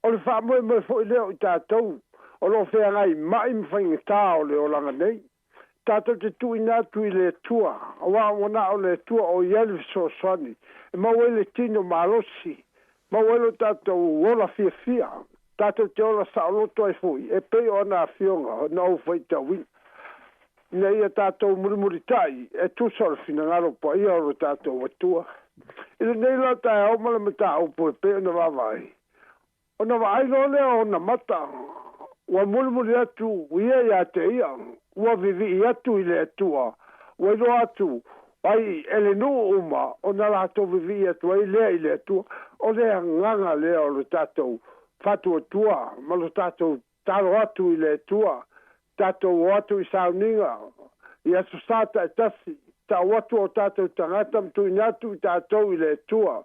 O le faamoemoe foi lea o i tatou o lo o feagai mai ma faigata o le olaga nei. Tatou te tuuina atu i le Atua, aua ua na o le Atua o i ai le fesoasoani e maua ai le tino malosi, maua ai lo tatou ola fiafia, tatou te ola saoloto ai foi e pei o ana afioga na ou faitauina, ina ia tatou mulimulitai e tusa o le finagalo paia o lo tatou Atua. I lenei la taeao ma le mataupu e pei ona vaavaai, Ona vaai loa lea o ona mata, ua mulimuli atu ia ia te ia, ua vivii atu i le Atua, ua iloa atu ai e le nuu uma ona latou vivii atu ai lea i le Atua. O le agaga lea o lo tatou faatuatua ma lo tatou talo atu i le Atua, tatou o atu i sauniga i Aso Sa taitasi, tau atu o tatou tagata ma tuuina atu i tatou i le Atua,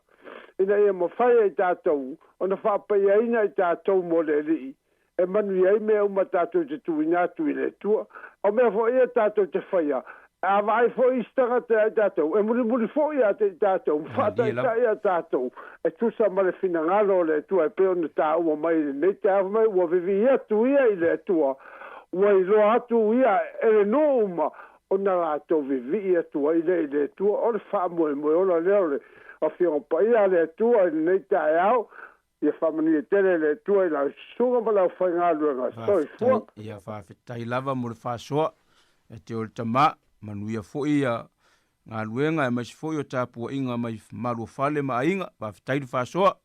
ina ia mafai e i tatou ona faapaiaina i tatou mo le Alii, e manuia ai mea uma tatou te tuuina atu i le Atua. O mea foi ia tatou te faia, a vaai foi isi tagata ia i tatou, e mulimuli foi ia te i tatou, ma faataitai ia tatou, e tusa ma le finagalo o le Atua e pei ona taua mai i lenei taeao, fai mai ua vivii atu ia i le Atua, ua iloa atu ia e le nuu uma ona latou vivii atu ai lea i le Atua. O le faamoemoe ola lea o le Afioga Paia a le Atua i lenei taeao. Ia faamanuia tele le Atua i lau susuga ma le aufaigaluega. Soifua. Faafetai, ia faafetai lava mo le faasoa e te o le tama, manuia foi ia galuega aemaise foi o tapuaiga mai maluafale ma aiga, faafetai le faasoa.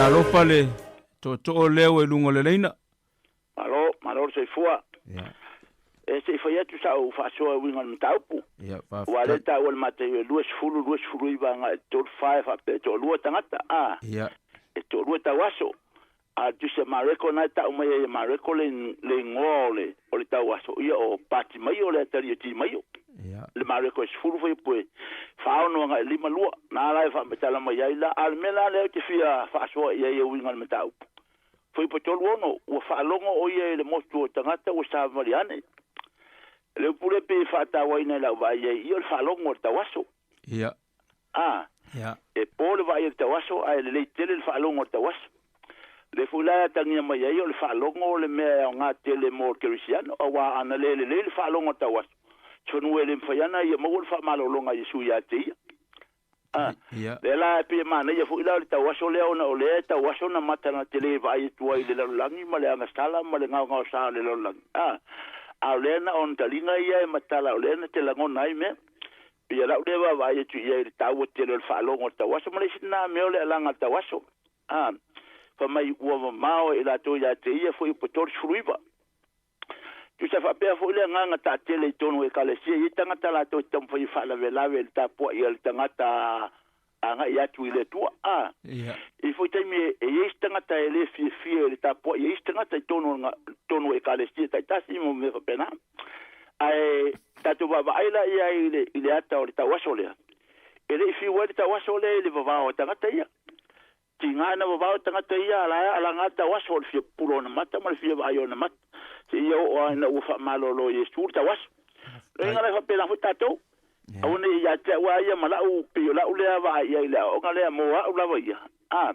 Talofa le tootoo lea ua i luga o le laina. Malo, malo le soifua. Ia. E se i fai atu sa'u faasoa e uiga i le mataupu. Ia, Aua lea faafetai. e taua i le Mataio e 20, 29 agai i le 34 e faapea e toalua tagata, a, Ia. e toalua tauaso. A o le Tusi a Mareko lena e ta'u mai ai e Mareko le, le igoa o le, o le tauaso, ia o Patimaio le atalii o Timaio. Ia. Le Mareko e 10 fuaiupu e 46 agai i le 52. Na la e faamatala mai ai la, a o le mea la lea ou te fia faasoa i ai e uiga i le mataupu. Fuaiupu 36, ua faalogo ʻo ia i le motu o tagata ua savavali ane. Le upu lea pei e faatauaina i lau vaai ai, ia o le faalogo a le tauaso. Ia. A, Ia. e po le vaai a le tauaso, ae lelei tele le faalogo a le tauaso. Le foi la e atagia mai ai o le faalogo o le mea e aoga tele mo le kerisiano, auā ana le lelei le faalogo a le tauaso, se fanua e le mafai ana ia maua le faamalologa a Iesu iā te ia. A, Ia. lea la e pei e manaia foi la o le tauaso lea ona o lea e tauaso na mata na te le vaai atu ai i le lalolagi ma le agasala ma le gaogaosa o le lalolagi. A, a o lea na ona taliga ia e matala o lea na te lagona ai mea. Pei o lau lea vaavaai atu i ai i le taua tele o le faalogo o le tauaso ma le isi lena mea o le alaga o le tauaso. A, fai mai ua mamao e latou ia te ia foi po 39. Tusa faapea foi le agaga taatele i totonu o ekalesia, e i ai tagata latou te taumafai e faalavelave i le tapuai a le tagata agai atu i le Atua. A, Ia. i foi taimi e i ai se tagata e le fiafia i le tapuai, e i ai se tagata i totonu o totonu o ekalesia taitasi ma mea faapena. Ae tatou vaavaai la i ai i le, i le ata o le tauaso lea. E le i fiu ai le tauaso lea i le vavao o tagata ia. Tiga na vavao tagata ia ala e alaga tauaso o le fia pulo ona mata ma le fia vaai ona mata. Seia oo lava ina ua faamalolo e Iesu le tauaso. Loiga la e faapena foi tatou. Aua ne i ia te au lava ia ma la'u pei o la'u lea vaai i ai i le aoaoga lea mo a'u lava ia. A,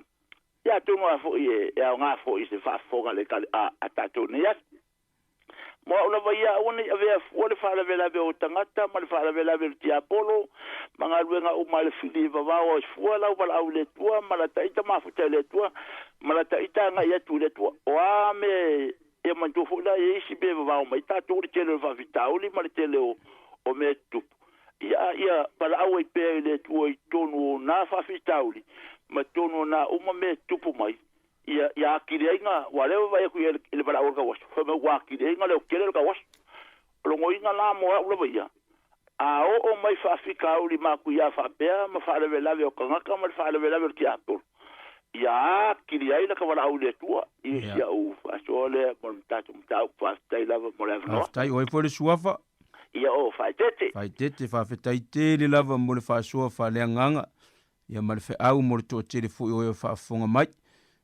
ia atonu lava foi e, e aoga foi i se faafofoga a le a, a tatou nei aso. Mo a'u lava ia, aua ne i avea fua le faalavelave o tagata ma le faalavelave o le tiapolo ma galuega uma a le fili e vavao ai fua lau valaau i le Atua ma lata ita mafuta i le Atua ma lata ita agai atu i le Atua. O a mea e manatua foi la e i ai isi mea e vavao mai tatou le tele o le faafitauli ma le tele o, o mea e tutupu. Ia, ia valaau ai pea i le Atua i totonu o na faafitauli ma totonu o na uma mea e tutupu mai ia, ia atili ai na, ua lea vaai atu i ai i le valaau o le tauaso, fai mai ua atili ai na leotele o le tauaso. O logoina la mo a'u lava ia, a oo mai faafitauli matuia faapea ma faalavelave o tagata ma le faalavelave o le tiapolo, ia atili ai lata valaau i le Atua i Ia. si a'u faasoa lea mo le tatou mataupu. Faafetai lava mo le avanoa. Faafetai, o ai foi le suafa? Ia o Faaeteete. Faaeteete, faafetai tele lava mo le faasoa faaleagaga, ia ma le feau mo le toatele foi o e faafofoga mai.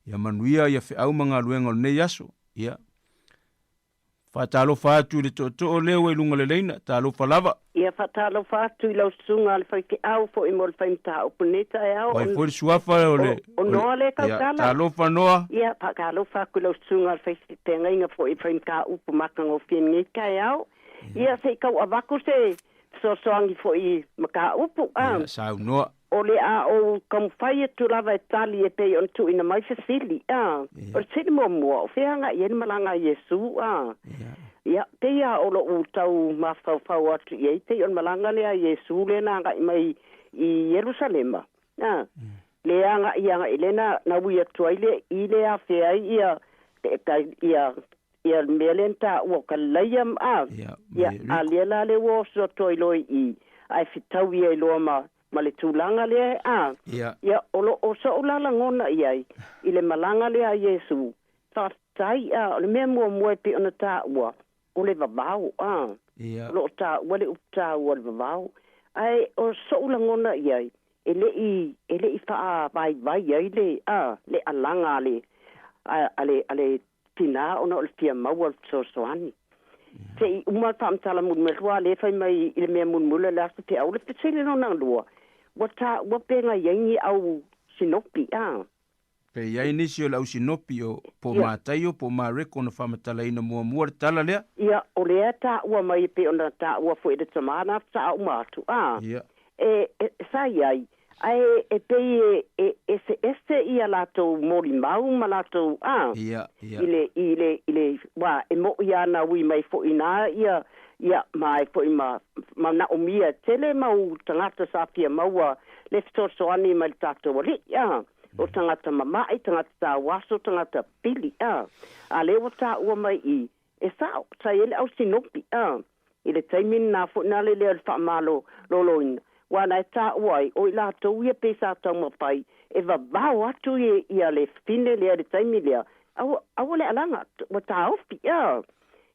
Ia manuia ia feau ma galuega o lenei aso. Ia. Faatalofa atu i le tootoo lea ua i luga o le laina, talofa lava. Ia faatalofa atu i lau susuga a le faifeau foi mo le fai mataupu nei taeao. O ai foi le suafa o le... O Noa lea Ia, tautala. talofa Noa. Ia, faatalofa atu i lau susuga a le faifeagaiga foi i fai mataupu matagofie nei taeao. Ia, se i tau avatu se fesoasoani foi i mataupu. A. Ia, saunoa. O le a ou taumafai atu lava e tali e pei ona tuuina mai fesili, a. O le fesili muamua, o fea agai i ai le malaga a Iesu, a. Ia, pei lava o lo'u tau mafaufau atu i ai, pei o le malaga lea a Iesu lea na agai mai i Ierusalema, a. Le agai agai lea na, na ui atu ai le, i le afea ai ia, ia, ia le mea lea na taua o Kalilaia, a. Ia, a lea la lea ua oso atu ai loa i i, ae fetaui ai loa ma, ma le tulaga lea, a. Ia. Ia, o lo o so'u la lagona i ai, i le malaga lea a Iesu, faafetai, a, o le mea muamua e pei ona taua, o le vavao, a. Ia. O lo o taua le upu taua o le vavao. Ae o so'u lagona i ai, e le i, e le i faavaivai ai le, a, le alaga a le, a, a le, a le tinā ona o le fia maua o le fesoasoani. Se i uma le faamatala mulimuli, aua lea e fai mai i le mea mulimuli o le aso feau, le fesili lona lua, ua taua pe na i ai ni au sinopi, a. Pe i ai nisi o le au sinopi o po o Mataio po o Mareko na faamatalaina muamua le tala lea? Ia, o lea e taua mai e pei ona taua foi e le tama na faauma atu, a. Ia. E, e, sa i ai, ae e pei e, e eseese ia latou molimau ma latou, a, Ia, ia. i le, i le, i le, wa, e mo'i a na ui mai foi i na ia, ia, ma e foi ma, manaomia e tele mau tagata sa fia maua le fesoasoani mai le tatou Alii, a. O tagata mama'i, tagata tauaso, tagata pili, a. A lea ua taua mai i, e sa'o, sa i ai le au sinopi, a. I le taimi lenā foi nale lea o le faamaloloina, ua na e taua ai, o i latou ia pei sa taumafai e vavao atu ia le fafine lea i le taimi lea, aua, aua le alaga, ua taofi, a.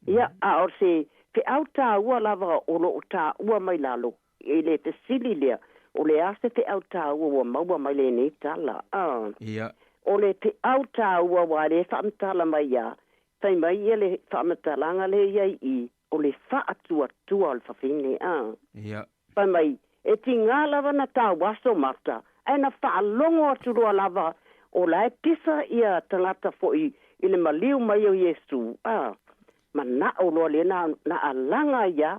Ia, a o se feau taua lava o lo o taua mai lalo, i le fesili lea, o le a se feau taua ua maua mai lenei tala? A. Ia. O le feau taua aua e le faamatala mai ia, fai mai ia le faamatalaga lea i ai i, o le faatuatua o le fafine. A. Ia. Fai mai, e tigā lava na tauaso mata, ae na faalogo atu loa lava o la e pisa ia tagata foi i le maliu mai o Iesu. A. Mana'o loa lea na, na alaga ai a.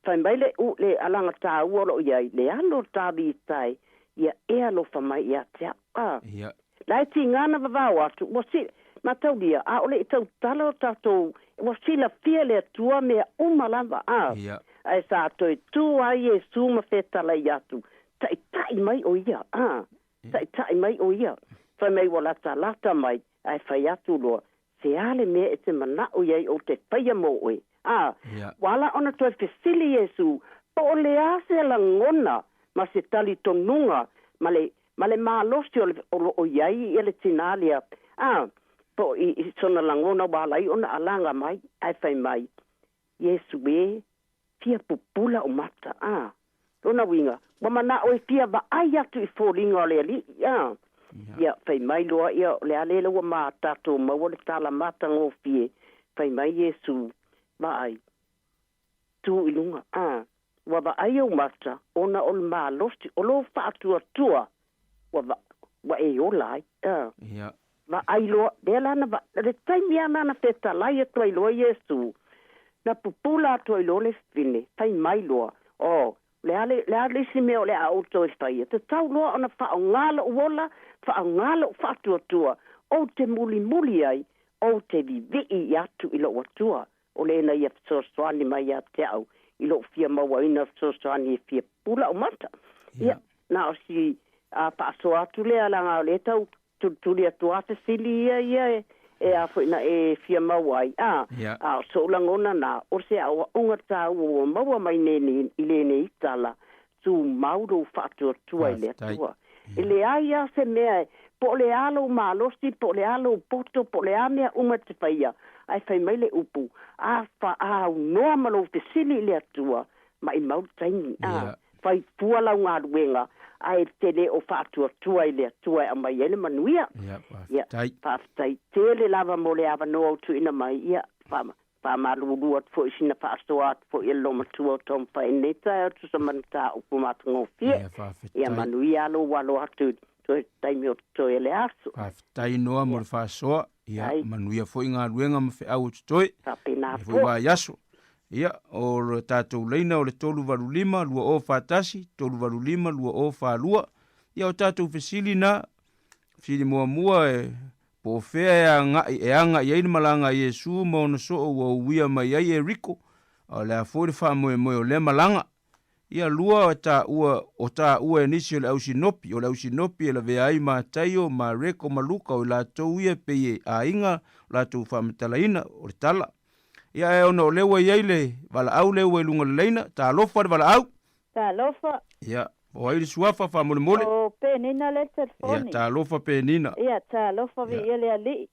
Fai mai le u, le alaga tāua o lo'o i ai, le alo o Tavita e, ia e alofa mai ia te a'u. A. Ia. La e tigā na vavao atu, ua si, mataulia, a'ole i tautala o tatou, ua silafia e le Atua mea uma lava. A. Ia. Ae sa toe tū ai Iesu ma fetalai atu, Ta'ita'i mai o ia. A. Ta'ita'i mai o ia. Fai mai ua latalata mai, ae fai atu loa, Se a le mea e te manaʻo i ai ou te faia mō oe? A, ua ala ona toe fesili Iesū, po o le a se lagona ma se talitonuga ma le, ma le malosi o le, o loʻo i ai ia le tinā lea, a, po i, i sona lagona ua ala ai ona alaga mai, ae fai mai, Iesū ē, fia pupula o mata, a. Lona uiga, ua manaʻo e fia vaai atu i foliga o le Alii, a. Ia, fai mai loa ia, o le a lele ua ma tatou maua le tala matagofie, fai mai Iesu, Vaai, tu i luga, a. Ua vaai ou mata, ona o le malosi o lou faatuatua, ua va, ua e ola ai, a. Vaai loa, lea la na va, le taimi lava na na fetalai atu ai loa Iesu, na pupula atu ai loa le fine, fai mai loa, Oh, le a le, le a le isi mea o le a outou e faia? Tatau loa ona faaaoga lo'u ola, faaaoga lo'u faatuatua, ou te mulimuli ai, ou te vivii atu i lo'u Atua, o lena ia fesoasoani mai ia te au i lo'u fia mauaina fesoasoani e fia pupula ou mata. Ia, na o si a faasoa atu lea, leaga o lea tau Tulituli atu a fesili ia ia e e a foi na e fia maua ai, a, a o soʻu lagona na, o se aʻoaʻoga tāua ua maua mai nei i lenei tala, tumau lou faatuatua i le Atua. E leai a se mea e, po o le a lou malosi, po o le a lou poto, po o le a mea uma e te faia, ae fai mai le upu, a faaunoa ma lou fesili i le Atua, maʻimau le taimi, a. Fai fua lau galuega, ae te le o faatuatua i le Atua e aumai ai le manuia. Ia, faafetai. Ia, faafetai tele lava mo le avanoa ua tuuina mai. Ia, fa, faamalulu atu foi i sina faasoa atu foi e le loomatua o taumafai i lenei taeao tusa ma le mataupu matagofie. Ia, faafetai. Ia, manuia lou alo atu i toe taimi o totoe o le aso. Faafetai Noa mo le faasoa. Ia, Ai. manuia foi galuega ma feau o totoe. Faapena Ia foi foi. vaiaso. Ia, o le tatou laina o le 385 2041, 385 2042. Ia, o tatou fesili na, fesili muamua e, po o fea e agaʻi, e aga i ai le malaga a Iesu ma ona soo ua uia mai ai Ieriko, a o le a foi le faamoemoe o lea malaga. Ia, lua, o taua, o taua e nisi o le au sinopi, o le au sinopi e lavea ai Mataio, Mareko ma Luka, o i latou ia e pei e aiga o latou faamatalaina o le tala. Ia ae ona o lea ua i ai le valaau lea ua i luga o le laina, talofa le valaau. Talofa. Ia, o ai le suafa faamolemole? O Penina lea telefoni. Ia, talofa Penina. Ia, talofa viia le Alii.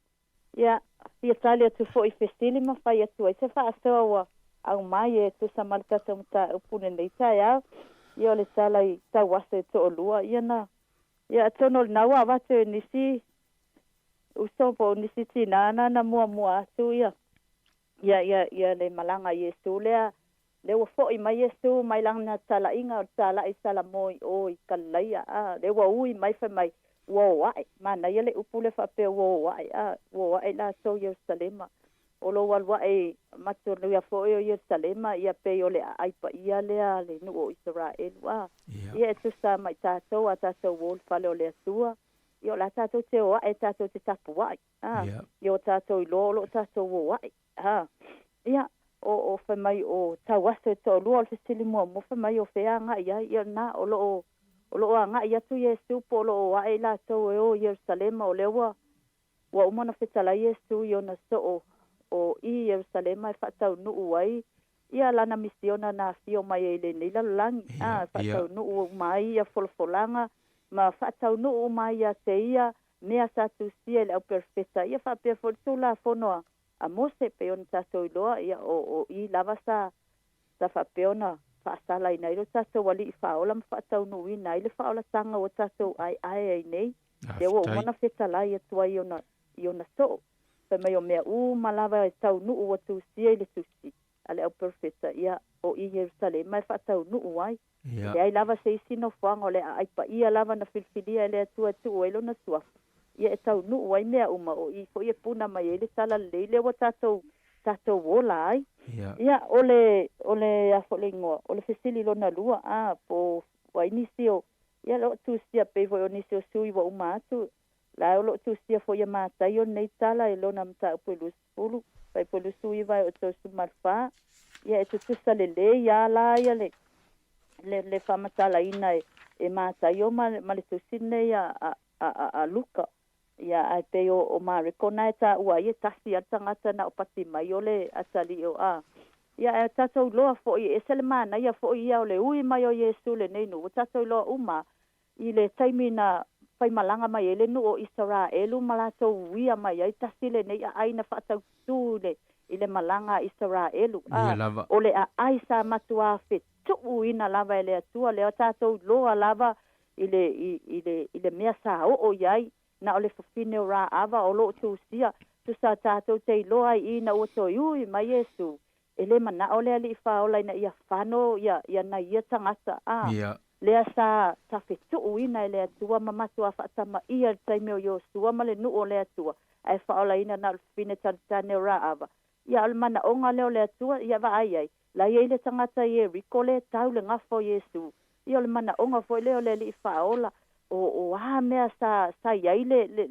Ia, fia tali atu foi i fesili ma fai atu ai se faasoa ua aumai e tusa ma le tatou mataupu lenei taeao. Ia, o le tala i tauaso e toalua, ia na, ia atonu o lena ua avatu e nisi uso po o nisi tinā na na muamua atu ia, ia, ia, ia le malaga a Iesu lea, lea ua foʻi mai Iesu mai lana talaiga o le talaʻi Salamo i o i Kalilaia, a, lea ua ui mai fai mai, ua o aʻe. Manaia le upu lea faapea ua o aʻe, a, ua o aʻe latou i Ierusalema. O lou alu aʻe matuanuia foi o Ierusalema, ia pei o le aʻai paia lea a le nuu o Isaraelu, a, ia e tusa ma i tatou a tatou o i le fale o le Atua, Ia o le a tatou te o aʻe tatou te tapuaʻi, a, ia o tatou iloa o lo o tatou o aʻe, a. Ia, o, o fai mai o tauaso e toalua o le fesili muamua fai mai o fea agaʻi ai, ia na o lo o, O loo agai atu Iesu po o loo ae i latou e o i Ierusalema, o lea ua ua uma ona fetalai Iesu i ona soo o i Ierusalema e faataunuu ai ia lana misiona na afio mai ai i lenei lalolagi, a, e faataunuu uma ai ia folafolaga ma faataunuu uma ai ia te ia mea sa tusia i le auperofeta, ia faapea foi le Tulafono a a Mose, e pei ona tatou iloa, ia, o, o i lava sa, sa faapea ona faasalaina ai lo tatou Alii Faaola ma faataunuuina ai le faaolataga ua tatou aeae ai nei, lea ua uma ona fetalai atu ai i ona, i ona soo. Fai mai o mea uma lava e taunuu ua tusia i le tusi a le auperofeta, ia, o i Ierusalema e faataunuu ai. E leai lava se isi nofoaga o le aai paia lava na filifilia e le Atua e tuu ai lona suafa, ia e taunuu ai mea uma, o i foi e puna mai ai le talalelei lea ua tatou, tatou ola ai. Ia, o le, o le, a foi le igoa, o le fesili lona lua, a, po o ai nisi o, ia, lea ua tusia pei foi o nisi o sui ua uma atu, la o loo tusia foi ia Mataio lenei tala i lona mataupu e 20, fuaiupu e 29 e oo 34, ia e tutusa lelei a la ia le, le, le faamatalaina e, e Mataio ma, ma le tusi lenei a, a, a, a, a Luka. Ia, ae pei o, o Mareko na e taua ai e tasi a le tagata na o pati mai o le atalii o a. Ia, ae tatou iloa foi, e ese le manaia foi ia o le ui mai o Iesu lenei nuu, ua tatou iloa uma I le taimi na faimalaga mai ai le nuu o Isaraelu ma latou uia mai ai, tasi lenei aai na faatautū i le, i le malaga a Isaraelu, a o le aai sa matuā fetuuina lava e le Atua, lea tatou iloa lava i le, i, i le, i le mea sa oo i ai, na o le fafine o Raava o loo tusia, tusa tatou te iloa ai ina ua toe ui mai Iesu, E le manao le Alii Faaola ina ia fano ia, ia nai ia tagata, a, lea sa, sa fetuuina e le Atua ma matuā faatamaia i le taimi o Iosua ma le nuu o le Atua, ae faaolaina na o le fafine tanetane o Raava. Ia, o le manaoga lea o le Atua, ia vaai ai, la i ai le tagata i Ieriko lea e tau le gafa o Iesu. Ia, o le manaoga foi lea o le Alii Faaola, o, o a mea sa, sa i ai le, le,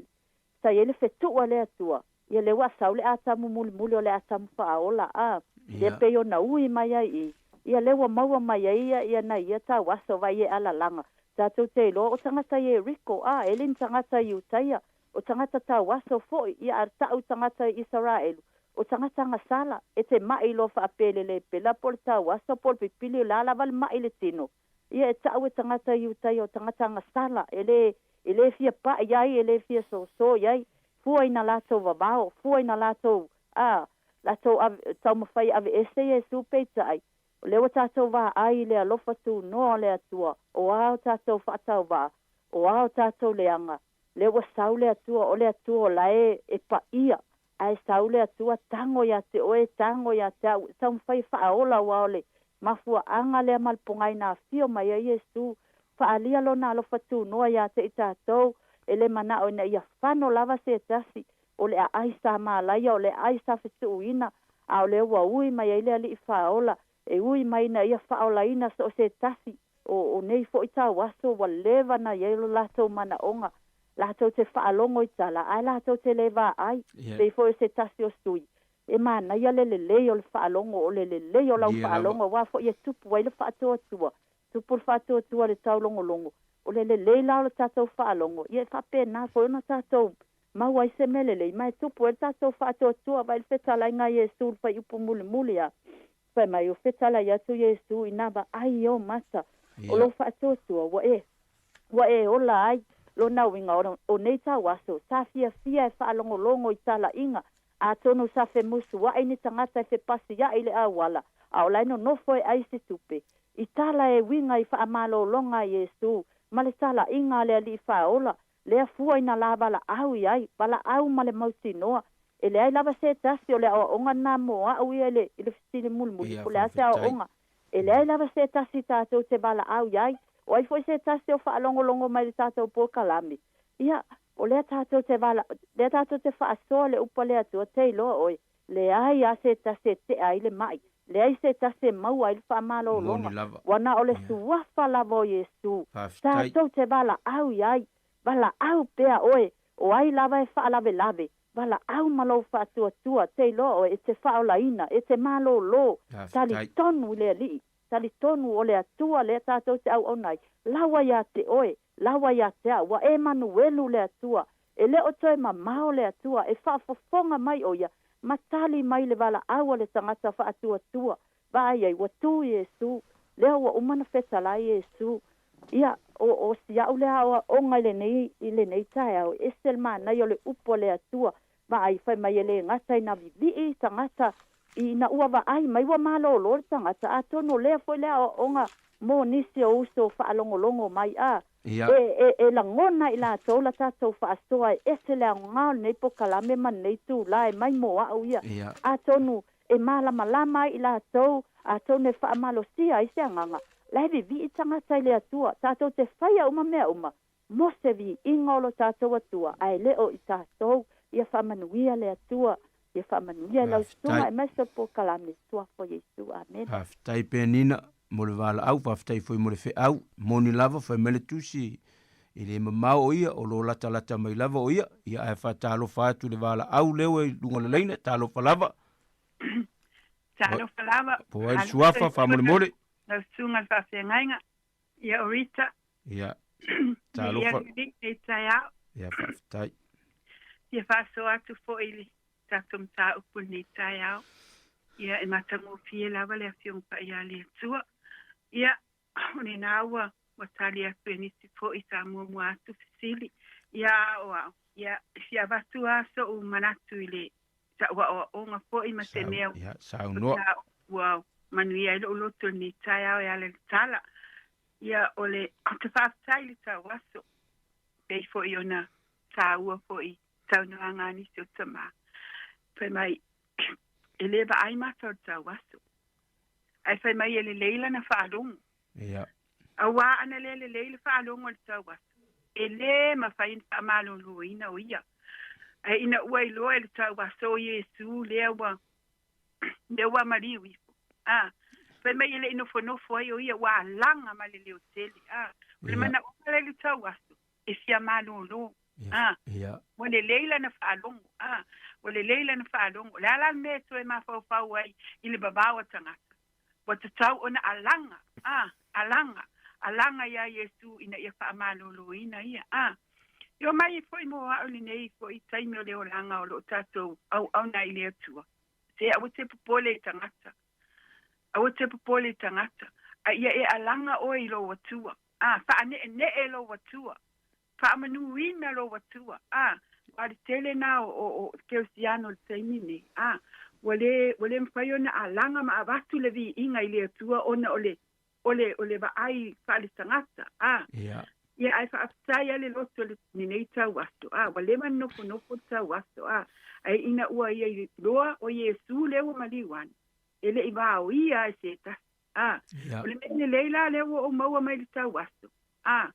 Sa i ai le fetuʻu a le Atua, ia lea ua sau le Atamu mulimuli o le Atamu faaola, a, lea pei ona ui mai ai i, ia lea ua maua mai ai ia, ia nai ia tauaso vai e alalaga. Tatou te iloa o tagata Ieriko, a, e le ni tagata Iutaia, o tagata tauaso foi, ia a taʻu tagata Isaraelu, o tagata agasala, e te maʻi loa faapelele pela po o le tauaso po o le pipili o le a lava le maʻi i le tino. Ia e taʻu e tagata Iutaia o tagata agasala, e le, e le fia paʻi ai, e le fia soso i ai, fua i na latou vavao, fua i na latou, a, latou ave, taumafai e aveese Iesu peitai, o lea ua tatou vaai i le alofa tunoa o le Atua, o a o tatou faatauvaa, o a o tatou leaga, lea ua sau le Atua, o le Atua o la e, e paia, ae sau le Atua tago ia te oe, tago ia te au, e taumafai e faaola aua o le mafuaaga lea ma le pogai na afio mai ai Iesu, faaalia lona alofa tunoa ia te i tatou, e le manao ina ia fano lava se tasi, o le aai sa malaia, o le aai sa fetuuina, a o lea ua ui mai ai le Alii Faaola, e ui mai ina ia faaolaina so o se tasi, o, o nei foi tauaso ua leva na i ai lo latou manaoga, latou te faalogo i tala, ae latou te le vaai, pei foi o se tasi o sui, e manaia le lelei o le faalogo, o le lelei o lau faalogo, aua foi e tupu ai le faatuatua, tupu le faatuatua i le taulogologo, o le lelei la o le tatou faalogo, ia e faapena foi ona tatou maua ai se mea lelei, ma e tupu ai le tatou faatuatua. Vaai le fetalaiga a Iesu i le fuaiupu mulimuli a, fai mai, O fetalai atu Iesu ina vaai i ou mata, o lou faatuatua ua e, ua e ola ai. Lona uiga, o nei tauaso, sa fiafia e faalogologo i talaiga, atonu sa femusuai ni tagata e fepasiaʻi i le auala, a o la e nonofo e ʻai se tupe. I tala e uiga i faamalologa a Iesu ma le talaiga a le Alii Faaola, lea fua ina la valaau i ai, valaau ma le mautinoa. E leai lava se tasi o le aoaoga lena mo au ia i le, i le fesili mulimuli, po o le a se aoaoga. E leai lava se tasi tatou te valaau i ai. O ai foi se tasi o faalogologo mai i le tatou polokalame? Ia, o lea tatou te vala, lea tatou te faasoa le upu a le Atua, te iloa oe, leai a se tasi e tea ai le maʻi, leai se tasi e maua ai le faamalologa, ua na o le suafa lava o Iesu tatou te valaau i ai. Valaau pea oe, o ai lava e faalavelave, valaau ma lou faatuatua, te iloa oe e te faaolaina, e te malōlō, talitonu i le Alii. Talitonu o le Atua lea tatou te auauna ai, laua ia te oe, laua ia te au, ua Emanuelu le Atua, e le o toe mamao le Atua, e faafofoga mai ʻo ia, ma tali mai le valaau a le tagata faatuatua. Vaai ai, ua tu Iesu, lea ua uma ona fetalai Iesu. Ia, o, o si au lea aoaoga i lenei, i lenei taeao, e ese le manaia o le upu a le Atua. Vaai, fai mai e le gata ina vivii tagata ina ua vaai mai ua malolo le tagata, atonu o lea foi le aoaoga mo nisi o uso faalogologo mai, a e, e, e lagona i latou la tatou faasoa e ese le aoga o lenei pokalame ma lenei itula e mai mo au ia. Atonu e malamalama ai i latou, atonu e faamalosia ai se agaga, la e vivii tagata i le Atua, tatou te faia uma mea uma mo se viiga o lo tatou Atua, ae le o i tatou. Ia faamanuia le Atua, ia faamanuia i lau susuga aemaise o le polokalame Suafa o Iesu. Amene. Faafetai Penina mo le valaau, faafetai foi mo le feau. Moni lava, fai mai le Tusi, e le mamao o ia, o lo o latalata mai lava o ia, ia ae faatalofa atu i le valaau lea ua i luga o le laina, talofa lava. Talofa lava. Po o ai le suafa, faamolemole. Lau susuga i le faafeagaiga. Ia o Rita. Ia. Talofa. Ia taeao. Ia faafetai. Ia faasoa atu foi i le tatou mataupu i lenei taeao. Ia e matagofie lava le Afioga Paia a le Atua. Ia, o lena ua ua tali atu e nisi foi sa muamua atu fesili. Ia a o au, ia e fia avatu lava so'u manatu i le sa'u aoaoga foi ma se mea Ia, saunoa. ua manuia ai lo'u loto i lenei taeao e ala i le tala. Ia, o le, ou te faafetai i le tauaso, pei foi ona taua foi i saunoaga a nisi o tamā. Fai mai, e le vaai mata o le tauaso, ae fai mai e lelei lana faalogo. Ia. Auā ana le lelei le faalogo a le tauaso, e lē mafai ona faamaloloina o ia. Ae ina ua iloa e le tauaso o Iesu lea ua, lea ua maliu ifo, a, fai mai e le i nofonofo ai o ia, ua alaga ma le leo tele, a. O le manaoga lea i le tauaso, e fia malolo, a. Ua lelei lana faalogo, a. Ua lelei lana faalogo. O le a la le mea e toe mafaufau ai i le vavao a tagata? Ua tatau ona alaga, a, alaga, alaga iā Iesu ina ia faamaloloina ia, a. E omai ai foi mo a'u lenei foi taimi o le olaga o lo o tatou auauna ai i le Atua. Se aua te popole i tagata. Aua te popole i tagata, a ia e alaga oe i lou Atua, a, faane'ene'e lou Atua, faamanuina lou Atua, a, aua le tele na o, o, o kerisiano i le taimi nei, a, ua le, ua le mafai ona alaga ma avatu le viiga i le Atua ona o le, o le, o le vaai faaletagata, a. Ia. Ia, ae faafetai a le loto i lenei tauaso, a, ua leva ona nofonofo le tauaso, a, ae ina ua ia iloa o Iesu lea ua maliu ane, e le i vaoia a e se tasi. A, o le mea lelei la lea ua ou maua mai le tauaso, a,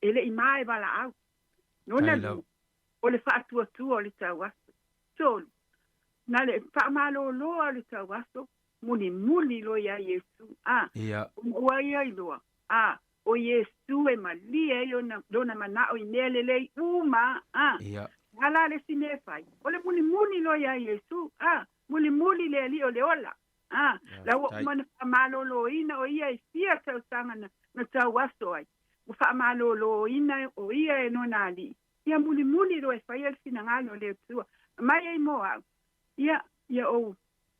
e le i ma e valaau. Lona lua, o le faatuatua o le tauaso. Tolu, na le faamalōlō a o le tauaso, mulimuli loa iā Iesu. A, ona ua ia iloa, a, o Iesu e malie ai ona, lona manao i mea lelei uma, a. O le a la le isi mea e fai? O le mulimuli loa iā Iesu, a, mulimuli le Alii o le ola. A, la ua uma ona faamalōlōina o ia i fia tausaga na, na tauaso ai. Ua faamalōlōina o ia e nona alii. Ia mulimuli loa e faia le finagalo o le Atua. Mai ai mo au. Ia, ia ou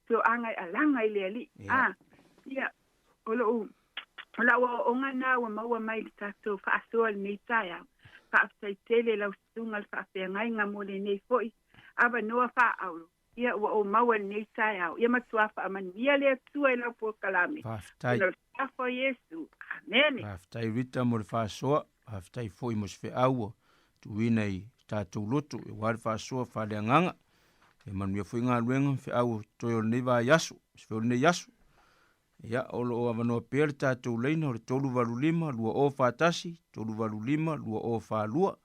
toaga e alaga i le Alii. A, ia, o lou, o lau aoaoga na ua maua mai i le tatou faasoa i lenei taeao. Faafetai tele i lau susuga i le faafeagaiga mo lenei foi avanoa faaauro. Ia, ua ou maua i lenei taeao. Ia matuā faamanuia le Atua i lau polokalame. Faafetai. Ona o le Suafa o Iesu. Amene. Faafetai Rita mo le faasoa, faafetai foi mo se feau ua tuuina i tatou loto aua le faasoa faaleagaga. Ia manuia foi galuega ma feau o totoe o lenei vaiaso, se feau o lenei aso. Ia, o lo o avanoa pea le tatou laina o le 385 2041, 385 2042.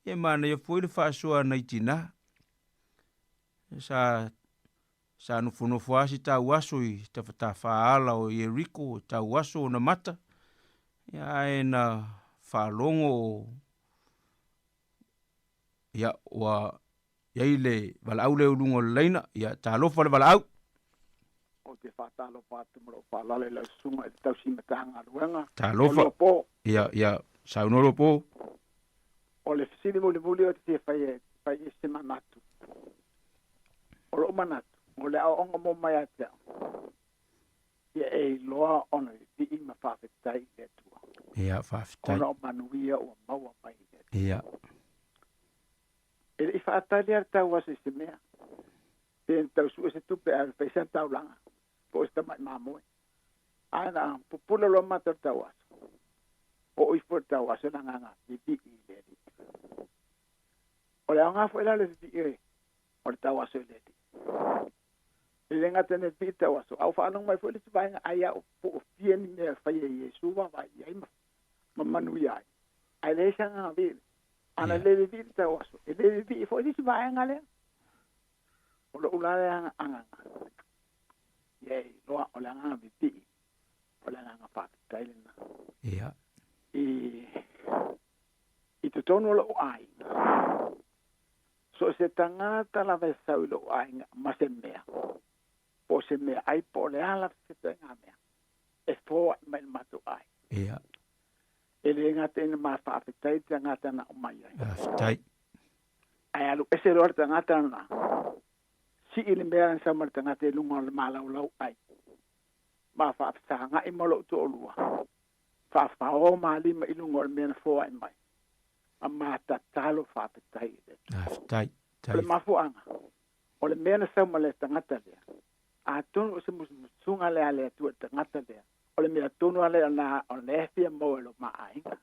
Ia e manaia foi le faasoa a nai tinā. Sa sa nofonofo lava si tauaso i tafatafaala o Ieriko, tauaso ona mata, ia ae na faalogo o ia ua i ai le valaau lea i luga o le laina, ia talofa le valaau. Ou te faatalofa atu ma lou faaaloalo i lau susuga i le tausi Matagaluega. Talofa. O Luapo. Ia, ia, saunoa Luapo. O le fesili mulimuli ou te fia fai e fai i se manatu. O lou manatu, o le aoaoga mo mai ia te au, ia e iloa ona vivii ma faafetai i le Atua. Ia, faafetai. Ona o manuia ua maua mai i le Atua. Ia. E le i faatali lava le tauaso i se mea. Pe na tau sue se tupe ae fai sana taulaga po o se tamai mamoe. Ae na pupula loa matou i le tauaso. Oo ifo i le tauaso le agaga vivii i le Alii. O le aoga foi la o le vivii o le tauaso i le Alii. E le gata ina vivii le tauaso, a ua faalogo mai foi le isi vaega ai a po o fia ni mea e faia e Iesu vaavaai i ai ma manuia ai. Ae leai se agaga vivii. A na le vivii le tauaso, e le vivii foi le isi vaega lea. O lou la lea agaga, ia e iloa o le agaga vivii, o le agaga faafetai lena. Ia. I, i totonu o lou aiga, so o se tagata lava e sau i lou aiga ma se mea, po o se meaai po o le a lava se ituaiga mea, e foai mai i le matou aiga. Ia. E le gata ina ma faafetai le tagata na aumai ai. Faafetai. Ae alu ese loa le tagata lena, sii le mea na sau ma le tagata i luga o le malaulau ai. Ma faafesagai ma lou toalua, faafao ma lima i luga o le mea na foai mai, ma ma tatalo faafetai i le Atua. Faafetai. O le mafuaaga, o le mea na sau ma le tagata lea, atonu o se musumusuga lea a le Atua i le tagata lea, o le mea tonu lava lea na o lea e fia maua e lo ma aiga.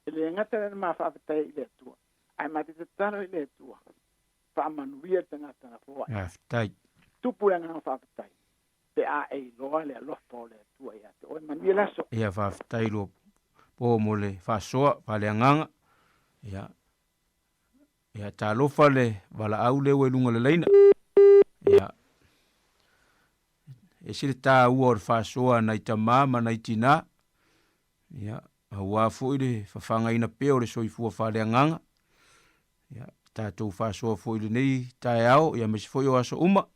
E le gata lea na ma faafetai i le Atua, ae ma te tatalo i le Atua, faamanuia le tagata na foai. Faafetai. Tupu le agaga faafetai, pe a e iloa le alofa o le Atua ia te oe. Manuia le aso. Ia faafetai Luapo mo le faasoa faaleagaga. Ia, Ia talofa le valaau lea ua i luga o le laina. Ia, ese le tāua o le faasoa a nai tamā ma nai tinā. Ia, auā foi le fafagaina pea o le soifua faaleagaga. Ia, tatou faasoa foi i lenei taeao, ia aemaise foi o aso uma.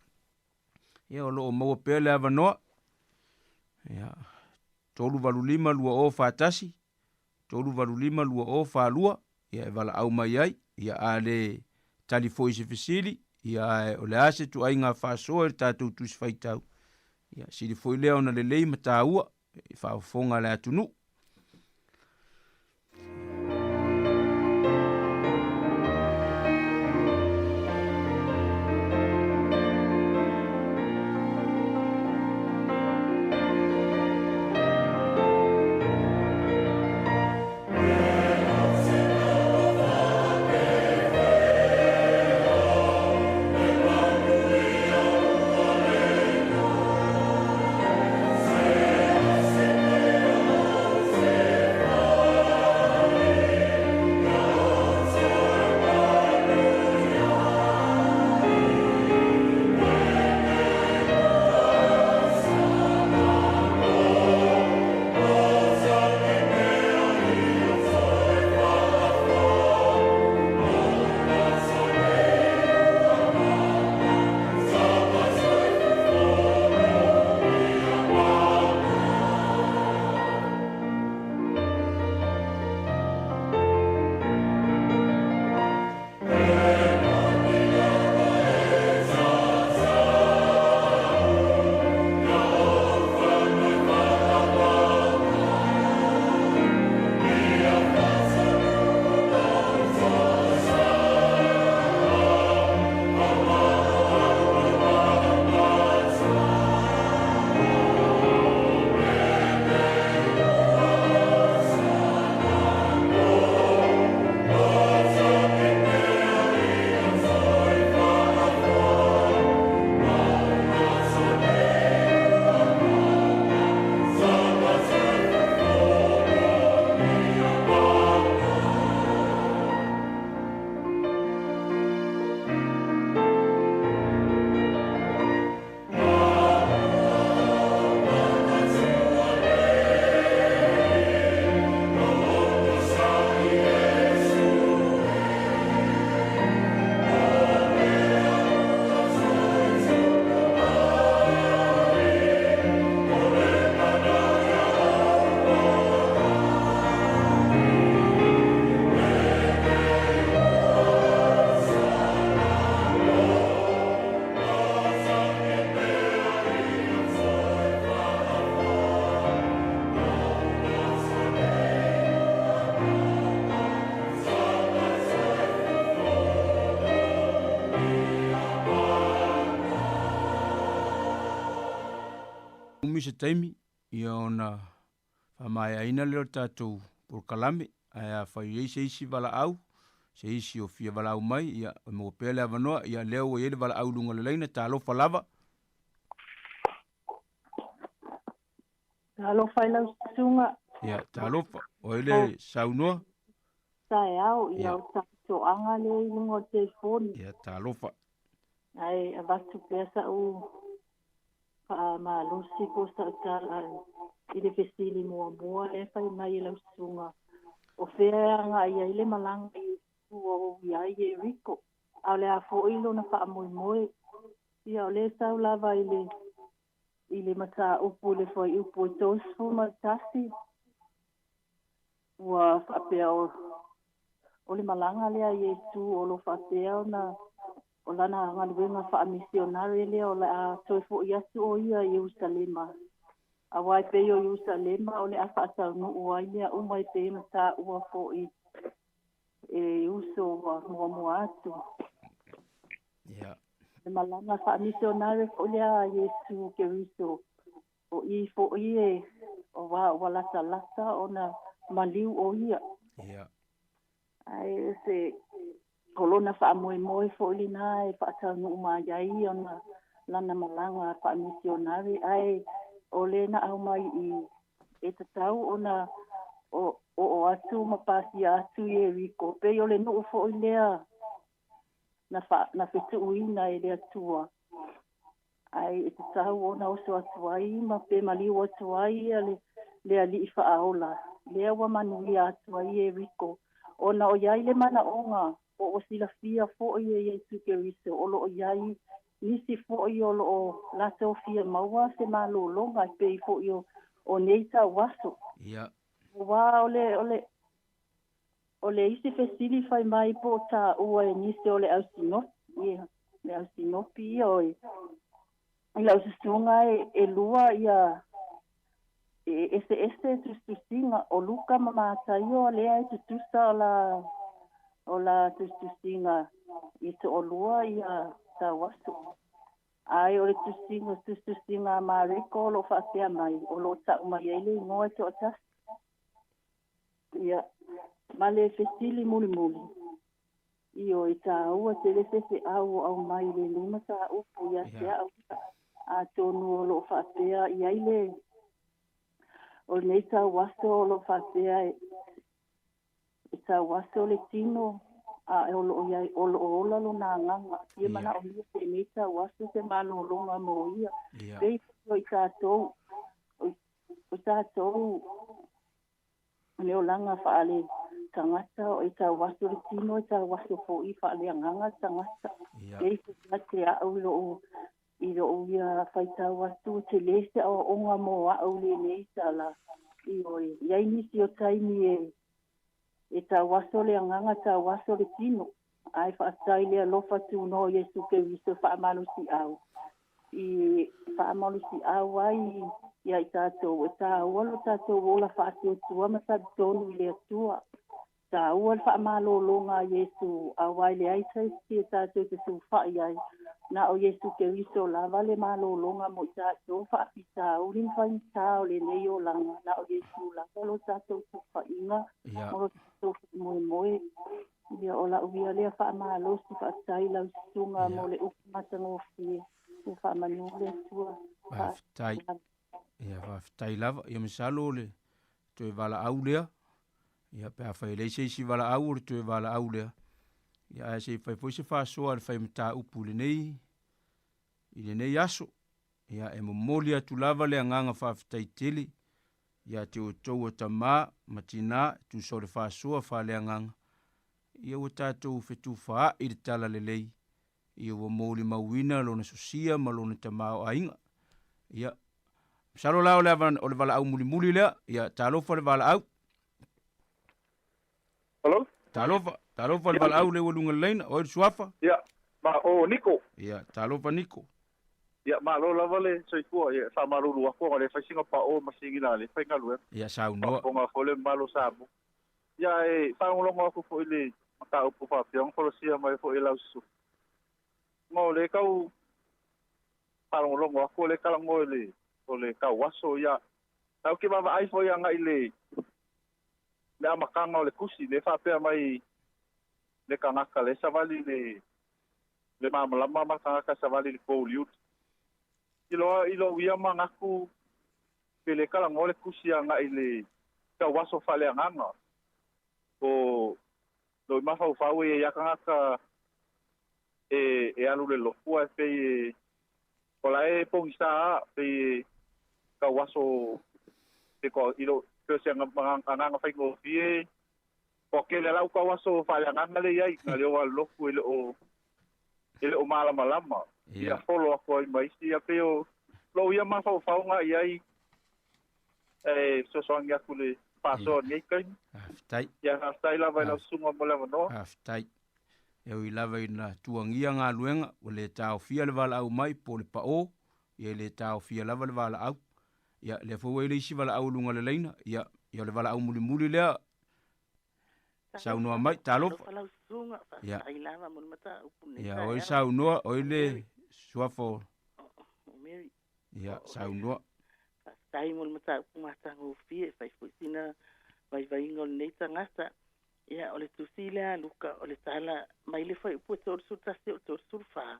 Ia, o lo o maua pea le avanoa. Ia, 385 2041, 385 2042, ia e valaau mai ai, ia a le tali foi i se fesili, ia ae o le a se ituaiga faasoa i le tatou Tusi Faitau, ia sili foi lea ona lelei ma taua i faafofoga a le atunuu. umi se taimi, ia ona faamaeaina lea o le tatou polokalame, ae afai i ai se isi valaau, se isi o fia valaau mai, ia e maua pea le avanoa, ia lea ua i ai le valaau i luga o le laina, talofa lava. Talofa i lau susuga. Ia, talofa. O ai le saunoa? Taeao, ia o Tafitoaga lea i luga o le telefoni. Ia, talofa. Ae avatu pea sa'u faamalosi po o sa'u tala i le fesili muamua lea e fai mai e lau susuga, o fea e agai ai le malaga a Iesu ua ui ai Ieriko, a o le a foi lona faamoemoe? Ia, o lea e sau lava i le i le mataupu i le fuaiupu e 31, ua faapea o o le malaga lea a Iesu o lo o faapea ona o lana galuega faamisionare lea o le a toe fo'i atu o ia i Ierusalema, auā e pei o Ierusalema o le a faataunuu ai mea uma e pei ona tāua fo'i e uso ua muamua atu. Le malaga faamisionare fo'i lea a Iesu Keriso, o i fo'i e auā ua latalata ona maliu o ia. Ae o se o lona faamoemoe fo'i lenā e faataunuu mai ai ona lana malaga faamisionare, ae o le na aumai i e tatau ona oo atu ma pasia atu Ieriko, pei o le nuu fo'i lea na fa na fetuuina e le Atua, ae e tatau ona oso atu ai ma pe maliu atu ai ia le le alii faaola lea ua manuia atu ai Ieriko, ona o i ai le manaoga po ua silafia fo'i e Iesu Keriso o loo i ai nisi fo'i o loo latou fia maua se malologa e pei fo'i o o nei tauaso. Auā o le o le o le isi fesili fai mai po o tāua e nisi o le au sinopi ia le au sinopi ia oi i lau susuga e e lua ia e eseese tusitusiga o Luka ma Mataio lea e tutusa o la o la tusitusiga i to'alua ia tauaso. Ae o le tusiga tusitusiga a Mareko o lo o faapea mai, o lo o ta'u mai ai le igoa e to'atasi. Ia, ma le fesili mulimuli, ioe, tāua tele se fe'au o aumai i lenei mataupu ia te a'u, atonu o lo o faapea i ai le o lenei tauaso o lo o faapea e e tauaso le tino a o lo o i ai o lo o ola lona agaga. Fia manaomia i lenei tauaso se malologa mo ia. Pei foi o i tatou o tatou le olaga faale tagata o e tauaso le tino e tauaso fo'i faaleagaga le tagata. Pei foi ia te a'u i lo'u i lo'u ia faitau atu e telē se aoaoga mo a'u lenei tala. Ioe, i ai nisi o taimi e e tauaso le agaga tauaso le tino, ae faafetai i le alofa tunoa o Iesu Keriso e faamalosi'au i faamalosi'au ai ia i tatou e tāua lo tatou ola faatuatua ma talitonu i le Atua. Tāua le faamalologa a Iesu, auā e leai se isi e tatou te sulufai ai, na o Iesu Keriso lava le malologa mo i tatou faafitauli ma faigata o lenei olaga, na o Iesu lava lo tatou sulufaiga ma lo tatou faamoemoe. Ia, o la'u ia lea faamalosi, faafetai i lau susuga mo le upu matagofie, ia faamanu le Atua. Faafetai. Ia, faafetai lava. Ia masalo o le toe valaau lea. Ia, pe afai e leai se isi valaau o le toe valaau lea. Ia, ae se i fai foi se faasoa a le fai mataupu i lenei, i lenei aso. Ia, e momoli atu lava le agaga faafetai tele ia te outou o tamā ma tinā e tusa o le faasoa faaleagaga. Ia ua tatou fetufaai i le talalelei, ia ua molimauina lona sosia ma lona tamaoaiga. Ia, masalo la o le o le valaau mulimuli lea. Ia, talofa le valaau. Hello? Talofa, talofa le valaau lea ua luga o le laina. O ai le suafa? Ia, ma o Niko. Ia, talofa Niko. Ia, malo lava le soifua. Ia, faamalulu atu ona o lea e fai sina pao ma sina a lea faigaluega. Ia, saunoa. Faafofoga foi le mamalu o Samoa. Ia, e faalogologo atu foi i le mataupu faapea ona folasia mai foi e lau susuga. Ona o lea e tau faalogologo atu o lea e talanoa i le o le tauaso ia. Ae ou te vaavaai foi agai i le le amataga o le tusi lea e faapea mai le tagata lea e savali i le le malamalama ma le tagata e savali i le pouliuli. I loa i lou ia manatu pe le talanoa le tusi agai i le tauaso faaleagaga o lou mafaufau e i ai lava tagata e e alu i le lotu ae pei e o la e pogisa lava pei e tauaso pe toa i lou pei o se agaga faigofie ua tele lava lau tauaso faaleagaga lea e i ai na le o alu lotu e le o e le o malamalama ia folo atu ai ma isi ia pei o lou ia mafaufauga i ai e fesoasoani atu i le faasoa i lenei taimi. Faafetai. Ia faafetai lava i lau susuga mo le avanoa. Faafetai. E ui lava ina tuagia galuega, ua le taofia le valaau mai po o le pao, ia e le taofia lava le valaau. Ia, lea foi ua i ai le isi valaau i luga o le laina, ia, ia o le valaau mulimuli lea, saunoa mai, talofa. Talofa lau susuga, Ia. faafetai lava mo le mataupu lenei Ia, oi taeao. saunoa, oi le Mary. suafa o O Mary. Ia, saunoa. Faafetai mo le mataupu matagofie e fai foi sina vaivaiga o lenei tagata. Ia, o le tusi lea a Luka, o le tala mai le fuaiupu e 31 o le 34,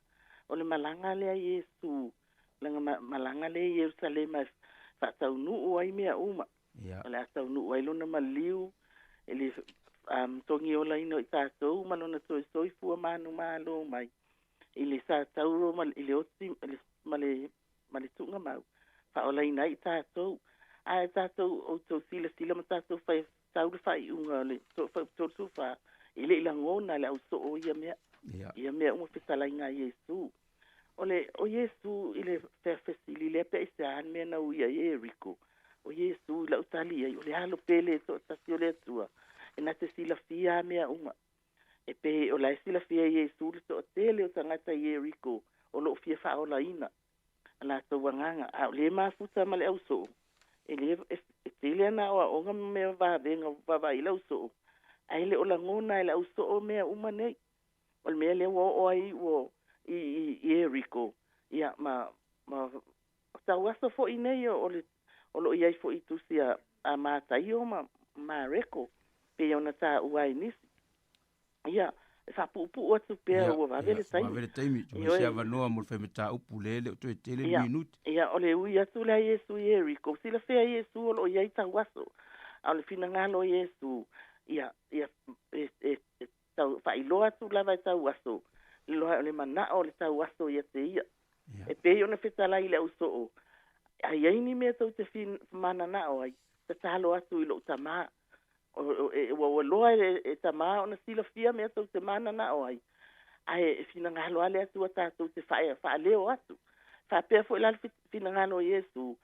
o le malaga lea a Iesu, lana malaga lea i Ierusalema e faataunuu ai mea uma. O le a taunuu ai lona maliu i le um, togiolaina o i tatou ma lona toe soifua manumalo mai i le sa tauro ma i le oti ma le ma le tuugamau, faaolaina ai i tatou. Ae tatou outou silasila ma tatou fai tau le faaiuga o le 34, e le i lagona e le ausoo o ia mea, ia mea uma fetalaiga a Iesu. O le, o Iesu i le feafesili lea pe aisea le mea na ui ai e Yeriko, o Iesu i lau tali i ai, o le Alo pele e toatasi o le Atua, e na te silafia a mea uma. E pei o la e silafia e Iesu le toatele o tagata i Ieriko o lo o fia faaolaina a latou agaga, a o lē mafuta ma le ausoo, e lē e tele ana aoaoga ma mea vavega ua vaavaai i le ausoo, ae le o lagona e le ausoo mea uma nei. O le mea lea ua oo ai ua i i Ieriko, ia ma ma tauaso foi nei o le o lo o i ai foi i tusi a a Mataio ma Mareko, pei ona taua ai nisi. Ia, e faapuupuu atu pea ua vave le taimi. Ua vave le taimi, ua se avanoa mo le faimataupu lea e le o toe tele ni minute. Ia, o le ui atu lea a Iesu i Ieriko, silafia e Iesu o lo o i ai tauaso, a o le finagalo o Iesu, ia, ia, e, e, e tau faailoa atu lava e tauaso, le loa o le manao o le tauaso ia te ia. E pei ona fetalai i le ausoo, a i ai ni mea tou te mananao ai, tatalo atu i lou Tama, ua ua loa e Tama ona silafia mea tou te mananao ai, ae e finagalo lava le Atua tatou te faaleo atu. Faapea foi la le finagalo o Iesu,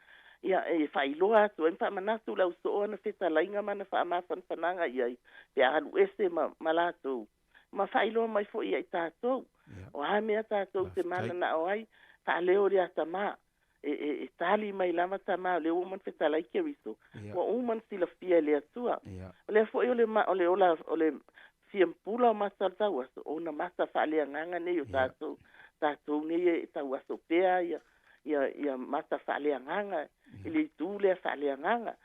ia e faailoa atu ai ma faamanatu le ausoo ana fetalaiga ma ana faamafanafanaga i ai, pe a alu ese ma, ma latou, ma faailoa mai foi ia i tatou. O a mea tatou te mananao ai, faaleo i le Tama, e, e, e tali mai lava Tama, o lea ua uma ona fetalai Keriso, ua uma ona silafia e le Atua. O lea foi o le, o le ola, o le fia pula o mata o le tauaso, o ona mata faaleagaga nei o tatou, tatou nei e tauaso pea ia, ia, ia mata faaleagaga, i le itu lea faaleagaga.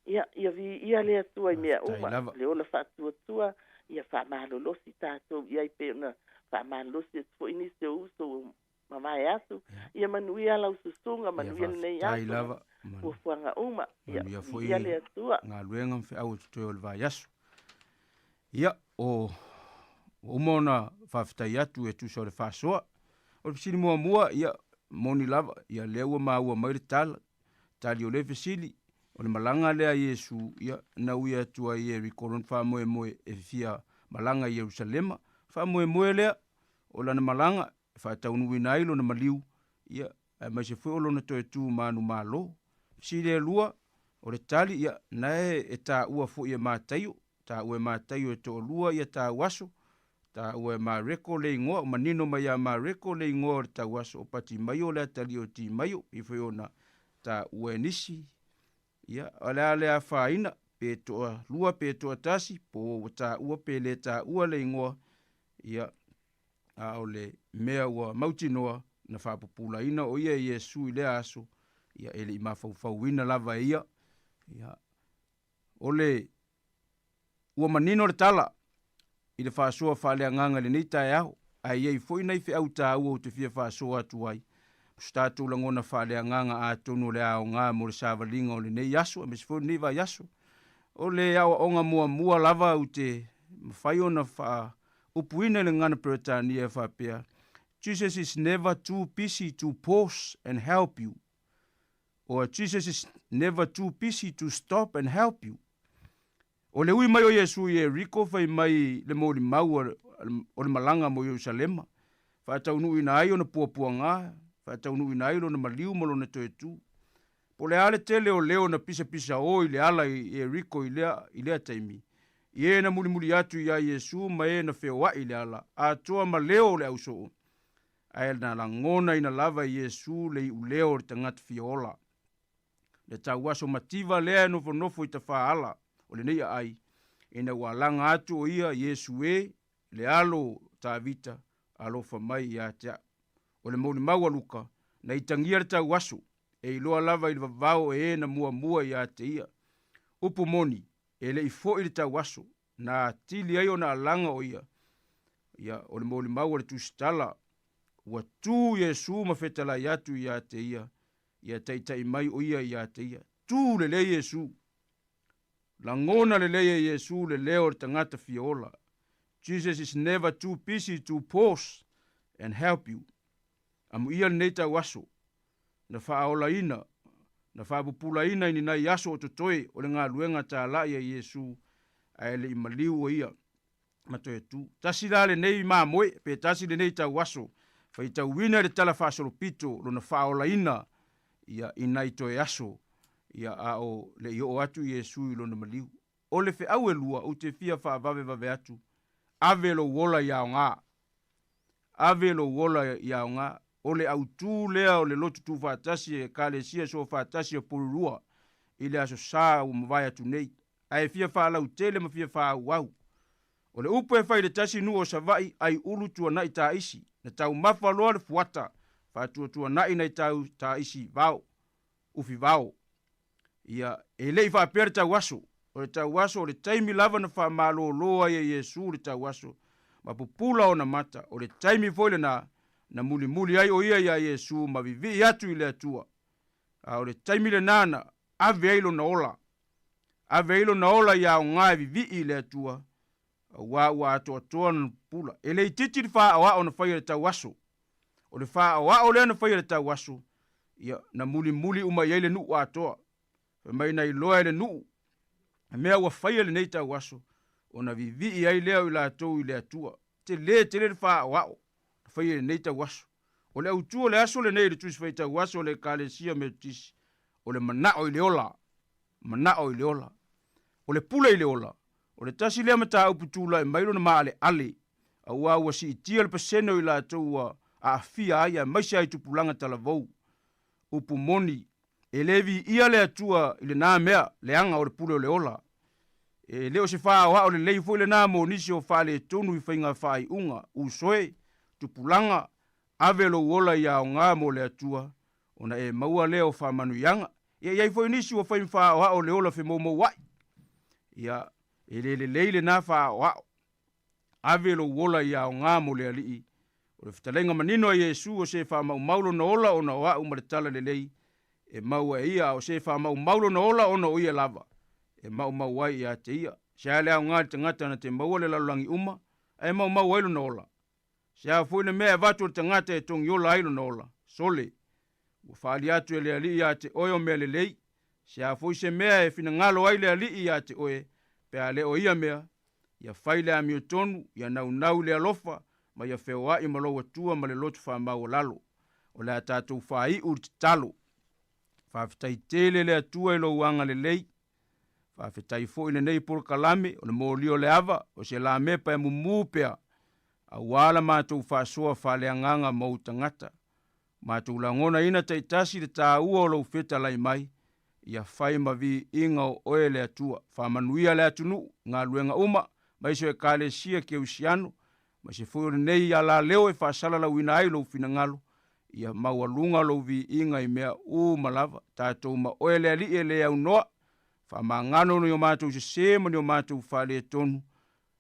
Ia, ia viia le Atua i mea uma, le ola faatuatua, ia faamalolosi tatou i ai pei ona faamalolosi atu foi nisi o uso mavae atu, ia manuia lau susuga, manuia lenei aso, fuafuaga uma, ia viia le Atua. Galuega ma feau o totoe o le vaiaso. Ia, o ua uma ona faafetai atu e tusa o le faasoa. O le fesili muamua, ia, moni lava, ia lea ua maua mai le tala, tali o le fesili, o le malaga lea a Iesu, ia, na ui atu ai i Ieriko lona faamoemoe e fia malaga i Ierusalema. Faamoemoe lea, o lana malaga, e faataunuuina ai lona maliu, ia, aemaise foi o lona toe tu manumalo. Fesili e lua, o le tali, ia, na e, e taua foi e Mataio, taua e Mataio e toalua ia tauaso, taua e Mareko le igoa, o manino mai ia Mareko le igoa o le tauaso o Patimaio o le atalii o Timaio, pei foi ona taua e nisi, ia, o le a le afaina, pe toalua pe toatasi, po ua taua pe le taua le igoa, ia, a o le mea ua mautinoa na faapupulaina o ia e Iesu i lea aso, Ia, e le i mafaufauina lava e ia. Ia, o le ua manino le tala i le faasoa faaleagaga i lenei taeao, ae i ai foi nai feau taua ou te fia faasoa atu ai ma so tatou lagona faaleagaga atonu o le aoga mo le savaliga o lenei aso aemaise foi o lenei vaiaso. O le aoaoga muamua lava ou te mafai ona faaupuina i le gagana Peretania e faapea, Jesus is never too busy to pause and help you. Or Jesus is never too busy to stop and help you. O le ui mai o Iesu i Ieriko fai mai le molimau o le malaga mo Ierusalema, faataunuuina ai ona puapuaga, faataunuuina ai lona maliu ma lona toe tu. Po o le a le tele o leo na pisapisao i le ala i Ieriko i lea, i lea taimi, i e na mulimuli atu iā Iesu ma e na feoaʻi i le ala, atoa ma leo o le ausoo, ae na lagonaina lava e Iesu le iuleo o le tagata fia ola. Le tauaso mativa lea e nofonofo i tafaala o lenei aai, ina ua alaga atu o ia Iesu e, le alo o Tavita, alofa mai ia te a'u. O le molimau a Luka, na itagia le tauaso, e iloa lava i le vavao e e na muamua ia te ia. Upu moni, e le i fo'i le tauaso, na atili ai ona alaga o ia. Ia, o le molimau a le Tusitala, ua tu Iesu ma fetalai atu ia te ia, ia taitai mai o ia ia te ia. Tu lelei Iesu. Lagona lelei e Iesu le leo o le tagata fia ola. Jesus is never too busy to pause and help you. Amuia lenei tauaso, na faaolaina, na faapupulaina i ni nai aso o totoe o le galuega talai a Iesu, ae le i maliu o ia ma toe tu. Tasi la lenei mamoe, pe tasi lenei tauaso, faitauina i le Tala Faasolopito lona faaolaina ia i nai toe aso, ia a o le i oo atu Iesu i lona maliu. O le feau e lua ou te fia faavavevave atu, ave lou ola i aoga. Ave lou ola i aoga. O le autū lea o le lotu tuufaatasi e Ekalesia Soofaatasi o Porirua i le Aso Sa ua mavae atu nei, ae fia faalautele ma fia faaauau. O le upu e fai i le tasi nuu o Savaii ai ulu tuanai taisi, na taumafa loa le fuata faatuatuanai nai tau taisi vao, ufi vao. Ia, e le i faapea le tauaso. O le tauaso, o le taimi lava na faamalōlō ai e Iesu le tauaso, ma pupula ona mata, o le taimi foi lenā na mulimuli ai o ia iā Iesu ma vivii atu i le Atua. A o le taimi lenā na ave ai lona ola. Ave ai lona ola i aoga e vivii i le Atua, auā ua atoatoa lona pupula. E le itiiti le faaoao na faia i le tauaso. O le faaoao lea na faia i le tauaso, ia, na mulimuli uma i ai le nuu atoa. Fai mai na iloa e le nuu, le mea ua faia i lenei tauaso, ona vivii ai lea o i latou i le Atua. Tele tele le faaoao na faia i lenei tauaso. O le autu o le aso lenei i le Tusi Faitauaso o le Ekalesia Metotisi, o le manao i le ola, manao i le ola. O le pule i le ola, o le tasi lea mataupu tulai mai lona maaleale, auā ua siitia le pasene o i latou ua aafia ai aemaise ai tupulaga talavou. Upu moni, e le viia le Atua i lenā mea leaga o le pule o le ola. E le o se faaoao lelei foi lenā mo nisi o faaletonu i faiga faaiuga, usoe, tupulaga, ave lou ola i aoga mo le Atua, ona e maua lea o faamanuiaga. Ia i ai foi nisi ua fai ma faaoao le ola femoumouaʻi. Ia, e le lelei lenā faaoao. Ave lou ola i aoga mo le Alii. O le fetalaiga manino a Iesu o se faamaumau lona ola ona o a'u ma le tala lelei e maua e ia, a o se faamaumau lona ola ona o ia lava e maumau ai ia te ia. Se a le aoga i le tagata na te maua le lalolagi uma, ae maumau ai lona ola? Se a foi le mea e avatu e le tagata e togiola ai lona ola? Sole! Ua faali atu e le Alii ia te oe o mea lelei. Se a foi se mea e finagalo ai le Alii ia te oe, pe a le o ia mea, ia fai le amiotonu, ia naunau i le alofa, ma ia feoai ma lou Atua ma le loto faamaualalo. O le a tatou faaiu i le tatalo. Faafetai tele le Atua i lou agalelei. Faafetai foi lenei polokalame o le moli o le ava o se lamepa e mumu pea auā la matou faasoa faaleagaga ma ou tagata. Matou lagonaina taitasi le tāua o lou fetalai mai, ia fai ma viiga o oe le Atua. Faamanuia le atunuu, galuega uma, maise o Ekalesia Keusiano, maise foi o lenei alaleo e faasalalauina ai lou finagalo. Ia maualuga lou viiga i mea uma lava, tatou ma oe le Alii e le aunoa, faamagalo ni o matou sesē ma ni o matou faaletonu,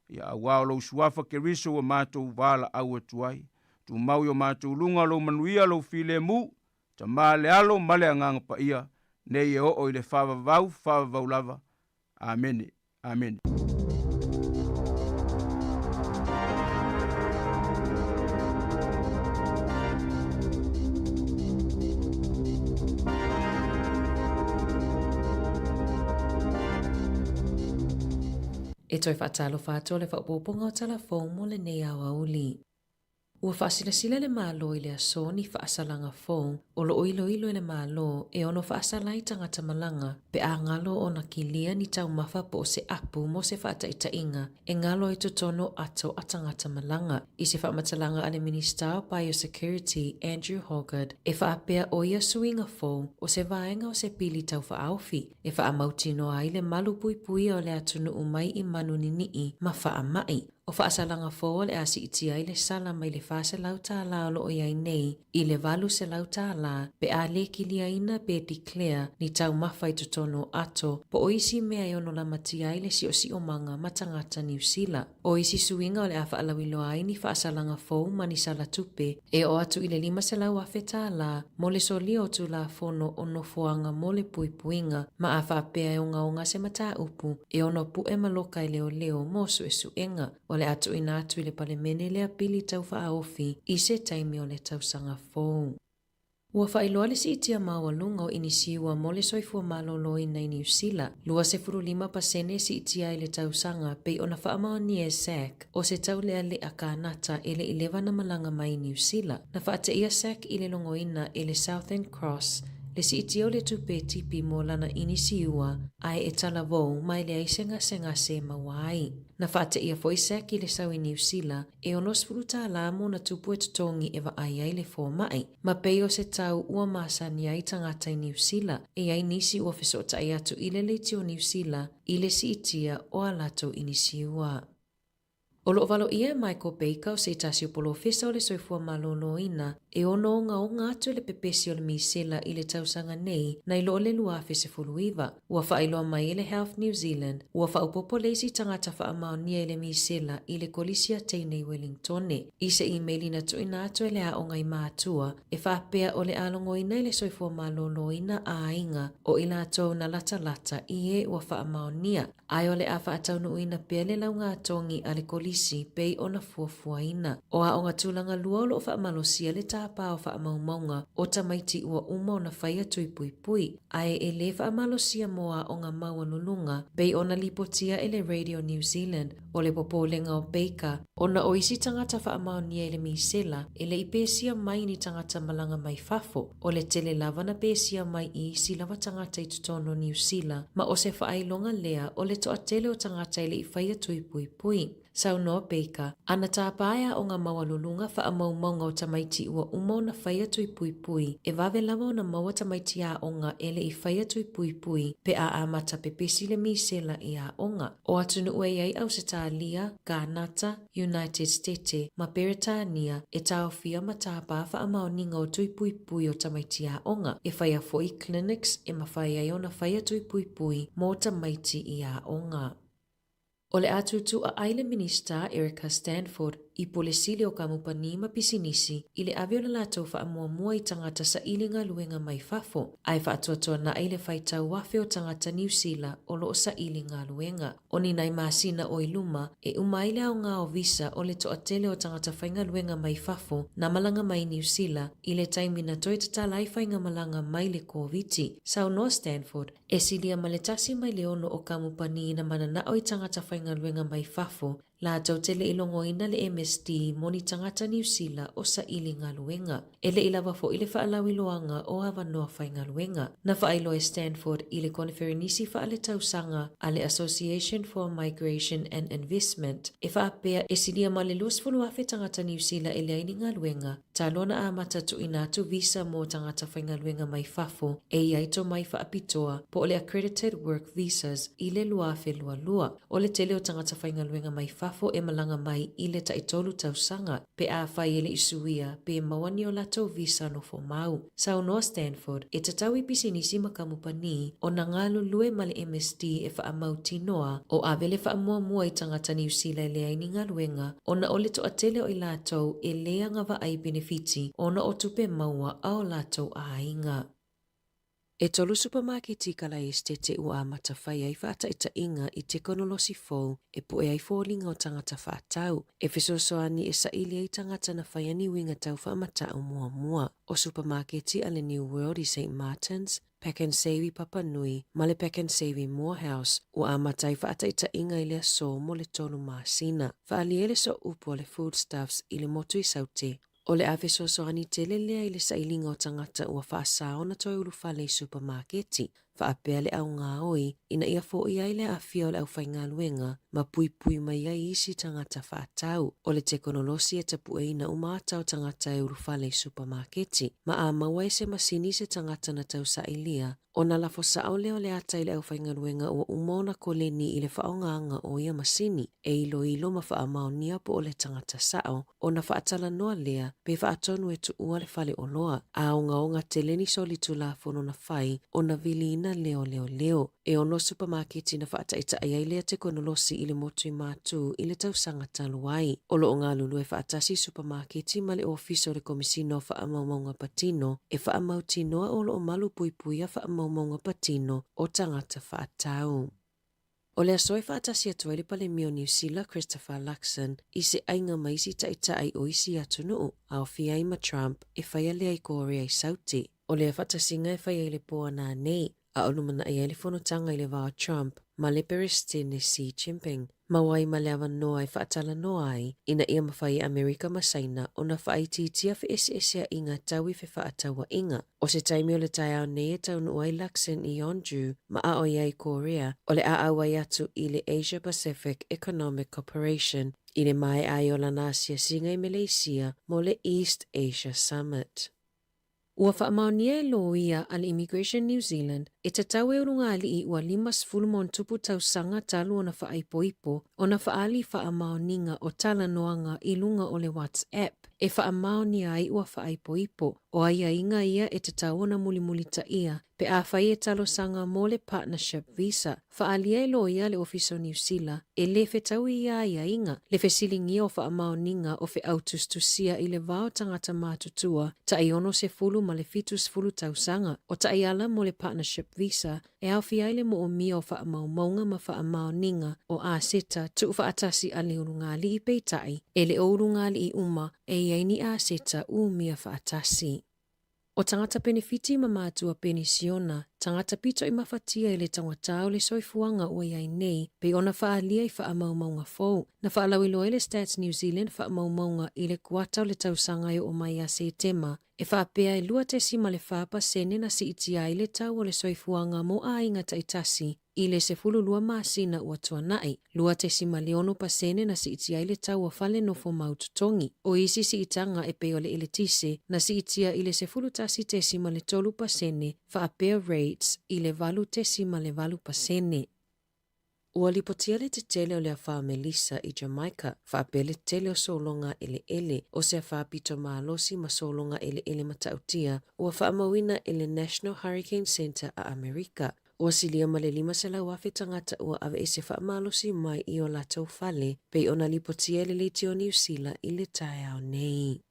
ia auā o lou Suafa Keriso ua matou valaau atu ai. Tumau i o matou luga lou manuia lou filemu, Tama le Alo ma le Agaga Paia, nei e oo i le faavavau, faavavau lava. Amene. Amene. E toe faatalofa atu o le faaopoopoga o Tala Fou mo lenei aoauli. Ua faasilasila le Malo i le aso ni faasalaga fou o lo o iloilo e le Malo e ono faasala ai tagata malaga pe a galo ona kilia ni taumafa po o se apu mo se faataitaiga e galo ai totonu o ato a tagata malaga. I se faamatalaga a le Minisita o Biosecurity Andrew Hoggard e faapea o ia suiga fou o se vaega o se pili taufaaofi e faamautinoa ai le malu puipuia o le atunuu mai i manu ninii ma faamai. O faasalaga fou o le a siitia ai le sala mai le $400 o lo o i ai nei i le $800 pe a le kiliaina pe declare ni taumafa i totonu o ato po o isi mea e ono lamatia ai le siosiomaga ma tagata Niu Sila. O isi suiga o le a faalauiloa ai ni faasalaga fou ma ni sala tupe e oo atu i le $500,000 mo le solia o Tulafono o Nofoaga mo le Puipuiga ma a faapea e ogaoga se mataupu e ono puʻe ma loka e leoleo mo suesuega. O le a tuuina atu i le Palemene lea pili taufaaofi i se taimi o le tausaga fou. Ua faailoa le siitia maualuga o inisiua mo le soifua maloloina i Niu Sila, 25% siitia ai le tausaga pei ona faamaonia e SAC o se taulealea kānata e le i leva na malaga mai i Niu Sila. Na faateia SAC i le logoina e le Southern Cross le siitia o le tupe tipi mo lana inisiua ae e talavou ma e leai se gasegase e maua ai. Na faateia foi SAC i le sau i Niu Sila e $60 mo ona tupu e totogi e vaai ai le fomai, ma pei o se tau ua masani ai tagata i Niu Sila, e i ai nisi ua fesootai atu i le leitio o Niu Sila i le siitia o a latou inisiua. O lo o valoia e Michael Baker o se tasi o polofesa o le soifua maloloina e ono ogaoga atu le pepesi o le misela i le tausaga nei nai lo le 2019. Ua faailoa mai e le Health New Zealand, ua faaopoopo le isi tagata faamaonia i le misela i le Kolisi a Teine i Welingtone i se imeli na tuuina atu e le aoga i Mātua e faapea o le a logoina i le soifua maloloina a aiga o i latou na latalata i e ua faamaonia ae o le a faataunuuina pea le laugatogi a le Kolisi pei ona fuafuaina. O aoga tulaga lua o lo o faamalosia le tāpā o faamaumauga o tamaiti ua uma ona faia tui puipui, ae e lē faamalosia mō aoga maualuluga pei ona lipotia e le Radio New Zealand o le popolega o Baker ona o isi tagata faamaonia i le misela e le i pesia mai ni tagata malaga mai fafo, o le tele lava na pesia mai i isi lava tagata i totonu o Niu Sila ma o se faailoga lea o le toatele o tagata e le i faia tui puipui. Saunoa Baker, ana tāpā e aoga maualuluga faamaumauga o tamaiti ua uma ona faia tui puipui, e vave lava ona maua tamaiti aoga e le i faia tui puipui pe a amata pepesi le misela i aoga. O atunuu e i ai Ausetalia, Kānata, United Stete ma Peretania e taofia ma tāpā faamaoniga o tui puipui o tamaiti aoga, e whaia foi clinics e mawhai ai ona whaia tui puipui mō tamaiti i aoga. O le a tūtū a ai le Minista Erica Stanford i Pule Sili o Kamupani ma Pisinisi i le ave o le latou faamuamua i tagata saili galuega mai fafo, ae faatuatuanaʻi le faitau afe o tagata Niu Sila o lo o saili galuega. O ni nai masina o i luma, e uma ai le aoga o visa o le toatele o tagata faigaluega mai fafo na malaga mai Niu Sila i le taimi na toe tatala ai faigamalaga mai le Koviti, saunoa Stanford. E silia ma le 1.6 o kamupani na mananao i tagata faigaluega mai fafo, latou te le i logoina le MSD mo ni tagata Niu Sila o saili galuega. E le i lava foi le faalauiloaga o avanoa faigaluega. Na faailoa e Stanford i le koneferenisi faaletausaga a le Association for Migration and Investment e faapea e silia ma le 20,000 tagata Niu Sila e leai ni galuega, Talu ona amata tuuina atu visa mō tagata faigaluega mai fafo e i ai tomai faapitoa po o le Accredited Work Visas i le 2022. O le tele o tagata faigaluega mai fafo. fafo e malaga mai i le taitolu tausaga pe afai e le i suia pe maua ni o latou visa nofo mau. Saunoa Stanford, e tatau i pisinisi ma kamupani ona galulue ma le MSD e faamautinoa o ave le faamuamua i tagata Niu Sila e leai ni galuega ona o le toatele o i latou e le agavaa i penefiti ona o tupe maua a o latou aiga. E tolu supamaketi kalaesetete ua amata fai ai faataitaiga i tekonolosi fou e puʻe ai foliga o tagata faatau, e fesoasoani e saili ai tagata na faia ni uiga tau faamatau muamua. O supamaketi a le New World i St Martins, Pak'nSave i Papanui, ma le Pak'nSave i Moorhouse, ua amata ai faataitaiga i le aso mo le tolu masina. Faaalia ai le sooupu a le Foodstuffs i le motu i Saute, O le a fesoasoani tele lea i le sailiga o tagata ua faasā ona toe ulufale i supamaketi, faapea le augaoi ina ia foia ai le aafia o le aufaigaluega ma puipui mai ai isi tagata faatau. O le tekonolosi e tapueina uma ata o tagata e ulufale i supamaketi, ma a maua e se masini se tagata na tausailia, Ona lafo sao lea o le ata i le aufaigaluega ua uma ona koleni i le faaaogaina o ia masini e iloilo ma faamaonia po o le tagata sao, ona faatalanoa lea pe faatonu e tuua le fale oloa, a ogaoga tele ni solitulafono na fai ona viliina lea o leoleo. E ono supamaketi na faataitai ai lea tekonolosi i le motu i Matū i le tausaga talu ai. O lo o galulue faatasi supamaketi ma le Ofisa o le Komisina o Faamaumauga Patino e faamautinoa o lo o malu puipuia faamaumauga patino o tagata faatau. O le aso e faatasi atu ai le Palemia o Niu Sila Christopher Luxon i se aiga ma isi taitai o isi atunuu, aofia ai ma Trump, e faia lea i Korea i Sauti. O lea faatasiga e fai ai le po ananei, a o lumanai ai le fonotaga i le va o Trump ma le Peresetene Xi Jinping, maua ai ma le avanoa e faatalanoa ai ina ia mafai e Amerika ma Saina ona faaitiitia feeseeseaiga tau i fefaatauaiga. O se taimi o le taeao nei e taunuu ai Luxon i Yeonju ma a o i ai Korea, o le a auai atu i le Asia Pacific Economic Cooperation i le maea ai o lana asiasiga i Meleisia mo le East Asia Summit. Ua faamaonia e loia a le Immigration New Zealand e tatau e ulugalii ua 50+ tausaga talu ona faaipoipo ona faaali faamaoniga o talanoaga i luga o le WhatsApp e faamaonia ai ua faaipoipo. O aiaiga ia e tatau ona mulimulitaia pe afai e talosaga mo le Partnership Visa. Faaalia e loia a le Ofisa o Niu Sila e le fetaui ia aiaiga, le fesiligia o faamaoniga o feau tusitusia i le va o tagata matutua tai 60 ma le 70 tausaga. O taiala mo le Partnership Visa e aofia ai le moomia o faamaumauga ma faamaoniga o aseta tuufaatasi a le ulugalii peitai e le o ulugalii uma e i ai ni aseta umia faatasi. O tagata penefiti ma matua penisiona, tagata pito i mafatia i le taugata o le soifuaga ua i ai nei, pei ona faaalia i faamaumauga fou. Na faalauiloa ai le Stats New Zealand faamaumauga i le kuata o le tausaga e oo mai ia Setema, e faapea e 2.4% na siitia ai le tau o le soifuaga mo aiga taitasi I le 12 masina ua tuanai, 2.6% na siitia ai le tau o fale nofo mau totogi. O isi siitaga e pei o le eletise, na siitia i le 11.3% faapea rates i le 8.8%. Ua lipotia le tetele o le afa Melissa i Jamaica, faapea le tele o sologa eleele, o se afa pito malosi ma sologa eleele matautia ua faamauina e le National Hurricane Center a Amerika. Ua silia ma le 500,000 tagata ua aveese faamalosi mai i o latou fale, pei ona lipotia e le Leitio Niu Sila i le taeao nei.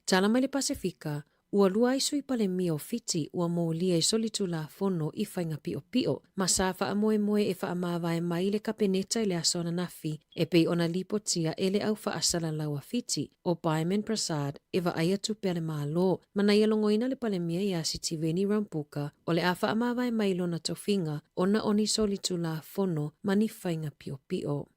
Tala mai le Pasefika, ua lua ai sui Palemia o Fiti ua molia i solitulafono i faiga piopio, ma sa faamoemoe e faamavae mai i le Kapeneta i le aso ananafi, e pei ona lipotia e le au faasalalau a Fiti, ʻo Byman Prasad, e vaaia tupe a le Malo, ma na ia logoina le Palemia iā Sitiveni Rambuka, o le a faamavae mai lona tofiga ona o ni solitulafono ma ni faiga piopio.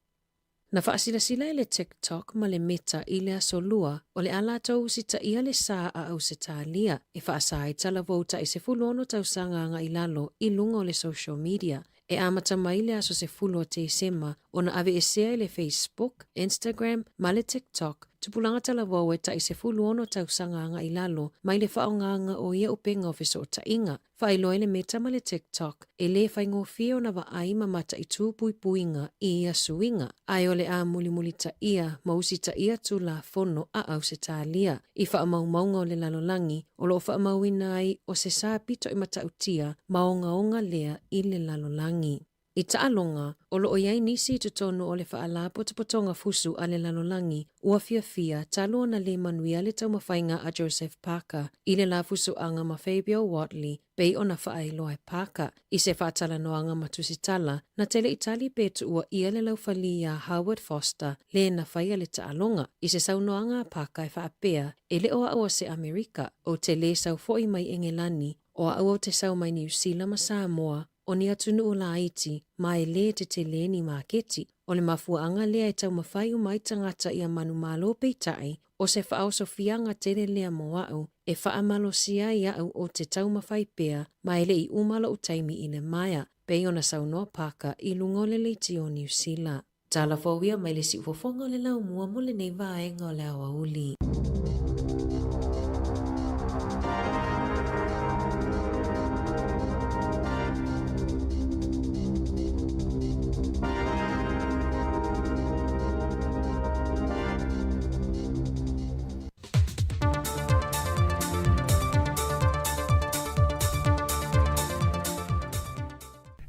Na faasilasila e le TikTok ma le Meta i le aso Lua, o le a latou usitaia le sa a Ausetalia e faasa ai talavou tai 16 tausaga agai lalo i luga o le social media. E amata mai le aso 10 o Tesema ona aveesea i le Facebook, Instagram ma le TikTok tupulaga talavou e tai 16 tausaga agai i lalo mai le faaaogaga o ia upega o fesootaiga. Faailoa i le Meta ma le TikTok, e lē faigofie ona vaai ma mataitū puipuiga i ia suiga, ae o le a mulimulitaia ma usitaia Tulafono a Ausetalia. I faamaumauga o le lalolagi, o lo o faamauina ai o se sa pito i matautia ma ogaoga lea i le lalolagi. I taaloga, o lo o i ai nisi i totonu o le Faalapotopotoga Fusu a le Lalolagi ua fiafia talu ona lē manuia le taumafaiga a Joseph Parker i le lafusuaga ma Fabio Wardley pei ona faailoa e Parker i se faatalanoaga ma Tusitala na te le i tali pe tuua ʻia le laufali iā Howard Foster lē na faia le taaloga. I se saunoaga a Parker e faapea, E le o a'u o se Amerika, ou te lē sau foʻi mai Engelani, o a'u ou te sau mai Niu Sila ma Samoa, O ni atunuu laiti, ma e lē tetelē ni maketi. O le mafuaaga lea e taumafai uma ai tagata ia manumalo peitai, o se faaosofiaga tele lea mo a'u, e faamalosia ai a'u ou te taumafai pea ma e le i uma lo'u taimi i le maea, pei ona saunoa Parker i luga o le leitio o Niu Sila. Tala fou ia mai le siufofoga o le laumua mo lenei vaega o le aoauli.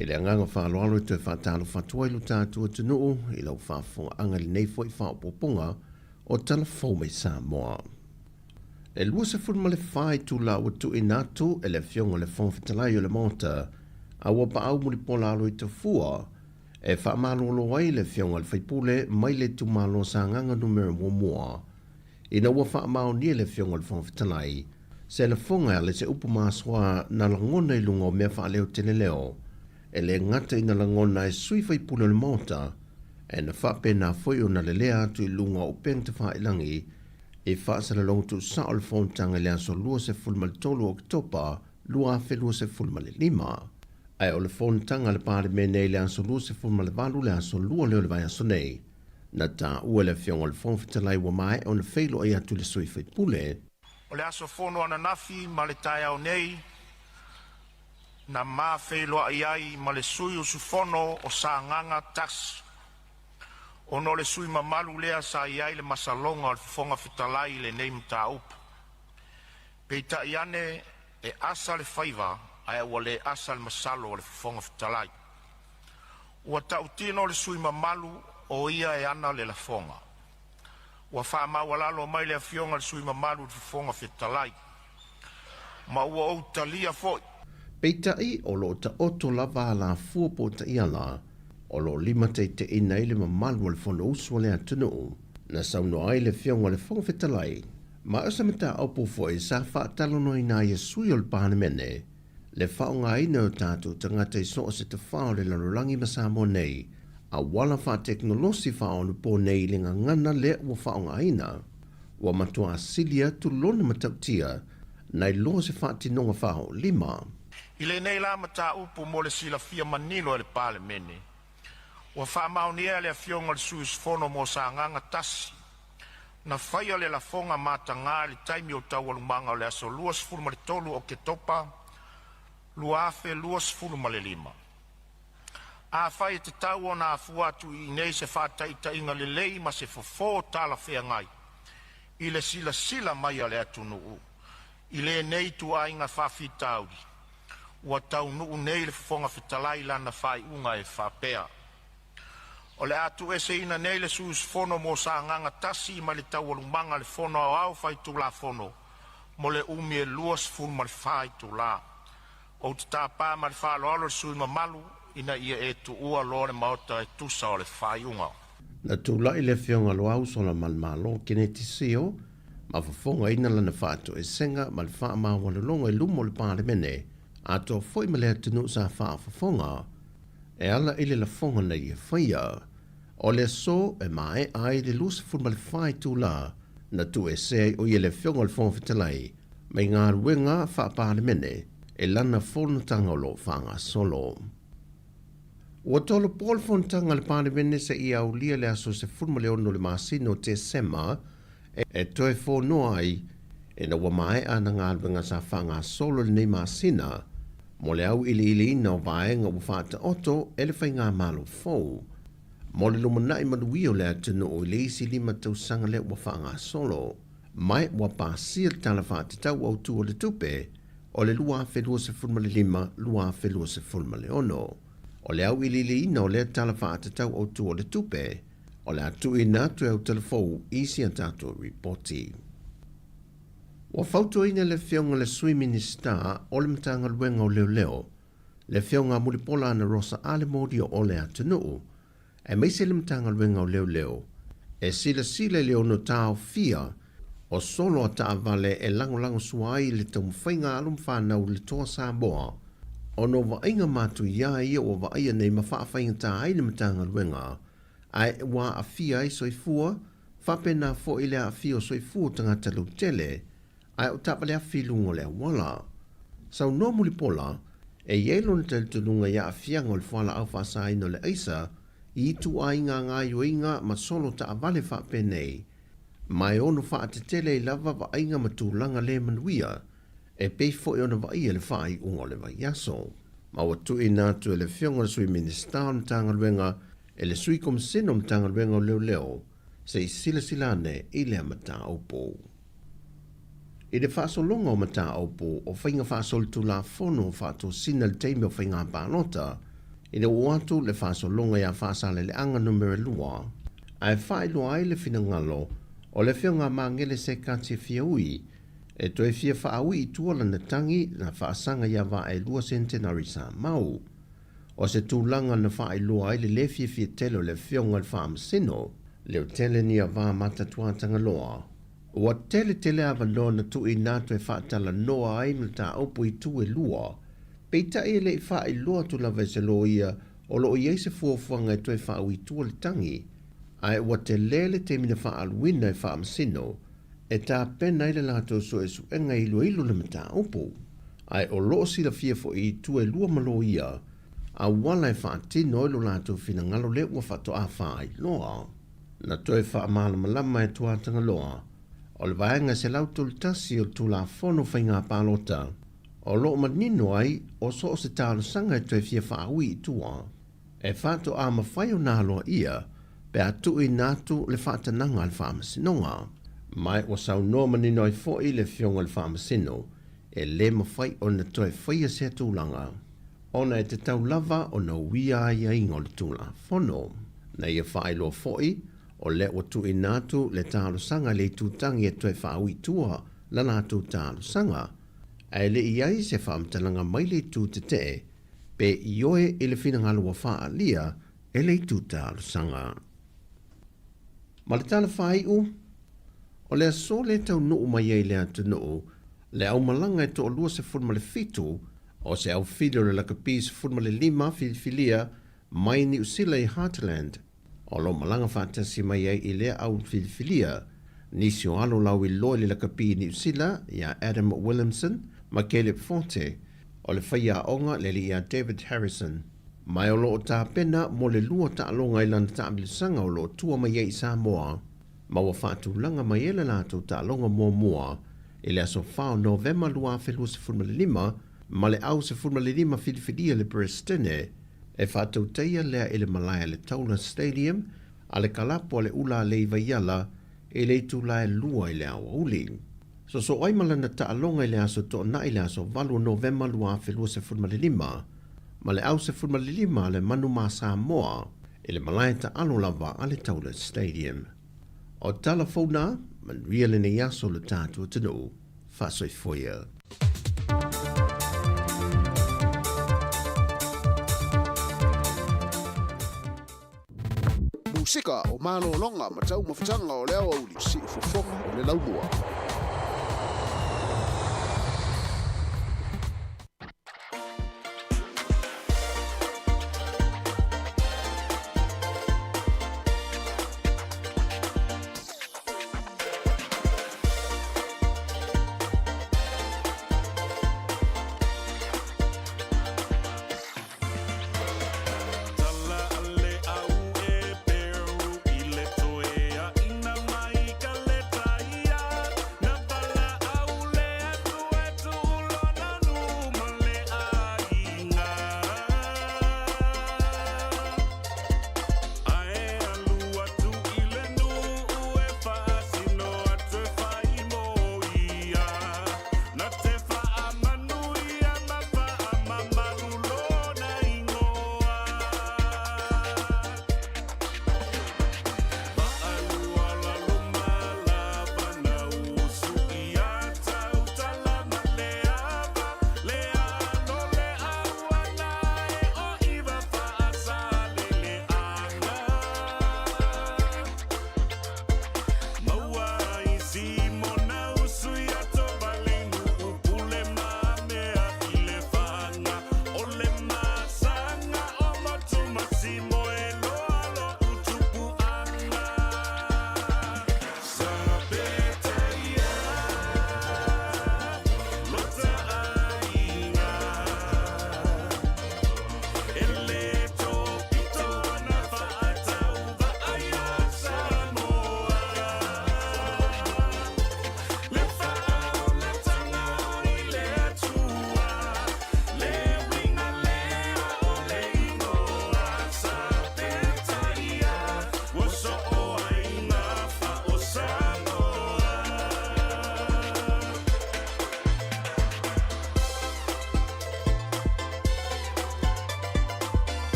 I le agaga faaaloalo e toe faatalofa atu ai lo tatou atunuu i lau faafofogaaga i lenei foi faaopoopoga o Tala Fou mai Samoa. E 24 itula ua tuuina atu e le Afioga i le Fofoga Fetalai o le Maota a ua paau mulipola alo i Tafua e faamalolo ai le Afioga i le Faipule mai le itumalo Sagaga Numera 1 Ina ua faamaonia e le Afioga i le Fofoga Fetalai se lafoga e ala i se upu masoa na lagona i luga o mea faaleoteleleo, e le gata ina lagona e sui faipule o le Maota, ae na faapena foi ona lelea atu i luga o upega tafailangi i faasalalauga tuusao o le Fonotaga i le aso 23 o Oketopa 2025. Ae o le Fonotaga a le Palemene i le aso 28 le aso 2 lea o le vaiaso nei, Na taua e le Afioga i le Fofoga Fetalai ua maea ona feiloai atu le sui faipule. O le aso fono ananafi ma le taeao nei, na ma feiloai ai ma le sui usufono o Sagaga 1, ona o le sui mamalu lea sa i ai le masaloga o le Fofoga Fetalai i lenei mataupu. Peitai ane, e asa le faiva ae ua le asa le masalo o le Fofoga Fetalai. Ua tautino le sui mamalu o ia e ana le lafoga. Ua faamaualalo mai le afioga i le sui mamalu i le Fofoga Fetalai, ma ua ou talia foi. Peitai, o lo o taoto lava alafua po o taiala o lo o limataitaiina ai le mamalu o le Fonousu a le atunuu. Na saunoa ai le Afioga i le Fofoga Fetalai, ma o se mataupu foi sa faatalanoaina ai e sui o le Palemene le faaaogaina e o tatou tagata i so o se tafao o le lalolagi ma Samoa nei, auala faatekonolosi faaonapo nei i le gagana lea ua faaaogaina. Ua matua sili atu lona matautia nai lo se faatinoga faaoolima. I lenei la mataupu mo le silafia manino e le Palemene, ua faamaonia e le Afioga i le sui usufono mo Sagaga 1, na faia le lafoga matagā i le taimi o taualumaga o le aso 23 o Oketopa 2025. Afai e tatau ona afua atu i inei se faataitaiga lelei ma se fofo talafeagai i le silasila mai a le atunuu i lenei ituaiga faafitauli, ua taunuu nei le Fofoga Fetalai i lana faaiuga e faapea: O le a tuueseina nei le sui usufono mo Sagaga 1 mai le taualumaga a le Fono Aoao Faitulafono mo le umi e 24 itula. Ou te tapa ma le faaaloalo le sui usufono mamalu ina ia e tuua loa le Maota e tusa o le faaiuga. Na tulai le Afioga Loau Solamalemalo Keneti Sio ma fofogaina lana faatoesega ma le faamaualaloga i luma o le Palemene atoa foi ma le atunuu sa faafofoga e ala i le lafoga na ia faia. O le aso e maea ai le 24 itula na tuuesea ai o ia le Afioga i le Fofoga Fetalai mai galuega faa-Palemene e lana fonotaga o lo o faagasolo. Ua tolopo le fonotaga a le Palemene seia aulia le aso 16 o le masina o Tesema e toe fonoa ai ina ua maea ana galuega sa faagasolo i lenei masina mo le auiliiliina o vaega ua faataoto e le Faigamalo fou mo le lumanai manuia o le atunuu i le isi 5 tausaga lea ua faagasolo ma ua pasia le Tala Faatatau Autu o le Tupe o le 2025, 2026. O le auiliiliina o lea Tala Faatatau Autu o le Tupe, o le a tuuina atu e Autalafou i si a tatou Lipoti. Ua fautuaina le Afioga i le Sui Minisita o le Matagaluega o Leoleo, le Afioga a Mulipola Anarosa Ale Modio o le atunuu, aemaise le Matagaluega o Leoleo, e silasila i le ono taofia o solo a taavale e lagolagosua ai le taumafaiga a alo ma fanau i le Toa Samoa, ona o vaaiga matuia ia ua vaaia nei ma faafaigata ai le Matagaluega, ae ua aafia ai soifua, faapena foi le aafia o soifua o tagata lautele, ae o taavale afi i luga o le auala. Saunoa Mulipola, e i ai lona talitonuga i aafiaga o le fualaau faasaina o le aisa i ituaiga gaoioiga ma solo taavale faapenei, ma e ono faatetele ai lava vaaiga ma tulaga le manuia, e pei foi ona vaaia le faaiuga o le vaiaso. Ma ua tuuina atu e le Afioga i le Sui Minisita o le Matagaluega e le Sui Komisena o le Matagaluega o Leoleo se i silasila ane i lea mataupu. I le faasologa o mataupu o faiga faasolitulafono faatosina i le taimi o faiga palota, ina ua oo atu le faasologa ia Faasaleleaga Numera 2, ae faailoa ai le finagalo o le Afioga a Magele Sekati Fiaui e toe fia faaui i tua lana tagi na faasaga ia Vaaelua Centenary Samau. O se tulaga na faailoa ai le lē fiafia tele o le Afioga i le Faamasino Leotele Niava Matatuatagaloa. Ua tele tele avanoa na tuuina atu e faatalanoa ai mataupu i itu e lua, peitai e le i faailoa atu lava e se loia o lo o i ai se fuafuaga e toe faaui i tua le tagi, ae ua tele le taimi na faaaluina e Faamasino e tapena ai le latou suesuega e iloilo le mataupu, ae o lo o silafia foi i itu e lua ma loia auala e faatino ai lo latou finagalo lea ua faatoa faailoa. Na toe faamalamalama e Tuatagaloa, o le Vaega 131 o le Tulafono Faiga Palota, o lo o manino ai o so o se talosaga e toe fia faaui i tua, e faatoa mafai ona aloaia pe a tuuina atu le faatanaga a le Faamasinoga. Ma ua saunoa manino ai foi le Afioga i le Faamasino, e le mafai ona toe faia sea tulaga, ona e tatau lava ona uia aiaiga o le Tulafono. Na ia faailoa foi, o lea ua tuuina atu le talosaga i le itutagi e toe faaui i tua la latou talosaga, ae le i ai se faamatalaga mai le itu tetee pe ioe i le finagalo ua faaalia e le itu talosaga. Ma le tala faaiu, o le aso lea e taunuu mai ai i le atunuu le aumalaga e toalua 17 o se aufili o le lakapi 15 filifilia mai Niu Sila i Heartland, o lo o malaga faatasi mai ai i lea au filifilia nisi o alo lauiloa i le lakapi i Niu Sila iā Adam Williamson ma Caleb Forte, o le faiaoga le alii ia David Harrison. Ma o lo o tapena mo le lua taaloga i lana taamilosaga o lo o tua mai ai i Samoa, ma ua faatulaga mai ai le latou taaloga muamua i le aso 4 o Novema 2025 ma le au 15 filifilia le Peresetene e faatautaia lea i le malae a le Taula Stadium a le kalapu a le Ula Alei Vaiala i le itula e 2 i le aoauli. Sosoo ai ma lana taaloga i le aso Toonai i le aso 8 o Novema 2025 ma le au 15 a le Manu ma Samoa i le malae taalo lava a le Taula Stadium. O tala fou na, manuia lenei aso lo tatou atunuu. Faasoifua ia. Musika o malologa ma taumafataga o le aoauli, siufofoga o le laumua.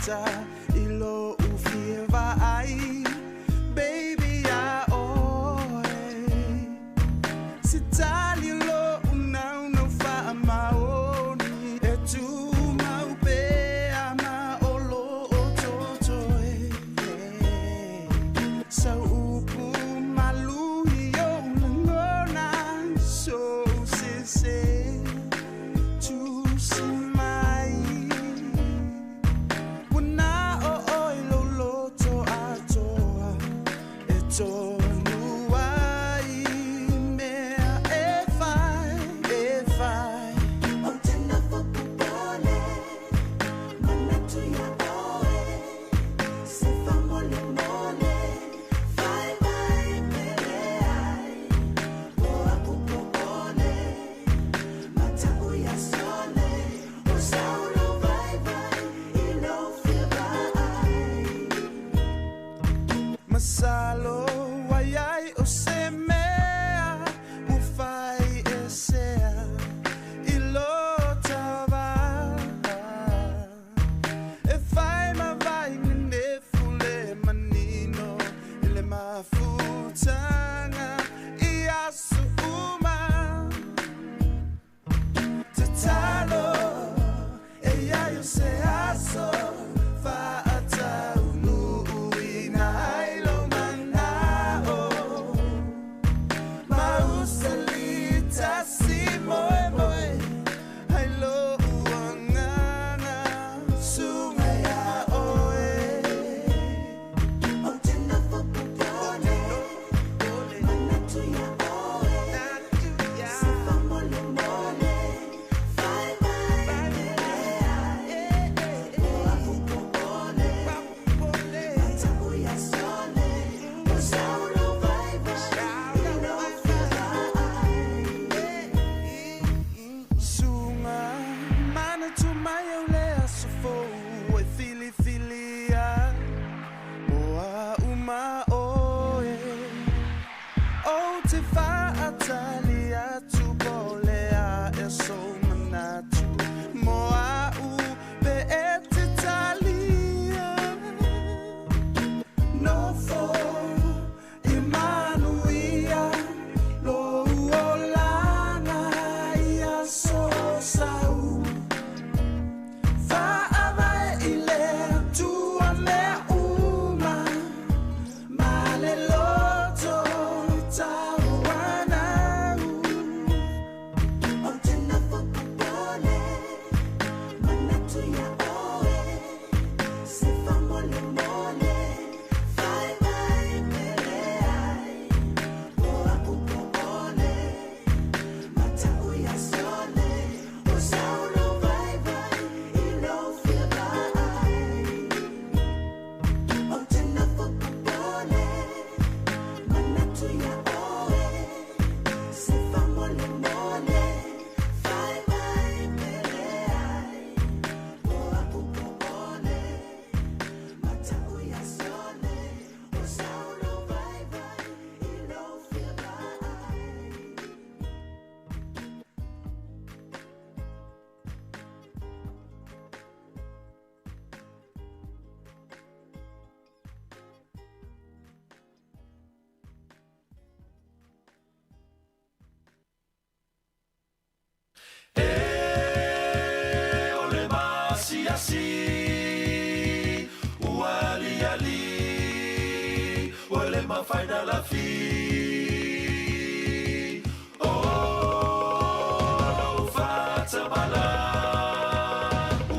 mata i lo'u fia vaai Baby iā ʻoe Se tali o lo'u naunau faamaoni E tumau pea ma o lo'o totoe Sau upu malu i o'u lagona Sou sese tusi mai Ua na o ʻoe lou loto atoa E tonu ai mea e fai, e fai Ou te nofo popole Manatu iā ʻoe Se faamolemole Fai mai pe leai O a'u popole Mata'u iā Sole O sau lou vaivai I lou fia vaai Masalo ua i ai o se mea ua fai e sea i lo ta va E fai ma vai nenefu le manino i le mafutaga i aso uma Tatalo e i ai o se aso faataunuuina ai lou mana'o Ma usali tasi moemoe ai lo'u agaga Suga iā ʻoe Ou te nofo popole Manatu iā ʻoe Se faamolemole Fai mai pe leai O a'u popole Mata'u iā Sole O sau lou vaivai I lou fia vaai Suga manatu mai au le aso fou e filifilia Mo a'u ma ʻoe Ou te faatali atu po o le a ea sou manatu Mo a'u pe e te talia Nofo i manuia lou olaga i aso o sau Faavae i le Atua mea uma Ma le loto tauanau Ou te nofo popole Manatu iā ʻoe Se faamolemole Fai mai pe leai O a'u popole Mata'u iā Sole O sau lou vaivai I lou fia vaai Ou te nofo popole Manatu iā ʻoe Se faamolemole Fai mai pe leai O a'u popole Mata'u iā Sole O sau lou vaivai I lou fia vaai E o le masiasi ua aliali ua le mafai na lafi O lou faatamala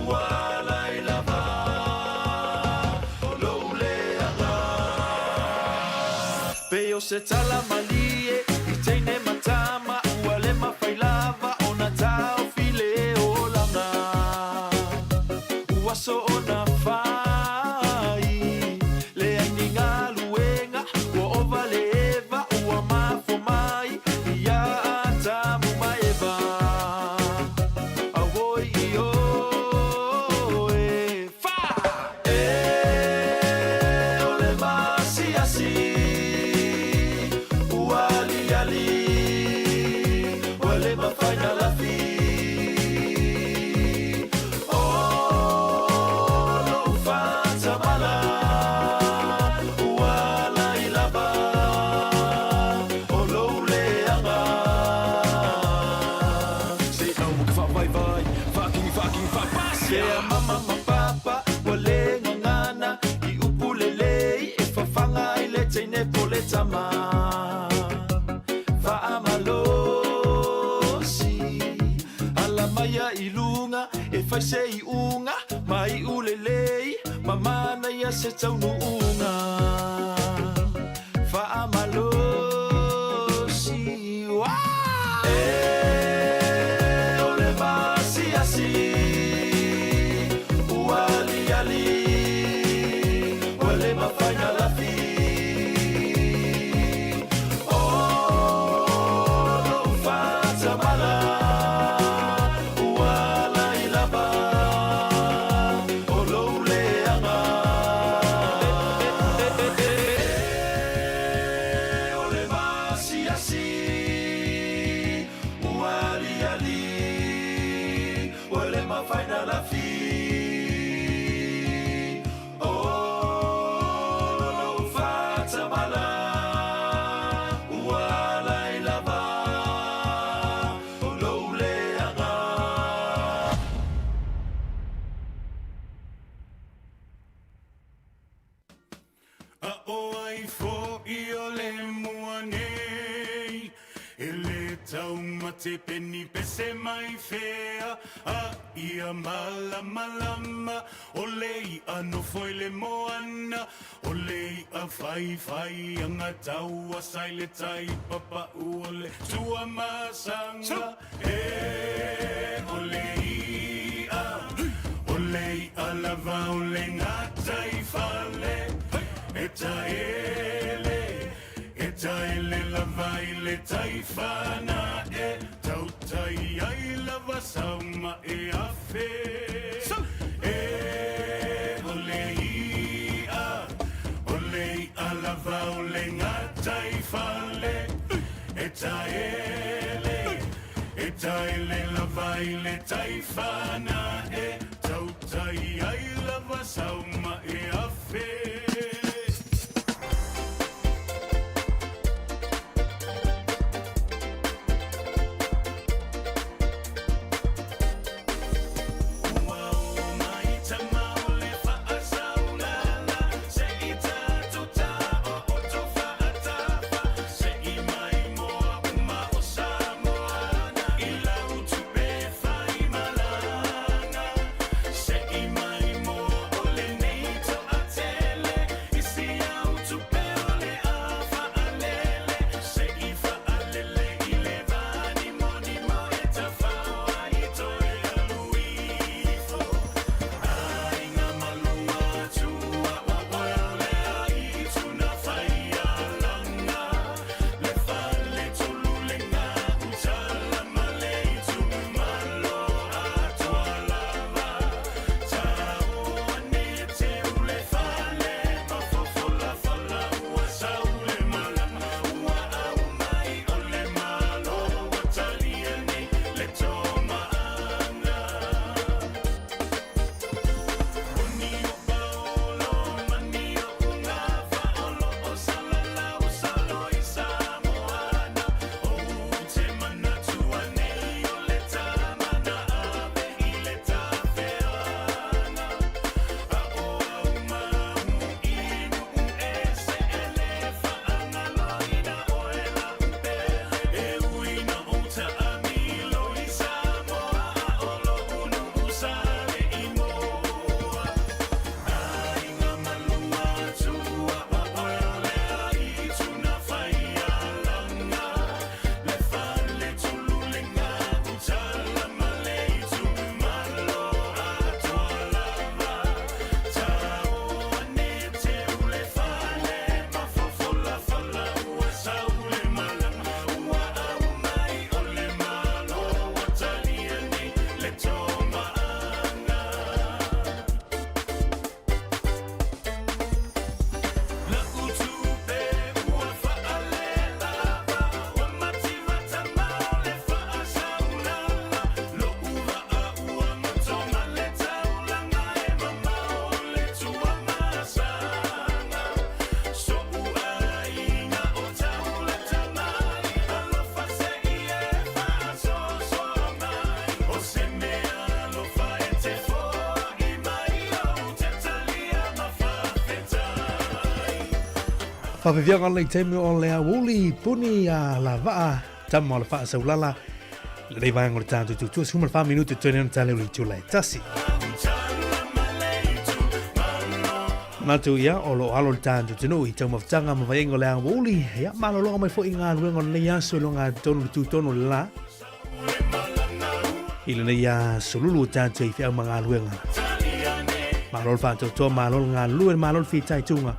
ua ala i lava o lou leaga Pei o se tala malie i teine ma tama ua le mafai lava ona taofi le olaga Ua soona fai leai ni galuega ua ova le eva ua mafua mai iā Atamu ma Eva Auoi ioe Fa! E o le masiasi ua se taunuuga faamalosi. E o le masiasi ua aliali, ua le mafai na lafi. O lou faatamala ua lailava, o lou leaga. E o le masiasi ua aliali, ua le mafai na lafi. O lou faatamala ua lailava, o lou leaga. A ʻo ai foʻi o le mua nei e le taumate peni pese mai fea a ia malamalama o le iʻa nofo i le moana o le iʻa faifai aga tauasa i le tai papaʻu o le Tuamasaga e o le iʻa o le iʻa lava o le gataifale e taele e taele lava i le tai fanaʻe tautai ai lava sauma e afe e o le iʻa o le iʻa lava o le gataifale e taele e taele lava i le tai fanaʻe tautai ai lava sauma e afe. Ua o mai tama o le faasaulala se i tatou taooto faatafa se i mai moa uma o Samoana i lau tupe fai malaga se i mai moa o lenei toatele i si au tupe o le a faalele se i faalele i le vanimonimo e tafao ai toe alu ifo aiga malua tua o oe o le aitu na faialaga le fale tulu le gautala ma le itumalo atoa lava taoa ne teu le fale mafofolafala ua sau le malama ua aumai o le malo ua talia nei le tomaaga. Oni o paolo mani o ugafa o loo salalau salo i Samoana o te manatua nei o le tama na ave i le tafeaga a o au mau i nuu ese e le faagaloina oe lau pele e ui na ou taamilo i Samoa a o lou nuu sa le imoa aiga malua tua o oe o le aitu na faialaga le fale tulu le gautala ma le itumalo atoa lava taoa ne teu le fale mafofolafala ua sau le malama ua aumai o le malo ua talia nei le tomaaga. Lau tupe ua faalelava ua mativa tama o le faasaulala lou vaa ua goto ma le taulaga e mamao o le Tuamasaga so'u aiga o taulatamai alofa se i e faasoasoa mai o se mea alofa e te fo'i mai ou te talia ma faafetai. Faafefiaga o lenei taimi o le aoauli puni a la vaa tama o le faasaulala lenei vaega o le tatou tautua 14 minute toe nei ona tale o le itula e tasi. Manatu ia, o lo o alo le tatou atunuu i taumafataga ma vaiaiga o le aoauli, ia malologa mai foi i galuega o lenei aso i luga tonu le tutonu o le la. I lenei aso lulu o tatou i feau ma galuega. Malo le faatoatoa, malo le galulue, malo le fitaituga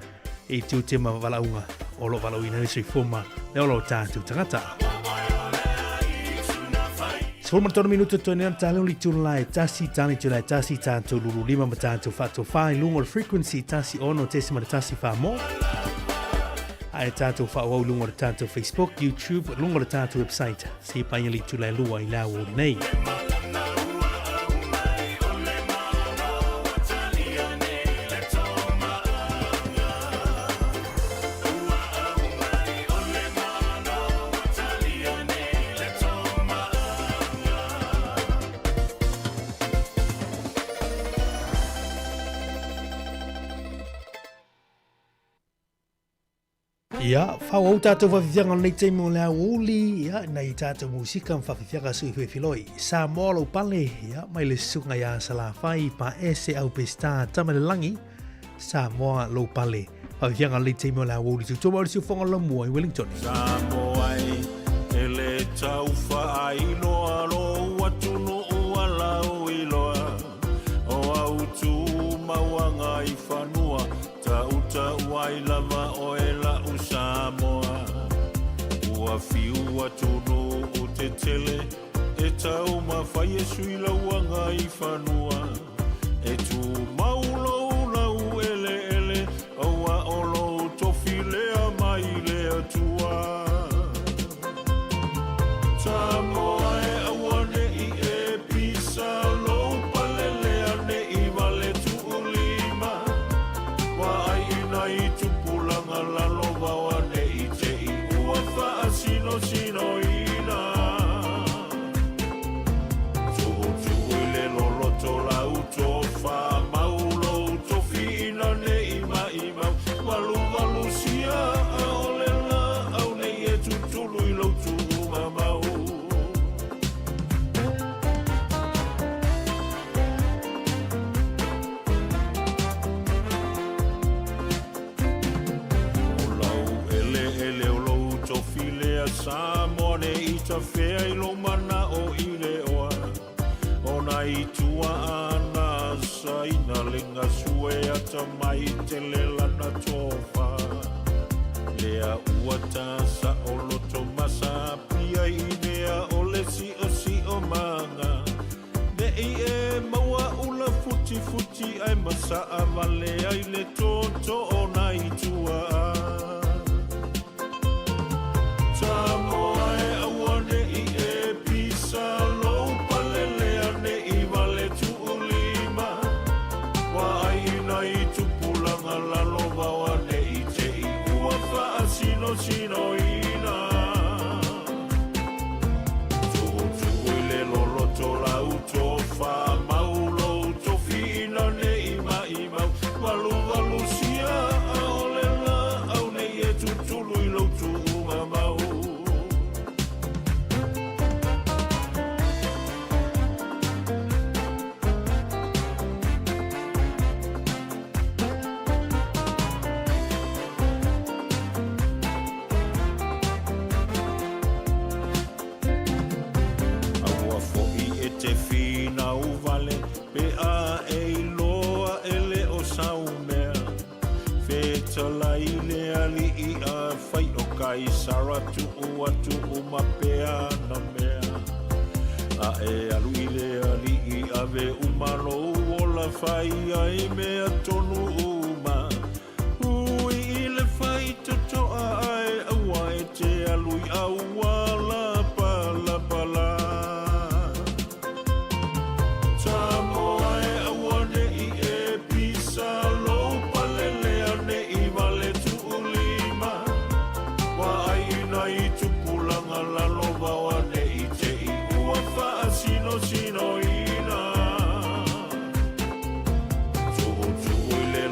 i tiute ma valaauga o lo o valaauina ai le soifua ma le ola o tatou tagata. 13 minuta toe nei ona tali o le itula la e tasi, tali itula e tasi, tatou lulu lima ma tatou faatofā i luga o le frequency 16.1 whāmō. Ae tatou whaawau i luga o le tatou Facebook, YouTube, luga o le tatou website. Se paia le itula e lua i le aoauli nei. Ia, whauau tātou whawhiwhianga o lenei taimi o le aoauli, ia, nei tātou musika ma whawhiwhianga sui whewhiloi. Samoa lou pale, ia, mai le susuga ia Salafai, pa ese au Pesita, tama le langi, Samoa lou pale. Faafiafiaga o lenei taimi o le aoauli tutua ma o le siufofoga o le laumua i Wellington. Samoa e, e le tau faailoa lou atunuu a lau iloa O au tumauaga i fanua tautau ai lava oe lau Samoa Ua fiu atunuu tetele e taumafai e sui lauaga i fanua E tumau lou lau eleele, aua o lou tofi lea mai le Atua. Samoa e aua ne'i e pisa lou palelea ne'i vale tuulima. Vaai i nai tupulaga lalo vaoa ne'i te i ua faasinosinoina. Tuutuu i le loloto lau tofa mau lou tofi ina nei maimau Valuvalu sia ʻaʻole laʻau nei e tutulu i lou tuumamau. O lau eleele o lou tofi lea Samoa ne i tafea i lou manaʻo i le oa O nā itua ana saina le gasue atamai tele lana tofa Lea ua ta saʻoloto masa pia i mea o le siʻosiʻomaga Neʻi e maua ula futifuti ae masaʻa wale ai le toto o nā itua. Samoa e aua neʻi e pisa lou palelea neʻi wale tuulima Vaai i nā tupulaga lalo vaoa neʻi te i ua faasinosinoina. Tuutuu i le loloto lau tofa mau lou tofi ina nei maimau Valuvalu sia ʻaʻole laʻau nei e tutulu i lou tuumamau. Aua foʻi e te finau wale pe a e iloa e le o sau mea. Fetalai le aliʻi a fai o Kaisara tuu atu uma pea na mea. A e alu i le aliʻi ave uma lou ola fai ai mea tonu uma. Ui i le faitotoa ae aua e te alu i auala palapala. Samoa e aua neʻi e pisa lou palelea neʻi wale tuulima. Vaai i nai tupulaga lalo vaoa neʻi te i ua faasinosinoina. Tuutuu i le.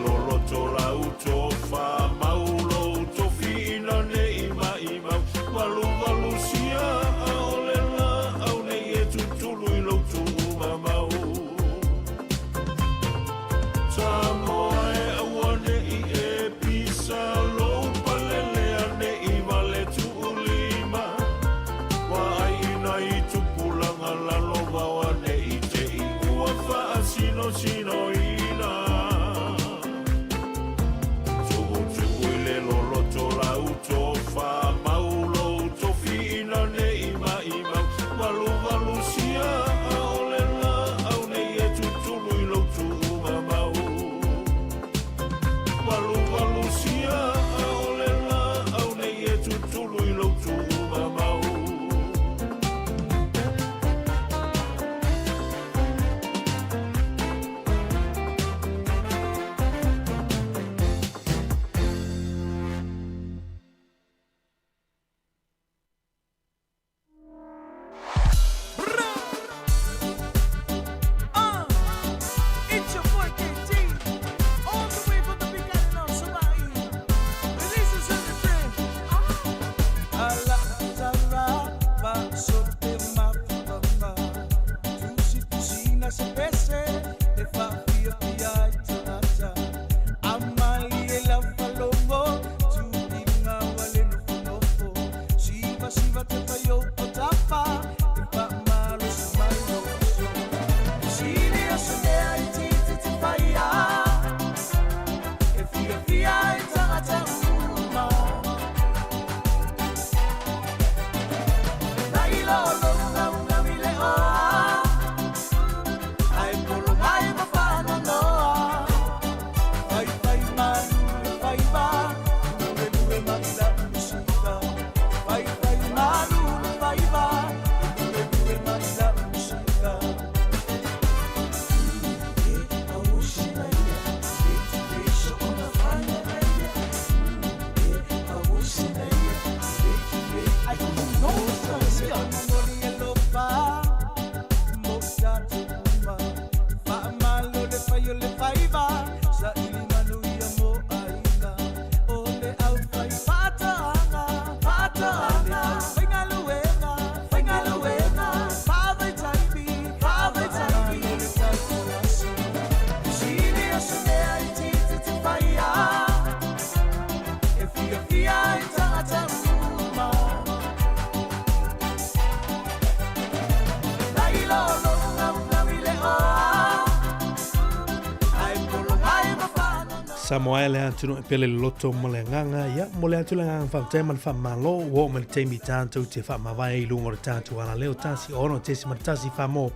Samoa e le atunuu e pele le loto ma le agaga, ia, momoli atu le agaga faafetai ma le faamalo, ua oo mai le taimi tatou te faamavae ai i luga o le tatou alaleo 106.1 Samoa.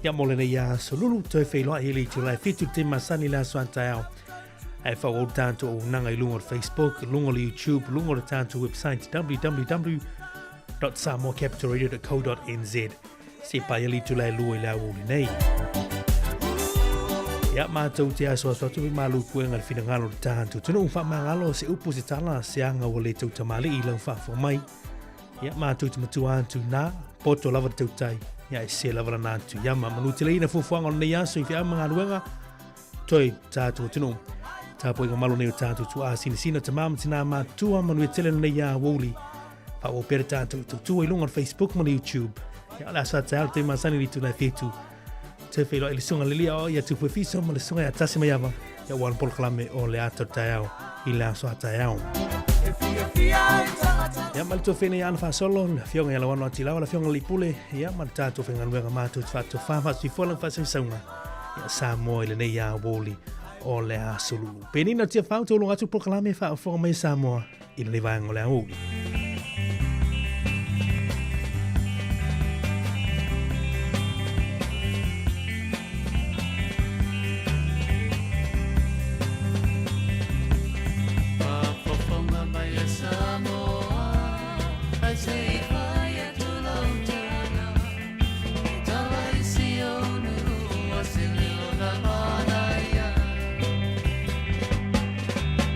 Ia mo lenei aso lulu, toe feiloai i le itula e 7 le taimi masani i le aso a taeao. Ae faaauau le tatou auaunaga i luga o le Facebook, luga o le YouTube, luga o le tatou website www.samoacapitalradio.co.nz. Se paia le itula e 2 i le aoauli nei. Ia matou te asoaso atu i malu puega le finagalo o le tatou atunuu faamagalo se upu se tala se aga ua le tautamalii i lau faafofoga mai. Ia matou te matua atu nā, poto lava te tautai, ia e se lava lana atu ia ma manu tele ina fuafuaga o lenei aso i feau ma galuega, toe tatou atunuu. Tapuaiga malo nei o tatou tuaa sinasina tamā ma tinā matutua manuia tele lenei aoauli. Faaauau pea le tatou tautua i luga o le Facebook ma le YouTube. Ia o le aso a taeao le taimi masani i le itula e 7. Toe feiloai le susuga Lelia o ia Tupu Efiso ma le susuga ia Tasi Maiava ia ua le polokalame o le ata o le taeao i le aso a taeao. Ia ma le tuafeina ia Ana Faasolo, le afioga ia Lauano Atilawa, le afioga le Pule, ia ma le tatou faigaluega matou te faatofa faasuifoa lau faasausauga ia Samoa i lenei aoauli o le aso lulu. Penina Tiafau, tauluga atu polokalame faafofoga mai Samoa i lenei vaega o le aoauli. Faafofoga mai e Samoa, ae se i fai atu lau tala, i tala i si ou nuu o se lilo na manaia.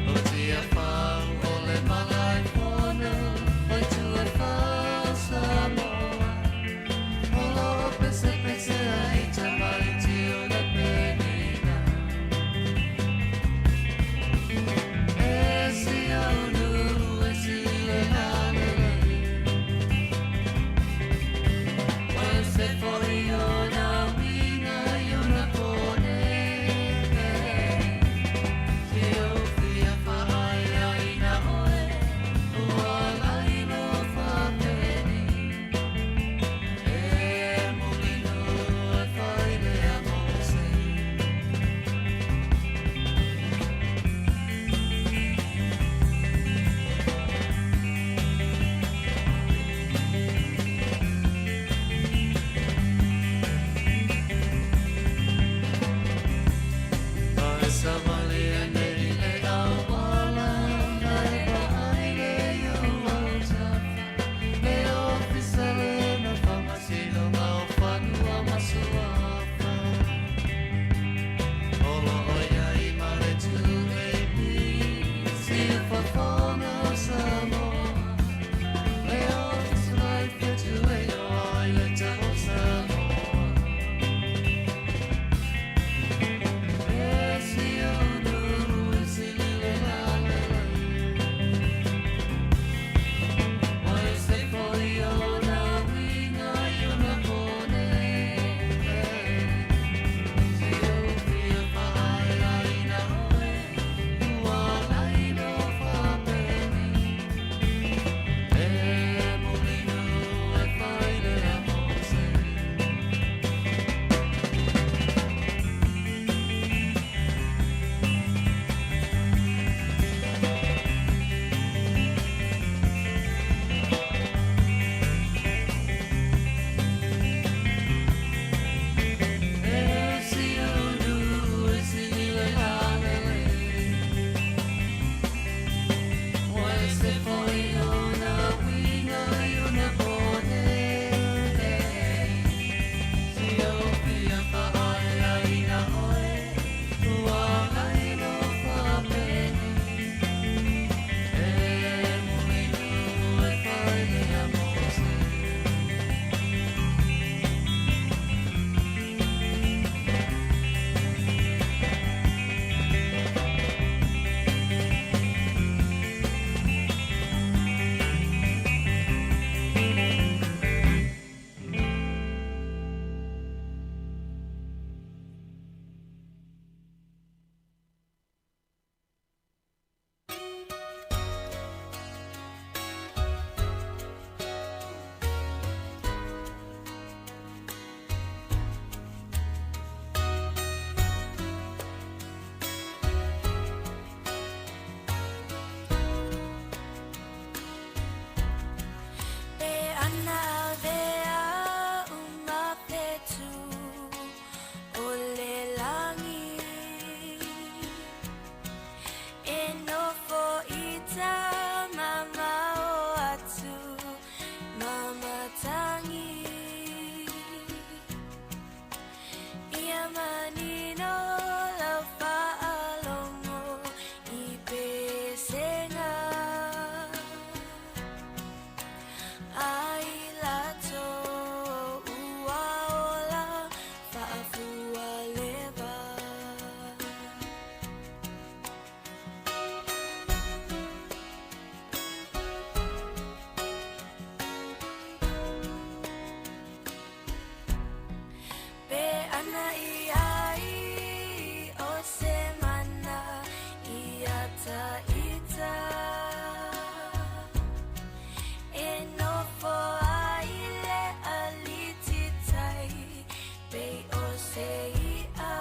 O Tiafau o le Malaefono. itaita E nofo ai le alititai Pei o se i'a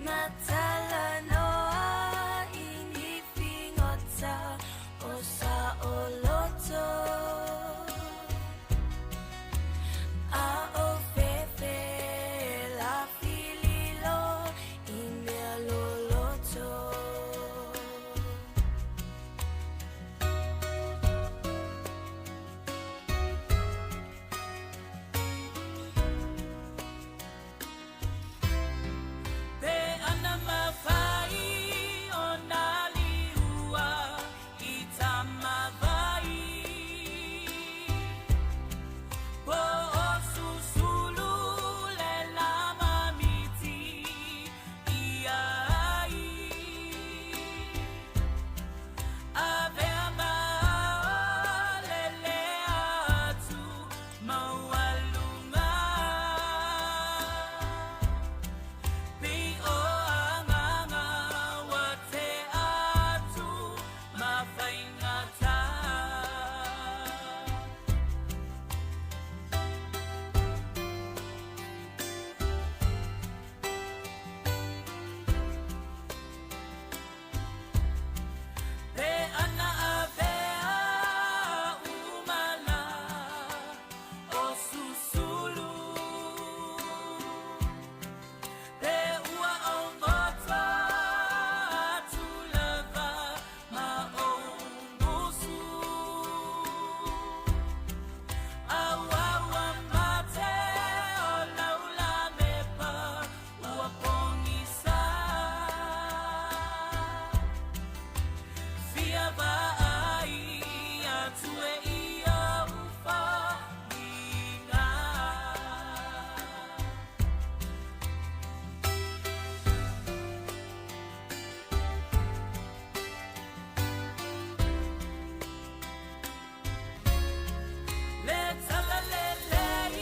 Matalanoa i ni figota o saoloto A o fefe la fililo i mea loloto. Pe ana mafai o nā liua i tamawai Po o susulu le lama miti i ai Avea ma o lele atu maualuga Pei o agaga ua tea atu ma faigata. Pe ana avea umala o susulu Pe ua augoto atu lava ma ou musu Auau mate o laulamepa ua pogisa Fia vaai atu e i ou foliga. Le talalelei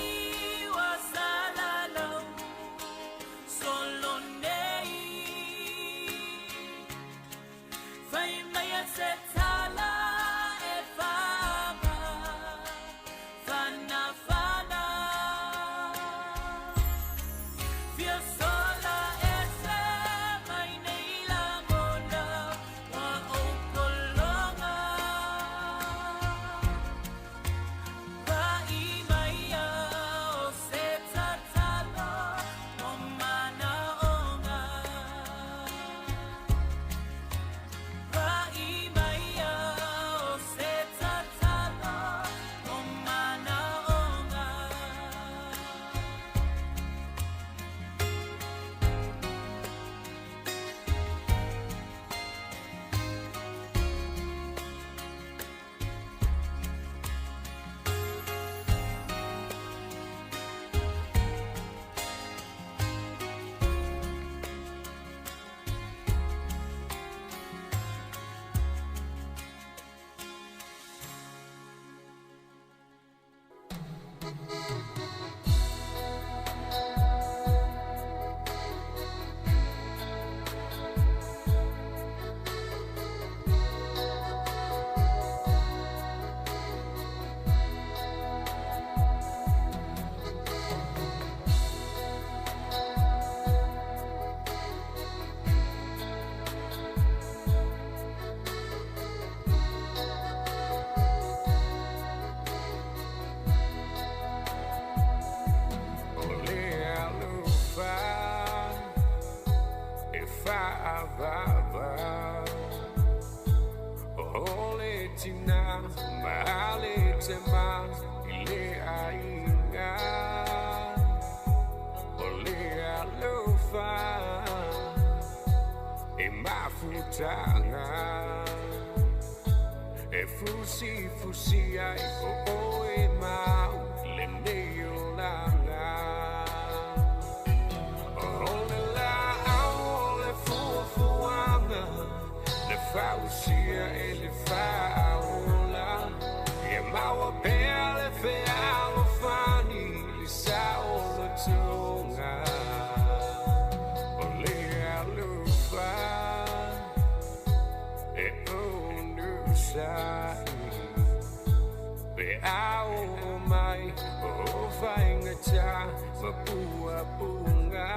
ua salalau solo nei Fai mai a se tala e faaga fanafana Fia sola ese mai nei lagona ua ou pologa Pa'i mai o se tatalo o manaoga Pa'i mai o se tatalo o manaoga. O le alofa e faavava O le tina ma le tama i le aiga O le alofa e mafutaga E fusifusi ai o oe ma au lenei olaga O le laau o le fuafuaga Na fausia e le faaola Ia maua pea le fealofani Le saolotoga O le alofa. peitai Pe a oo mai o faigata ma puapuga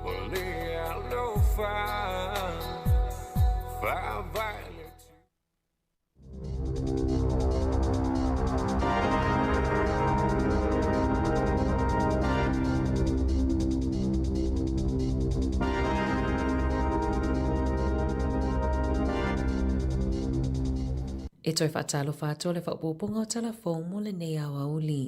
O le alofa faavae le E toe faatalofa atu o le faaopoopoga o Tala Fou mo lenei aoauli.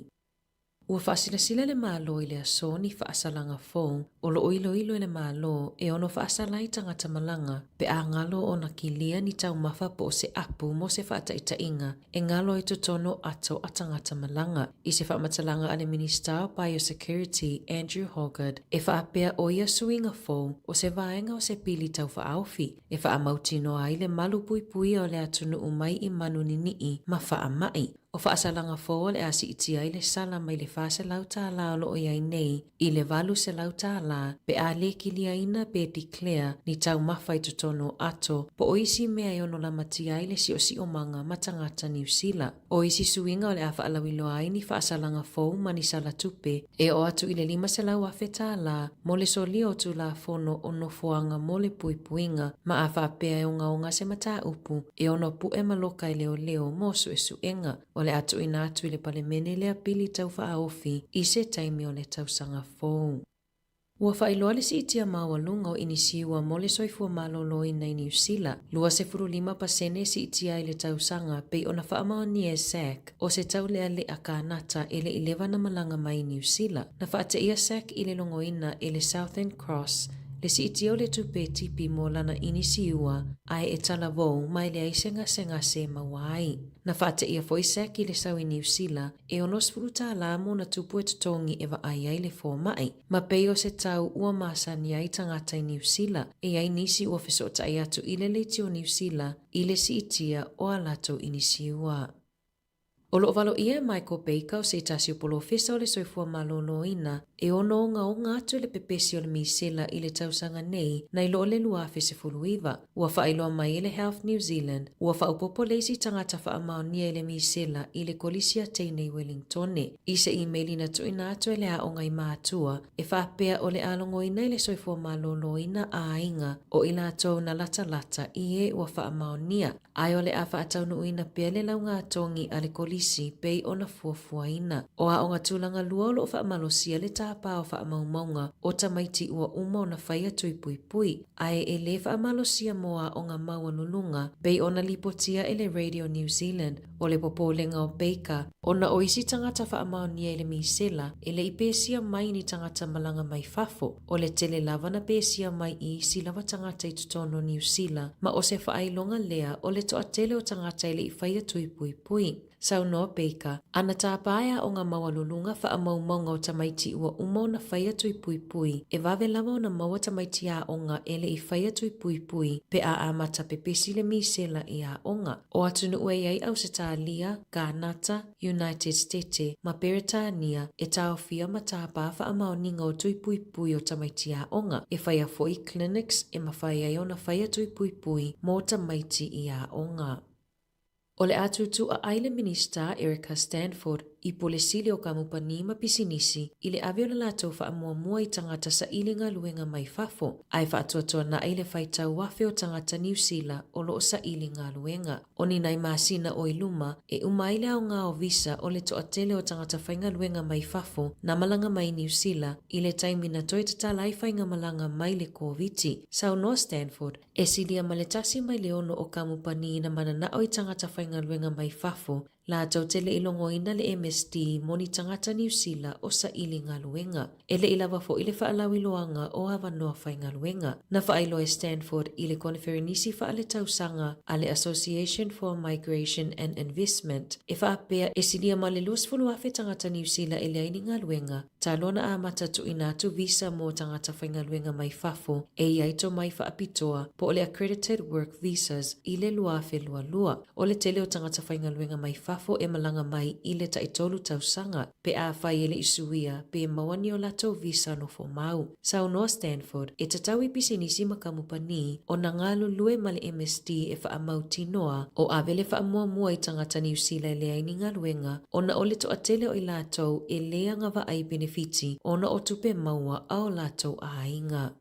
Ua faasilasila le Malo i le aso ni faasalaga fou o lo o iloilo e le Malo e ono faasala ai tagata malaga pe a galo ona kilia ni taumafa po o se apu mo se faataitaiga e galo ai totonu o ato a tagata malaga. I se faamatalaga a le Minisita o Biosecurity Andrew Hoggard e faapea o ia suiga fou o se vaega o se pili taufaaofi e faamautinoa ai le malu puipuia o le atunuu mai i manu nini'i ma faamai. O faasalaga fou o le a siitia ai le sala mai le $400 o lo o i ai nei i le $800 pe a le kiliaina pe declare ni taumafa i totonu o ato po o isi mea e ono lamatia ai le siosiomaga ma tagata Niu Sila. O isi suiga o le a faalauiloa ai ni faasalaga fou ma ni sala tupe e oo atu i le $500,000 mo le solia o Tulafono o Nofoaga mo le Puipuiga ma a faapea e ogaoga se mataupu e ono puʻe ma loka e leoleo mo suesuega. O le a tuuina atu i le Palemene lea pili taufaaofi i se taimi o le tausaga fou. Ua faailoa le siitia maualuga o inisiua mo le soifua maloloina i Niu Sila, 25% siitia ai le tausaga pei ona faamaonia e SAC o se taulealea kānata e le i leva na malaga mai i Niu Sila. Na faateia SAC i le logoina e le Southern Cross le siitia o le tupe tipi mo lana inisiua ae e talavou ma e leai se gasegase e maua ai. Na faateia foi SAC i le sau i Niu Sila e $60 mo ona tupu e totogi e vaai ai le fomai. Ma pei o se tau ua masani ai tagata i Niu Sila, e i ai nisi ua fesootai atu i le leitio Niu Sila i le siitia o a latou inisiua. O lo o valoia e Michael Baker o se tasi o polofesa o le soifua maloloina e ono ogaoga atu le pepesi o le misela i le tausaga nei nai lo le 2019. Ua faailoa mai e le Health New Zealand ua faaopoopo le isi tagata faamaonia i le misela i le Kolisi a Teine i Wellingtone i se imeli na tuuina atu e le aoga i matua e faapea o le a logoina i le soifua maloloina a aiga o i latou na latalata i e ua faamaonia Ae o le a faataunuuina pea le laugatogi a le Kolisi pei ona fuafuaina. O aoga tulaga lua o lo o faamalosia le tāpā o faamaumauga o tamaiti ua uma ona faia tui puipui, ae e lē faamalosia mō aoga maualuluga pei ona lipotia e le Radio New Zealand o le popolega o Baker ona o isi tagata faamaonia i le misela e le i pesia mai ni tagata malaga mai fafo. O le tele lava na pesia mai i isi lava tagata i totonu o Niu Sila, ma o se faailoga lea o le toatele o tagata e le i faia tui puipui. Saunoa Baker, Ana tāpā e aoga maualuluga faamaumauga o tamaiti ua uma ona faia tui puipui, e vave lava ona maua tamaiti aoga e le i faia tui puipui pe a amata pepesi le misela i aoga. O atunuu e i ai Ausetalia, Kānata, United Stete ma Peretania e taofia ma tāpā faamaoniga o tui puipui o tamaiti aoga, e whaia foi clinics e mawhai ai ona whaia tui puipui mō tamaiti i aoga. O le a tūtū a ai le Minista Erica Stanford i pule sili o kamupani ma pisinisi i le ave o le latou faamuamua i tagata saili galuega mai fafo, ae faatuatuana'i le faitau afe o tagata Niu Sila o lo o saili galuega. O ni nai masina o i luma, e uma ai le aoga o visa o le toatele o tagata faigaluega mai fafo na malaga mai Niu Sila i le taimi na toe tatala ai faigamalaga mai le Koviti. Saunoa Stanford, e silia ma le 1.6 o kamupani na mananao i tagata faigaluega mai fafo latou te le i logoina le MSD mo ni tagata Niu Sila o saili galuega. E le i lava foi le faalauiloaga o avanoa faigaluega. Na faailoa e Stanford i le koneferenisi faaletausaga a le Association for Migration and Investment e faapea e silia ma le 20,000 tagata Niu Sila e leai ni galuega. Talu ona amata tuuina atu visa mo tagata faigaluega mai fafo e i ai tomai faapitoa po o le Accredited Work Visas i le 2022. O le tele o tagata faigaluega mai fafo e malaga mai i le taitolu tausaga pe afai e le i suia pe maua ni o latou visa nofo mau. Saunoa Stanford, e tatau i pisinisi ma kamupani ona galulue ma le MSD e faamautinoa o ave le faamuamua i tagata Niu Sila e leai ni galuega ona o le toatele o i latou e le agavaa i penefiti ona o tupe maua a o latou aiga.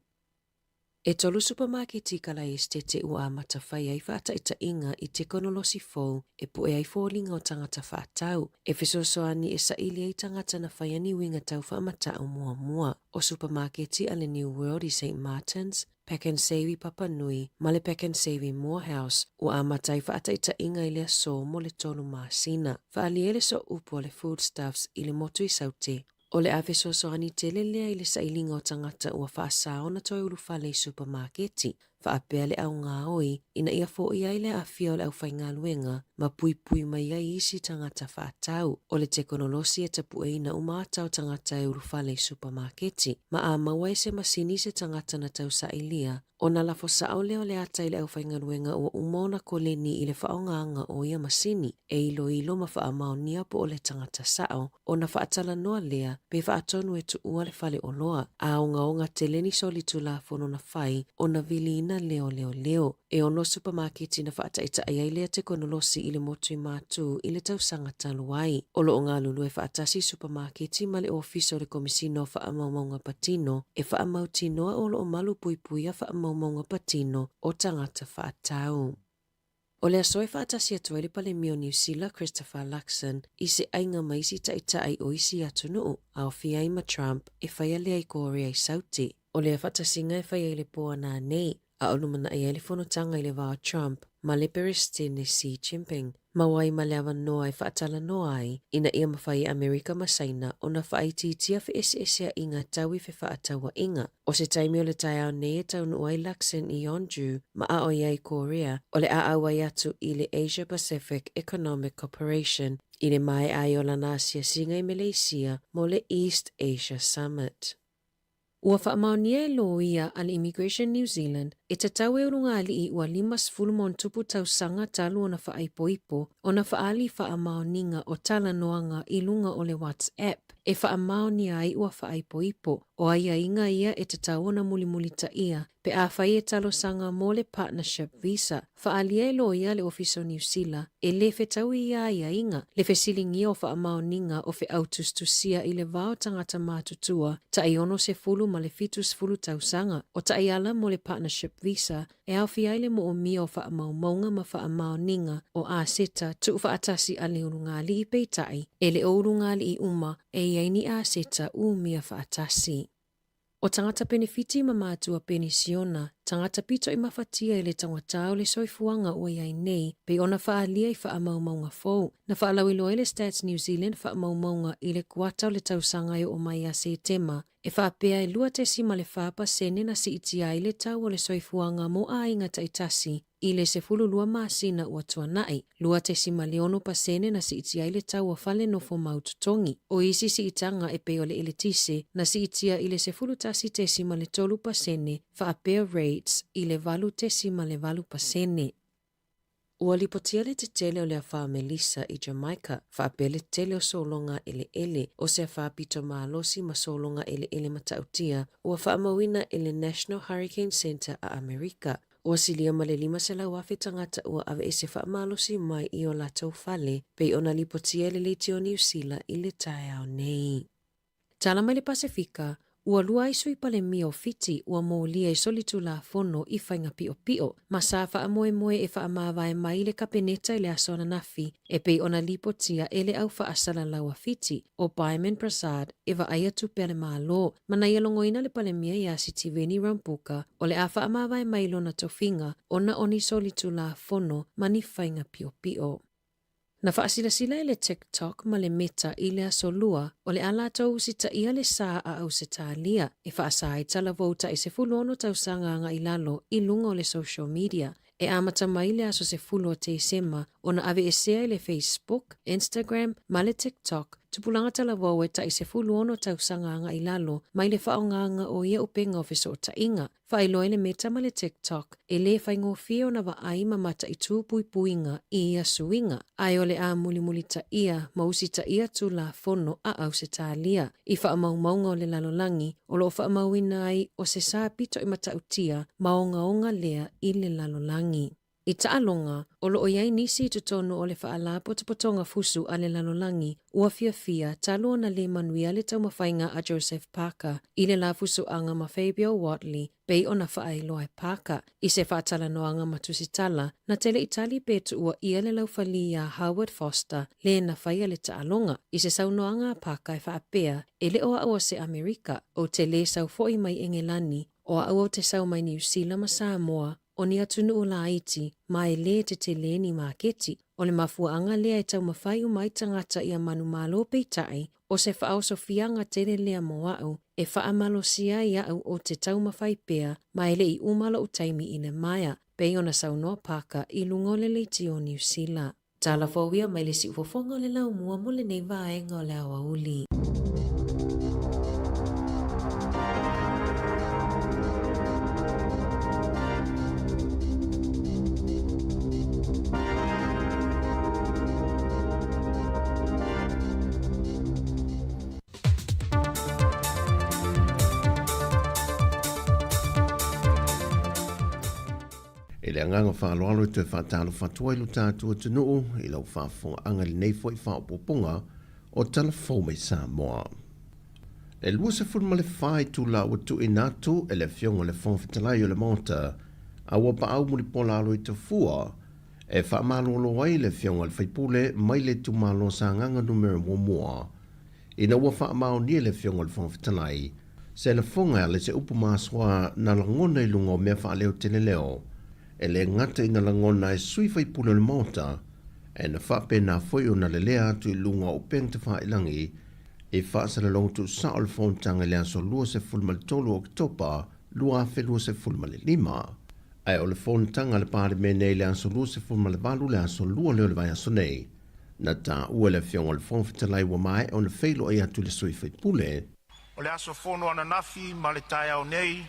E tolu supamaketi kalaesetete ua amata fai ai faataitaiga i tekonolosi fou e puʻe ai foliga o tagata faatau, e fesoasoani e saili ai tagata na faia ni uiga tau faamatau muamua. O supamaketi a le New World i St Martins, Pak'nSave i Papanui ma le Pak'nSave i Moorhouse ua amata ai faataitaiga i le aso mo le tolu masina. Faaalia le sooupu a le Foodstuffs i le motu i Saute. O le a fesoasoani tele lea i le sailiga o tagata ua faasā ona toe ulufale i supamaketi, faapea le augaoi ina ia foia ai le aafia o le aufaigaluega ma puipui mai ai isi tagata faatau. O le tekonolosi e tapueina uma ata o tagata e ulufale i supamaketi, ma a maua e se masini se tagata na tausailia, ona lafo sao lea o le ata i le aufaigaluega ua uma ona koleni i le faaaogaina o ia masini e iloilo ma faamaonia po o le tagata sao, ona faatalanoa lea pe faatonu e tuua le fale oloa, a ogaoga tele ni solitulafono na fai ona viliina lea o leoleo. E ono supamaketi na faataitai ai lea tekonolosi i le motu i Matū i le tausaga talu ai. O lo o galulue faatasi supamaketi ma le Ofisa o le Komisina o Faamaumauga Patino e faamautinoa o lo o malu puipuia faamaumauga patino o tagata faatau. O le aso e faatasi atu ai le Palemia o Niu Sila Christopher Luxon i se aiga ma isi taitai o isi atunuu, aofia ai ma Trump, e faia lea i Korea i Sauti. O lea faatasiga e fai ai le po a nanei, a o lumanai ai le fonotaga i le va o Trump ma le Peresetene Xi Jinping, maua ai ma le avanoa e faatalanoa ai ina ia mafai e Amerika ma Saina ona faaitiitia feeseeseaiga tau i fefaatauaiga. O se taimi o le taeao nei e taunuu ai Luxon i Yeonju ma a o i ai Korea, o le a auai atu i le Asia Pacific Economic Cooperation i le maea ai o lana asiasiga i Meleisia mo le East Asia Summit. Ua faamaonia e loia a le Immigration New Zealand e tatau e ulugalii ua 50+ tausaga talu ona faaipoipo ona faaali faamaoniga o talanoaga i luga o le WhatsApp e faamaonia ai ua faaipoipo. O aiaiga ia e tatau ona mulimulitaia pe afai e talosaga mo le Partnership Visa. Faaalia e loia le Ofisa o Niu Sila e le fetaui ia aiaiga, le fesiligia o faamaoniga o feau tusitusia i le va o tagata matutua tai 60 ma le 70 tausaga. O taiala mo le Partnership Visa e aofia ai le moomia o faamaumauga ma faamaoniga o aseta tuufaatasi a le ulugalii peitai e le o ulugalii uma e i ai ni aseta umia faatasi. O tagata penefiti ma matua penisiona, tagata pito i mafatia i le taugata o le soifuaga ua i ai nei, pei ona faaalia i faamaumauga fou. Na faalauiloa ai le Stats New Zealand faamaumauga i le kuata o le tausaga e oo mai ia Setema, e faapea e 2.4 pasene na siitia ai le tau o le soifuaga mo aiga taitasi i le 12 masina ua tuanai, 2.6 pasene na siitia ai le tau o fale nofo mau totogi. O isi siitaga e pei o le eletise na siitia i le 11.3 pasene faapea rates i le 8.8 pasene. Ua lipotia le tetele o le afa Melissa i Jamaica, faapea le tetele o sologa eleele o se afa pito malosi ma sologa eleele matautia ua faamauina e le National Hurricane Center a Amerika. Ua silia ma le 500,000 tagata ua aveese faamalosi mai i o latou fale, pei ona lipotia e le Leitio Niu Sila i le taeao nei. Tala mai le Pasefika, ua lua ai sui Palemia o Fiti ua molia i solitulafono i faiga piopio, ma sa faamoemoe e faamavae mai i le Kapeneta i le aso ananafi e pei ona lipotia e le au faasalalau a Fiti, o Byman Prasad, e vaai atu pea le Malo, ma na ia logoina le Palemia iā Sitiveni Rabuka o le a faamavae mai lona tofiga ona o ni solitulafono ma ni faiga piopio. Na faasilasila e le TikTok ma le Meta i le Aso Lua o le a latou usitaia le sa a Ausetalia e faasa ai talavou tai 16 tausaga agai lalo i luga o le social media e amata mai le aso 10 o Tesema ona aveesea e le Facebook, Instagram ma le TikTok. tupulaga talavou e tai 16 tausaga agai i lalo mai le faaaogaina o ia upega o fesootaiga. Faailoa i le Meta ma le TikTok, e lē faigofie ona vaai ma mataitū puipuiga i ia suiga, ae o le a mulimulitaia ma usitaia Tulafono a Ausetalia. I faamaumauga o le lalolagi, o lo o faamauina ai o se sa pito i matautia ma ogaoga lea i le lalolagi. I taaloga, o lo o i ai nisi i totonu o le Faalapotopotoga Fusu a le Lalolagi ua fiafia talu ona lē manuia le taumafaiga a Joseph Parker i le la fusuaga ma Fabio Wardley pei ona faailoa e Parker i se faatalanoaga ma Tusitala na te le i tali pe tuua ʻia le laufali iā Howard Foster lē na faia le taaloga. I se saunoaga a Parker e faapea, E le o a'u o se Amerika, ou te lē sau foʻi mai Engelani, o a'u ou te sau mai Niusila ma Samoa, O ni atunuu laiti, ma e lē tetelē ni maketi. O le mafuaaga lea e taumafai uma ai tagata ia manumalo peitai, o se faaosofiaga tele lea mo a'u, e faamalosia ai a'u ou te taumafai pea ma e le i uma lo'u taimi i le maea, pei ona saunoa Parker i luga o le leitio o Niu Sila. Tala fou ia mai le siufofoga o le laumua mo lenei vaega o le aoauli. I le agaga faaaloalo e toe faatalofa atu ai lo tatou atunuu i lau faafofogaaga i lenei foi faaopoopoga o Tala Fou mai Samoa. E 24 itula ua tuuina atu e le Afioga i le Fofoga Fetalai o le Maota a ua paau mulipola alo i Tafua e faamalolo ai le Afioga i le Faipule mai le itumalo Sagaga Numera 1 Ina ua faamaonia e le Afioga i le Fofoga Fetalai se lafoga e ala i se upu masoa na lagona i luga o mea faaleoteleleo, e le gata ina lagona e sui faipule o le Maota, ae na faapena foi ona lelea atu i luga o upega tafailagi i faasalalauga tuusao o le Fonotaga i le aso 23 o Oketopa 2025. Ae o le Fonotaga a le Palemene i le aso 28 le aso Lua lea o le vaiaso nei, Na taua e le Afioga i le Fofoga Fetalai ua maea ona feiloai atu i le sui faipule. O le aso fono ananafi ma le taeao nei,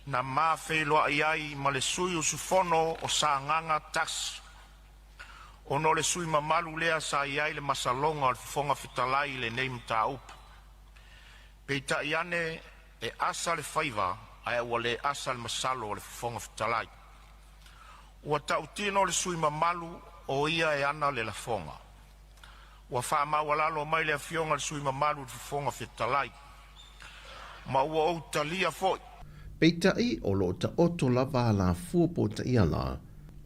na ma feiloai ai ma le sui usufono o Sagaga 1, ona o le sui mamalu lea sa i ai le masaloga o le Fofoga Fetalai i lenei mataupu. Peitai ane, e asa le faiva ae ua le asa le masalo o le Fofoga Fetalai. Ua tautino le sui mamalu o ia e ana le lafoga. Ua faamaualalo mai le afioga i le sui mamalu i le Fofoga Fetalai, ma ua ou talia foi. Peitai, o lo o taoto lava alafua po o taiala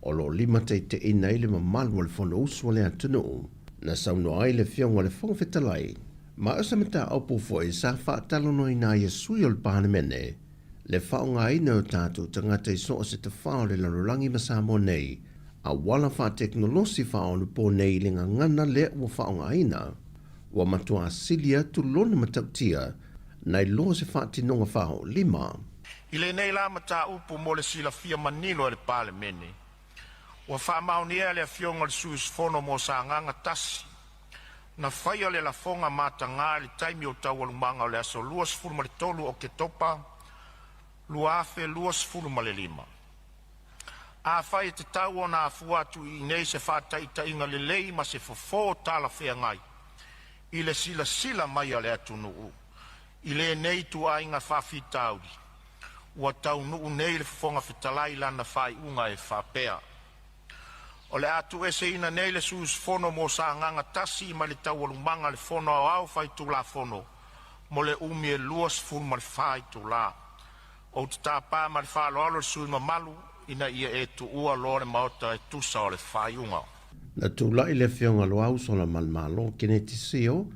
o lo o limataitaiina ai le mamalu o le Fonousu a le atunuu. Na saunoa ai le Afioga i le Fofoga Fetalai, ma o se mataupu foi sa faatalanoaina ai e sui o le Palemene le faaaogaina e o tatou tagata i so o se tafao o le lalolagi ma Samoa nei, auala faatekonolosi faaonapo nei i le gagana lea ua faaaogaina, ua matuā sili atu lona matautia nai loa se faatinoga faaoolima. I lenei la mataupu mo le silafia manino e le Palemene, ua faamaonia e le Afioga i le sui usufono mo Sagaga 1, Na faia le lafoga matagā i le taimi o taualumaga o le aso 23 o Oketopa 2025. Afai e tatau ona afua atu i inei se faataitaiga lelei ma se fofo talafeagai i le silasila mai a le atunuu i lenei ituaiga faafitauli, ua taunuu nei le Fofoga Fetalai i lana faaiuga e faapea, O le a tuueseina nei le sui usufono mo Sagaga 1 mai le taualumaga a le Fono Aoao Faitulafono mo le umi e 24 itula. Ou te tapa ma le faaaloalo le sui usufono mamalu ina ia e tuua loa le Maota e tusa o le faaiuga. Na tulai le Afioga Loau Solamalemalo Keneti Sio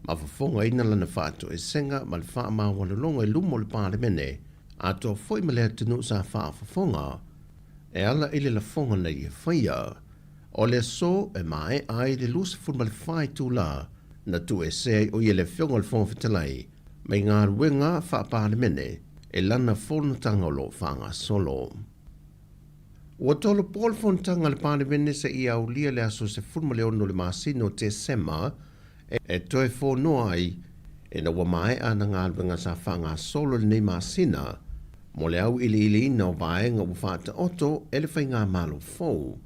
ma fofogaina lana faatoesega ma le faamaualaloga i luma o le Palemene atoa foi ma le atunuu sa faafofoga E ala i le lafoga na ia faia, o le aso e maea ai le 24 itula na tuuesea ai o ia le Afioga i le Fofoga Fetalai mai galuega faa-Palemene e lana fonotaga o lo o faagasolo. Ua tolopo le fonotaga a le Palemene seia aulia le aso 16 o le masina o Tesema e toe fonoa ai ina ua maea ana galuega sa faagasolo i lenei masina mo le auiliiliina o vaega ua faataoto e le Faigamalo fou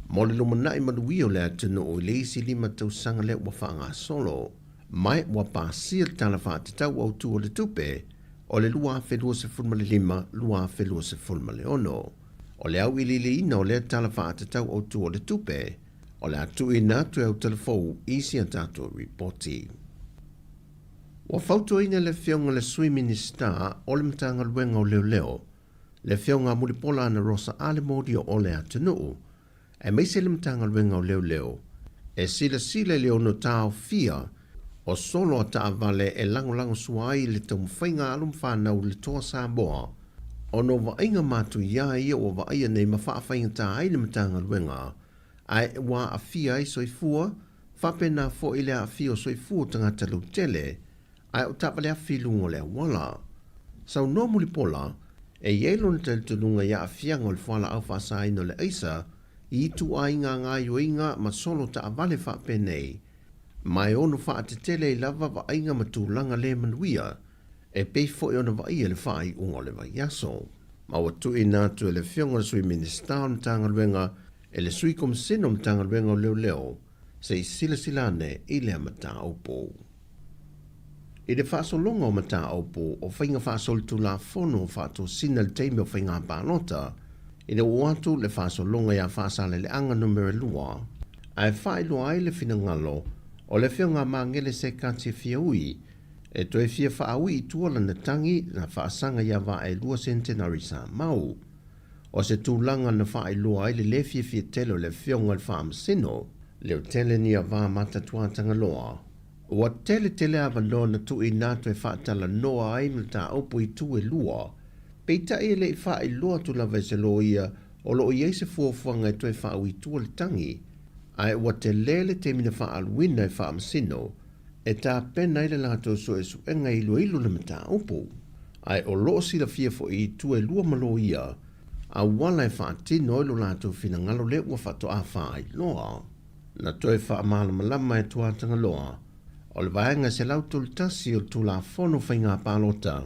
mo le lumanai manuia o le atunuu i le isi 5 tausaga lea ua faagasolo. Ma ua pasia le Tala Faatatau Autu o le Tupe o le 2025, 2026. O le auiliiliina o lea Tala Faatatau Autu o le Tupe, o le a tuuina atu e au talafou i si a tatou Lipoti. Ua fautuaina le Afioga i le Sui Minisita o le Matagaluega o Leoleo, le Afioga a Mulipola Anarosa Ale Modio o le atunuu, aemaise le Matagaluega o Leoleo, e silasila i le ono taofia o solo a taavale e lagolagosua ai le taumafaiga a alo ma fanau i le Toa Samoa, ona o vaaiga matuia ia ua vaaia nei ma faafaigata ai le Matagaluega, ae ua aafia ai soifua, faapena foi le aafia o soifua o tagata lautele, ae o taavale afi i luga o le auala. Saunoa Mulipola, e i ai lona talitonuga i aafiaga o le fualaau faasaina o le aisa i ituaiga gaoioiga ma solo taavale faapenei, ma e ono faatetele ai lava vaaiga ma tulaga le manuia, e pei foi ona vaaia le faaiuga o le vaiaso. Ma ua tuuina atu e le Afioga i le Sui Minisita o le Matagaluega e le Sui Komesina o le Matagaluega o Leoleo se i silasila ane i lea mataupu. I le faasologa o mataupu o faiga faasolitulafono faatosina i le taimi o faiga palota, ina ua oo atu le faasologa ia Faasaleleaga Numera 2, ae faailoa ai le finagalo o le Afioga a Magele Sekati Fiaui e toe fia faaui i tua lana tagi na faasaga ia Vaaelua Centenary Samau. O se tulaga na faailoa ai le lē fiafia tele o le Afioga i le Faamasino, Leotele Niavā Matatuatagaloa. Ua tele tele avanoa na tuuina atu e faatalanoa ai mataupu i itu e lua, peitai e le i faailoa atu lava e se loia o lo o i ai se fuafuaga e toe faaui i tua le tagi, ae ua tele le taimi na faaaluina e Faamasino e tapena ai le latou suesuega e iloilo le mataupu, ae o lo o silafia foi i itu e lua ma loia auala e faatino ai lo latou finagalo lea ua faatoa faailoa. Na toe faamalamalama e Tuatagaloa, o le Vaega 131 o le Tulafono Faiga Palota,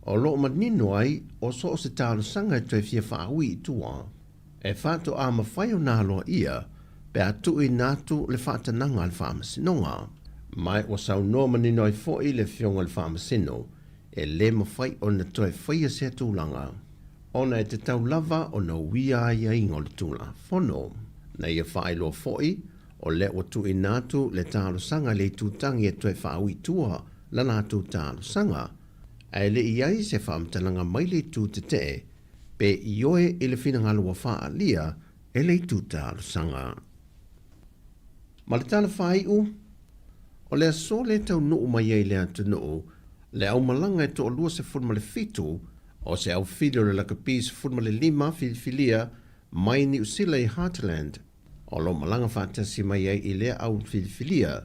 o lo o manino ai o so o se talosaga e toe fia faaui i tua, e faatoa mafai ona aloaia pe a tuuina atu le faatanaga a le Faamasinoga. Ma ua saunoa manino ai foi le Afioga i le Faamasino e le mafai ona toe faia sea tulaga ona e tatau lava ona uia aiaiga o le Tulafono. Na ia faailoa foi, o lea ua tuuina atu le talosaga i le itutagi e toe faaui i tua la latou talosaga, ae le i ai se faamatalaga mai le itu tetee pe ioe i le finagalo ua faaalia e le itu talosaga. Ma le tala faaiu, o le aso lea e taunuu mai ai i le atunuu le aumalaga e toalua 17 o se aufili o le lakapi 15 filifilia mai Niu Sila i Heartland, o lo o malaga faatasi mai ai i lea au filifilia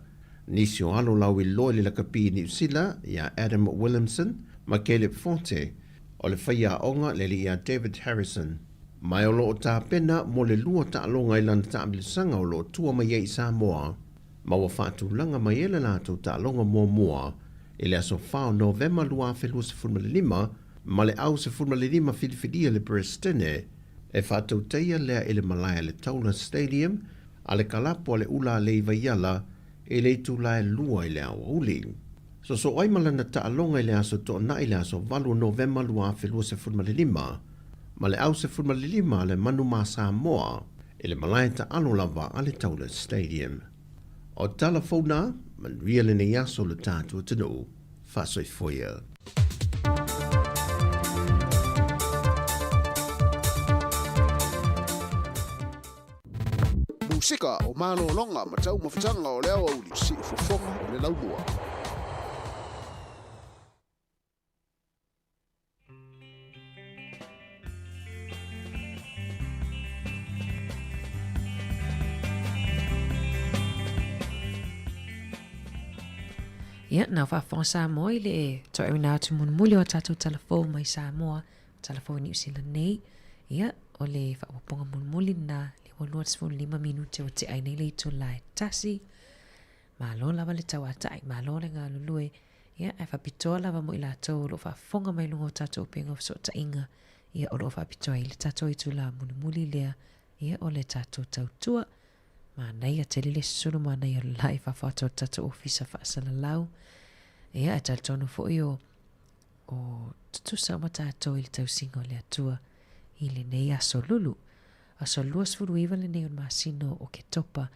nisi o alo lauiloa i le lakapi i Niu Sila ia Adam Williamson ma Caleb Forte, o le faiaoga le alii ia David Harrison. Ma o lo o tapena mo le lua taaloga i lana taamilosaga o lo o tua mai ai i Samoa, ma ua faatulaga mai ai le latou taaloga muamua i le aso 4 o Novema 2025 ma le au 15 filifilia i le Peresetene e faatautaia lea i le malae a le Taula Stadium a le kalapu a le Ula Alei Vaiala i le itula e 2 i le aoauli. Sosoo ai ma lana taaloga i le aso Toonai le aso 8 o Novema 2025 ma le au 15 a le Manu ma Samoa i le malae taalo lava a le Taula Stadium. O tala fou na, manuia lenei aso lo tatou atunuu. Faasoifua ia. Musika o malologa ma taumafataga o le aoauli, siufofoga o le laumua. Ia, na faafofoga Samoa i le toeaina atu mulimuli o tatou talafou mai Samoa, talafou i Niu Sila nei. Ia, o le faaopoopoga mulimuli na le ua 25 minute o te ai nei le itula e tasi. Malo lava le tauata'i, malo le galulue, ia, ae faapitoa lava mo i latou o lo o faafofoga mai i luga o tatou upega o fesootaiga, ia, o lo o faapitoa ai le tatou itula mulimuli lea, ia, o le tatou tautua. Manaia tele le susunu manaia o le la i fafo atu o le tatou ofisa faasalalau. Ia, ae talitonu foi o, o tutusa uma tatou i le tausiga o le Atua i lenei aso lulu. Aso 29 lenei o le masina o Oketopa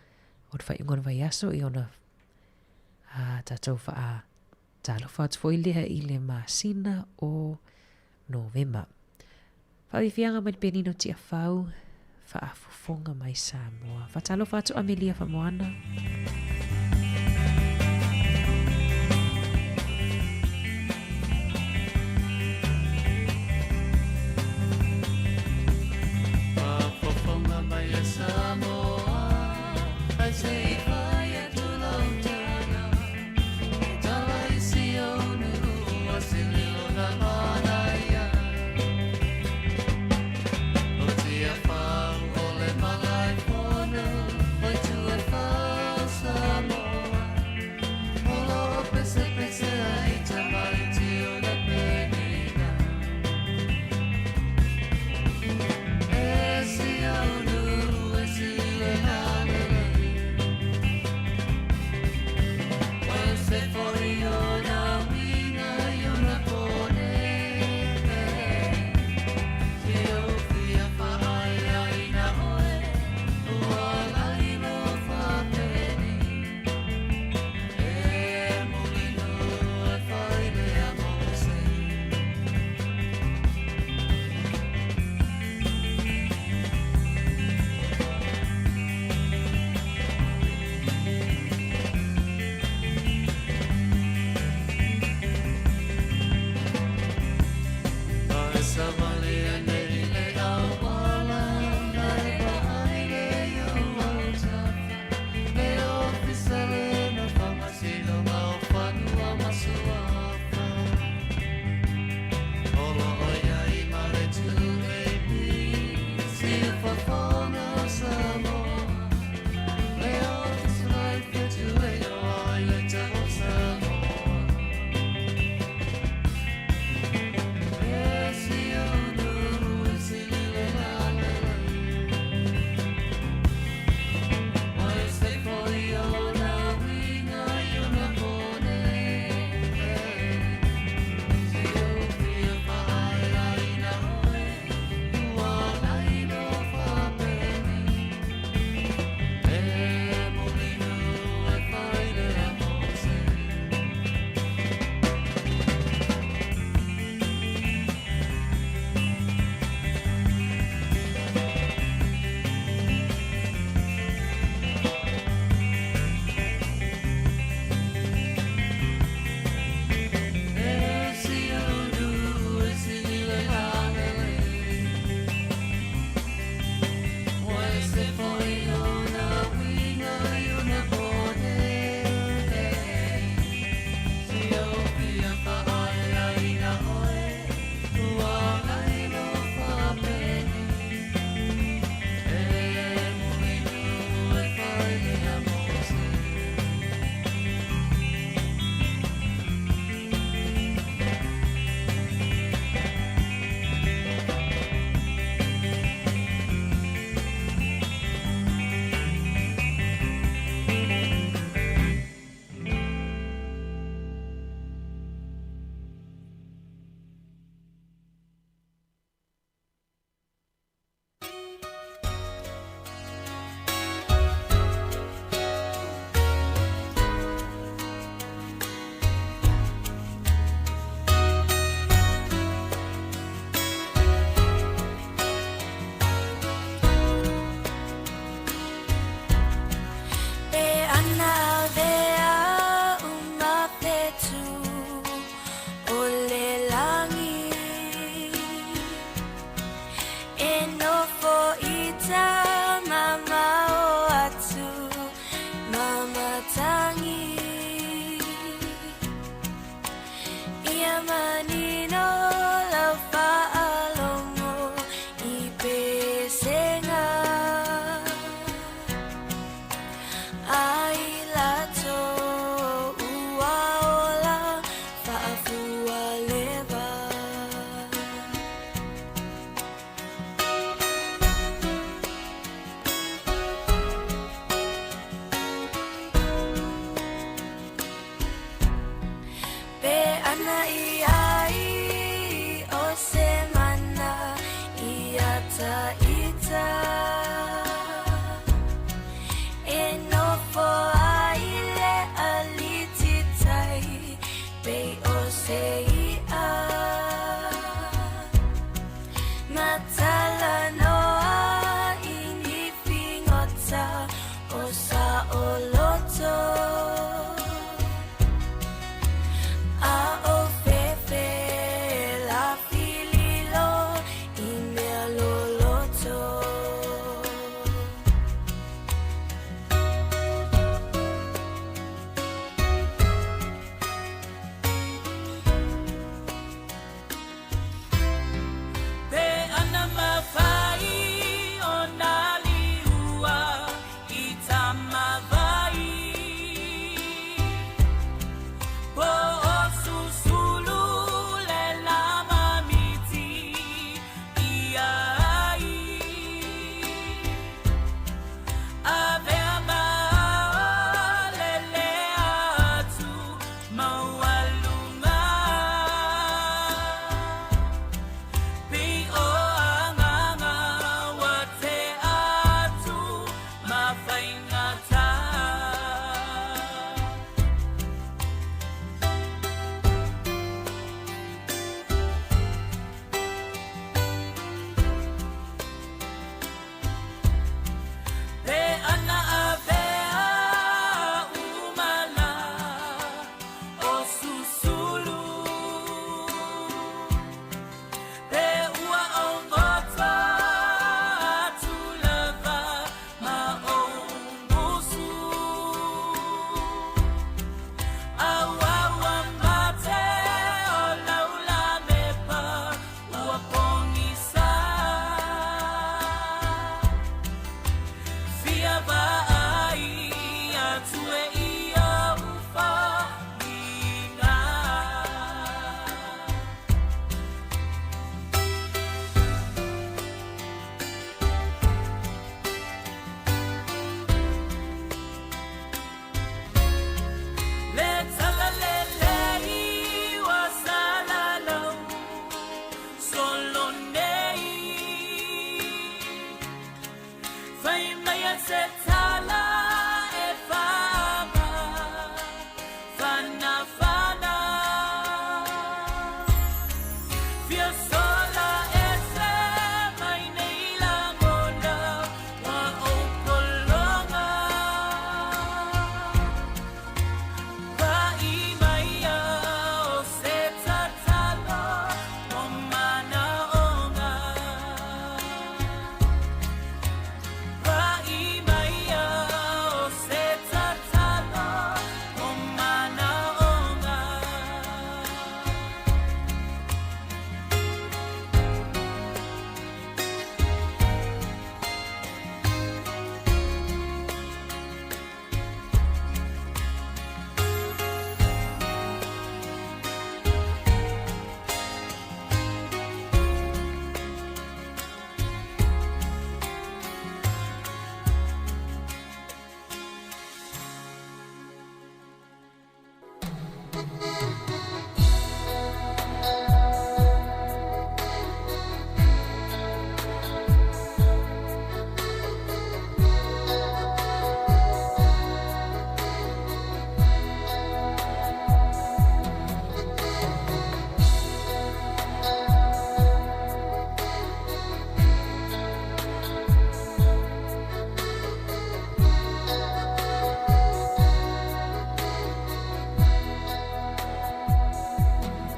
o le faaiuga o le vaiaso i ona a tatou faatalofa atu foi lea i le masina o Novema. Faafiafiaga mai le penina o Tiafau, faafofoga mai Samoa. Faatalofa atu Amelia Famoana. Faafofoga mai e Samoa, ai se i fai atu lau tala, e tala i si ou nuu o se leo na manaia. O Tiafau o le malaefono, o Tuafau Samoa, o lo o pesepese ai tamaiti o le penina. E si ou nuu e si le agalelei, o se foi ona uiga i ona pone. Te ou fia faaaiaina oe, ua lailo faapeni. E mulinu e fai lea mo se. Ae savali anei le auala na e vaai le iu autafa, le ofisa le na faamasinoga o fanua ma suafa. O lo o iai ma le 2AP, siufofoga o Samoa, le ofisa lai fetu e oa ai le tau o Samoa. E si ou itaita E nofo ai le alititai Pei o se i'a Matalanoa i ni figota o saoloto A o fefe lafililo i mea loloto. Pe ana mafai ona liua i tamawai Po o susulu le lama miti ia ai Avea ma o lele atu maualuga Pei o agaga ua tea atu ma faigata. Pe ana avea umala o susulu Pe ua ogoto atu lava ma ou musu Auau mate o laulamepa ua pogisa Fia vaai atu e i ou foliga. Le talalelei ua salalau solo nei Fai mai a se tala e faamafanafana Fia sola ese mai nei lagona ua ou pologa Pa'i mai o se tatalo o manaoga Pa'i mai o se tatalo o manaoga.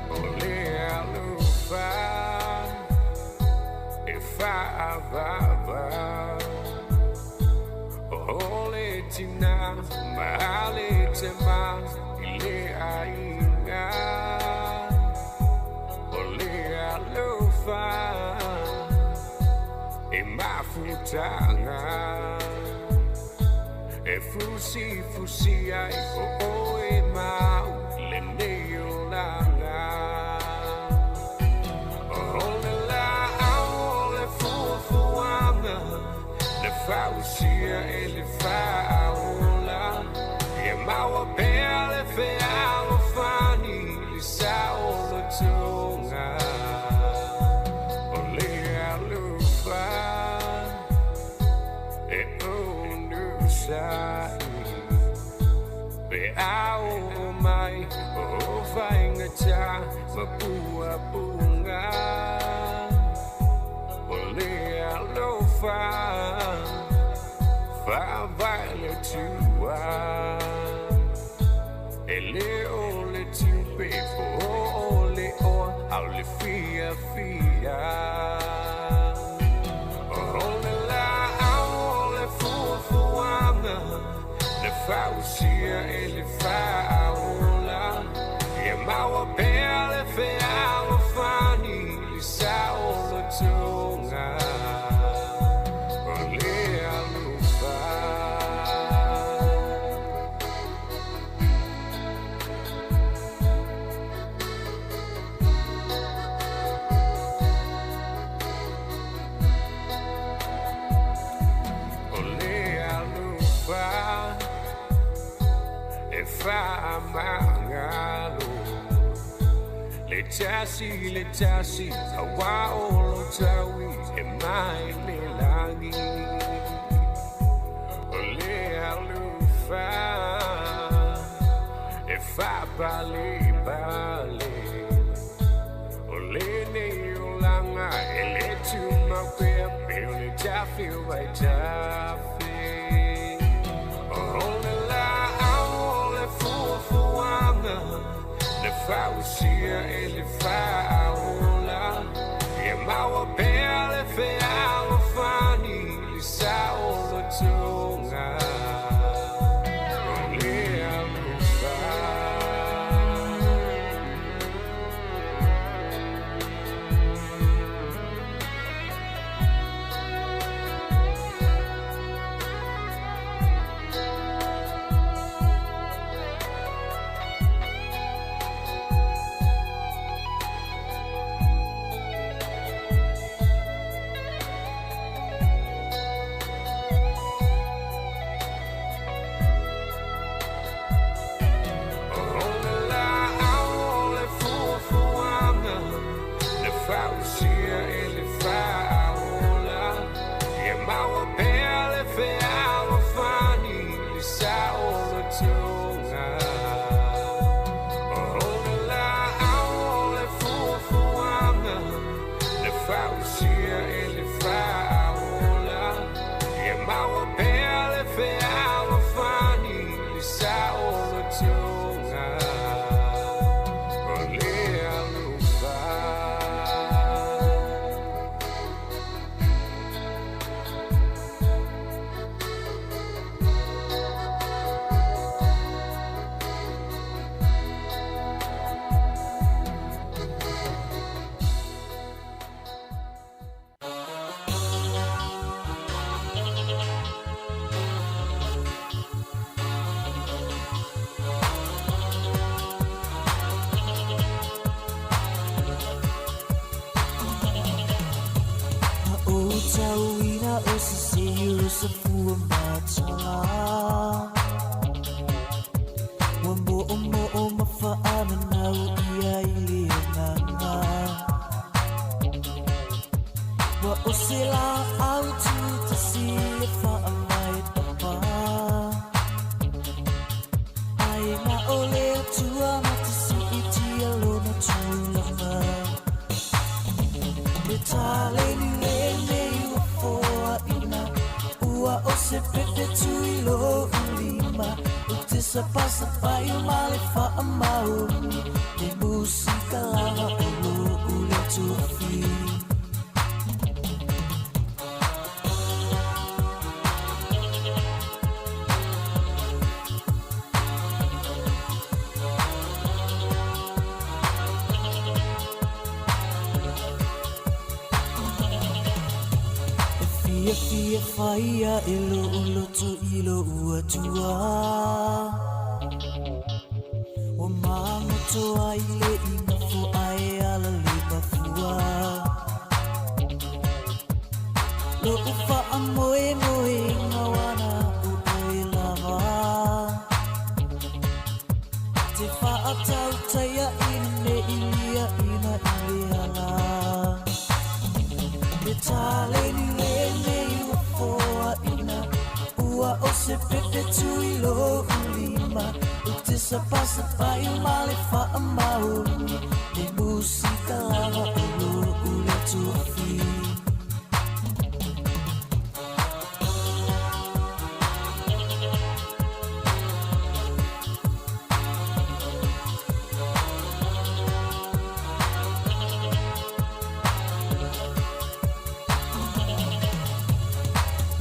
O le alofa e fa'avava O le tina ma le tama i le aiga O le alofa e mafutaga E fusifusi ai o oe ma a'u lenei olaga O le la'au o le fuafuaga Na fausia e le Faaola Ia maua pea le fealofani Le saolotoga O le alofa. a oo mai o faigata ma puapuga O le alofa faavae le Atua E lē o le tupe po o le oa a o le fiafia. O le laau o le fuafuaga na fausia e le Faaola, ia maua pea le fealofani i le saolotoga o le alofa. O le alofa e faamagalo le tasi le tasi auā o lo taui e mai le lagi. O le alofa e faapalepale o lenei olaga e lē tumau pea pe o le tafe o vaitafe. O le laau o le fuafuaga na fausia e le Faaola, ia maua pea le fealofani i le saolotoga o le alofa. O le laau o le fuafuaga na fausia e le Faaola, ia maua pea le fealofani i le saolotoga O le laau o le fuafuaga na fausia e le Faaola, ia maua pea le fealofani i le saolotoga o le alofa. Na ou tauina o se seiu sa fua matala Ua moo moo ma faamanau ia i le agaga Ua o se laau tutasi e faamae papa Ai na o le Atua na te siitia lona tulaga Le taleni lenei ua foaina Ua o se pepe tui lou lima Ou te sapasapai ma le faamaoni Le musika lava o lou leo tofi. E fiafia faia e lou loto i lou Atua Ua magoto ai le igafo ae ala le mafua Lou faamoemoega ua na o oe lava Te faatautaia ina nei liaina i le ala Le taleni lenei ua foaina Ua o se pepe tui lou lima Ou te te sapasapai ma le faamaoni Le musika lava o lou le Atua.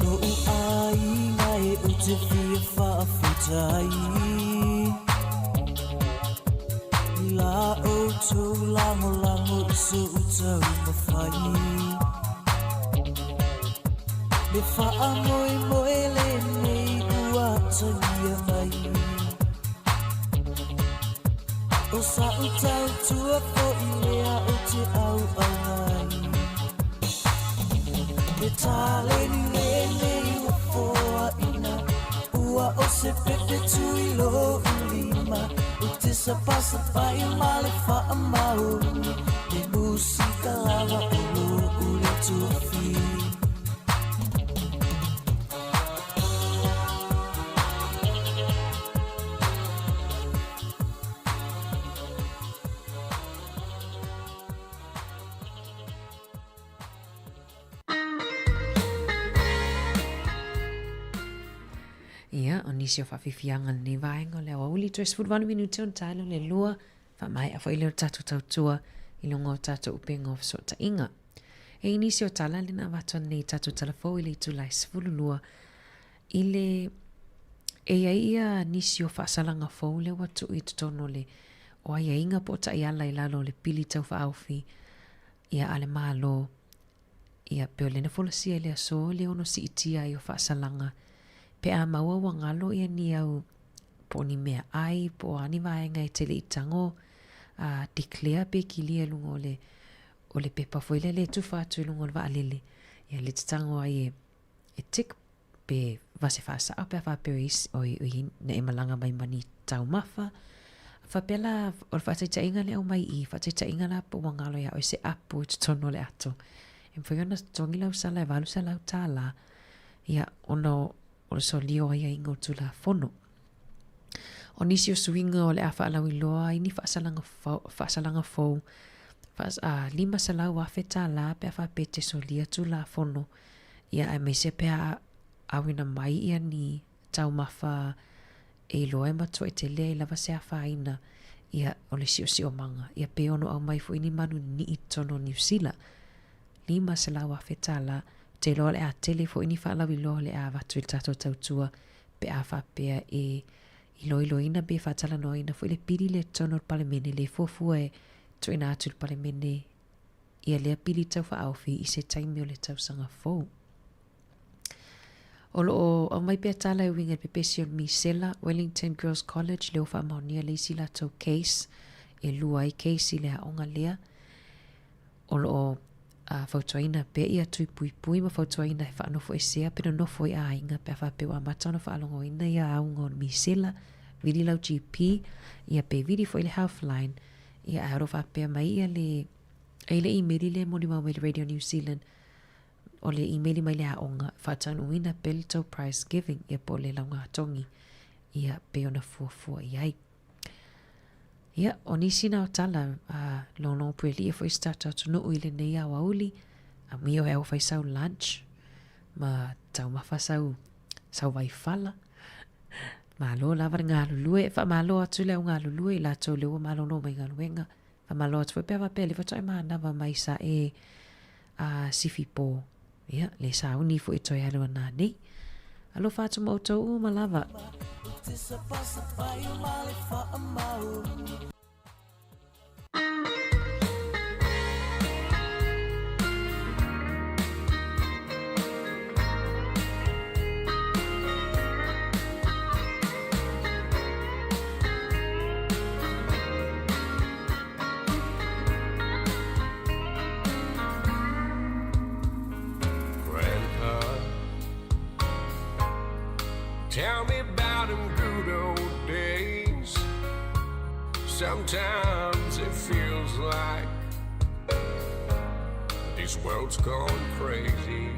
Lo'u aiga e ou te fia faafetai I la outou lagolago i so'u taumafai Le faamoemoe lenei ua talia mai O sa'u tautua fo'i lea ou te auauna ai Le taleni lenei ua foaina Ua o se pepe tui lo'u lima Ou te sapasapai ma le faamaoni Le musika lava o lo'u le Atua. Ia, o nisi o faafiafiaga lenei vaega o le aoauli toe 18 minute ona tae lea o le lua, faamaea foi lea o le tatou tautua i luga o tatou upega o fesootaiga. E i nisi o tala lea na avatu ananei i tatou tala fou i le itula e 12 i le e i ai ia nisi o faasalaga fou lea ua tuu i totonu o le o aiaiga po o taiala i lalo o le pili tau faaofi ia a le Malo ia pei o lea na folasia i le aso le ono siitia ai o faasalaga pe a maua ua galo ia ni au po o ni meaai po o a ni vaega e te le i tago a declare pe kilia i luga o le o le pepa foi lea le tufa atu i luga o le vaalele ia le te tago ai e e tick pe vase faasao pe a faapea o isi o i na e malaga mai ma ni taumafa. Faapea la, o le faataitaiga lea aumai i i, faataitaiga la po ua galo ia oe se apu i totonu o le ato. E mafai ona totogi lau sala e $800, ia, ona o le solia o aiaiga o Tulafono. O nisi o suiga o le a faalauiloa ai ni faasalaga fou, faasalaga fou, faas, a, $500,000 pe a faapea e te solia Tulafono Ia aemaise pe a auina mai ia ni taumafa e iloa e matua i te lea i lava se afaina ia o le siosiomaga. Ia pe ono aumai foi ni manu ni'i i totonu o Niu Sila. $500,000. Ou te iloa o le a tele foi ni faalauiloa o le a avatu i le tatou tautua pe a faapea e iloiloina pe faatalanoaina foi le pili lea i totonu o le Palemene le fuafua e tuuina atu i le Palemene ia lea pili taufaaaofi i se taimi o le tausaga fou. O lo o aumai pea tala e uiga i le pepesi o le misela, Wellington Girls College lea ua faamaonia le isi latou case, e lua ai case i le aoga lea. O lo o fautuaina pea ia tui puipui ma fautuaina e faanofoesea pe nonofo i aiga pe a faapea ua amata ona faalogoina ia auga o le misela, vili lau GP, ia pe vili foi le Healthline, ia ae o lo o faapea mai ia le E i le imeli lea e molimau mai le Radio New Zealand, o le imeli mai le aoga, faataunuuina pea le tou prize giving, ia po o le laugatogi, ia pei ona fuafua i ai. Ia, o nisi na o tala, a logologo puelia foi se tatou atunuu i lenei aoauli, amio e au fai sau lunch, ma taumafa sau, sau vaifala. Malo lava le galulue, faamalo atu le au galulue i latou lea ua malolo mai galuega. Faamalo atu foi pe a faapea le faatoa e manava mai sa e a sifi po. Ia, le sauni foi toe alu ana nei. Alofa atu ma outou uma lava. Grandpa, tell me about them good old days. Sometimes it feels like this world's gone crazy.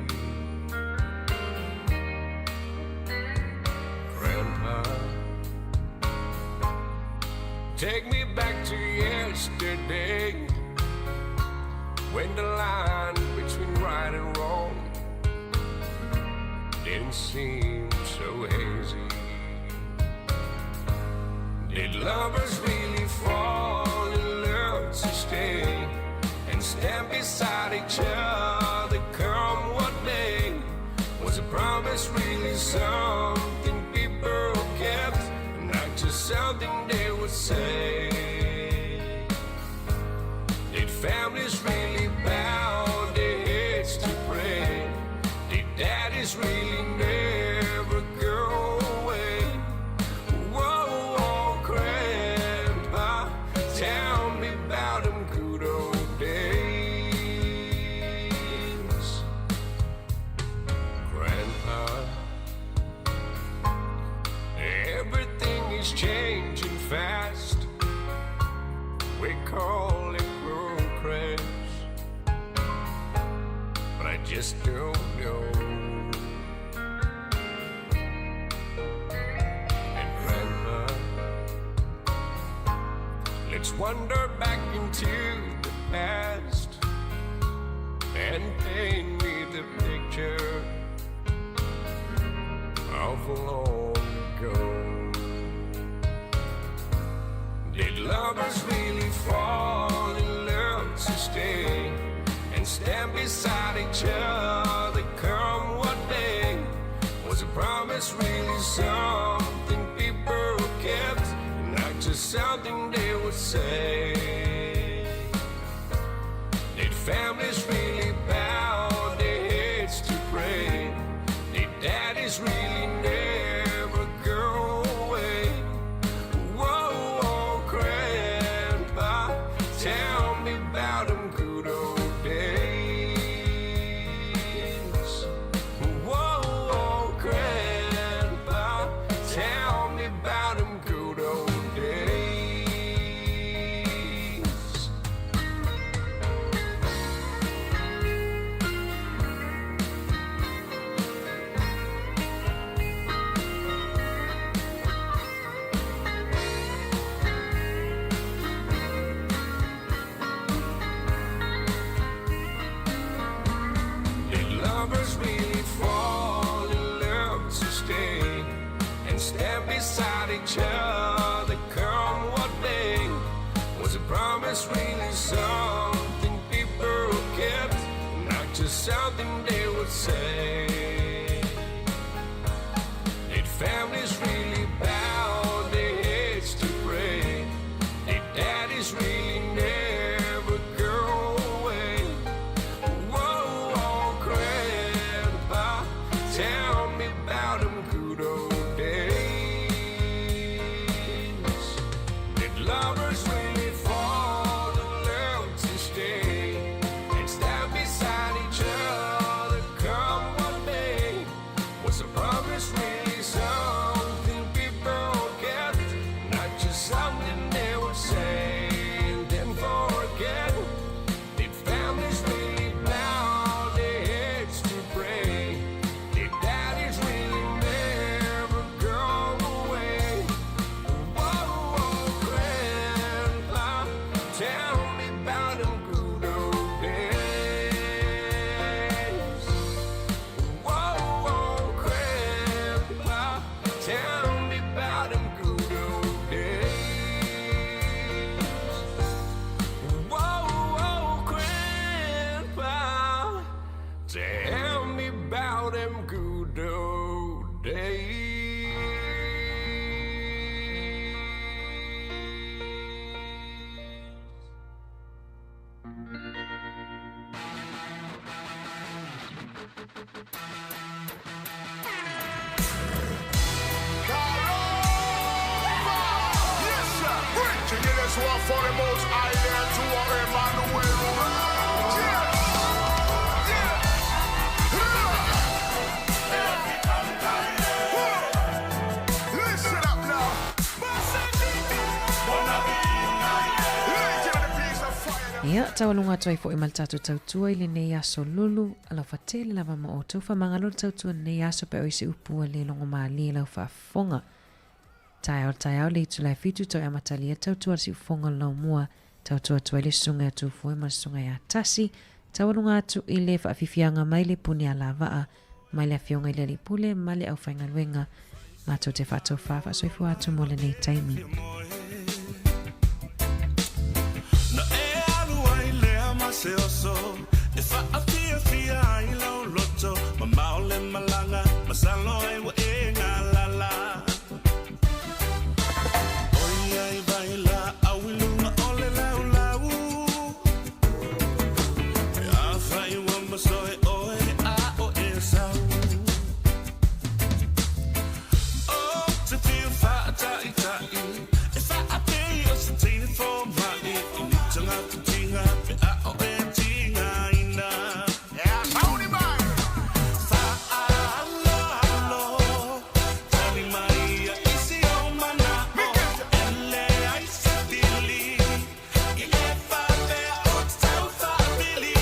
Grandpa. Take me back to yesterday when the line between right and wrong didn't seem so hazy. Did lovers really fall in love to stay and stand beside each other come what may? Was a promise really something people kept, not just something they would say? Did families really bow their heads to pray? Did daddies really never go away? Whoa, whoa, Grandpa, tell me about them good old days. Grandpa, everything is changing fast. We call it progress, but I just don't know. And Grandpa, let's wander back into the past and paint me the picture of long ago. Did lovers really fall in love to stay and stand beside each other come what may? Was a promise really something people kept, not just something they would say? Did families really bow their heads to pray? Did daddies really never go away? Whoa, whoa, Grandpa, tell me about them good old days. Whoa, whoa, Grandpa, tell me about them good old days. Did lovers really fall in love to stay and stand beside each other come what may? Was a promise really something people kept, not just something they would say? Did families really bow their heads to pray? Did daddies really never go away? Whoa, whoa, Grandpa, tell me about them good old days. Did lovers really fall in love to stay and stand beside each other come what may? Was a promise really something people kept, not just something they would say and then forget? Did families really bow their heads to pray? Did daddies really never go away? Whoa, whoa, Grandpa, tell me about them good old days. Whoa, whoa, Grandpa, tell me about them good old days. Whoa, whoa, Grandpa, tell me about them good old days. Yes, sir. Preaching in this one for the most high there to our Emmanuel. Listen up now. Ia, taualuga atu ai foi ma le tatou tautua i lenei aso lulu, alofa tele lava ma outou. Faamagalo le tautua i lenei aso pe o i se upu ua le logomalie i lau faafofoga. Taeao le taeao le itula e fitu toe amatalia tautua le siufofoga o le laumua tautua atu ai le susuga ia Tufoe ma le susuga ia Tasi taualuga atu i le faafiafiaga mai le puni alavaa mai le afioga i le Alii Pule ma le aufaigaluega matou te faatofā faasoifua atu mo lenei taimi. Na e alu ai lea ma se oso E faafiafia ai lou loto Mamao le malaga masalo ai ua e galala ʻOiai vai lāʻau i luga o le laulau Pe afai ua masoe ʻoe a ʻo e sau Ou te fiu faataʻitaʻi E faapei o se teine fomaʻi I ni tagata tiga pe a o e tigaina Faaaloalo Tali mai ia i si ou manaʻo E leai se pili I le faapea ou te tau faapili